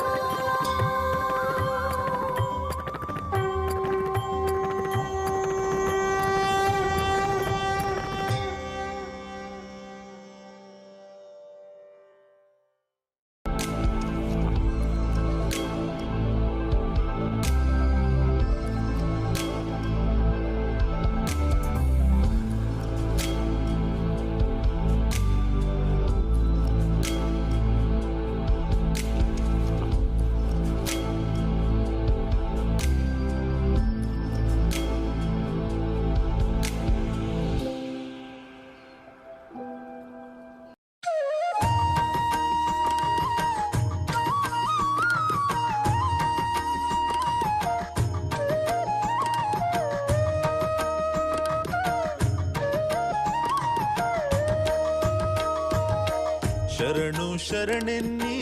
Speaker 20: ಶರಣು ಶರಣೆನ್ನಿ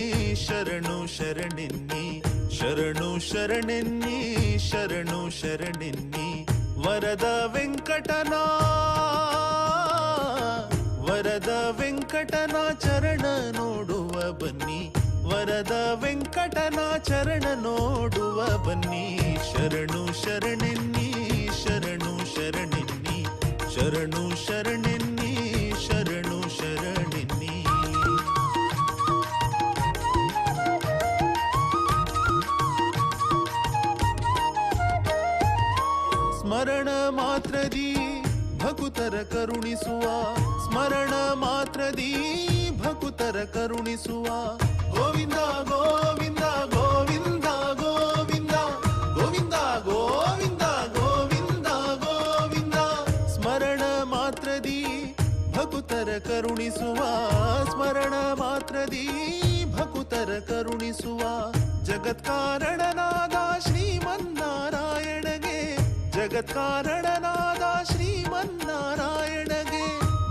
Speaker 20: ಶರಣು ಶರಣೆನ್ನಿ ಶರಣು ಶರಣೆನ್ನಿ ಶರಣು ಶರಣೆನ್ನಿ ವರದ ವೆಂಕಟನ ವರದ ವೆಂಕಟನ ಚರಣ ನೋಡುವ ಬನ್ನಿ ವರದ ವೆಂಕಟನ ಚರಣ ನೋಡುವ ಬನ್ನಿ ಶರಣು ಶರಣೆನ್ನಿ ಶರಣು ಶರಣೆನ್ನಿ ಶರಣು ಶರಣೆನ್ನಿ ಶರಣು ಶರಣೆನ್ನಿ. ಸ್ಮರಣ ಮಾತ್ರದಿ ಭಕುತರ ಕರುಣಿಸುವ ಸ್ಮರಣ ಮಾತ್ರದಿ ಭಕುತರ ಕರುಣಿಸುವ ಗೋವಿಂದ ಗೋವಿಂದ ಗೋವಿಂದ ಗೋವಿಂದ ಗೋವಿಂದ ಗೋವಿಂದ ಗೋವಿಂದ ಗೋವಿಂದ ಸ್ಮರಣ ಮಾತ್ರದಿ ಭಕುತರ ಕರುಣಿಸುವ ಸ್ಮರಣ ಮಾತ್ರದಿ ಭಕುತರ ಕರುಣಿಸುವ ಜಗತ್ಕಾರಣನಾದ ಶ್ರೀಮನ್ನಾರಾಯಣಗೆ ಜಗತ್ಕಾರಣನಾದ ಶ್ರೀಮನ್ನಾರಾಯಣಗೆ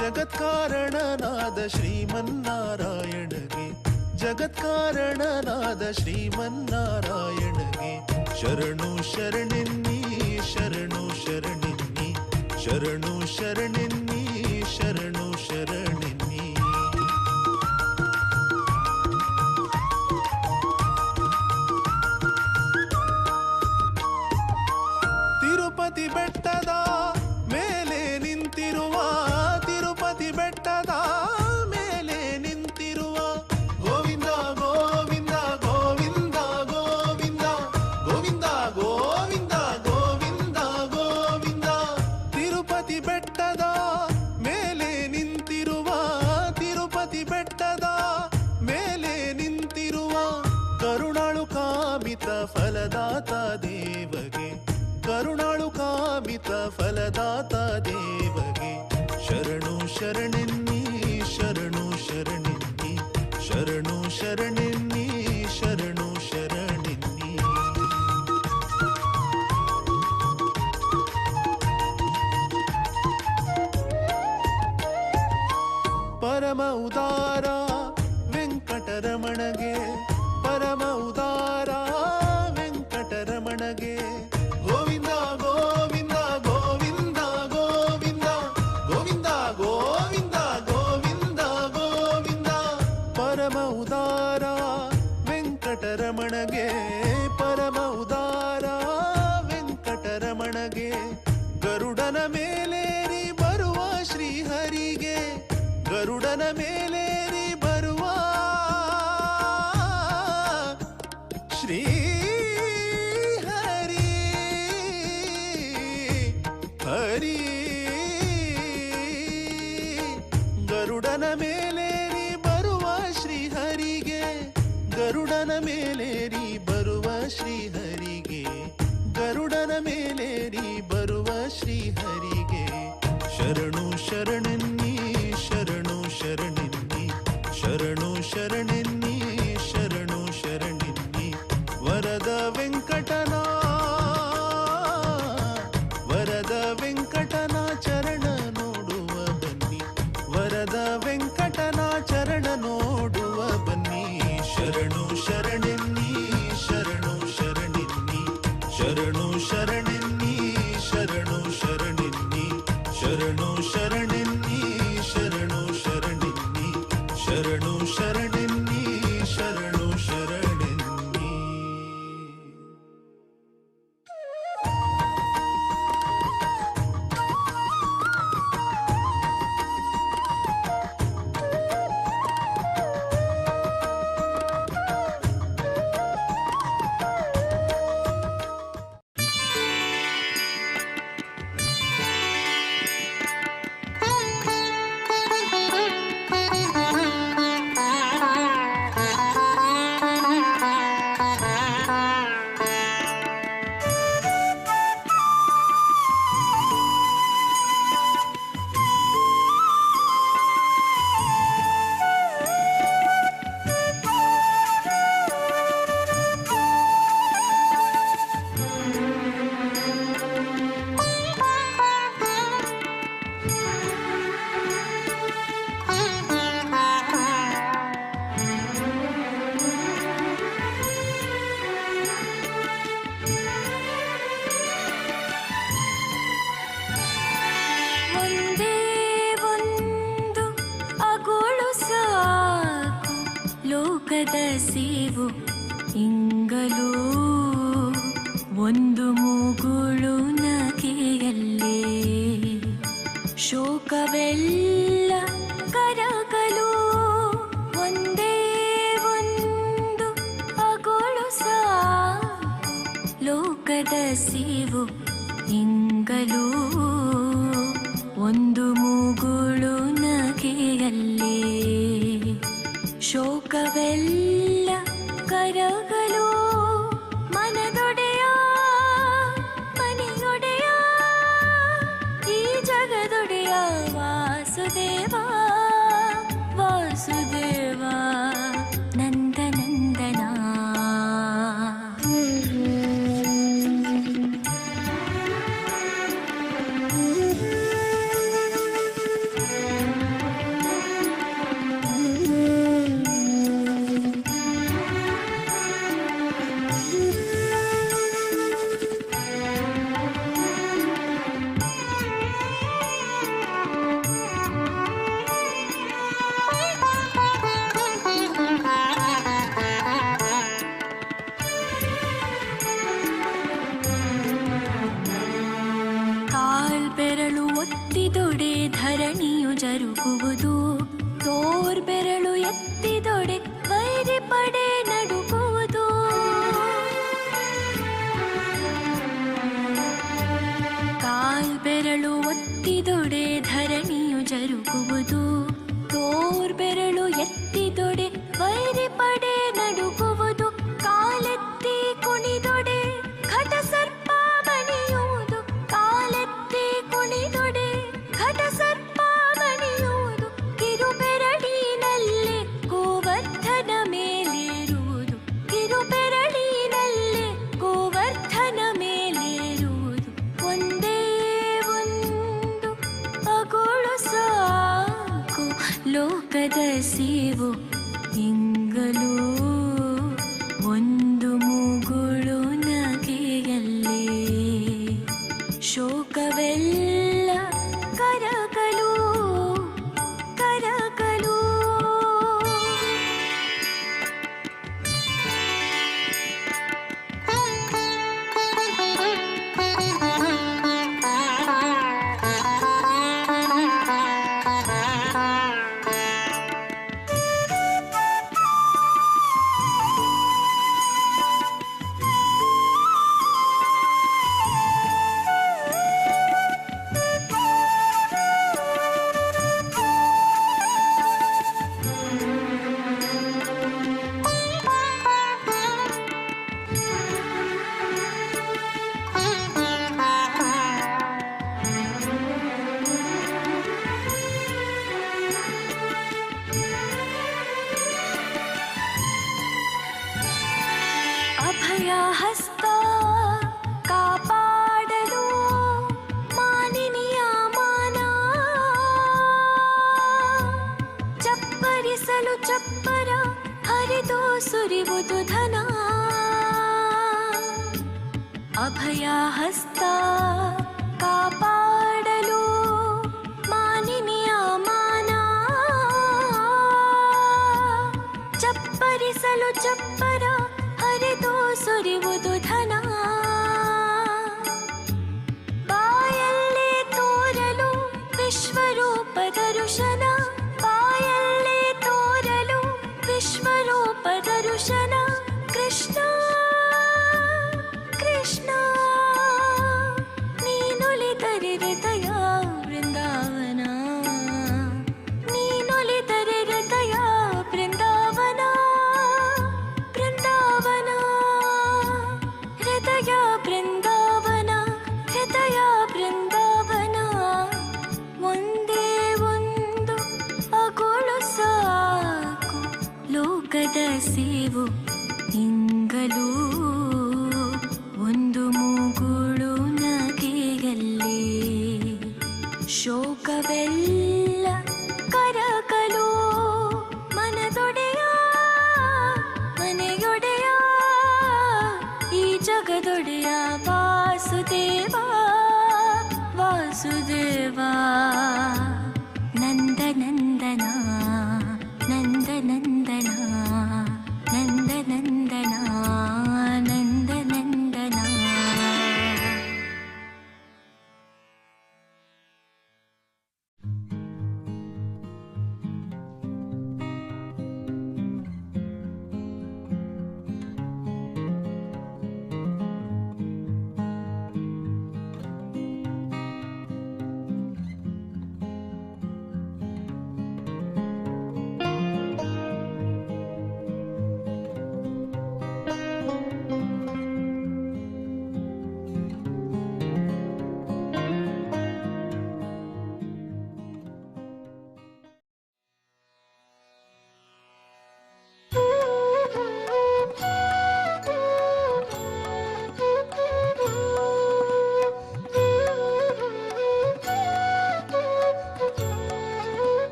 Speaker 20: ಜಗತ್ಕಾರಣನಾದ ಶ್ರೀಮನ್ನಾರಾಯಣಗೆ ಜಗತ್ಕಾರಣನಾದ ಶ್ರೀಮನ್ನಾರಾಯಣಗೆ ಶರಣು ಶರಣೆನ್ನಿ ಶರಣು ಶರಣೆನ್ನಿ ಶರಣು ಶರಣೆನ್ನಿ ಶರಣು ಶರಣೆನ್ನಿ. ತಿರುಪತಿ ಬೆಟ್ಟದ ಮೇಲೆ ನಿಂತಿರುವ ತಿರುಪತಿ ಬೆಟ್ಟದ ಮೇಲೆ ನಿಂತಿರುವ ಗೋವಿಂದ ಗೋವಿಂದ ಗೋವಿಂದ ಗೋವಿಂದ ಗೋವಿಂದ ಗೋವಿಂದ ಗೋವಿಂದ ಗೋವಿಂದ ತಿರುಪತಿ ಬೆಟ್ಟದ ಮೇಲೆ ನಿಂತಿರುವ ತಿರುಪತಿ ಬೆಟ್ಟದ ಮೇಲೆ ನಿಂತಿರುವ ಕರುಣಾಳು ಕಾಮಿತ ಫಲದಾತ ದೇವಗೆ ಕರುಣಾಳು ಕಾಮಿತ ಫಲದಾತ ದೇವಗೆ ಶರಣು ಶರಣೆನ್ನಿ ಶರಣು ಶರಣೆನ್ನಿ ಶರಣು ಶರಣೆನ್ನಿ ಉದಾರ ವೆಂಕಟರಮಣಗೆ, ಪರಮ ಉದಾರ ವೆಂಕಟರಮಣಗೆ. ಗೋವಿಂದ ಗೋವಿಂದ ಗೋವಿಂದ ಗೋವಿಂದ ಗೋವಿಂದ ಗೋವಿಂದ ಗೋವಿಂದ ಗೋವಿಂದ, ಪರಮ ಉದಾರ ವೆಂಕಟರಮಣಗೆ, ಪರಮ ಉದಾರ ವೆಂಕಟರಮಣಗೆ. ಗರುಡನ ಮೇಲೇರಿ ಬರುವ ಶ್ರೀಹರಿಗೆ, ಗರುಡನ ಮೇಲೇರಿ ಬರುವ ಶ್ರೀ ಹರಿ ಹರಿ, ಗರುಡನ ಮೇಲೇರಿ ಬರುವ ಶ್ರೀಹರಿಗೆ, ಗರುಡನ ಮೇಲೇರಿ ಬರುವ ಶ್ರೀಹರಿಗೆ, ಗರುಡನ ಮೇಲೇರಿ ಬರುವ ಶ್ರೀಹರಿಗೆ. ಶರಣು ಶರಣೆನ್ನಿ ಶರಣು ಶರಣೆನ್ನಿ ಶರಣು ಶರಣೆನ್ನಿ ಶರಣು ಶರಣೆನ್ನಿ, ವರದ ವೆಂಕಟನ ವರದ ವೆಂಕಟನ ಚರಣ ನೋಡುವ ಬನ್ನಿ, ವರದ ವೆಂಕಟನ ಚರಣ ನೋಡುವ ಬನ್ನಿ. ಶರಣು ಶರಣೆನ್ನಿ ಶರಣು ಶರಣೆನ್ನಿ ಶರಣು ಶರಣೆನ್ನಿ ಶರಣು ಶರಣೆನ್ನಿ ಶರಣು ಶರಣೆನ್ನಿ ಶರಣು ಶರಣೆನ್ನಿ ಶರಣು ಶರಣೆನ್ನಿ ಶರಣು ಶರಣೆನ್ನಿ.
Speaker 12: ಒಂದೇ ಒಂದು ಅಗೋಳು ಸಾಕು ಲೋಕದ ಸೇವು ಇಂಗಲೂ, ಒಂದು ಮುಗುಳು ನಗೆಯಲ್ಲೇ ಶೋಕವೆಲ್ಲ ಕರಗಲು. ಒಂದೇ ಒಂದು ಅಗೋಳು ಸಾಕು ಲೋಕದ ಸೇವು ಇಂಗಲೂ, ಒಂದು ಮುಗುಳು ನಗೆಯಲ್ಲೇ ಶೋಕವೆಲ್ಲ ಕರಗಲು. ಮನದೊಡೆಯ ಮನೆಯೊಡೆಯ ಈ ಜಗದೊಡೆಯ ವಾಸುದೇವ ವಾಸುದೇವ ನಂದನಂದನ. ಕಾಲ್ಬೆರಳು ಒತ್ತಿದೊಡೆ ಧರಣಿಯು ಜರುಗುವುದು, ತೋರ್ಬೆರಳು ಎತ್ತಿದೊಡೆ ವೈರಿ ಪಡೆ ನಡುಗುವುದು. ಕಾಲ್ಬೆರಳು ಒತ್ತಿದೊಡೆ ಧರಣಿಯು ಜರುಗುವುದು, ತೋರ್ಬೆರಳು ಎತ್ತಿದೊಡೆ ವೈರಿ ಪಡೆ ನಡುಗುವುದು. ಕಾಲೆತ್ತಿ ಕುಣಿದೊಡೆ ಘಟ ಸರ್ಪ ಬಣಿಯುವುದು, ಕಾಲೆತ್ತಿ ಕುಣಿದೊಡೆ ಘಟ ಸರ್ಪ ಬಣಿಯುವುದು. ಕಿರುಬೆರಳಿನಲ್ಲೇ ಗೋವರ್ಧನ ಮೇಲೇರುವುದು, ಕಿರುಬೆರಳಿನಲ್ಲೇ ಗೋವರ್ಧನ ಮೇಲೇರುವುದು. ಒಂದೇ ಒಂದು ಅಗೋಳು ಸಾಕು ಲೋಕದ ಲೋಕದ ಸೇವು ಇಂಗಲೂ ಒಂದು ಮುಗುಳು ನಗೆಯಲ್ಲೇ ಶೋಕವೆಲ್ಲ ಕರಗಲು ಕರಗಲು. ಅಭಯ ಹಸ್ತ ಕಾಪಾಡಲು ಮಾನಿನಿಯ ಮಾನ, ಚಪ್ಪರಿಸಲು ಚಪ್ಪರ ಹರಿದು ಸುರಿವುದು ಧನ. ಅಭಯ ಹಸ್ತ ಕಾಪಾಡಲು ಮಾನಿನಿಯ ಮಾನ, ಚಪ್ಪರಿಸಲು ಚಪ್ಪರ ಹರಿದು ಸುರಿವುದು ಧನ. ಬಾಯಲ್ಲೇ ತೋರಲು ವಿಶ್ವರೂಪದ ಋಷನ, ಬಾಯಲ್ಲೇ ತೋರಲು ವಿಶ್ವರೂಪದ ಋಷನ. ಕೃಷ್ಣ ಕೃಷ್ಣ ನೀನೊಲಿದರೆ ಹೃದಯ ಬೃಂದಾವನ, ನೀನೊಲಿದರೆ ಹೃದಯ ಬೃಂದಾವನ, ಬೃಂದಾವನ ಹೃದಯ ಬೃಂದಾವನ, ಹೃದಯ ಬೃಂದಾವನ. ಒಂದೇ ಒಂದು ಅಗುಳು ಸಾಕು ಲೋಕದ ಸೇವು ಇಂಗಲೂ ಒಂದು ಮುಗುಳು ನಗೆಯಲ್ಲೇ ಶೋಕವೆಲ್ಲ ಕರಗಲು. ಮನದೊಡೆಯ ಮನೆಯೊಡೆಯ ಈ ಜಗದೊಡೆಯ ವಾಸುದೇವ ವಾಸುದೇವ. ನಂದನಂದನ ನಂದನಂದನ ನಂದನಂದನ ನಂದನಂದನ.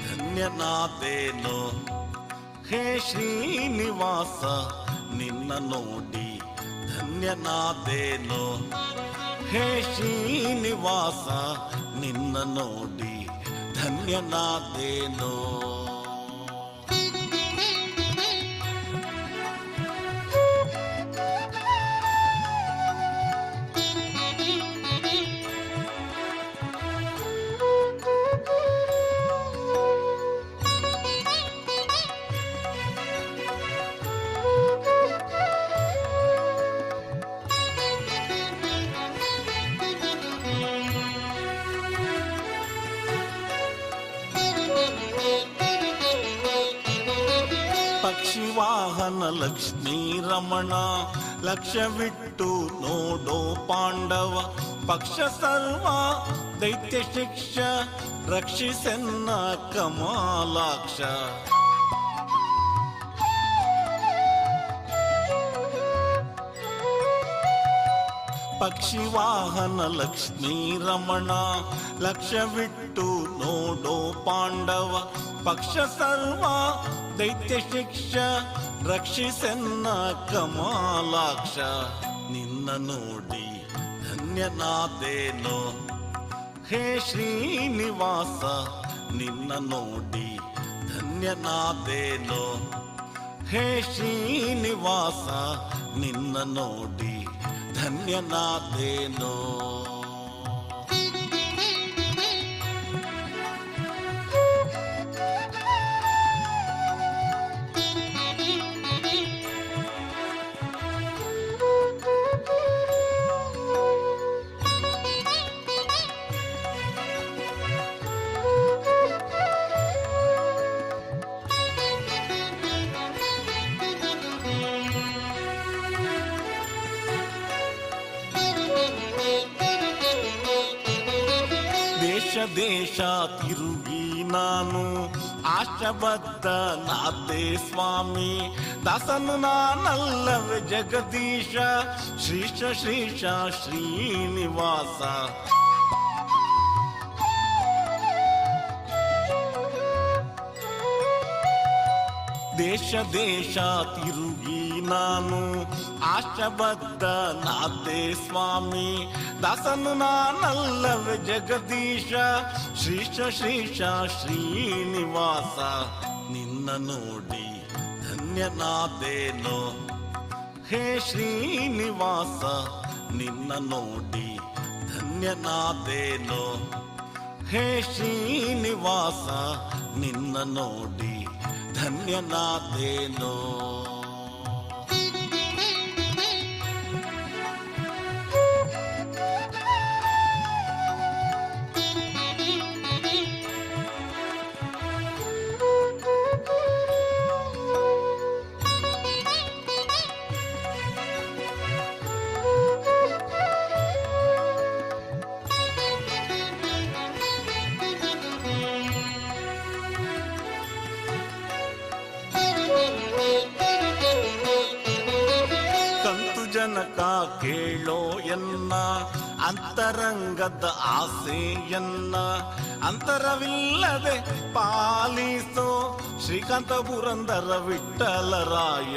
Speaker 20: ಧನ್ಯನಾದೇನೋ ಹೇ ಶ್ರೀನಿವಾಸ, ನಿನ್ನ ನೋಡಿ ಧನ್ಯನಾದೇನೋ ಹೇ ಶ್ರೀನಿವಾಸ, ನಿನ್ನ ನೋಡಿ ಧನ್ಯನಾದೇನೋ. ಪಕ್ಷಿವಾಹನ ಲಕ್ಷ್ಮೀ ರಮಣ ಲಕ್ಷ್ಯವಿಟ್ಟು ನೋಡೋ ಪಾಂಡವ ಪಕ್ಷ ಸರ್ವ ದೈತ್ಯ ಶಿಕ್ಷ ರಕ್ಷಿಸೆನ್ನ ಕಮಲಾಕ್ಷ. ಪಕ್ಷಿವಾಹನ ಲಕ್ಷ್ಮೀ ರಮಣ ಲಕ್ಷ್ಯವಿಟ್ಟು ನೋಡೋ ಪಾಂಡವ ಪಕ್ಷ ಸರ್ವ ದೈತ್ಯ ಶಿಕ್ಷ ರಕ್ಷಿಸೆನ್ನ ಕಮಲಾಕ್ಷ. ನಿನ್ನ ನೋಡಿ ಧನ್ಯನಾದೇನೋ ಹೇ ಶ್ರೀನಿವಾಸ, ನಿನ್ನ ನೋಡಿ ಧನ್ಯನಾದೇನೋ ಹೇ ಶ್ರೀನಿವಾಸ, ನಿನ್ನ ನೋಡಿ ಧನ್ಯನಾದೇನೋ. ದೇಶ ದೇಶ ತಿರುಗಿ ನಾನು ಆಶಬದ್ಧ ನಾದೆ ಸ್ವಾಮಿ, ದಾಸನು ನಾನಲ್ಲವೇ ಜಗದೀಶ ಶ್ರೀಶ ಶ್ರೀಶ ಶ್ರೀನಿವಾಸ. ದೇಶ ದೇಶ ತಿರುಗಿ ನಾನು ಆಶಬದ್ಧ ನಾದೆ ಸ್ವಾಮಿ, ದಾಸನು ನಾನಲ್ಲವೇ ಜಗದೀಶ ಶ್ರೀಶ ಶ್ರೀಶ ಶ್ರೀನಿವಾಸ. ನಿನ್ನ ನೋಡಿ ಧನ್ಯನಾದೇನೋ ಹೇ ಶ್ರೀನಿವಾಸ, ನಿನ್ನ ನೋಡಿ ಧನ್ಯನಾದೇನೋ ಹೇ ಶ್ರೀನಿವಾಸ, ನಿನ್ನ ನೋಡಿ ಧನ್ಯನಾದೇನೋ. ಜನಕ ಕೇಳೋ ಎನ್ನ ಅಂತರಂಗದ ಆಸೆಯನ್ನ ಅಂತರವಿಲ್ಲದೆ ಪಾಲಿಸೋ ಶ್ರೀಕಾಂತ ಪುರಂದರ ವಿಠಲರಾಯ.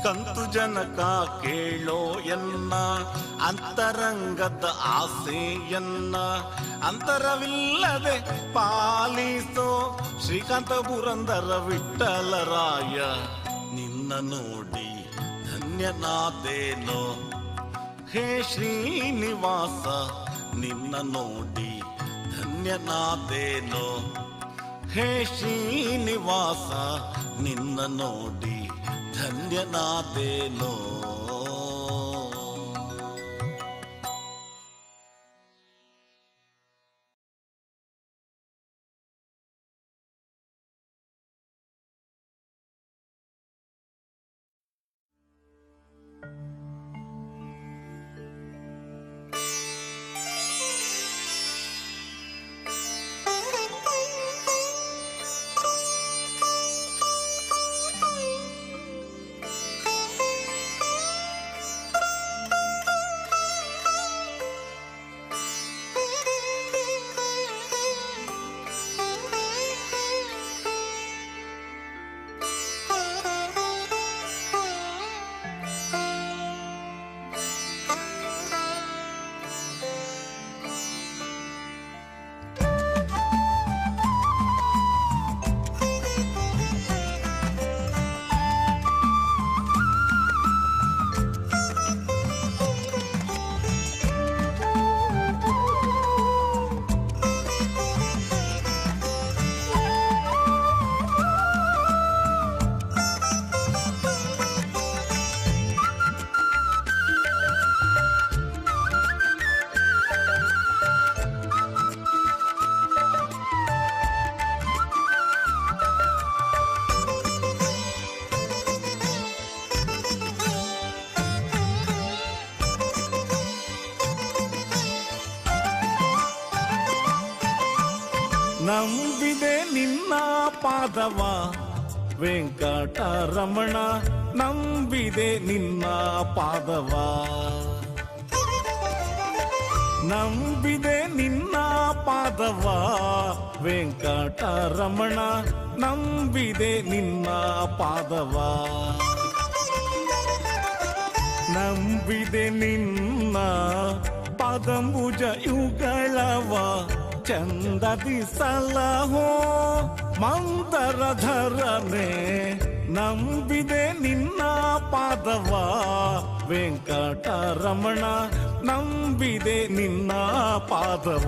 Speaker 20: ಕಂತು ಜನಕ ಕೇಳೋ ಎನ್ನ ಅಂತರಂಗದ ಆಸೆಯನ್ನ ಅಂತರವಿಲ್ಲದೆ ಪಾಲಿಸೋ ಶ್ರೀಕಾಂತ ಪುರಂದರ ವಿಠಲರಾಯ. ನಿನ್ನ ನೋಡಿ ಧನ್ಯನಾದೇನೋ ಹೇ ಶ್ರೀನಿವಾಸ, ನಿನ್ನ ನೋಡಿ ಧನ್ಯನಾದೇನೋ ಹೇ ಶ್ರೀನಿವಾಸ, ನಿನ್ನ ನೋಡಿ ಧನ್ಯನಾದೇನೋ. ಪಾದವ ವೆಂಕಟರಮಣ ನಂಬಿದೆ ನಿನ್ನ ಪಾದವ ನಂಬಿದೆ ನಿನ್ನ ಪಾದವ ವೆಂಕಟರಮಣ ನಂಬಿದೆ ನಿನ್ನ ಪಾದವ ನಂಬಿದೆ ನಿನ್ನ ಪಾದಂಬುಜ ಯುಗಳವ ಚಂದದಿ ಸಲಹೋ ಮಂದರ ಧರನೆ ನಂಬಿದೆ ನಿನ್ನ ಪಾದವ ವೆಂಕಟರಮಣ ನಂಬಿದೆ ನಿನ್ನ ಪಾದವ.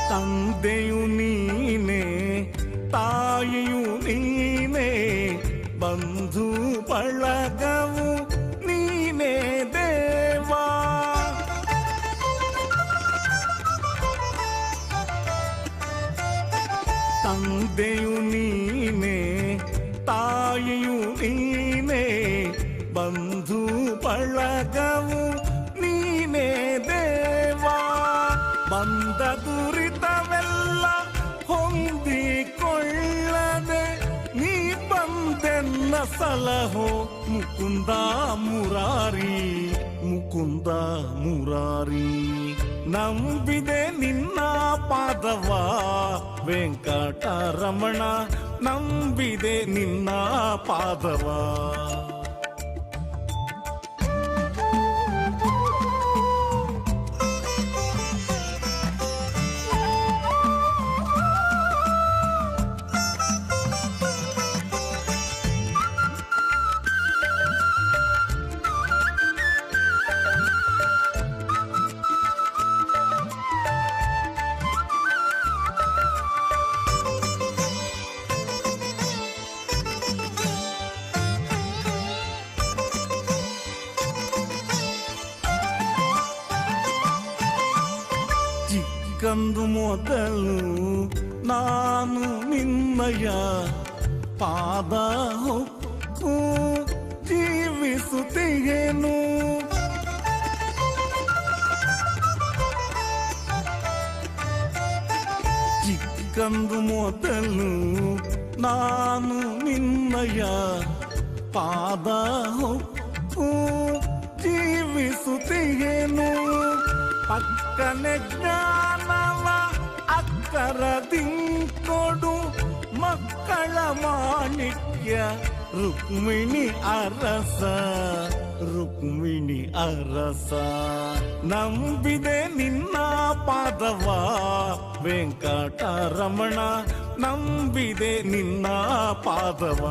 Speaker 20: ತಂದೆಯು ನೀನೇ ತಾಯಿಯು ನೀನೇ ಬಂಧು ಬಳಗವು ನೀನೇ ದೇವಾ ತಂದೆಯು ನೀನೇ ತಾಯಿಯು ನೀನೇ ಬಂಧು ಬಳಗವು ನೀನೇ ದೇವಾ ಬಂದ ದುರಿತವೆಲ್ಲ ಹೊಂದಿಕೊಳ್ಳದೆ ನೀ ಬಂದೆನ್ನ ಸಲಹೋ ಮುಕುಂದ ಮುರಾರಿ ಮುಕುಂದ ಮುರಾರಿ ನಂಬಿದೆ ನಿನ್ನ ಪಾದವ ವೆಂಕಟರಮಣ ನಂಬಿದೆ ನಿನ್ನ ಪಾದವ. ಚಿಕ್ಕಂದು ಮೊದಲು ನಾನು ನಿನ್ನಯ ಪಾದ ಹೊಕ್ಕು ಜೀವಿಸುತ್ತೇನು ಚಿಕ್ಕಂದು ಮೊದಲು ನಾನು ನಿನ್ನಯ ಪಾದ ಹೊಕ್ಕು ಜೀವಿಸುತ್ತೇನು ಪಕ್ಕನೆ ಜ್ಞಾನವ ಅಕ್ಕರದಿಂಕೊಡು ಮಕ್ಕಳ ಮಾಣಿಕ್ಯ ರುಕ್ಮಿಣಿ ಅರಸ ರುಕ್ಮಿಣಿ ಅರಸ ನಂಬಿದೆ ನಿನ್ನ ಪಾದವ ವೆಂಕಟರಮಣ ನಂಬಿದೆ ನಿನ್ನ ಪಾದವ.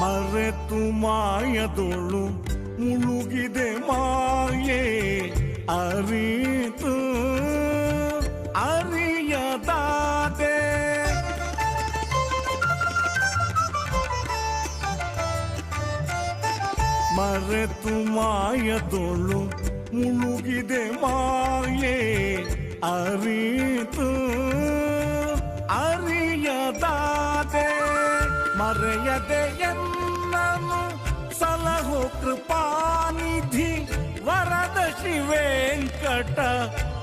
Speaker 20: ಮರೆತು ಮಾಯದೋಳು ಮುಳುಗಿದೆ ಮಾಯೆ ಅರಿತು ಅರಿಯದಾದೆ ಮರೆತು ಮಾಯದೋಳು ಮುಳುಗಿದೆ ಮಾಯೆ ಅರಿತು ಅರಿಯದಾದೆ ಮರೆಯದೆ ಎನ್ನನು ಸಲಹು ಕೃಪಾನಿಧಿ ವರದ ಶ್ರೀ ವೆಂಕಟ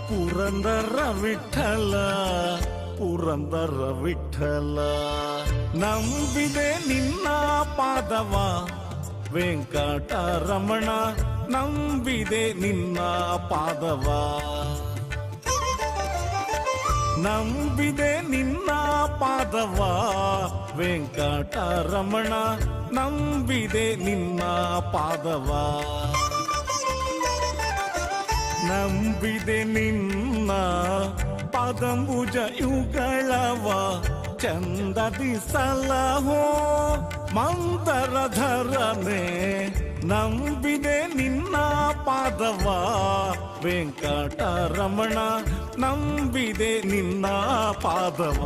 Speaker 20: ಪುರಂದರ ವಿಠಲ ಪುರಂದರ ವಿಠಲ ನಂಬಿದೆ ನಿನ್ನ ಪಾದವ ವೆಂಕಟರಮಣ ನಂಬಿದೆ ನಿನ್ನ ಪಾದವ ನಂಬಿದೆ ನಿನ್ನ ಪಾದವ ವೆಂಕಟರಮಣ ನಂಬಿದೆ ನಿನ್ನ ಪಾದವ ನಂಬಿದೆ ನಿನ್ನ ಪಾದಂಬುಜ ಯುಗಳವ ಚಂದದಿ ಸಲಹೋ ಮಂದರಧರನೆ ನಂಬಿದೆ ನಿನ್ನ ಪಾದವ ವೆಂಕಟರಮಣ ನಂಬಿದೆ ನಿನ್ನ ಪಾದವ.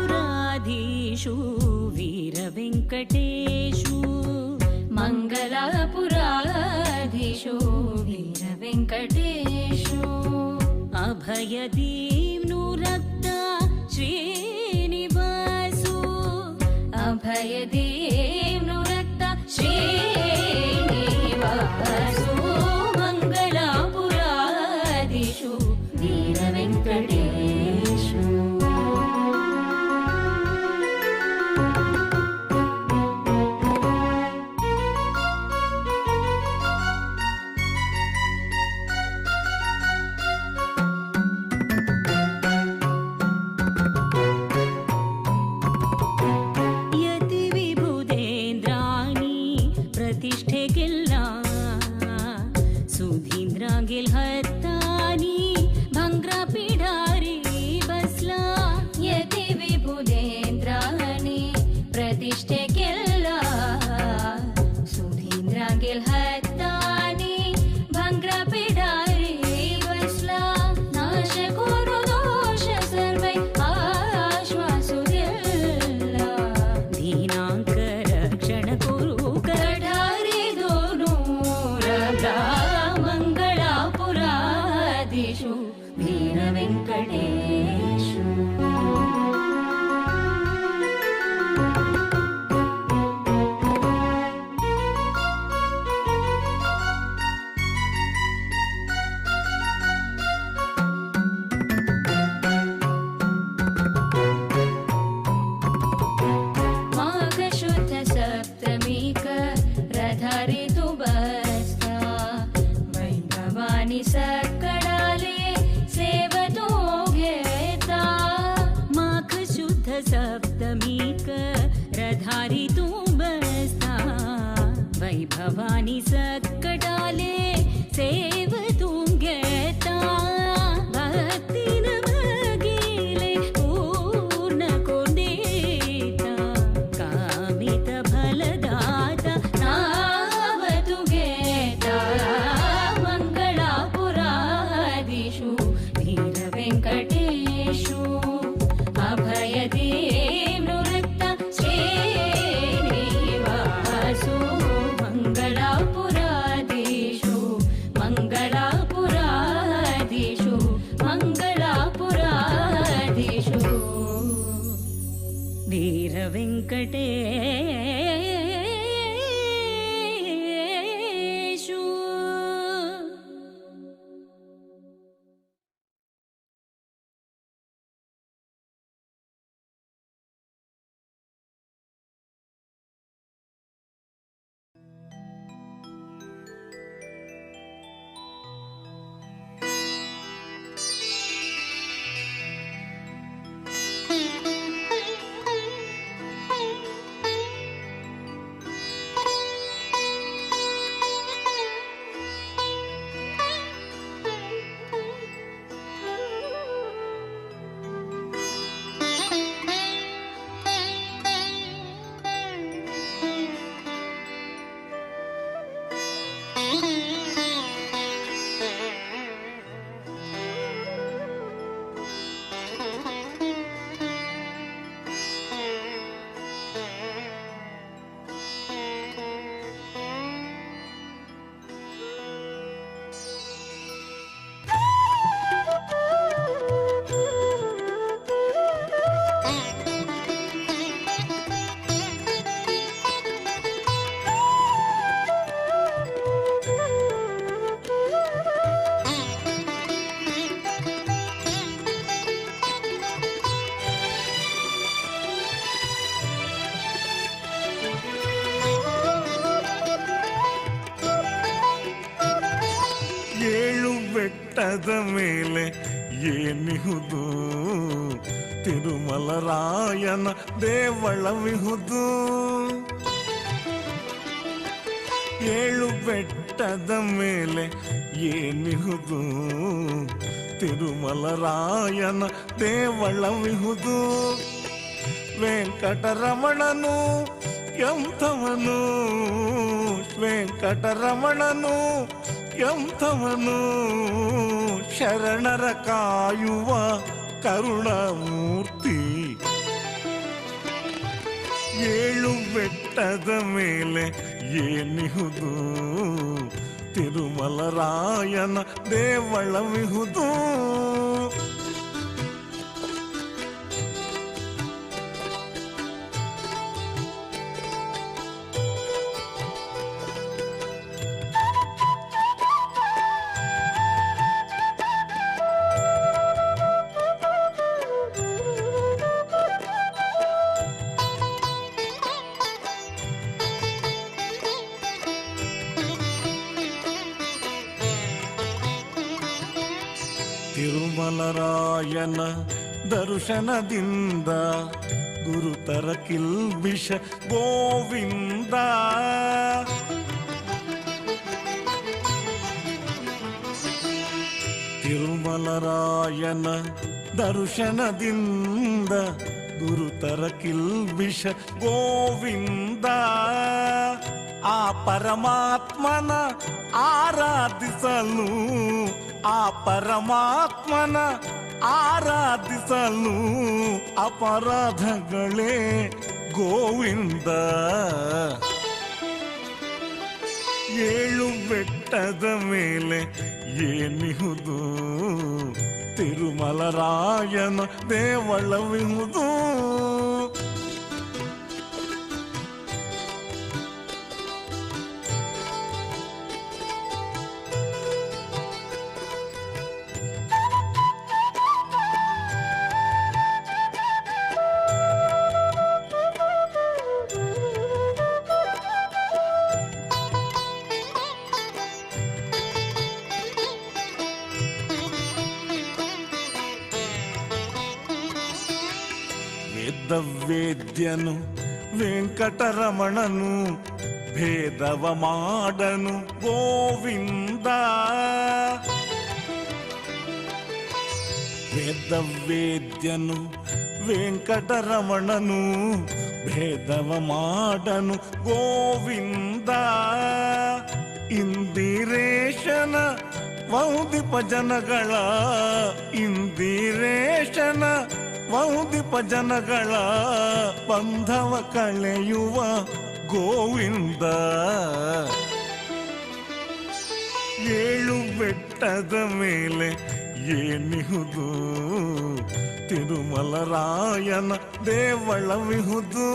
Speaker 6: ಮಂಗಲಾಪುರಾಧೀಶು ವೀರವೆಂಕಟೇಶು
Speaker 21: ಮಂಗಲಾಪುರಾಧೀಶು ವೀರವೆಂಕಟೇಶು
Speaker 6: ಅಭಯದೀವ್ನು ರಕ್ತ ಶ್ರೀನಿವಾಸು
Speaker 21: ಅಭಯದೀವ್ನು ರಕ್ತ ಶ್ರೀನಿವಾಸು ಮಂಗಲಾಪುರಾಧೀಶು ವೀರವೆಂಕಟೇಶು.
Speaker 6: ಯತಿ ವಿಭುದೇಂದ್ರಾಣಿ ಪ್ರತಿಷ್ಠೆಗೆಲ್ಲ ಸುಧೀಂದ್ರಾಂಗಿಲ್ ಹತ್ತಾನಿ ಭಂಗ್ರ ಪಿಡಾರಿ ಬಸ್ಲಾ
Speaker 21: ಯತಿ ವಿಭುದೇಂದ್ರಾಣಿ ಪ್ರತಿಷ್ಠೆಗೆಲ್ಲ ಸುಧೀಂದ್ರಾಂಗಿಲ್ ಹತ್ತಾನಿ ಭಂಗ್ರ ಪಿಡಾರಿ ಬಸ್ಲಾ ನಾಶ ಕೊರು ದೋಷ ಸರ್ವೈ ಆಶ್ವಾಸುದೆಲ್ಲ
Speaker 6: ದೀನಾಂಕ ರಕ್ಷಣ ಕುರು
Speaker 21: ಕಠಾರಿ ದೋನೂರ ಮಂಗಳಾಪುರಾಧೀಶು ವೀರವೆಂಕಟೇಶು. ಮಾಘಶುದ್ಧ ಸಪ್ತಮಿಕ ರಥಾರಿ ತು ಬಸ್ತಾ ವೈಭವಾನಿ ಸಕ್ಕಡಾಲೆ ಸೇವತೋ घेता
Speaker 6: ಮಾಘ ಶುದ್ಧ ಸಪ್ತಮಿಕ ರಧಾರಿ ತೂ ಬಸ್ತಾ ವೈಭವಾನಿ ಸಕ್ಕಡಾಲೆ ಸೇವ ತೂ घेता ಭಕ್ತಿ ನಮಗೇಲೆ ಪೂರ್ಣ ಕೊಂದೇತ ಕಾಮಿತ ಫಲದಾತ
Speaker 21: ನಾವತು घेता ಮಂಗಳಾಪುರಾಧೀಶು ವೀರವೆಂಕಟೇಶು ಅಭಯದೇವ್ನು ರಕ್ತ ಶ್ರೀನಿವಾಸು ಮಂಗಳಾಪುರಾಧೀಶು ಮಂಗಳಾಪುರಾಧೀಶು ಮಂಗಳಾಪುರಾಧೀಶು
Speaker 6: ವೀರವೆಂಕಟೇಶು.
Speaker 21: Thank you.
Speaker 20: ಬೆಟ್ಟದ ಮೇಲೆ ಏನಿಹುದು ತಿರುಮಲರಾಯನ ದೇವಳವಿಹುದು. ಏಳು ಬೆಟ್ಟದ ಮೇಲೆ ಏನಿಹುದು ತಿರುಮಲರಾಯನ ದೇವಳವಿಹುದು. ವೆಂಕಟರಮಣನು ಎಂಥವನು, ವೆಂಕಟರಮಣನು ಎಂಥವನು, ಶರಣರ ಕಾಯುವ ಕರುಣಾಮೂರ್ತಿ. ಏಳು ಬೆಟ್ಟದ ಮೇಲೆ ಏನಿಹುದು ತಿರುಮಲರಾಯನ ದೇವಳವಿಹುದು. ತಿರುಮಲರಾಯನ ದರ್ಶನದಿಂದ ಗುರುತರ ಕಿಲ್ಬಿಷ ಗೋವಿಂದ. ತಿರುಮಲರಾಯನ ದರ್ಶನದಿಂದ ಗುರುತರ ಕಿಲ್ಬಿಷ ಗೋವಿಂದ. ಆ ಪರಮಾತ್ಮನ ಆರಾಧಿಸಲು, ಆ ಪರಮಾತ್ಮನ ಆರಾಧಿಸಲು ಅಪರಾಧಗಳೇ ಗೋವಿಂದ. ಏಳು ಬೆಟ್ಟದ ಮೇಲೆ ಏನಿಹುದು ತಿರುಮಲರಾಯನ ದೇವಳವಿಹುದು. ವೇದ್ಯನು ವೆಂಕಟರಮಣನು ಭೇದವ ಮಾಡನು ಗೋವಿಂದ. ವೇದ ವೇದ್ಯನು ವೆಂಕಟರಮಣನು ಭೇದವ ಮಾಡನು ಗೋವಿಂದ. ಇಂದಿರೇಶನ ವಂದಿಪ ಜನಗಳ, ಇಂದಿರೇಶನ ವಂದಿಪ ಜನಗಳ ಬಂಧವ ಕಳೆಯುವ ಗೋವಿಂದ. ಏಳು ಬೆಟ್ಟದ ಮೇಲೆ ಏನಿಹುದು ತಿರುಮಲರಾಯನ ದೇವಳವಿಹುದು.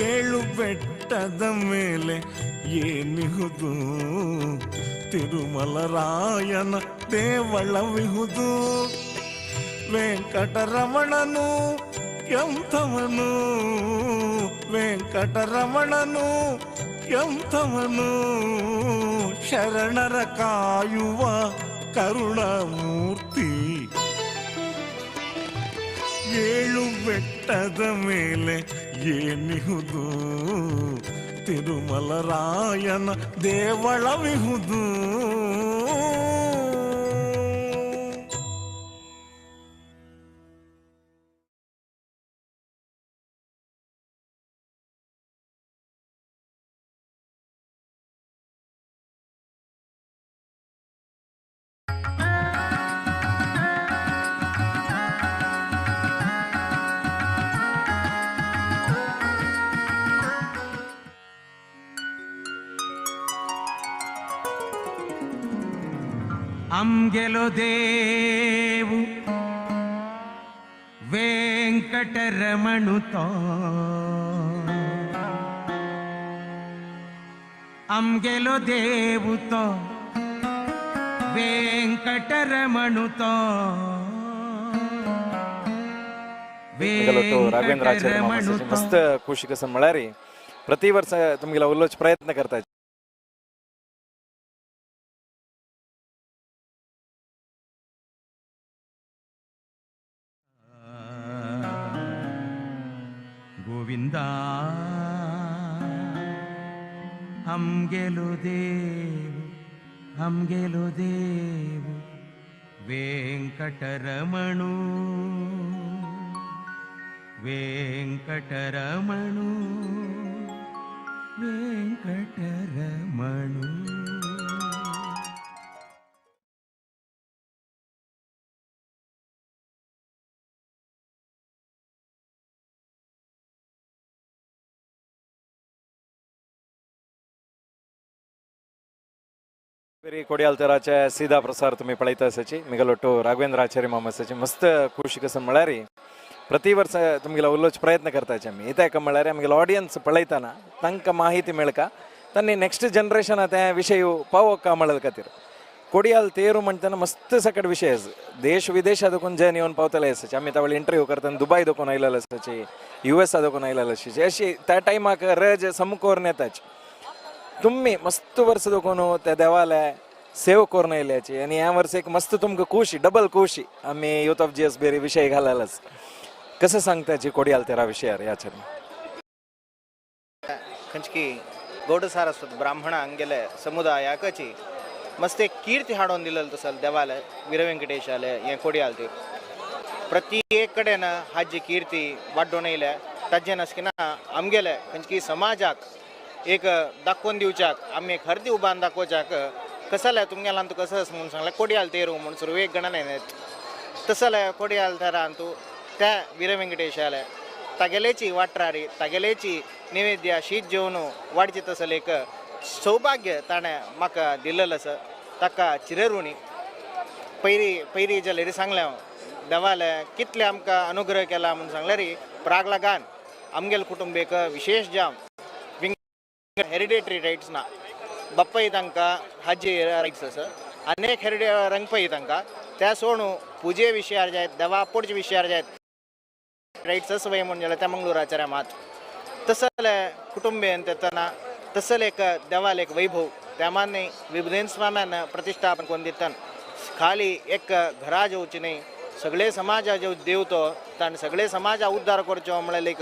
Speaker 20: ಏಳು ಬೆಟ್ಟದ ಮೇಲೆ ಏನಿಹುದು ತಿರುಮಲರಾಯನ ದೇವಳವಿಹುದು. ವೆಂಕಟರಮಣನು ಎಂಥವನು, ವೆಂಕಟರಮಣನು ಎಂಥವನು, ಶರಣರ ಕಾಯುವ ಕರುಣಾಮೂರ್ತಿ. ಏಳು ಬೆಟ್ಟದ ಮೇಲೆ ಏನಿಹುದು ತಿರುಮಲರಾಯನ ದೇವಳವಿಹುದು.
Speaker 7: ಅಂಗೆಲೋ ದೇವು ವೆಂಕಟರಮಣುತೋ, ಅಂಗೆಲೋ ದೇವುತೋ ವೆಂಕಟರಮಣುತೋ.
Speaker 2: ರಾಘವೇಂದ್ರ ಆಚಾರ್ಯ ಮಸ್ತ್ ಖುಷಿ ಕಸ म्हळ्यार ಪ್ರತಿ ವರ್ಷ तुमगेला उलोवचो प्रयत्न करता.
Speaker 7: गोविंदा आमगेलो देव आमगेलो देव वेंकटरमणू वेंकटरमणू वेंकटरमणू.
Speaker 2: कोडियाल तेराचे सीधा प्रसार तुम्ही पळयता आसाची मिगलोटू राघवेंद्र आचार्य मामा आसाची मस्त खुशी कसं म्हळ्यार प्रति वर्स तुमगेलो उलोवचो प्रयत्न करताचे आमी कित्याक म्हळ्यार आमगेलो ऑडियन्स पळयतना तांकां माहिती मेळका तांणी नेक्स्ट जनरेशना ते विशय पावोवका म्हळ्या खातीर कोडियाल तेरू म्हणटना मस्त सकट विशय आसा देश विदेशा देखून जन येवन पावतले आसाचे आमी त्या इंटरव्यू करतना दुबय देखून आयलेले आसाची युएसा देखून आयलेले आसाची अशी त्या टायमाक रज समकोर येताची तुम्ही मस्त वर्स देखून त्या देवाले सेव करून आयल्याची आनी ह्या वर्स एक मस्त तुमकां खुशी डबल खुशी आमी युथ ऑफ जीएस बेरी विशय घालालच कसं सांगताची कोडियाल तेरा विशयार ह्याचेर.
Speaker 11: खंचकी गौड सारस्वत ब्राह्मण अंगेले समुदायाकची मस्त एक कीर्ती हाडून दिलेलं तसं देवाले वीरवेंकटेशाले हे कोडियाल ते प्रति एक कडेन हाजी कीर्ती वाडोवन येयल्या ताजें नासकिना आमगेले खंचकी समाजाक एक दाखोवन दिवच्याक आमी एक हरदी उबान दाखोवच्याक कसले तुमगेल्यान तूं कसं म्हणून सांगलें कोडियाल तेरू म्हणून सुरवेक गणन येत तसले कोडियाल तेरान तूं त्या वीरवेंकटेशाले तागेलेची वाटरारी तागेलेची नैवेद्य शीत जेवन वाडचे तसले एक सौभाग्य ताणें म्हाका दिलेलें आसा ताका चिरऋणी पयरी पयरी जाल्यार सांगलें हांव देवाले कितले आमकां अनुग्रह केला म्हणून सांगल्यार प्रागलागान आमगेले कुटुंबेक विशेष जाम हेरिडेटरी रायट्स ना बापाय तांकां हाजी रायट्स आसा अनेक हेरिडे रंगपय तांकां त्या सोडून पुजे विशयार जायत देवा पोडचे विशयार जायत रायट्स आसा वय म्हणून जाल्यार त्या मंगळूराचार्या मात तसले कुटुंबेन तेतना तसले एक देवाल एक वैभव त्या मान्य विबुधेंद्र स्वाम्यान प्रतिष्ठापन करून दितन खाली एक घरा जेवची न्ही सगळे समाजा जेव देव तो ताणें सगळे समाजा उद्धार करचो म्हळ्यार एक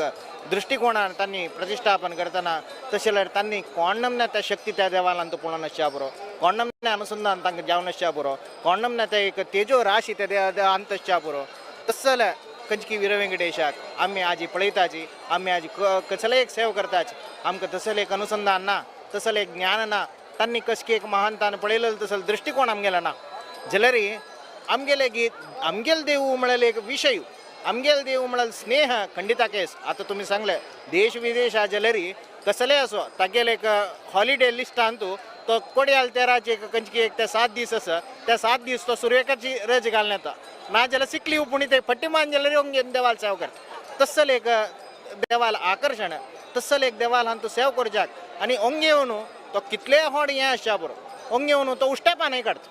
Speaker 11: दृश्टिकोणान तांणी प्रतिष्ठापन करतना तशें जाल्यार तांणी कोण त्या शक्ती त्या देवालान तो पळोवन आसच्या पुरो कोण अनुसंधान तांकां जावन आसच्या पुरो कोण त्या एक तेजो राशी त्या अंत आसच्या पुरो तशें जाल्यार कंचकी वीरवेंकटेशाक आमी आजी पळयताची आमी आजी कसले एक सेव करताची आमकां तसलें एक अनुसंधान ना तसलें एक ज्ञान ना तांणी कसकी एक महानतान पळयलें तसलो दृश्टिकोण आमगेलो ना जाल्यार आमगेले गीत आमगेल देव म्हळ्यार एक विशय आमगेल देव म्हळ्यार स्नेह खंडिता केस आतां तुमी सांगलें देश विदेश जाल्यार कसलेय असो तागेले एक हॉलिडे लिस्टान तूं तो कोडियाल तेराचे एक कंचकी एक ते 7 दीस आसा त्या 7 दीस तो सुर्वेकाची रज घालून येता ना जाल्यार सिकली पुणी ते फट्टी मान जाल्यार येवन देवाल सेव करता तसलें एक देवाल आकर्शण तसलें एक देवाल हांव तो सेव करच्याक आनी ओंगे येवन तो कितलेय होड हें आसच्या बरो ओंगे येवन तो उश्ट्या पानय काडटा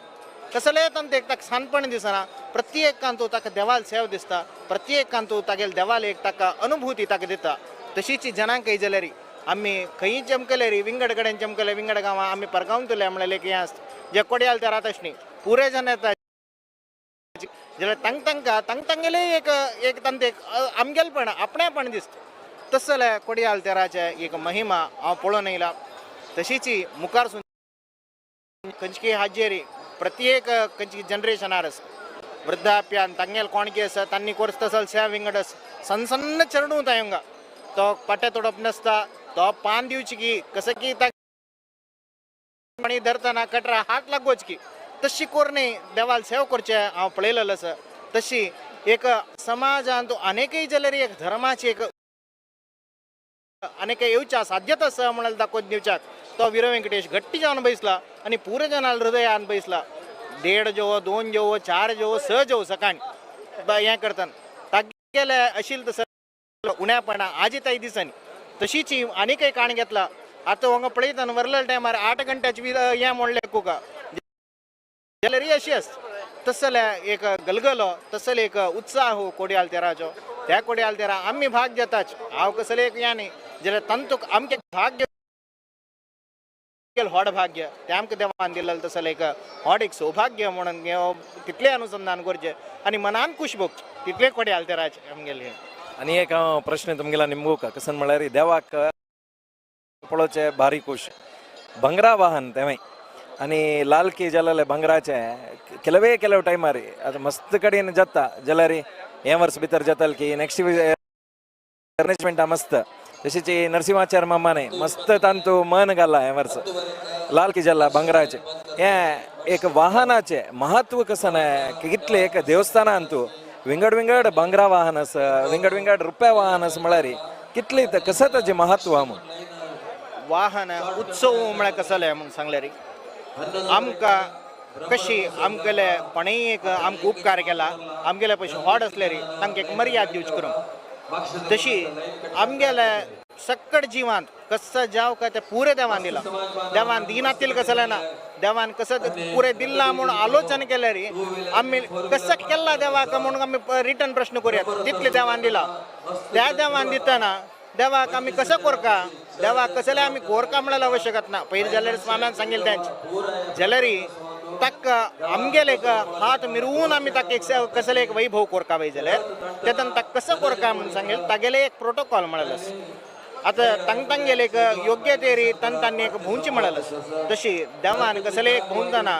Speaker 11: कसलेय तांकां एक ताका सानपण दिसना प्रत्येकान तो ताका देवाल सेव दिसता प्रत्येकान तो तागेले देवाल एक ताका अनुभूती ताका दिता तशीच जनांक जाल्यार आमी खंयी चमकले रे विंगड कडेन चमकले विंगड गांवां आमी परगांव तुले म्हणल्यार एक हें आसता जे कोडियाल ते रात न्ही पुरे जण येता जाल्यार तांक तांकां तांक तांगेले एक एक तांचे एक आमगेलपण आपणेपण दिसता तशें जाल्यार कोडियाल तेराचे एक महिमा हांव पळोवन येयला तशीच मुखार खंयची हाजेरी प्रत्येक खंयची जनरेशनार आसा वृद्धाप्यान तांगेल कोणकी आसा तांणी कोर्स तसल सेवा विंगड आसा सन्न सन्न चेडूं तांकां तो पाटे तोडप नासता तो पान दिवची की कसं की पाणी धरतना कटरा हात लागोच की तशी कोरणी देवाल सेव करचे हांव पळयलेलो आसा तशी एक समाजान तूं अनेकय जाल्यार एक धर्माची एक अनेक येवच्या साध्यता आसा म्हणल्यार दाखोवन दिवच्याक तो वीर वेंकटेश घट्टी जावन बैसला आनी पुरो जनाल हृदयान बैसला 1.5 जेवो 2 जेवो 4 जेवो 6 जेवो सकाळी हें करतना तागेले अशील तसं उण्यापणा आजी ताई दिसनी तशीच आनीकय काण घेतला आतां हांगा पळयतना वरलेल्या टायमार 8 घंट्याची हें म्हणलें कुका जाल्यार अशी आसता तसो जाल्यार एक गलगलो तसो एक उत्साह कोडियाल तेराचो त्या कोडियाल तेरा आमी भाग घेताच हांव कसले एक हें न्ही जाल्यार तांतूक आमचें भाग्य व्हड भाग्य तें आमकां देवान दिलेलें तसो एक व्हड एक सौभाग्य म्हणून तितलें अनुसंधान करचें आनी मनान खूश भोगचें तितलें कोडियाल तेराचें आमगेलें.
Speaker 2: आनी एक हांव प्रश्न तुमगेला निमगूक कसन म्हळ्यार देवाक पळोवचें भारी खूश भंगरा वाहन तेंवूय आनी लालकी जालेले भांगराचे ಕೆಲವೇ ಕೆಲವು ಟೈಮಾರಿ ಅದು ಮಸ್ತ್ ಕಡೆಯಿಂದ ಜತ್ತ ಜಲರಿ हे वर्स भितर जाताल की नेक्स्ट अरेंजमेंट मस्त तशीच नरसिंहाचार्य मामाने मस्त तांतू मन घाला हे वर्स लाल की जल्ला भांगराचे हे एक वाहनाचे महत्व कसं कितले एक देवस्थानान तूं विंगड विंगड भांगरा वाहन आसा, विंगड विंगड रुप्या वाहन आसा म्हळ्यार कितले कसं ताजें महत्व आहा म्हूण.
Speaker 11: वाहन उत्सव म्हळ्यार कसले म्हूण सांगल्यार आमकां कशी आमगेले कोणेय एक आमकां उपकार केला आमगेले पयशे होड आसले रे तांकां एक मर्याद दिवची करून तशी आमगेले सक्कड जिवांत कसं जाव काय ते पुरे देवान दिला देवान दिनातील कसलें ना देवान कसं पुरे दिला म्हूण आलोचन केले रे आमी कसं केला देवाक म्हूण आमी रिटर्न प्रश्न करूया तितले देवान दिला. त्या देवान दितना देवाक आमी कसं कोरका देवाक कसले आमी कोरका म्हळ्यार आवश्यकत ना. पयलीं जाल्यार स्वाम्यान सांगिल्लें तेंच जाल्यार ताका आमगेले एक हात मिरवून आमी ताका एक कसले एक वैभव कोरका वय जाल्यार तेतून ताका कसो कोरका म्हूण सांगेल तागेले एक प्रोटोकॉल म्हळ्यार आतां तांग तांगेले एक योग्य तेरी तान तांणी एक भोंवची म्हळ्यार तशी देवान कसले एक भोंवतना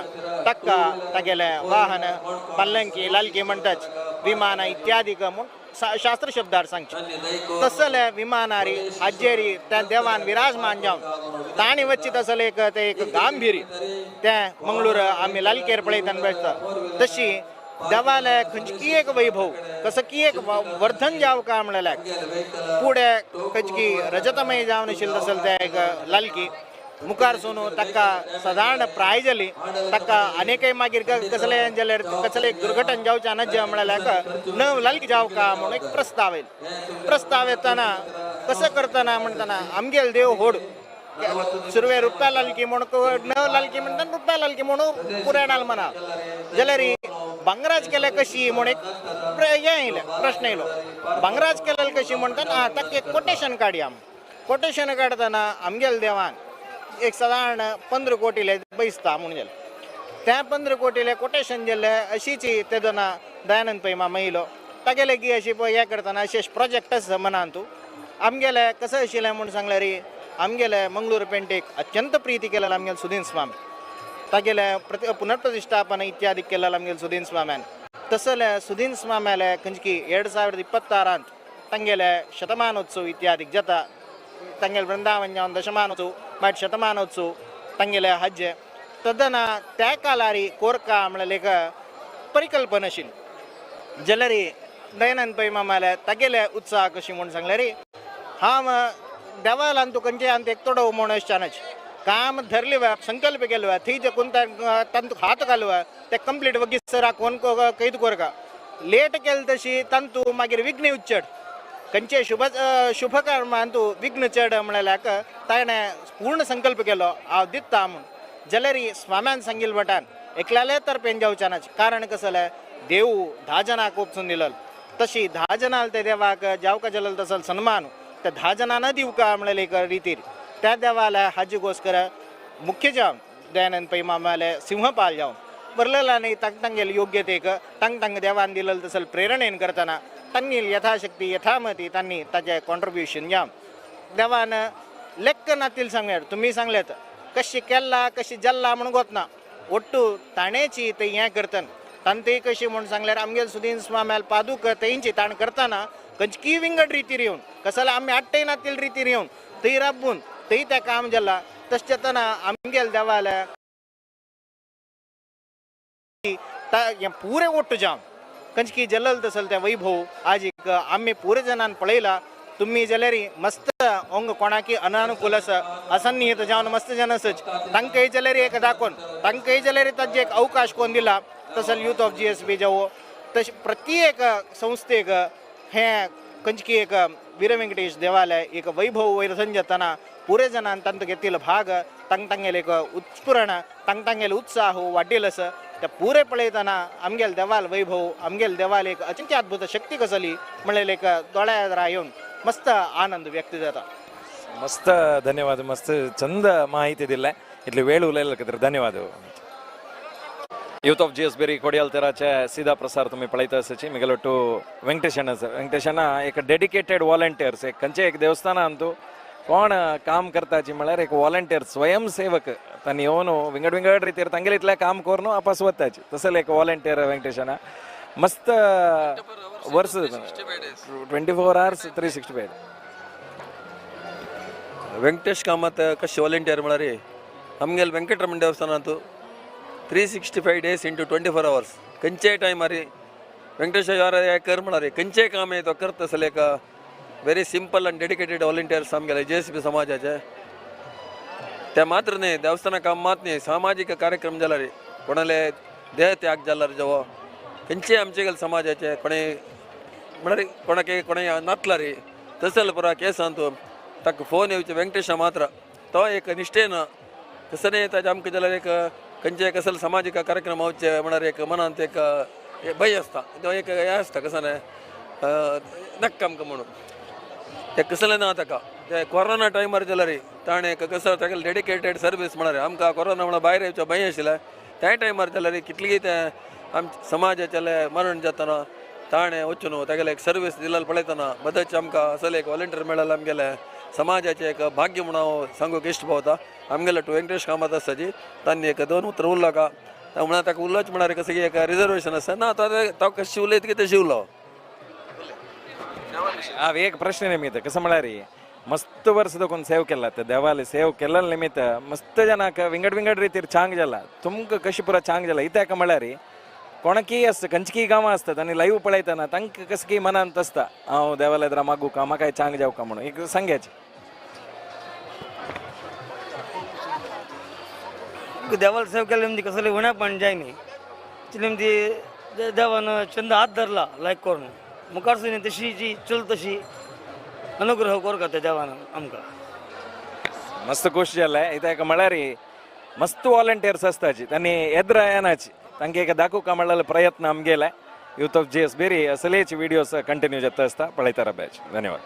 Speaker 11: ताका तागेले वाहन पल्लंकी लालकी म्हणटाच विमान इत्यादी म्हूण शास्त्र शब्दार सांगचे तसले विमानारी हाजेरी त्या देवान विराजमान जावन ताणी वच्ची तसले एक ते एक गांभीर्य तें मंगळूर आमी लालकेर पळयतना बेसता तशी देवाले खंयची एक वैभव कसं की एक वर्धन जाव काय म्हणल्यार फुडें खंयची रजतमय जावन आशिल्लें तसलें तें एक लालकी मुखार सोनू ताका सादारण प्राय जाली ताका आनीकय मागीर कसले जाल्यार कसले एक दुर्घटन जावचें ना म्हणल्यार न लालकी जाव का म्हणून एक प्रस्ताव येयलो. प्रस्ताव येतना कसं करतना म्हणटना आमगेल देव होड सुरवे रुप्या लालकी म्हूण न लालकी म्हणटा रुप्या लालकी म्हणून पुराणाल म्हणा जाल्यार भांगराज केल्या कशी म्हूण एक हें येयलें प्रश्न येयलो भांगराज केल्यार कशी म्हणटा ताका एक कोटेशन काडया. कोटेशन काडटना आमगेल देवान एक सादारण 15 कोटीले बैसता म्हणून जालें त्या 15 कोटीले कोटेशन जाल्लें अशीच तेदोना दयानंद पै मामा येयलो तागेले की अशी पळय हें करतना अशें प्रोजेक्ट आसा मनान तूं आमगेले कसं आशिल्लें म्हूण सांगल्यार आमगेले मंगळूर पेंटेक अत्यंत प्रिती केलें आमगेले सुदीन स्वामी तागेले पुनर्प्रतिष्ठापन इत्यादी केलें आमगेले सुदीन स्वाम्यान तसले सुदीन स्वाम्याले खंयची 2026 तांगेले शतमानोत्सव इत्यादी जाता तांगेले वृंदावन जावन दशमानोत्सव मागीर शतमानोत्सव तांगेले हाजे तदना त्या कालारी कोरका म्हणल्यार एक परिकल्पना आशिल्ली जाल्यार दयानंद पै मामाले तागेले उत्साह कशी म्हूण सांगल्यार हांव देवालान तूं खंयचे आनी एक तोडो म्हूण अशें काम धरले संकल्प केलो थंय ते कोण तांतू हात घालू ते कंप्लीट वगीत सर कोण कैद कोरका लेट केलें तशी तांतू मागीर विघ्न उच्चड खंयचे शुभ शुभ कर्मान तूं विघ्न चड म्हणल्यार ताणें पूर्ण संकल्प केलो हांव दिता म्हूण जाल्यार स्वाम्यान सांगिल्लें भटान एकल्याले तर्फेन जावचें ना कारण कसलें देव 10 जाणांक वचून दिलो तशी 10 जाणां ते देवाक जावका जालो तसो सन्मान त्या 10 जाणां दिवका म्हणल्यार एक रितीर त्या देवाला हाजी गोस्कर मुख्य जावन दयानंद पै मामाले सिंहपाल जावन बरलेला न्ही तांक तांगेले योग्यतेक तांक तांकां देवान दिलें तसले प्रेरणेन करतना तांणी यथाशक्ती यथामती तांणी ताजें कॉन्ट्रिब्युशन जावन देवान लेक्क नातील सांगल्यार तुमी सांगल्यात कशी केल्ला कशी जाल्ला म्हूण गोतना ಒಟ್ಟು ताणेची ते हें करतन तांते कशी म्हूण सांगल्यार आमगेले सुदीन स्वाम्याल पादुक तेंची ताण करतना खंयची विंगड रितीर येवन कसले आमी हाडटय नातील रितीर येवन थंय राबून थंय तें काम जाला तशें जातना आमगेले देवाल्या हें पुरें ओट्ट जावन खंयची जलल तसल तें वैभव आज एक आमी पुरे जणान पळयला. तुम्ही जाल्यार मस्त अंग कोणाकी अनानुकूल आसा असन्निहित जावन मस्त जन आसच तांकांय जाल्यार एक दाखोवन तांकांय जाल्यार ताजें एक अवकाश कोण दिला तसल यूथ ऑफ GSB जावं तशें प्रत्येक संस्थेक हें खंयची एक वीर वेंकटेश देवालय एक वैभव वयर जातना पुरे जणान तांचो घेतिल्लो भाग तांक तांगेले एक उत्स्फुरण तांक तांगेले उत्साह वाडिल्लो आसा ते पुरे पळयतना आमगेले देवाल वैभव आमगेले देवाल एक अचिंत्य अद्भुत शक्ती कसली म्हणलें एक दोळ्या येवन मस्त आनंद व्यक्त जाता.
Speaker 2: मस्त धन्यवाद, मस्त चंद माहिती दिल्ले इतली वेळ उलयले खातीर धन्यवाद. Youth of GS berry Kodiyal तेराचे सीधा प्रसार तुम्ही पळयता आसाची. मिगेलोटू वेंकटेश अण्णा सर. वेंकटेश अण्णा एक डेडिकेटेड वॉलंटियर्स, एक खंयचे एक देवस्थानांतू कोण काम करताची म्हळ्यार एक वॉलंटियर स्वयंसेवक तांणी येवन विंगड विंगड रितीर तांगेले इतलें काम करून आपस वताची तसले एक वॉलंटियर वेंकटेश अण्णा मस्त वर्स 24 hours 365.
Speaker 5: Venkatesh Kamath कशे वॉलंटियर म्हळ्यार आमगेले वेंकटरमण देवस्थानांतू 365 days into 24 hours खंयचेय टायमार वेंकटेश यार कर म्हळ्यार खंयचेय काम तो करता आसले एक very simple and dedicated volunteers आमगेले जे एस बी समाजाचे. ते मात्र न्ही देवस्थाना काम मात न्ही, सामाजीक कार्यक्रम जाल्यार कोणाले देह त्याग जाल्यार जेवो खंयचे आमचे गेले समाजाचे कोणे म्हळ्यार कोणाक कोणे नातला रे तसले पुरा केसांतू ताका फोन येवचे वेंकटेशा मात्र तो एक निश्ठेन तसं ताजे आमकां जाल्यार एक खंयचे कसले सामाजीक कार्यक्रम वचचे म्हळ्यार एक मनांत एक भंय आसता, तो एक हें आसता कसं न्हय नाका आमकां म्हणून ते कसलें ना ताका. ते कोरोना टायमार जाल्यार ताणें एक कसो तागेले डेडिकेटेड सर्वीस म्हळ्यार आमकां कोरोना म्हळ्यार भायर येवचो भंय आशिल्लें त्या टायमार जाल्यार कितली ते आमच्या समाजाचें मरण जातना ताणें वचून तागेले एक सर्वीस दिल्यार पळयतना मदतचे आमकां असले एक वॉलंटियर मेळ्ळें आमगेलें समाजाचें एक भाग्य म्हणून हांव सांगूंक इश्ट पावता. आमगेलो टू वेंकटेश कामत आसा जी तांणी एक दोन उतरां उरलो का म्हणल्यार ताका उलोवचें म्हळ्यार कसं एक रिजर्वेशन आसा ना तो कशें उलयत की तशें उलो.
Speaker 2: हांव एक प्रश्न निमित्त कसं म्हळ्यार मस्त वर्स दोकून सेव केला ते देवाले सेव केल्ले निमित्त मस्त जनाक विंगड विंगड रितीर चांग जाला तुमकां कशें पुरा चांग जाला इत्याक म्हळ्यार कोणाकीय आसता खंयचीय गांवां आसतात आनी लायव्ह पळयतना तांकां कसं की मनांत आसता हांव देवाले मागू का म्हाका चांग जावका म्हणून एक सांग्याचें.
Speaker 15: देवाला सेव केले म्हणजे कसले उण्या पण जाय न्ही ती म्हणजे देवान छंद हात धरला लायक करून मुखार सुनी तशी जी चल तशी अनुग्रह कर त्या देवान आमकां.
Speaker 2: मस्त खुश जालें इत्याक म्हळ्यार मस्त वॉलंटियर्स आसताची तांणी येद्रा येनाची तांकां एक दाखोवका म्हणलेलो प्रयत्न आमगेले यूथ ऑफ जीएस बेरी असलेच व्हिडियोज कंटिन्यू जाता आसता पळयता बॅच. धन्यवाद.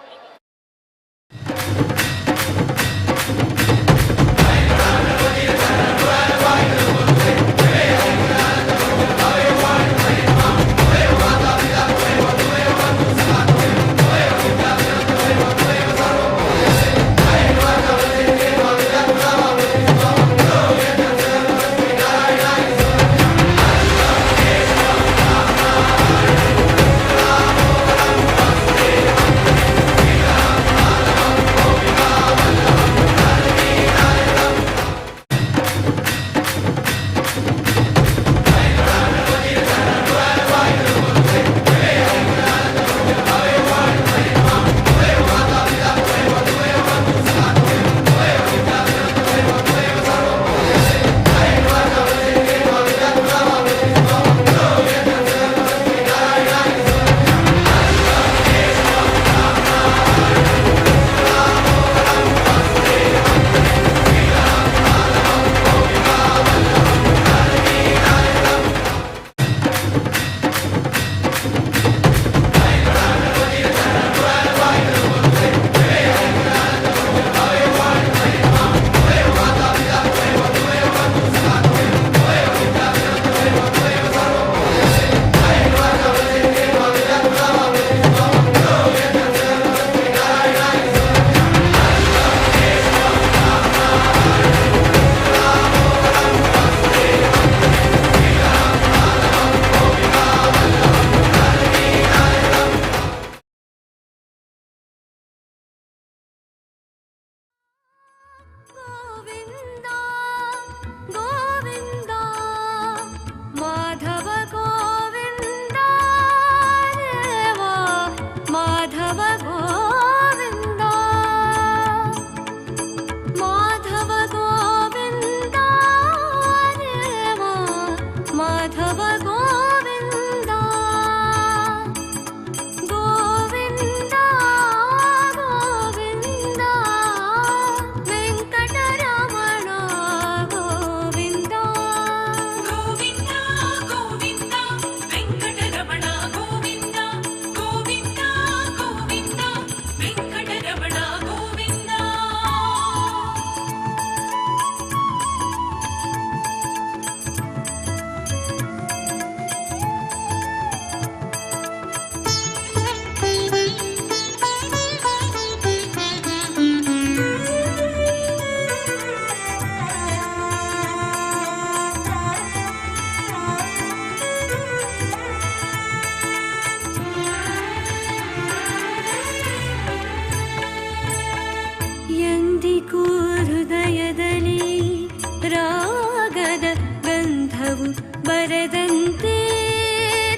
Speaker 12: ಗಂಧವು ಬರದಂತೆ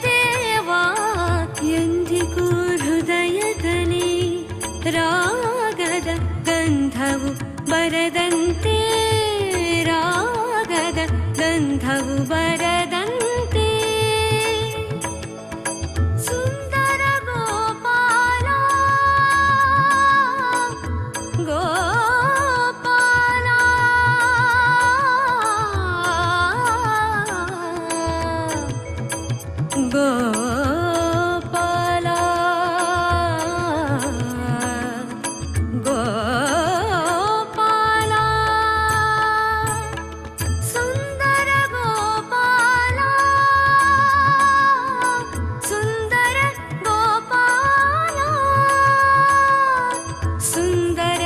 Speaker 12: ದೇವಾ, ಎಂದಿಗೂ ಹೃದಯದಲ್ಲಿ ರಾಗದ ಗಂಧವು ಬರದಂತೆ, ರಾಗದ ಗಂಧವು ಬರದಂತೆ. ಸುಂದರ ಗೋಪಾಲ ಗೋಪಾಲ, ಗೋಪಾಲ ಗೋಪಾಲ, ಸುಂದರ ಗೋಪಾಲ, ಸುಂದರ ಗೋಪಾಲ, ಸುಂದರ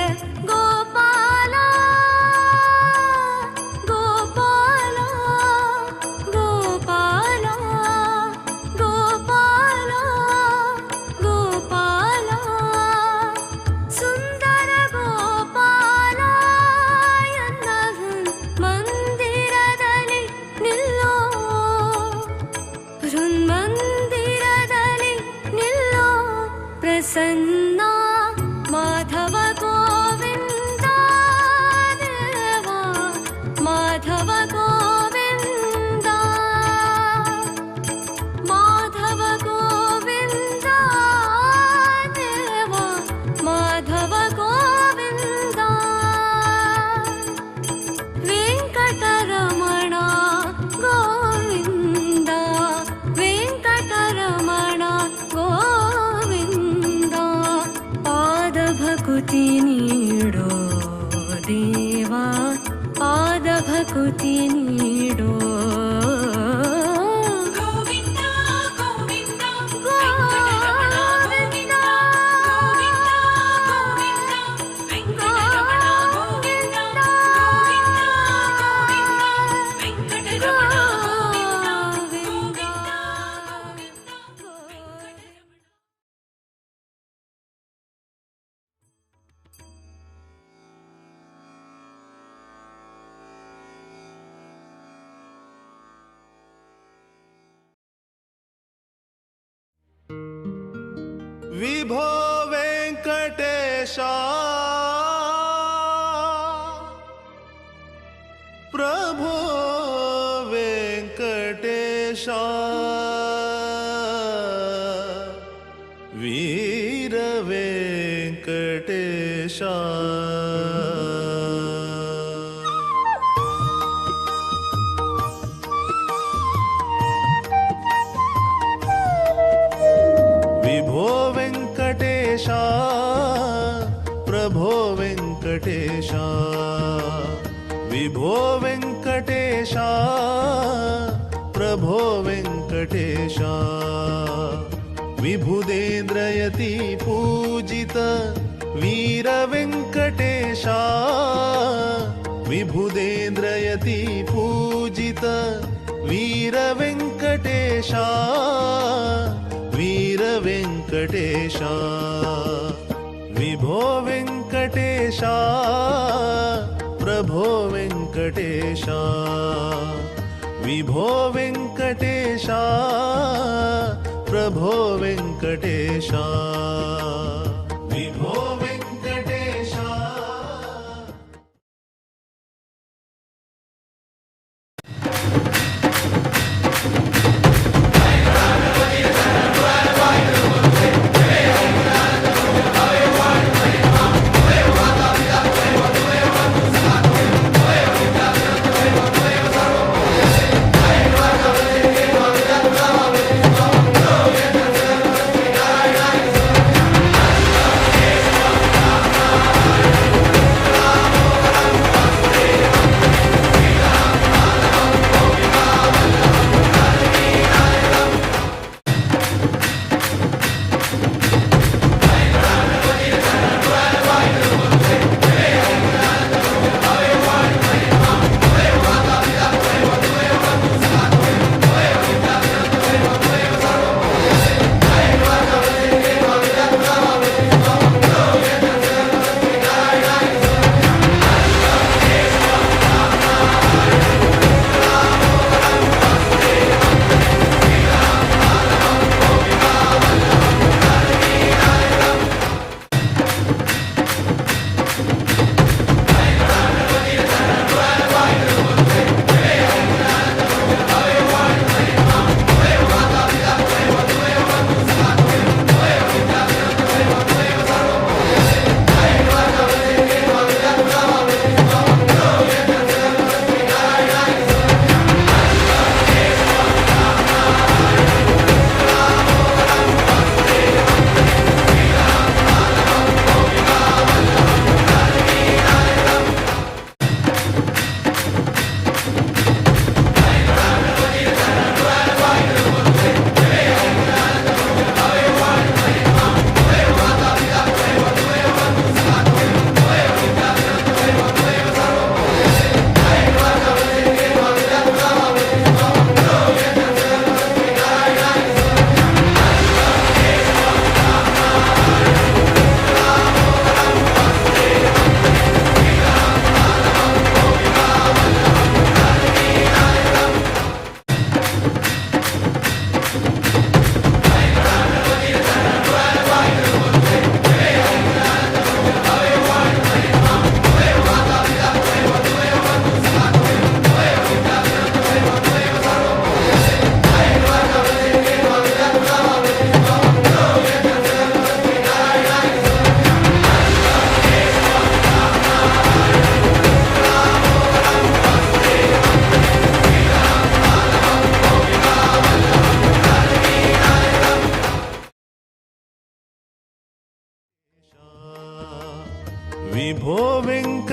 Speaker 12: ಗೋಪಾಲ ಗೋಪಾಲ ಗೋಪಾಲ ಗೋಪಾಲ ಗೋಪಾಲ, ಸುಂದರ ಗೋಪಾಲ ಎನ್ನ ಮಂದಿರದಲ್ಲಿ ನಿಲ್ಲೋ, ಹೃನ್ಮಂದಿರದಲ್ಲಿ ನಿಲ್ಲೋ ಪ್ರಸನ್ನ ಮಾಧವ ಗೋವಿಂದ ದೇವಾ, ಮಾಧವ ಗೋವಿಂದ, ಮಾಧವ ಗೋವಿಂದ ದೇವಾ, ಮಾಧವ ಗೋವಿಂದ. ವೆಂಕಟರಮಣ ಗೋವಿಂದ, ವೆಂಕಟರಮಣ ಗೋವಿಂದ, ಪಾದಭಕುತಿ ನೀಡೋ ದೇವಾ, ಪಾದಭಕುತಿ ನೀಡೋ.
Speaker 6: ಗೋವಿಂದ ಗೋವಿಂದ ವೆಂಕಟರಮಣ ಗೋವಿಂದ, ಗೋವಿಂದ ಗೋವಿಂದ ವೆಂಕಟರಮಣ ಗೋವಿಂದ, ಗೋವಿಂದ ಗೋವಿಂದ ವೆಂಕಟರಮಣ ಗೋವಿಂದ, ಗೋವಿಂದ ಗೋವಿಂದ.
Speaker 16: ವಿಭೋ ವೆಂಕಟೇಶ ಪ್ರಭೋ ವೆಂಕಟೇಶ ವೀರ ವೆಂಕಟೇಶ. ವಿಭೋ ವೆಂಕಟೇಶ ಪ್ರಭೋ ವೆಂಕಟೇಶ, ವಿಭೋ ವೆಂಕಟೇಶ ಪ್ರಭೋ ವೆಂಕಟೇಶ, ವಿಭುದೇಂದ್ರಯತಿ ಪೂಜಿತ ವೀರ ವೆಂಕಟೇಶ, ವಿಭುದೇಂದ್ರಯತಿ ಪೂಜಿತ ವೀರ ವೆಂಕಟೇಶ, ವೀರ ವೆಂಕಟೇಶ. ವಿಭೋ ವೆಂಕಟೇಶ ಪ್ರಭೋ ವೆಂಕಟೇಶ, ವಿಭೋ ವೆಂಕಟೇಶ ಪ್ರಭೋ ವೆಂಕಟೇಶ, ವಿಭೋ ವೆಂಕಟೇಶ.
Speaker 6: ಗೋವಿಂದ.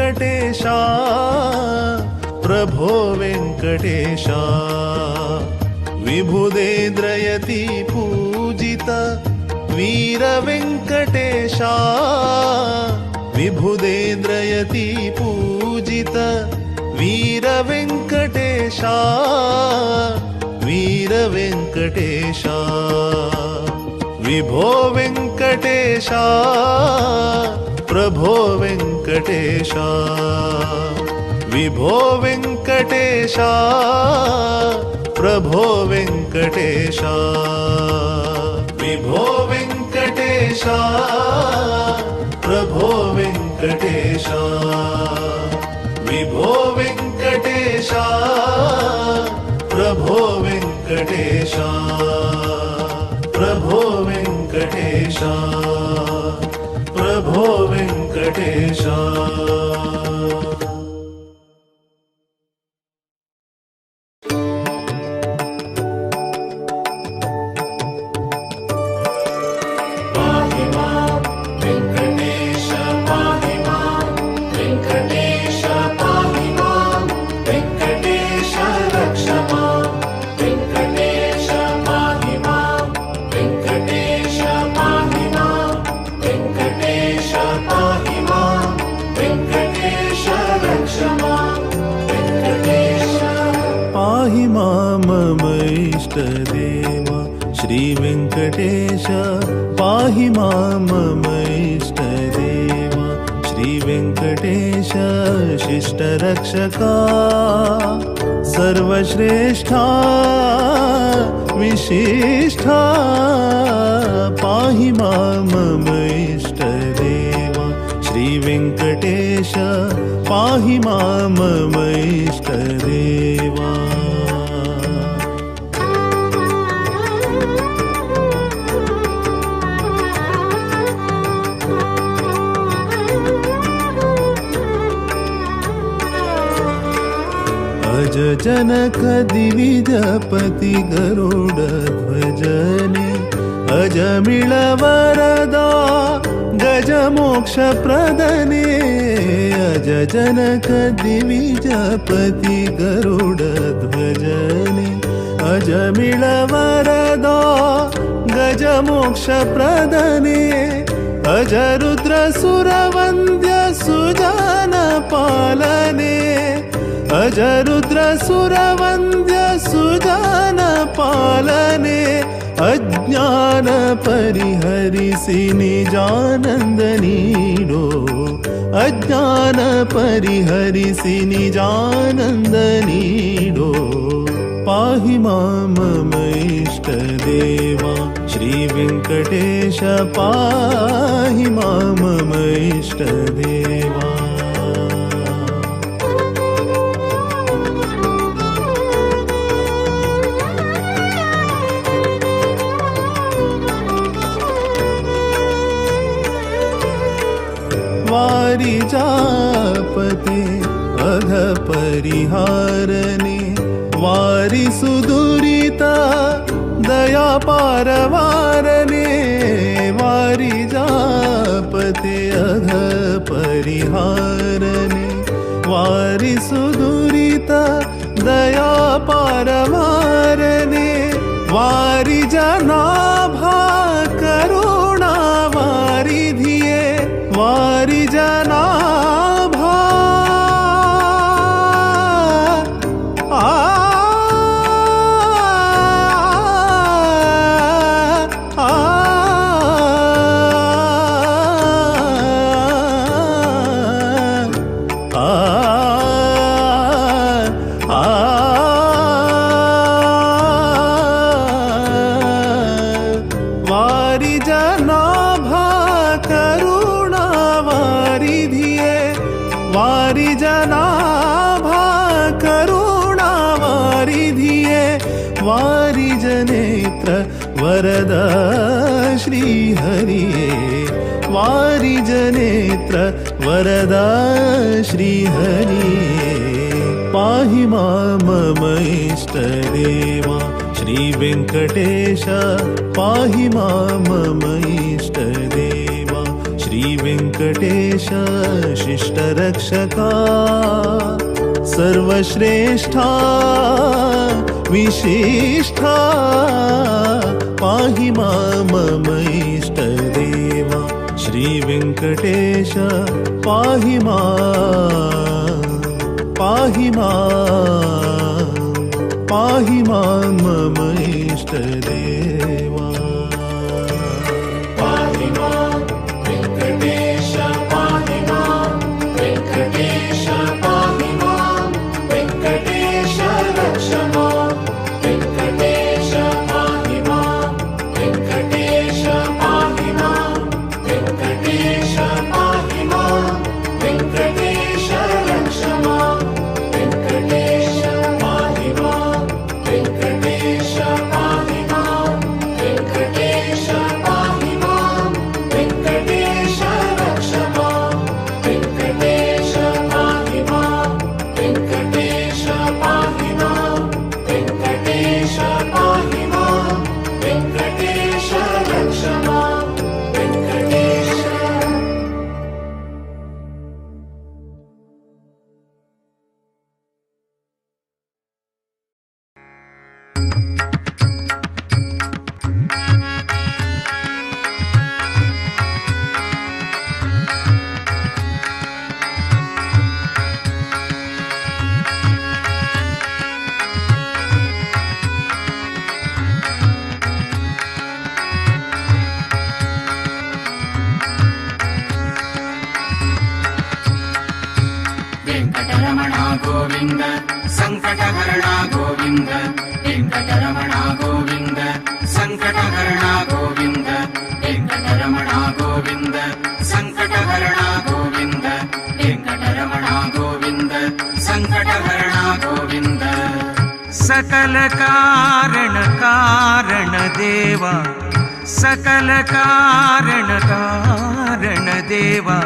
Speaker 16: वेङ्कटेश प्रभो वेङ्कटेश विबुधेन्द्रयति पूजित वीर वेङ्कटेश विबुधेन्द्रयति पूजित वीर वेङ्कटेश वीर वेङ्कटेश विभो वेङ्कटेश प्रभो वेङ्कटेश विभो वेङ्कटेश प्रभो वेङ्कटेश विभो वेङ्कटेश प्रभो वेङ्कटेश विभो वेङ्कटेश प्रभो वेङ्कटेश प्रभो वेङ्कटेश प्रभो वेङ्कटेश। देवा श्री वेङ्कटेश पाहि मां मम इष्टदेवा श्री वेङ्कटेश शिष्टरक्षका सर्वश्रेष्ठा विशिष्ठा पाहि मां मम इष्टदेवा श्री वेङ्कटेश पाहि मां मम इष्टदेवा। अज जनक दिविजपति गरुड ध्वजने अजमिळ वरदा गज मोक्ष प्रदने अज जनक दिविजपति गरुड ध्वजने अजमिळ वरदा गज मोक्ष प्रदने अज रुद्र सुरवन्द्य सुजन पालने अज रुद्र सुरवन्द्य सुजन पालने अज्ञान परिहरिसि निजानंद नीडो अज्ञान परिहरिसि निजानंद नीडो पाहि मां मम इष्टदेवा श्री वेङ्कटेश पाहि मां मम इष्टदेवा। वारिजापते अघ परिहारने वारि सुदुरिता दया पारवारने वारिजापते अघ परिहारने वारि सुदुरिता दया पारवारने वारि जनाभा करुणा वारिधिये वारि जनाभा आ आ आ वारि जनाभा करुणा वारिधिये वारि जनाभा करुणा वारिधिये वारि जनेत्र वरद श्री हरिये वारि जनेत्र वरद श्री हरिये पाहि मां मम इष्टदेवा श्री वेङ्कटेश पाहि मां मम इष्टदेवा श्री वेङ्कटेश वेङ्कटेश शिष्टरक्षका सर्वश्रेष्ठा विशिष्ठा पाहि मां मम इष्टदेवा श्री वेङ्कटेश पाहि मां पाहि मां पाहि मां मम इष्टदेवा।
Speaker 17: पाहि मां वेङ्कटेश पाहि मां वेङ्कटेश पाहि मां वेङ्कटेश रक्ष मां वेङ्कटेश पाहि मां वेङ्कटेश पाहि मां वेङ्कटेश पाहि मां वेङ्कटेश रक्ष मां वेङ्कटेश पाहि मां वेङ्कटेश पाहि मां वेङ्कटेश पाहि मां वेङ्कटेश रक्ष मां वेङ्कटेश पाहि मां वेङ्कटेश पाहि मां वेङ्कटेश पाहि मां वेङ्कटेश रक्ष मां वेङ्कटेश।
Speaker 9: वेङ्कटरमण गोविन्द सङ्कटहरण गोविन्द वेङ्कटरमण गोविन्द सङ्कटहरण गोविन्द वेङ्कटरमण गोविन्द सङ्कटहरण गोविन्द वेङ्कटरमण गोविन्द सङ्कटहरण गोविन्द।
Speaker 7: सकल कारण कारण देवा सकल कारण कारण देवा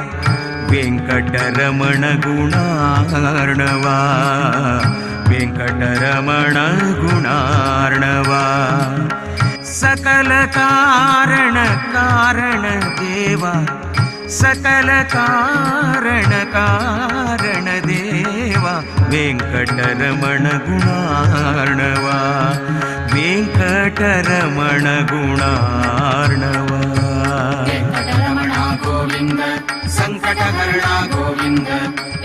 Speaker 7: वेङ्कटरमण गुणार्णवा वेङ्कटरमण गुणार्णवा। सकल कारण कारण देवा सकल कारण कारण देवा वेङ्कटरमण गुणार्णवा वेङ्कटरमण गुणार्णवा।
Speaker 9: वेङ्कटरमण गोविन्द सङ्कटहरण गोविन्द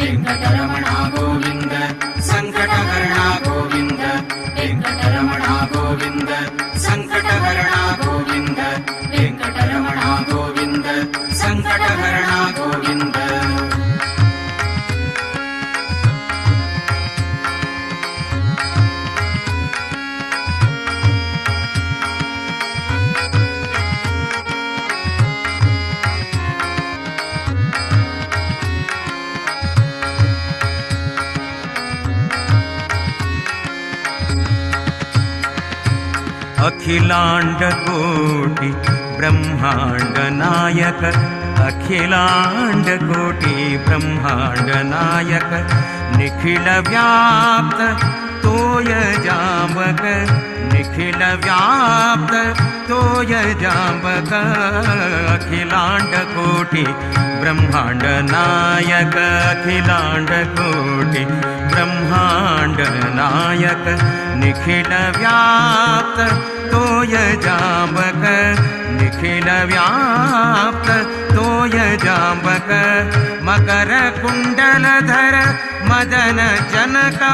Speaker 9: वेङ्कटरमण गोविन्द सङ्कटहरण गोविन्द वेङ्कटरमण गोविन्द सङ्कटहरण गोविन्द वेङ्कटरमण गोविन्द सङ्कटहरण गोविन्द।
Speaker 7: अखिलांड कोटि ब्रह्मांड नायक अखिलांड कोटि ब्रह्मांड नायक निखिल व्याप्त तोय जांबक निखिल व्याप्त तोय जांबक अखिलांड कोटि ब्रह्मांड नायक अखिलांड कोटि ब्रह्मांड नायक निखिल व्याप्त तोय जांबक निखिल व्याप्त तोय जांबक मकर कुंडलधर मदन जनका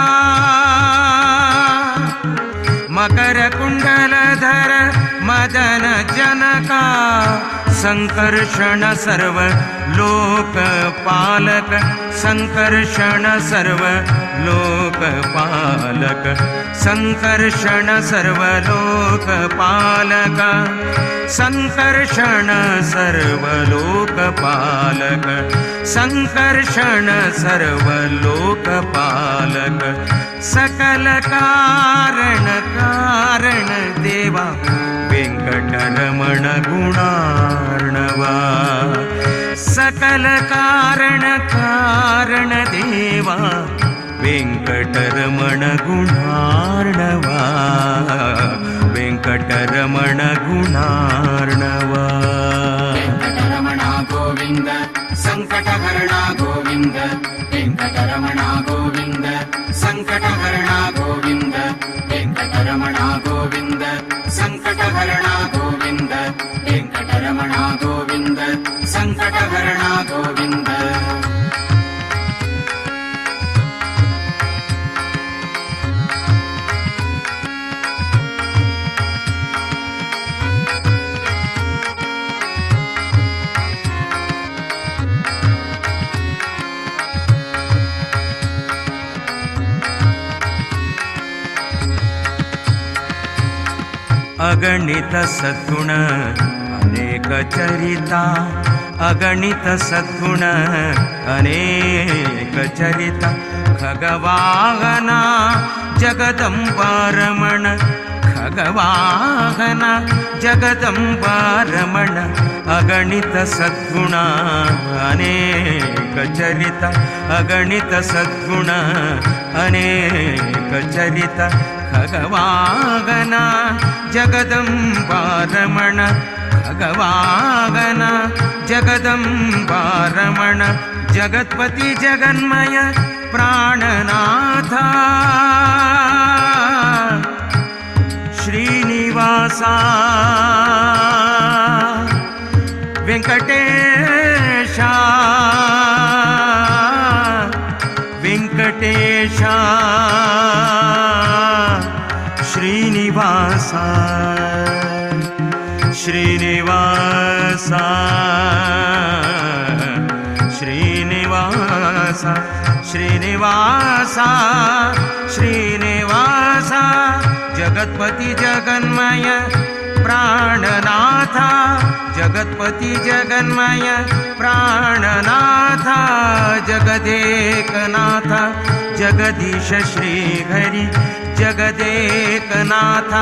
Speaker 7: मकर कुंडलधर मदन जनका संकर्षण सर्व लोक पालक संकर्षण सर्व लोक पालक संकर्षण सर्व लोक पालक संकर्षण सर्व लोक पालक संकर्षण सर्व लोक पालक सकल कारण कारण देवा वेंकटरमण गुणार्णवा सकल कारण कारण देवा वेंकटरमण गुणार्णवा वेंकटरमण गुणार्णवा
Speaker 9: वेंकटरमण गोविंद। संकटहरणा गोविंद वेंकटरमणा गोविंद संकटहरणा गोविंद वेंकटरमणा गोविंद संकटहरणा गोविंद वेंकटरमणा गोविंद संकटहरणा गोविंद।
Speaker 7: अगणित सद्गुण अनेक चरिता अगणित सद्गुण अनेक चरिता खगवाहना जगदम्बारमण खगवाहना जगदम्बारमण अगणित सद्गुण अनेक चरिता अगणित सद्गुण अनेक चरिता खगवाहना जगदम्बारमण खगवाहना जगदम्बारमण जगत्पति जगन्मय प्राणनाथा श्रीनिवासा वेंकटेशा वेंकटेशा श्रीनिवासा श्रीनिवासा श्रीनिवासा श्रीनिवासा श्रीनिवासा जगत्पति जगन्मय प्राणनाथा जगत्पति जगन्मय प्राणनाथा जगदेकनाथ जगदीश श्रीहरि जगदेकनाथ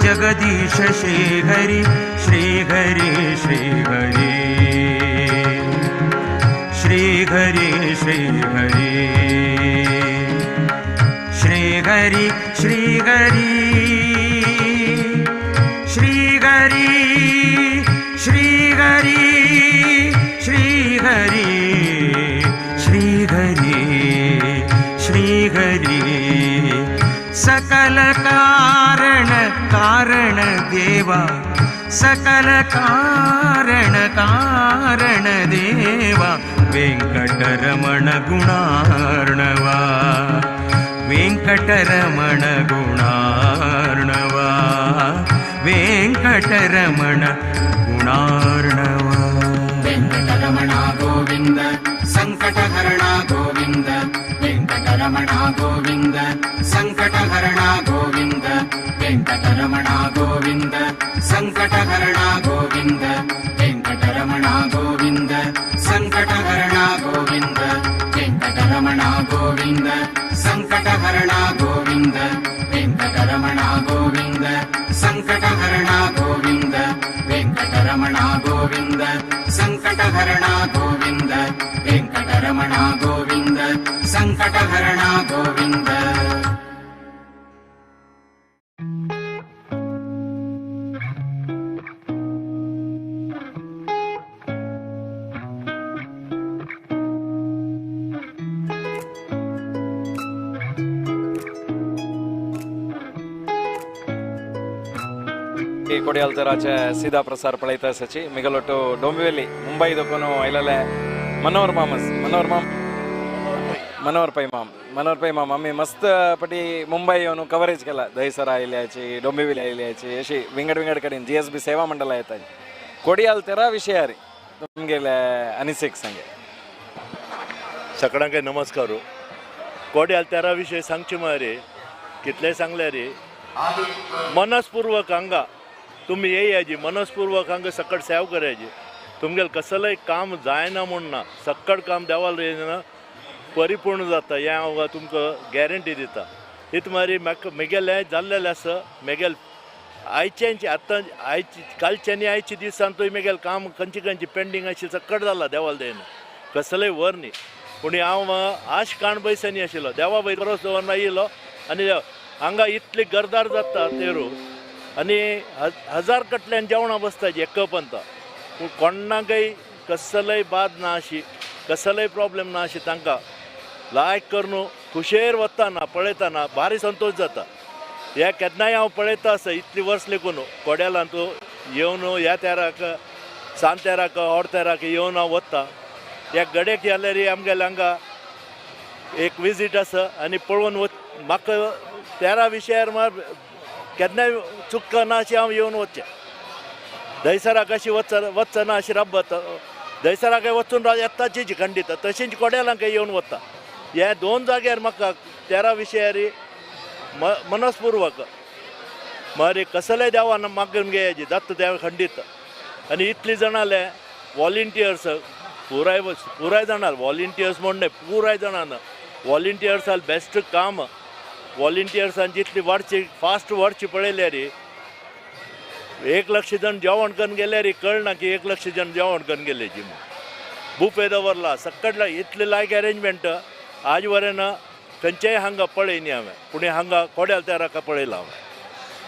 Speaker 7: जगदीश श्रीहरि श्रीहरि श्रीहरि श्रीहरि श्रीहरि श्रीहरि श्रीहरि श्रीहरि श्रीहरि श्रीहरि श्रीहरि श्रीहरि सकल कारण कारण देवा सकल कारण कारण देवा वेंकटरमण गुणार्णवा वेंकटरमण गुणार्णवा वेंकटरमण गुणार्णवा।
Speaker 9: वेंकटरमणा गोविंद संकटहरणा गोविंद वेंकटरमणा गोविंद संकटहरणा गोविंद वेंकटरमणा गोविंद संकटहरणा गोविंद वेंकटरमणा गोविंद संकटहरणा गोविंद वेंकटरमणा गोविंद संकटहरणा गोविंद वेंकटरमणा गोविंद संकटहरणा गोविंद वेंकटरमणा गोविंद संकटहरणा गोविंद वेंकटरमणा गोविंद संकटहरणा गोविंद।
Speaker 2: ಕೊಡಿಯಾಲ್ತರಾಚೆ ಸೀದಾ ಪ್ರಸಾರ ಪಳೈತ ಸಚಿ ಮಿಗಲೊಟ್ಟು ಡೊಂಬಿವೆಲ್ಲಿ ಮುಂಬೈ ದೊಕ್ಕನು ಐಲಲೆ मनोहर मामस मनोहर माम मनोहर पै माम मनोहर पै माम आम्ही मस्त पटी मुंबई येवन कवरेज केला दहीसर आयल्याची डोंबिवली आयल्याची अशी विंगड विंगड कडेन जी एस बी सेवा मंडळ येता कोडियाल तेरा विषयारी तुमगेले अनिसेक सांगे.
Speaker 14: सगळ्यांक नमस्कार. कोडियाल तेरा विषय सांगचे म्हळ्यार कितले सांगल्यार मनस्पूर्वक हांगा तुमी येयाची मनस्पूर्वक हांगा सकट सेव करायची तुमगेले कसलेय काम जायना म्हूण ना सक्कड काम देवाल येना परिपूर्ण जाता हें हांव तुमकां गॅरंटी दिता. इत मारी म्हाका म्हगेलें जाल्लेलें आसा म्हगेले आयचेंच आतां आयची कालचे आनी आयचे दिसान तुवें म्हगेलें काम खंयची खंयची पेंडींग आशिल्लें सक्कड जाला देवाल दयेन कसलेय व्हर न्ही. पूण हांव आश काण पयशांनी आशिल्लो देवा बरोस दवरना येयलो आनी हांगा इतली गर्दार जाता तेरू आनी हजार कटल्यान जेवणां बसता एका पंता पूण कोणाकय कसलय बाद ना अशी कसलोय प्रॉब्लेम ना अशें तांकां लायक करून खुशेर वतना पळयतना भारी संतोश जाता. ह्या केन्नाय हांव पळयता आसा इतली वर्स लेगून कोड्यालांत येवन ह्या तेराक सांत तेराक ऑड तेराक येवन हांव वता. ह्या गडेक जाल्यार आमगेले हांगा एक विजीट आसा आनी पळोवन वच म्हाका तेरा विशयार केन्नाय चुकना अशें हांव येवन वचचें. दयसराक अशी वचना अशी रब्बत दयसराक वचून येताची खंडीत तशेंच कोड्यालांक येवन वता. ह्या दोन जाग्यार म्हाका तेरा विशयार मनस्पूर्वक मागीर कसलेय देवान मागून घेयाची दत्त देव खंडीत. आनी इतली जाणां वॉलंटियर्स पुराय पुराय जाणां वॉलंटियर्स म्हण न्हय पुराय जाणां वॉलंटियर्सान बेस्ट काम वॉलंटियर्सान जितली वाडची फास्ट वाडची पळयल्यार 1 लक्ष जण जेवण करून गेल्यार कळना की 1 लक्ष जण जेवण करून गेले जी बुफे दवरला सक्कडला इतले लायक अरेंजमेंट आज वरेन खंयचेय हांगा पळयनी हांवें पूण हांगा कोड्याल तेराका पळयला हांवें.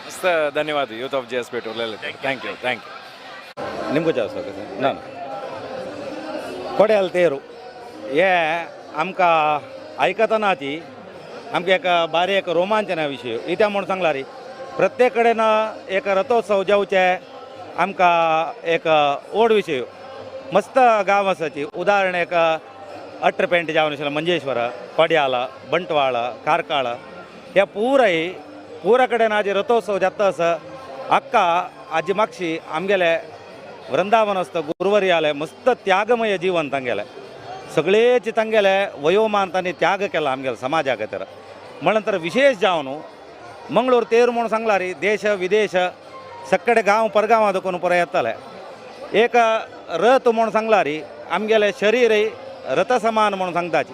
Speaker 2: मस्त धन्यवाद यूथ ऑफ GS पेट उलयले. Thank you thank you.
Speaker 13: निमको जावचो कशें ना कोड्याल तेरू हे आमकां आयकतना ती आमकां एक बारी एक रोमांचना विशय इत्या म्हूण सांगला रे प्रत्येक कडेन एक रथोत्सव जावचे आमकां एक ओड विशय मस्त गांव आसाची. उदाहरण एक अट्रपेंट जावन आशिल्लें मंजेश्वर कोड्याल बंटवाळ कारकाळ ह्या पुराय पुरा कडेन आज रथोत्सव जाता आसा. अक्का आजी मागशी आमगेले वृंदावन आसता गुरुवरी आले मस्त त्यागमय जीवन तांगेलें सगळेच तांगेले वयोमान तांणी त्याग केला आमगेले समाजा खातीर. म्हणून तर विशेष जावन मंगळूर तेर म्हूण सांगला रे देश विदेश सगळे गांव परगांवां देखून पुराय येताले. एक रथ म्हूण सांगला रे आमगेले शरीर रथ समान म्हूण सांगताची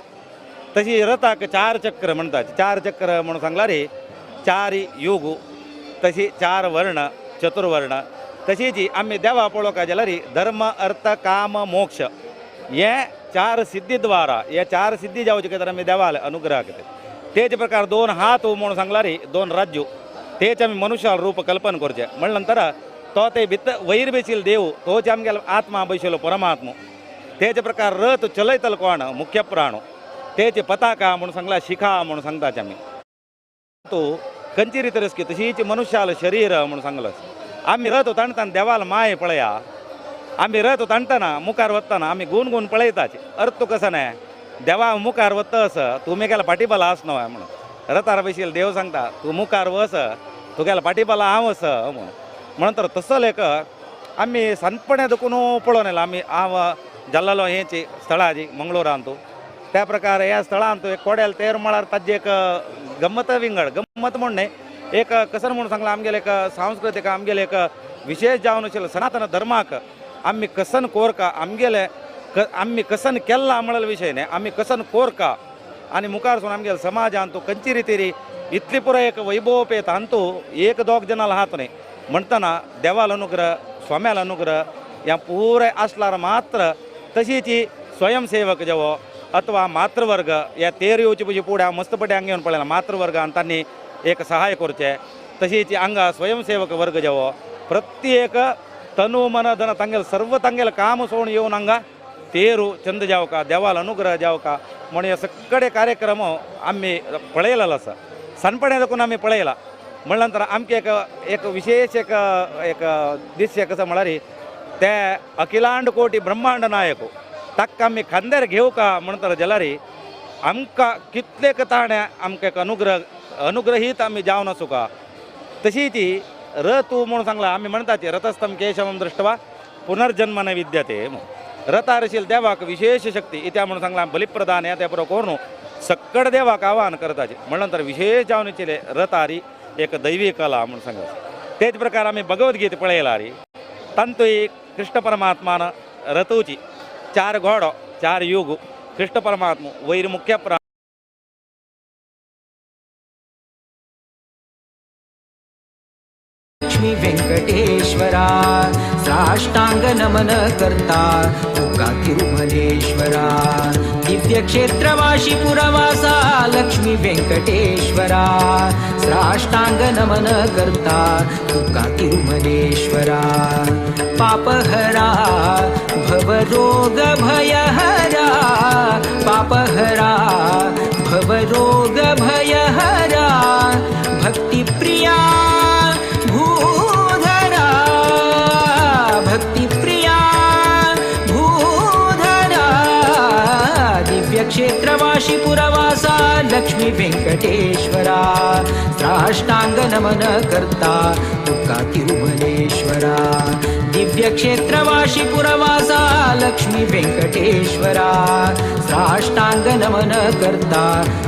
Speaker 13: तशी रथाक 4 चक्र म्हणटाची 4 चक्र म्हूण सांगला रे 4 युग तशी 4 वर्ण चतुर्वर्ण तशीच आमी देवा पळोवंक जाल्यार धर्म अर्थ काम मोक्ष हे 4 सिद्धी द्वारा हे 4 सिद्धी जावचे खातीर आमी देवाले अनुग्रह करता. तेच प्रकार 2 हात म्हूण सांगला रे 2 राज्य तेच आमी मनुष्या रूप कल्पन करचें म्हण नंतर तो ते भितर वयर बेशिल्लो देव तोच आमगेलो आत्मा बशिल्लो परमात्मा. तेच प्रकार रथ चलयतलो कोण मुख्य प्राण तेच पताका म्हूण सांगला शिखा म्हूण सांगताच आमी तो खंयची रिती रसकी तशीच मनुष्यालो शरीर म्हूण सांगलो. आमी रथ ताणतना देवाल माय पळया आमी रथ ताणतना मुखार वतना आमी गुण गुण पळयताच अर्थ कसो न्हय देवा मुखार वता असो तूं मेगेल्या फाटीबला आस न्हय म्हणून रथार बशिल्लो देव सांगता तूं मुखार वस तुगेल्या फाटीबला हांव आस म्हणून. म्हणून तर तसो लेख आमी सानपणे देखून पळोवन येयला आमी हांव जाल्लो हेची स्थळाची मंगळूरांतू त्या प्रकार ह्या स्थळांत एक कोड्याल तेर म्हळ्यार ताजी एक गम्मत विंगड गम्मत म्हण न्हय एक कसर म्हूण सांगलां आमगेले एक सांस्कृतीक आमगेले एक विशेष जावन आशिल्लो सनातन धर्माक आमी कसन कोरका आमगेले आमी कसन केल्ला म्हळ्यार विशय न्हय आमी कसन कोरका आनी मुखार सून आमगेले समाजांत खंयची रितीरी इतली पुराय एक वैभवपेत हांतू एक दोग जणां हात न्हय म्हणटना देवाल अनुग्रह स्वाम्याल अनुग्रह ह्या पुराय आसल्यार मात्र तशीच स्वयंसेवक जेवो अथवा मातृवर्ग ह्या तेर येवचे पयलीं फुडें हांव मस्तपटी हांगा येवन पळयलां मातृवर्गान तांणी एक सहाय करचें. तशीच हांगा स्वयंसेवक वर्ग जेवो प्रत्येक तनु मन धन तांगेले सर्व तांगेले काम सोडून येवन हांगा तेरू चंद जावका देवाल अनुग्रह जावका म्हण हे सगळे कार्यक्रम आमी पळयलेलो आसा सानपणे देखून आमी पळयला. म्हणल्या नंतर आमकां एक एक विशेष एक एक दिसचें कसो म्हळ्यार ते अखिलांड कोटी ब्रह्मांड नायक ताका आमी खांद्यार घेवका म्हणटा जाल्यार आमकां कितले ताणें आमकां एक अनुग्रह अनुग्रहीत आमी जावन आसूका. तशी ती रथ म्हूण सांगला आमी म्हणटात रथस्थम केशवम दृष्टवा पुनर्जन्म न विद्यते रथार आशिल्ल्या देवाक विशेष शक्ती इत्या म्हूण सांगला बलिप्रदान ह्या त्या बरोबर करून सक्कड देवाक आव्हान करताचे म्हणून तर विशेष जावन आशिल्ले रथारी एक दैवी कला म्हूण सांगता. तेच प्रकार आमी भगवद्गीता पळयला रे तांतूय कृष्ण परमात्मान रथूची 4 घोडो 4 युग कृष्ण परमात्मा वैर मुख्य प्राण
Speaker 8: लक्ष्मी वेंकटेश्वरा साष्टांग नमन करता तुका तिरुमलेश्वरा दिव्य क्षेत्रवासी पुरवासा लक्ष्मी वेंकटेश्वरा साष्टांग नमन करता तुका तिरुमलेश्वरा पापहरा भवरोग भयहरा। पापहरा भवरोग भयहरा भक्तिप्रिया भूधरा भक्तिप्रिया भूधरा दिव्यक्षेत्रवासी पुरवासा लक्ष्मी वेंकटेश्वरा साष्टांग नमन करता तुका तिरुमलेश्वरा दिव्यक्षेत्रवासी पुरवासा लक्ष्मी वेंकटेश्वरा साष्टांग नमन करता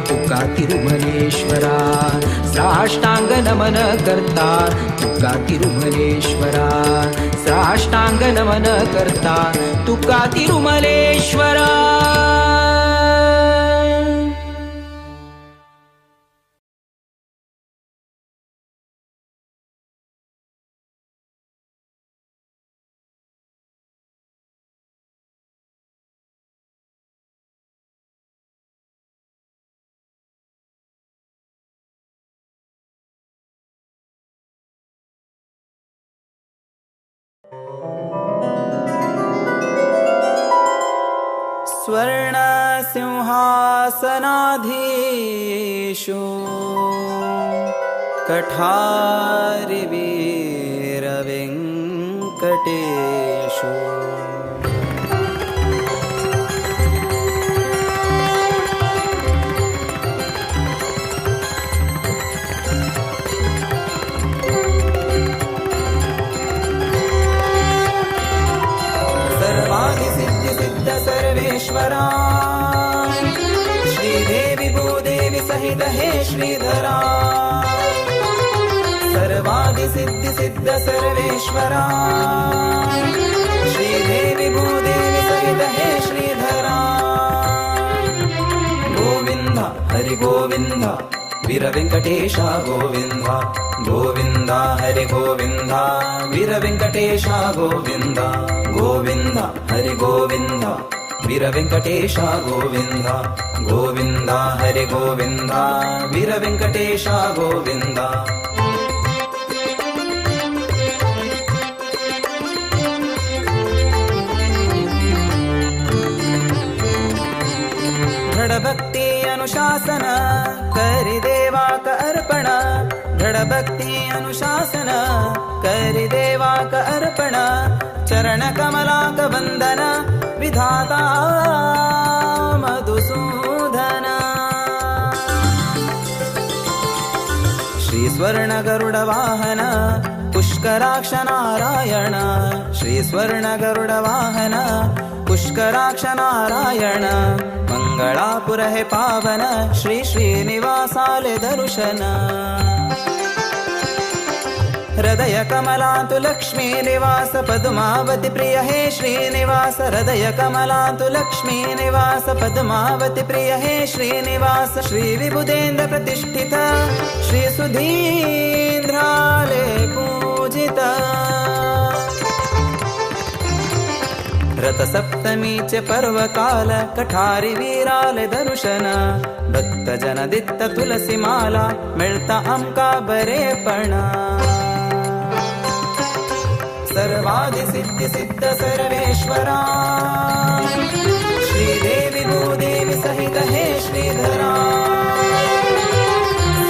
Speaker 8: तुका तिरुमलेश्वरा साष्टांग नमन करता तुका तिरुमलेश्वरा साष्टांग नमन करता तुका तिरुमलेश्वरा।
Speaker 10: स्वर्ण सिंहासनाधीशो कठारि वीर वेंकटेशो सर्वेश्वरा श्रीदेवी भूदेवी सहित हे श्रीधरा सर्वादि सिद्धि सिद्ध सर्वेश्वरा श्रीदेवी भूदेवी सहित हे श्रीधरा। गोविंद हरि गोविंद वीर वेंकटेश गोविंद गोविंद हरि गोविंद वीर वेंकटेश गोविंद गोविंद हरि गोविंद वीर वेंकटेश गोविंद गोविंद हरि गोविंद वीर वेंकटेश गोविंद। दृढ़भक्ति अनुशासन करि देवाक अर्पण दृढ़भक्ति अनुशासन करि देवाक अर्पण चरण कमलाक वंदन विधाता मधुसूदन। श्री स्वर्ण गरुड़ वाहन पुष्कराक्ष नारायण श्री स्वर्ण गरुड़ वाहन पुष्कराक्ष नारायण मंगलापुर हे पावन श्री श्रीनिवासाले दर्शन। हृदय कमलांतु लक्ष्मी निवास पद्मावती प्रिय हे श्रीनिवास हृदय कमलांतु लक्ष्मी निवास पद्मावती प्रिय हे श्रीनिवास श्री विबुधेन्द्र प्रतिष्ठित श्री सुधीन्द्राले पूजित। रथ सप्तमीचे पर्वकाल कठारी वीराले दर्शन भक्त जन दित्त तुलसी माला मिळता आमका बरेपण। सर्वादि सिद्धि सिद्ध सर्वेश्वरा श्रीदेवी भूदेवी सहित हे श्रीधरा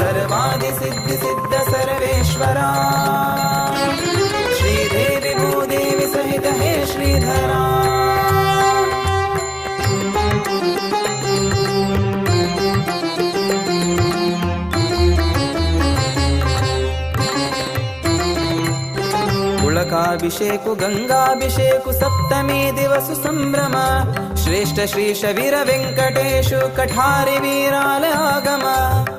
Speaker 10: सर्वादि सिद्धि सिद्ध सर्वेश्वरा श्रीदेवी भूदेवी सहित हे श्रीधरा। पुलकाभिषेक गंगाभिषेक सप्तमी दिवस संभ्रम श्रेष्ठ श्रीश वीर वेंकटेशु कठारी वीराल आगम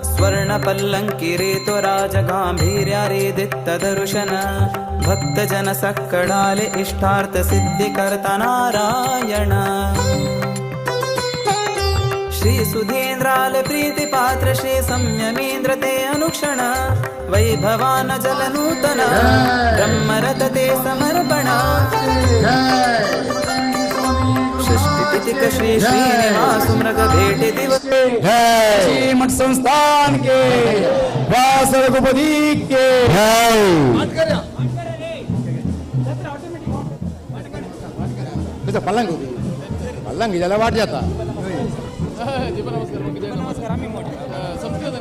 Speaker 10: स्वर्ण पल्लंकी रेतो राज गांभीर्या रे दित्त दर्शन भक्त जन सक्कडाले इष्टार्थ सिद्धि करता नारायण। श्री सुधीन्द्राले प्रीति पात्र श्री संयमीन्द्र ते अनुक्षण वैभवान जल नूतन ब्रह्मरथ ते समर्पण। षष्टि श्री श्रीनिवास मृग भेटे दिवस
Speaker 3: श्रीमठ संस्थान के दास रघुपति के पलंग पलंग जला वाट जाता।
Speaker 18: नमस्कार. संस्कृत.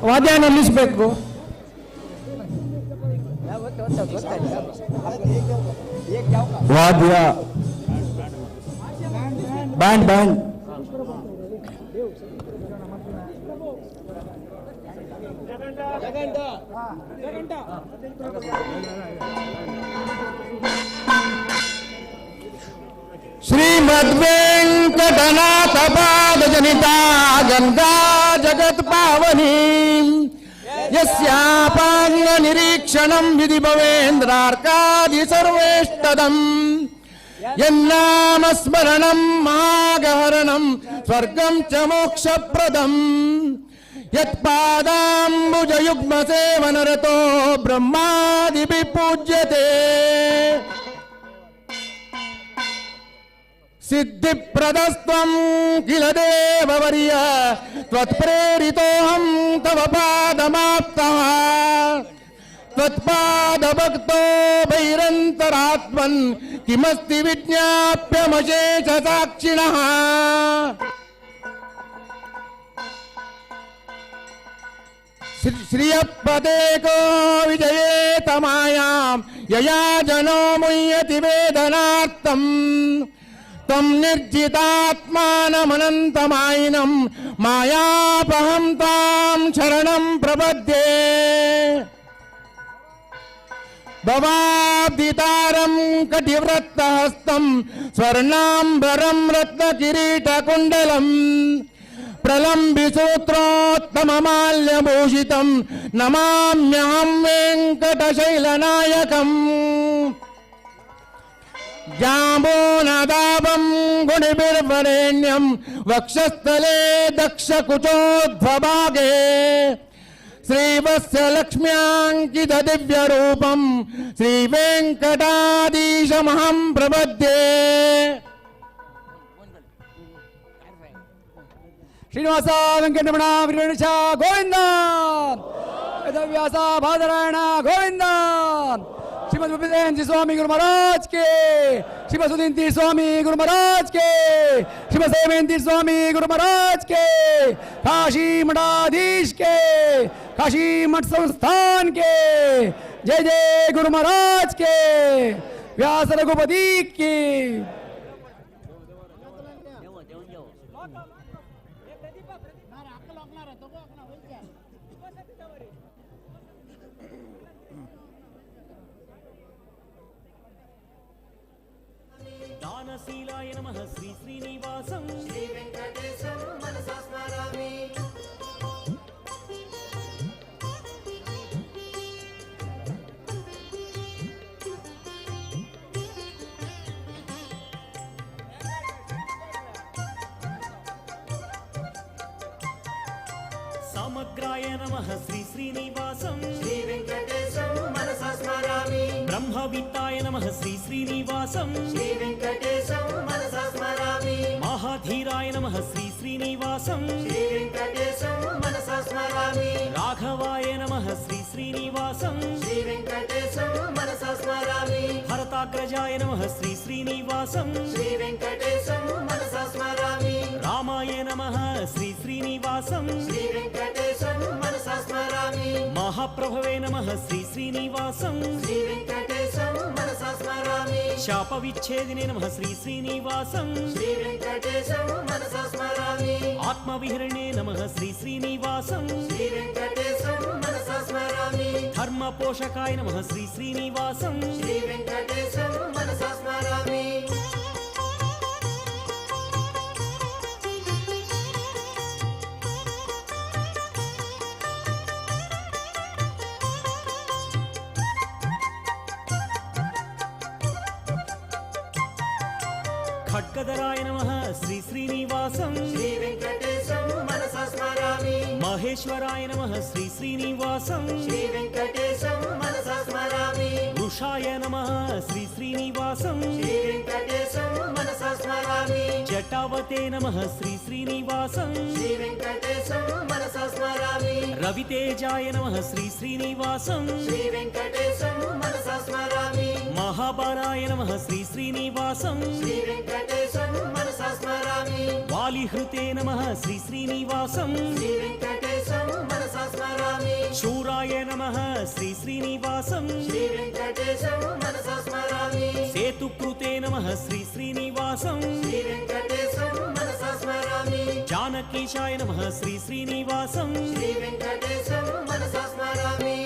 Speaker 3: ವಾದ್ಯ ನಿಲ್ಲಿಸಬೇಕು. ವಾದ್ಯ ಬ್ಯಾಂಡ್ ಬ್ಯಾಂಡ್. श्रीमद्वेंकटनाथ पाद जनिता गंगा जगत पावनी यस्यापांग निरीक्षणं विधि भवेन्द्रार्कादि सर्वेष्टदम् यन्नाम स्मरणं माघहरणं स्वर्गं च मोक्षप्रदम् यत्पादाम्बुजयुग्म सेवनरतो ब्रह्मादिभिः पूज्यते. सिद्धिप्रदस्त्वं किल देववर्य त्वत्प्रेरितोऽहं तव पादमाप्तः त्वत्पादभक्तो भैरन्तरात्मन् किमस्ति विज्ञाप्यमशेषसाक्षिणः. श्रियपदेको विजयेत मायां यया जनो मुह्यति वेदनार्थम् तं निर्जितात्मानमनन्तमायिनं मायापहं तां शरणं प्रपद्ये. भवाब्धितारं कटिव्रतहस्तं स्वर्णाम्बरं रत्नकिरीटकुण्डलं प्रलम्बिसूत्रोत्तममाल्यभूषितं नमाम्यहं वेङ्कटशैलनायकम्. जाम्बूनदाभं गुणिभिर्वरेण्यं वक्षस्थले दक्षकुचोध्वभागे श्रीवत्स्य लक्ष्म्याङ्कित दिव्यरूपं श्रीवेङ्कटाधीशमहं प्रपद्ये.
Speaker 22: श्रीनिवास वेंकटरमण वीरेश गोविंद वेदव्यास बादरायण गोविंद श्रीमद भूपेंद्र स्वामी गुरु महाराज के, श्रीमद सुधीन स्वामी गुरु महाराज के, श्रीमद सेवेंद्र स्वामी गुरु महाराज के, काशी मठाधीश के, काशी मठ संस्थान के, जय जय गुरु महाराज के, व्यास रघुपति के.
Speaker 23: दानशीलाय नमः श्री श्रीनिवासं
Speaker 17: श्री वेंकटेशं मनसा स्मरामि.
Speaker 23: समग्राय नमः श्री श्रीनिवासं
Speaker 17: श्री वेंकटेशं मनसा स्मरामि.
Speaker 23: ब्रह्मवित्ताय नमः श्री श्रीनिवासं
Speaker 17: श्री वेंकटेशं मनसा स्मरामि.
Speaker 23: महाधीराय नमः श्री श्रीनिवासं
Speaker 17: श्री वेंकटेशं मनसा स्मरामि.
Speaker 23: राघवाय नमः श्री श्रीनिवासं
Speaker 17: श्री वेंकटेशं मनसा स्मरामि.
Speaker 23: भरताग्रजाय नमः श्री श्रीनिवासं
Speaker 17: श्री वेंकटेशं मनसा स्मरामि.
Speaker 23: रामाय नमः श्री श्रीनिवासं
Speaker 17: श्री वेंकटेशं मनसा स्मरामि.
Speaker 23: మహాప్రభవే నమః శ్రీ శ్రీనివాసం
Speaker 17: శ్రీ వెంకటేశం మనసా స్మరామి
Speaker 23: శాప విచ్ఛేదినే నమః శ్రీ శ్రీనివాసం
Speaker 17: శ్రీ వెంకటేశం మనసా స్మరామి
Speaker 23: ఆత్మవిహరణే నమః శ్రీ శ్రీనివాసం
Speaker 17: శ్రీ వెంకటేశం మనసా స్మరామి
Speaker 23: ధర్మ పోషకాయ నమః శ్రీ శ్రీనివాసం
Speaker 17: శ్రీ వెంకటేశం మనసా స్మరామి
Speaker 23: ఖడ్గధరాయ నమః శ్రీ శ్రీనివాసం
Speaker 17: శ్రీ వెంకటేశం మనసా స్మరామి
Speaker 23: మహేశ్వరాయ నమః శ్రీ శ్రీనివాసం
Speaker 17: శ్రీ వెంకటేశం మనసా స్మరామి
Speaker 23: వృషాయ నమః శ్రీ శ్రీనివాసం
Speaker 17: శ్రీ వెంకటేశం మనసా స్మరామి
Speaker 23: జటావతే నమః శ్రీ శ్రీనివాసం
Speaker 17: శ్రీ వెంకటేశం మనసా స్మరామి
Speaker 23: రవితేజాయ నమః శ్రీ శ్రీనివాసం
Speaker 17: శ్రీ వెంకటేశం మనసా స్మరామి
Speaker 23: మహాబలాయ నమః శ్రీ శ్రీనివాసం
Speaker 17: శ్రీ వెంకటేశం మనసా స్మరామి
Speaker 23: వాలిహృతే నమః శ్రీ శ్రీనివాసం
Speaker 17: శ్రీ వెంకటేశం మనసా స్మరామి
Speaker 23: శూరాయ నమః శ్రీ శ్రీనివాసం
Speaker 17: శ్రీ వెంకటేశం మనసా స్మరామి
Speaker 23: సేతుకృతే నమః శ్రీ శ్రీనివాసం
Speaker 17: శ్రీ వెంకటేశం మనసా స్మరామి
Speaker 23: జానకీశాయ నమః శ్రీ శ్రీనివాసం
Speaker 17: శ్రీ వెంకటేశం మనసా స్మరామి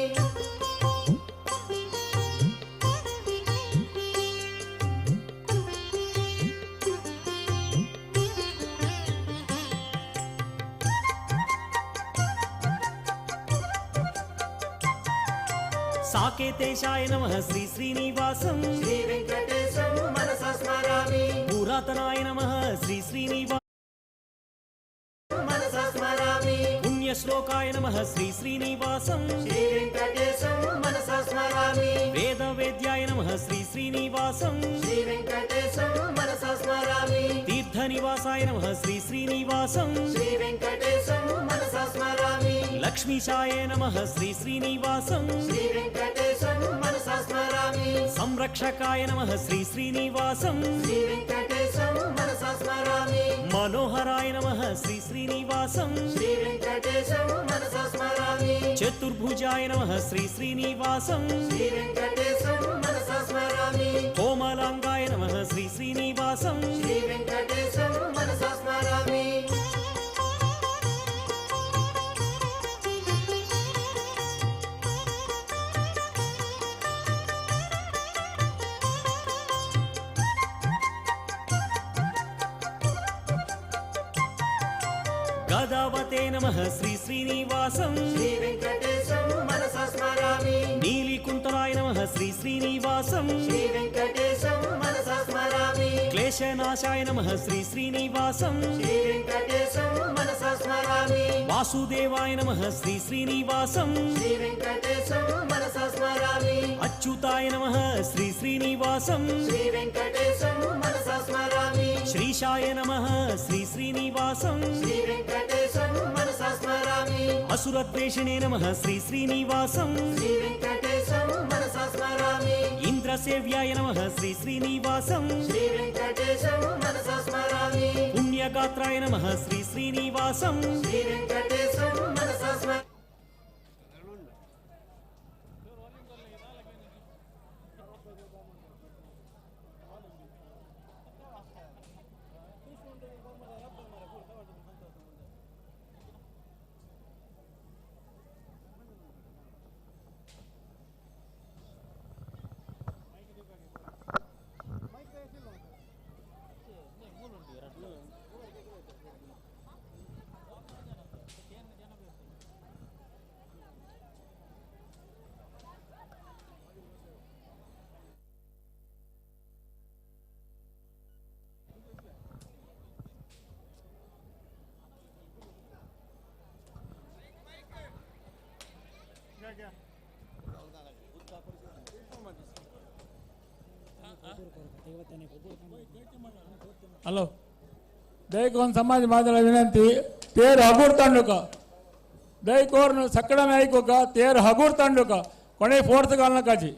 Speaker 23: సాకేతేశాయ నమః శ్రీ శ్రీనివాసం
Speaker 17: శ్రీ వెంకటేశం మనసా స్మరామి
Speaker 23: పురాతనాయ నమః శ్రీ శ్రీనివాసం
Speaker 17: మనసా స్మరామి
Speaker 23: పుణ్యశ్లోకాయ నమః శ్రీ శ్రీనివాసం
Speaker 17: శ్రీ వెంకటేశం మనసా స్మరామి
Speaker 23: వేద వేద్యాయ నమః శ్రీ శ్రీనివాసం
Speaker 17: శ్రీ వెంకటేశం మనసా స్మరామి
Speaker 23: తీర్థ నివాసాయ నమః శ్రీ శ్రీనివాసం
Speaker 17: శ్రీ వెంకటేశం మనసా స్మరామి
Speaker 23: లక్ష్మీశాయ నమః శ్రీ శ్రీనివాసం
Speaker 17: శ్రీ వెంకటేశం మనసా స్మరామి
Speaker 23: సంరక్షకాయ నమః శ్రీ శ్రీనివాసం
Speaker 17: శ్రీ వెంకటేశం మనసా స్మరామి
Speaker 23: మనోహరాయ నమః శ్రీ శ్రీనివాసం
Speaker 17: శ్రీ వెంకటేశం మనసా స్మరామి
Speaker 23: చతుర్భుజాయ నమః శ్రీ శ్రీనివాసం
Speaker 17: శ్రీ వెంకటేశం మనసా స్మరామి
Speaker 23: కోమలాంగాయ నమః శ్రీ శ్రీనివాసం
Speaker 17: శ్రీ వెంకటేశం మనసా స్మరామి
Speaker 23: గదావతే నమః శ్రీ శ్రీనివాసం
Speaker 17: శ్రీ వెంకటేశం మనసా స్మరామి
Speaker 23: నీలికుంతలాయ నమః శ్రీ శ్రీనివాసం
Speaker 17: శ్రీ వెంకటేశం మనసా స్మరామి
Speaker 23: క్లేశనాశాయ నమః శ్రీ శ్రీనివాసం
Speaker 17: శ్రీ వెంకటేశం మనసా స్మరామి
Speaker 23: వాసుదేవాయ నమః శ్రీ శ్రీనివాసం
Speaker 17: శ్రీ వెంకటేశం మనసా స్మరామి
Speaker 23: అచ్యుతాయ నమః శ్రీ శ్రీనివాసం
Speaker 17: శ్రీ వెంకటేశం మనసా స్మరామి
Speaker 23: శ్రీశాయ నమః శ్రీ శ్రీనివాసం
Speaker 17: శ్రీ వెంకటేశం మనసా స్మరామి
Speaker 23: అసురద్వేషిణే నమః శ్రీ శ్రీనివాసం
Speaker 17: శ్రీ వెంకటేశం మనసా స్మరామి
Speaker 23: ఇంద్రసేవ్యాయ నమః శ్రీ శ్రీనివాసం
Speaker 17: శ్రీ వెంకటేశం మనసా స్మరామి
Speaker 23: పుణ్యగాత్రాయ నమః శ్రీ శ్రీనివాసం
Speaker 17: శ్రీ వెంకటేశం మనసా స్మరామి
Speaker 18: हॅलो ದಯಕೋನ್ ಸಮಾಜ ಮಾದರ ವಿನಂತಿ ತೇರು ಹಗುರ್ ತಂಡುಕ ದಯಕೋರ್ನು ಸಕ್ಕಡ ನಾಯಕೋಕ ತೇರು ಹಗುರ್ ತಂಡುಕ ಕೊನೆ ಫೋರ್ತ್ ಕಾಲನಕಾಜಿ.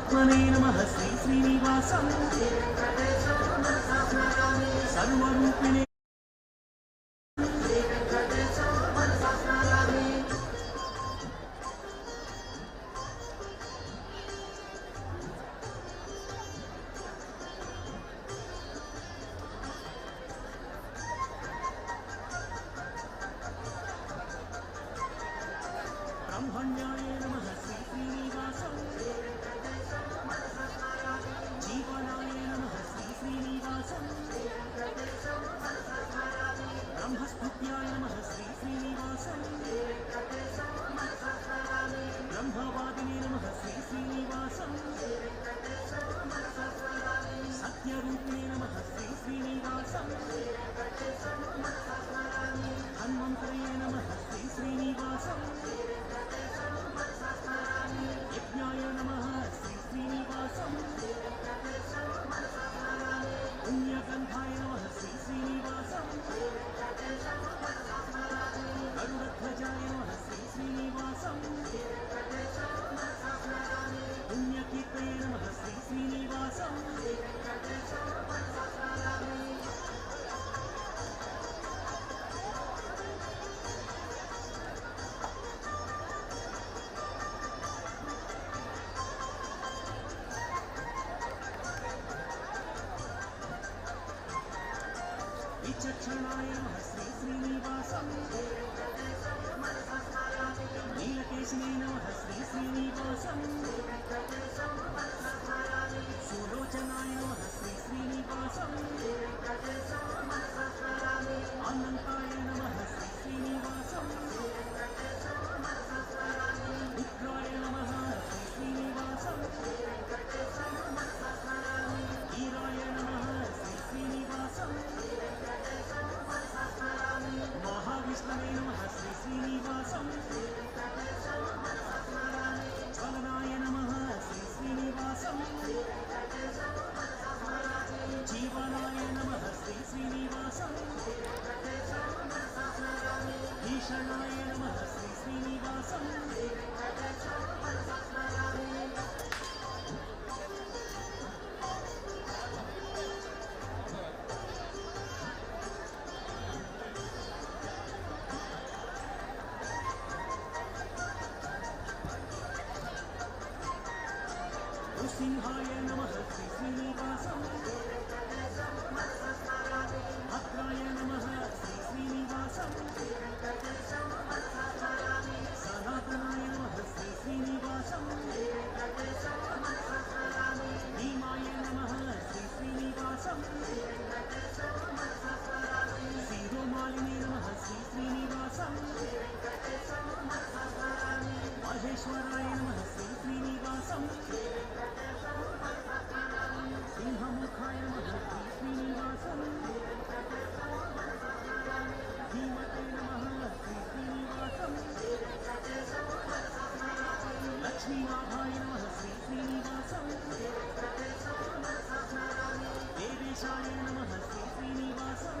Speaker 23: ఆత్మనే నమః శ్రీ శ్రీనివాసం సర్వరూపిణే బ్రహ్మణ్యాయ నమః శ్రీ శ్రీనివాసం జీవనాయ నమః శ్రీ శ్రీనివాసం బ్రహ్మస్తుత్యాయ నమః శ్రీ శ్రీనివాసం బ్రహ్మవాదినే నమః శ్రీ శ్రీనివాసం సత్యరూపిణే నమః శ్రీ శ్రీనివాసం ధన్వంతరయే నమః శ్రీ శ్రీనివాసం యజ్ఞాయ నమః శ్రీ శ్రీనివాసం పుణ్యగంధాయ నమః శ్రీ శ్రీనివాసం గరుడధ్వజాయ నమః శ్రీ శ్రీనివాసం పుణ్యకీర్తయే నమః శ్రీ శ్రీనివాసం విచక్షణాయ నమః శ్రీ శ్రీనివాసం నీలకేశినే నమః శ్రీ శ్రీనివాసం సులోచనాయ నమః శ్రీ శ్రీనివాసం అనంతాయ నమః శ్రీ శ్రీనివాసం రుద్రాయ నమః శ్రీ శ్రీనివాసం వీరాయ నమః శ్రీ శ్రీనివాసం మహావిష్ణవే నమః శ్రీ శ్రీనివాసం జ్వలనాయ నమః శ్రీ శ్రీనివాసం జీవనాయ నమః శ్రీ శ్రీనివాసం భీషణాయ నమః శ్రీ శ్రీనివాసం నృసింహాయ నమః శ్రీ శ్రీనివాసం భద్రాయ నమః శ్రీ శ్రీనివాసం సనాతనాయ నమః శ్రీ శ్రీనివాసం భీమాయ నమః శ్రీ శ్రీనివాసం శిరోమాలినే నమః శ్రీ శ్రీనివాసం మహేశ్వరాయ నమః శ్రీ శ్రీనివాసం సింహముఖాయ నమః శ్రీ శ్రీనివాసం ధీమతే నమః శ్రీ శ్రీనివాసం లక్ష్మీనాథాయ నమః శ్రీ శ్రీనివాసం దేవేశాయ నమః Shri Srinivasam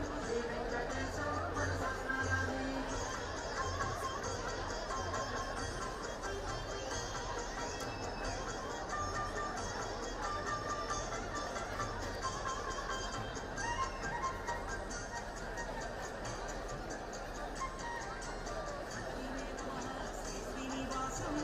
Speaker 23: Srinivasam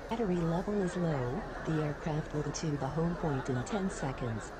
Speaker 1: Battery level is low. The aircraft will to the home point in 10 seconds.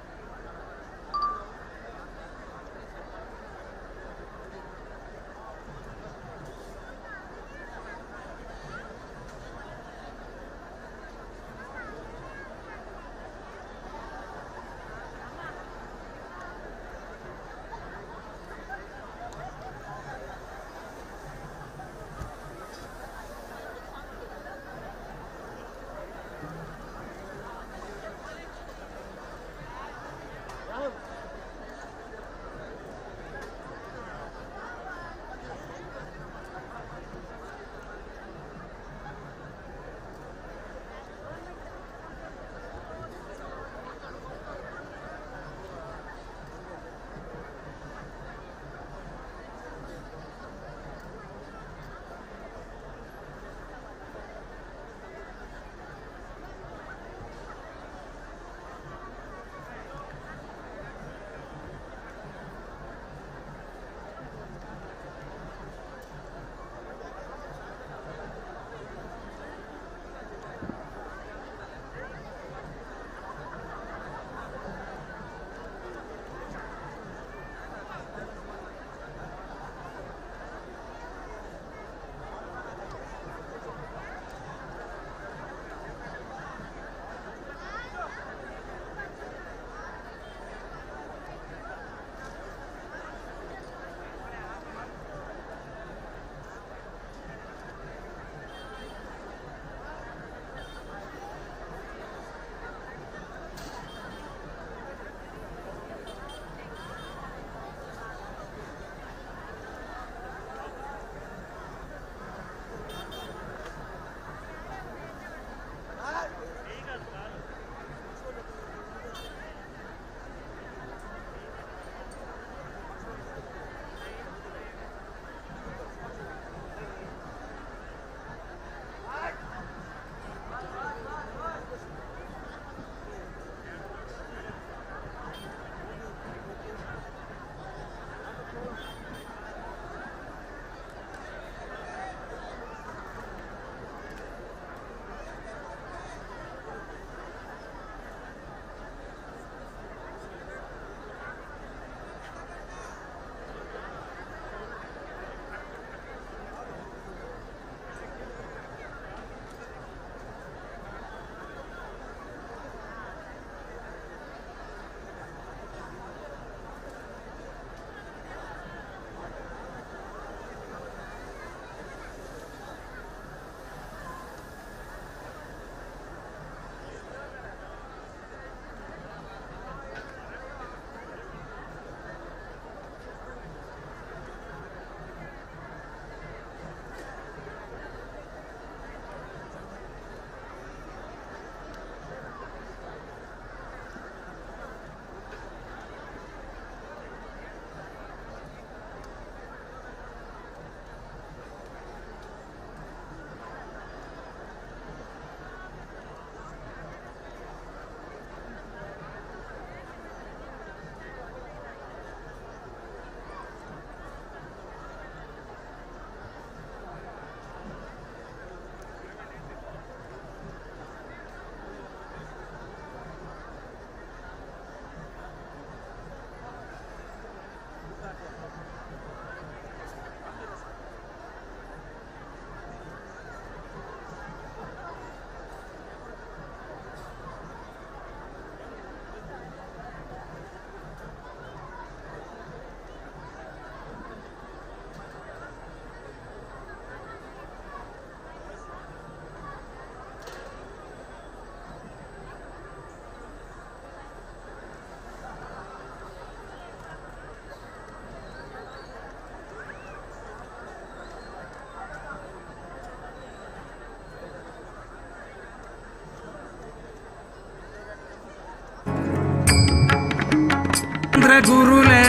Speaker 7: गुरुले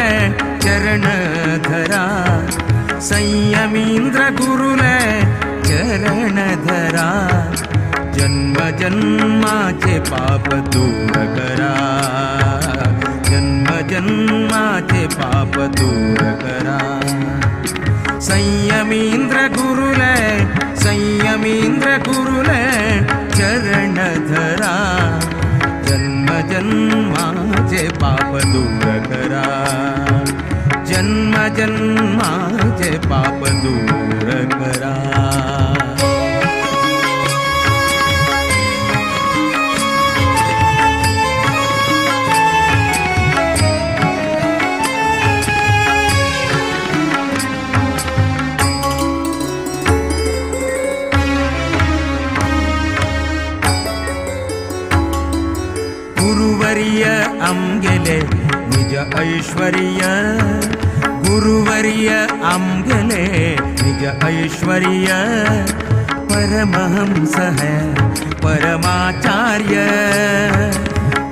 Speaker 7: चरण धरा, संयमींद्र गुरुले चरण धरा, जन्म जन्माचे पाप दूर करा, जन्म जन्माचे पाप दूर करा। संयमींद्र गुरुले, संयमींद्र गुरुले चरण धरा जन्म जन्माचे पाप दूर करा जन्म जन्माचे पाप दूर करा। गुरुवर्य आमगेले निज ऐश्वर्य गुरुवर्य आमगेले निज ऐश्वर्य परमहंस है परमाचार्य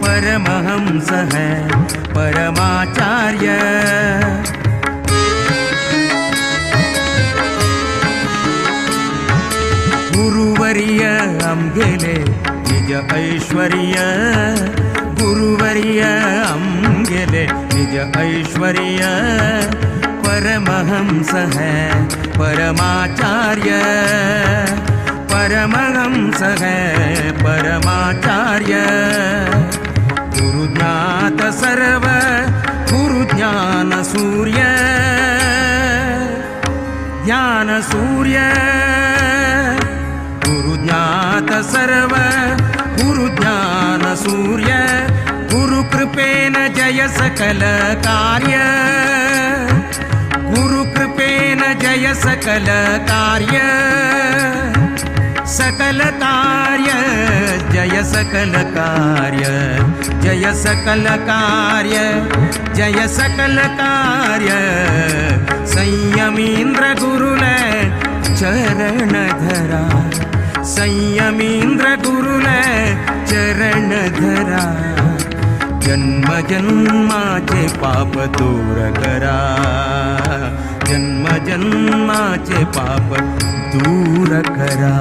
Speaker 7: परमहंस है परमाचार्य। गुरुवर्य आमगेले निज ऐश्वर्य गुरुवर्य आमगेले निज ऐश्वर्य परमहंस है परमाचार्य परमहंस है परमाचार्य। गुरुज्ञात सर्व गुरुज्ञान सूर्य ज्ञान सूर्य गुरुज्ञात सर्व गुरुज्ञान सूर्य गुरुकृपेन जय सकल कार्य गुरुकृपेन जय सकल कार्य सकल कार्य जय सकल कार्य जय सकल कार्य जय सकल कार्य। संयमीन्द्र गुरुले चरण धरा संयमीन्द्र गुरुले चरण धरा जन्म जन्माचे पाप दूर करा जन्म जन्माचे पाप दूर करा।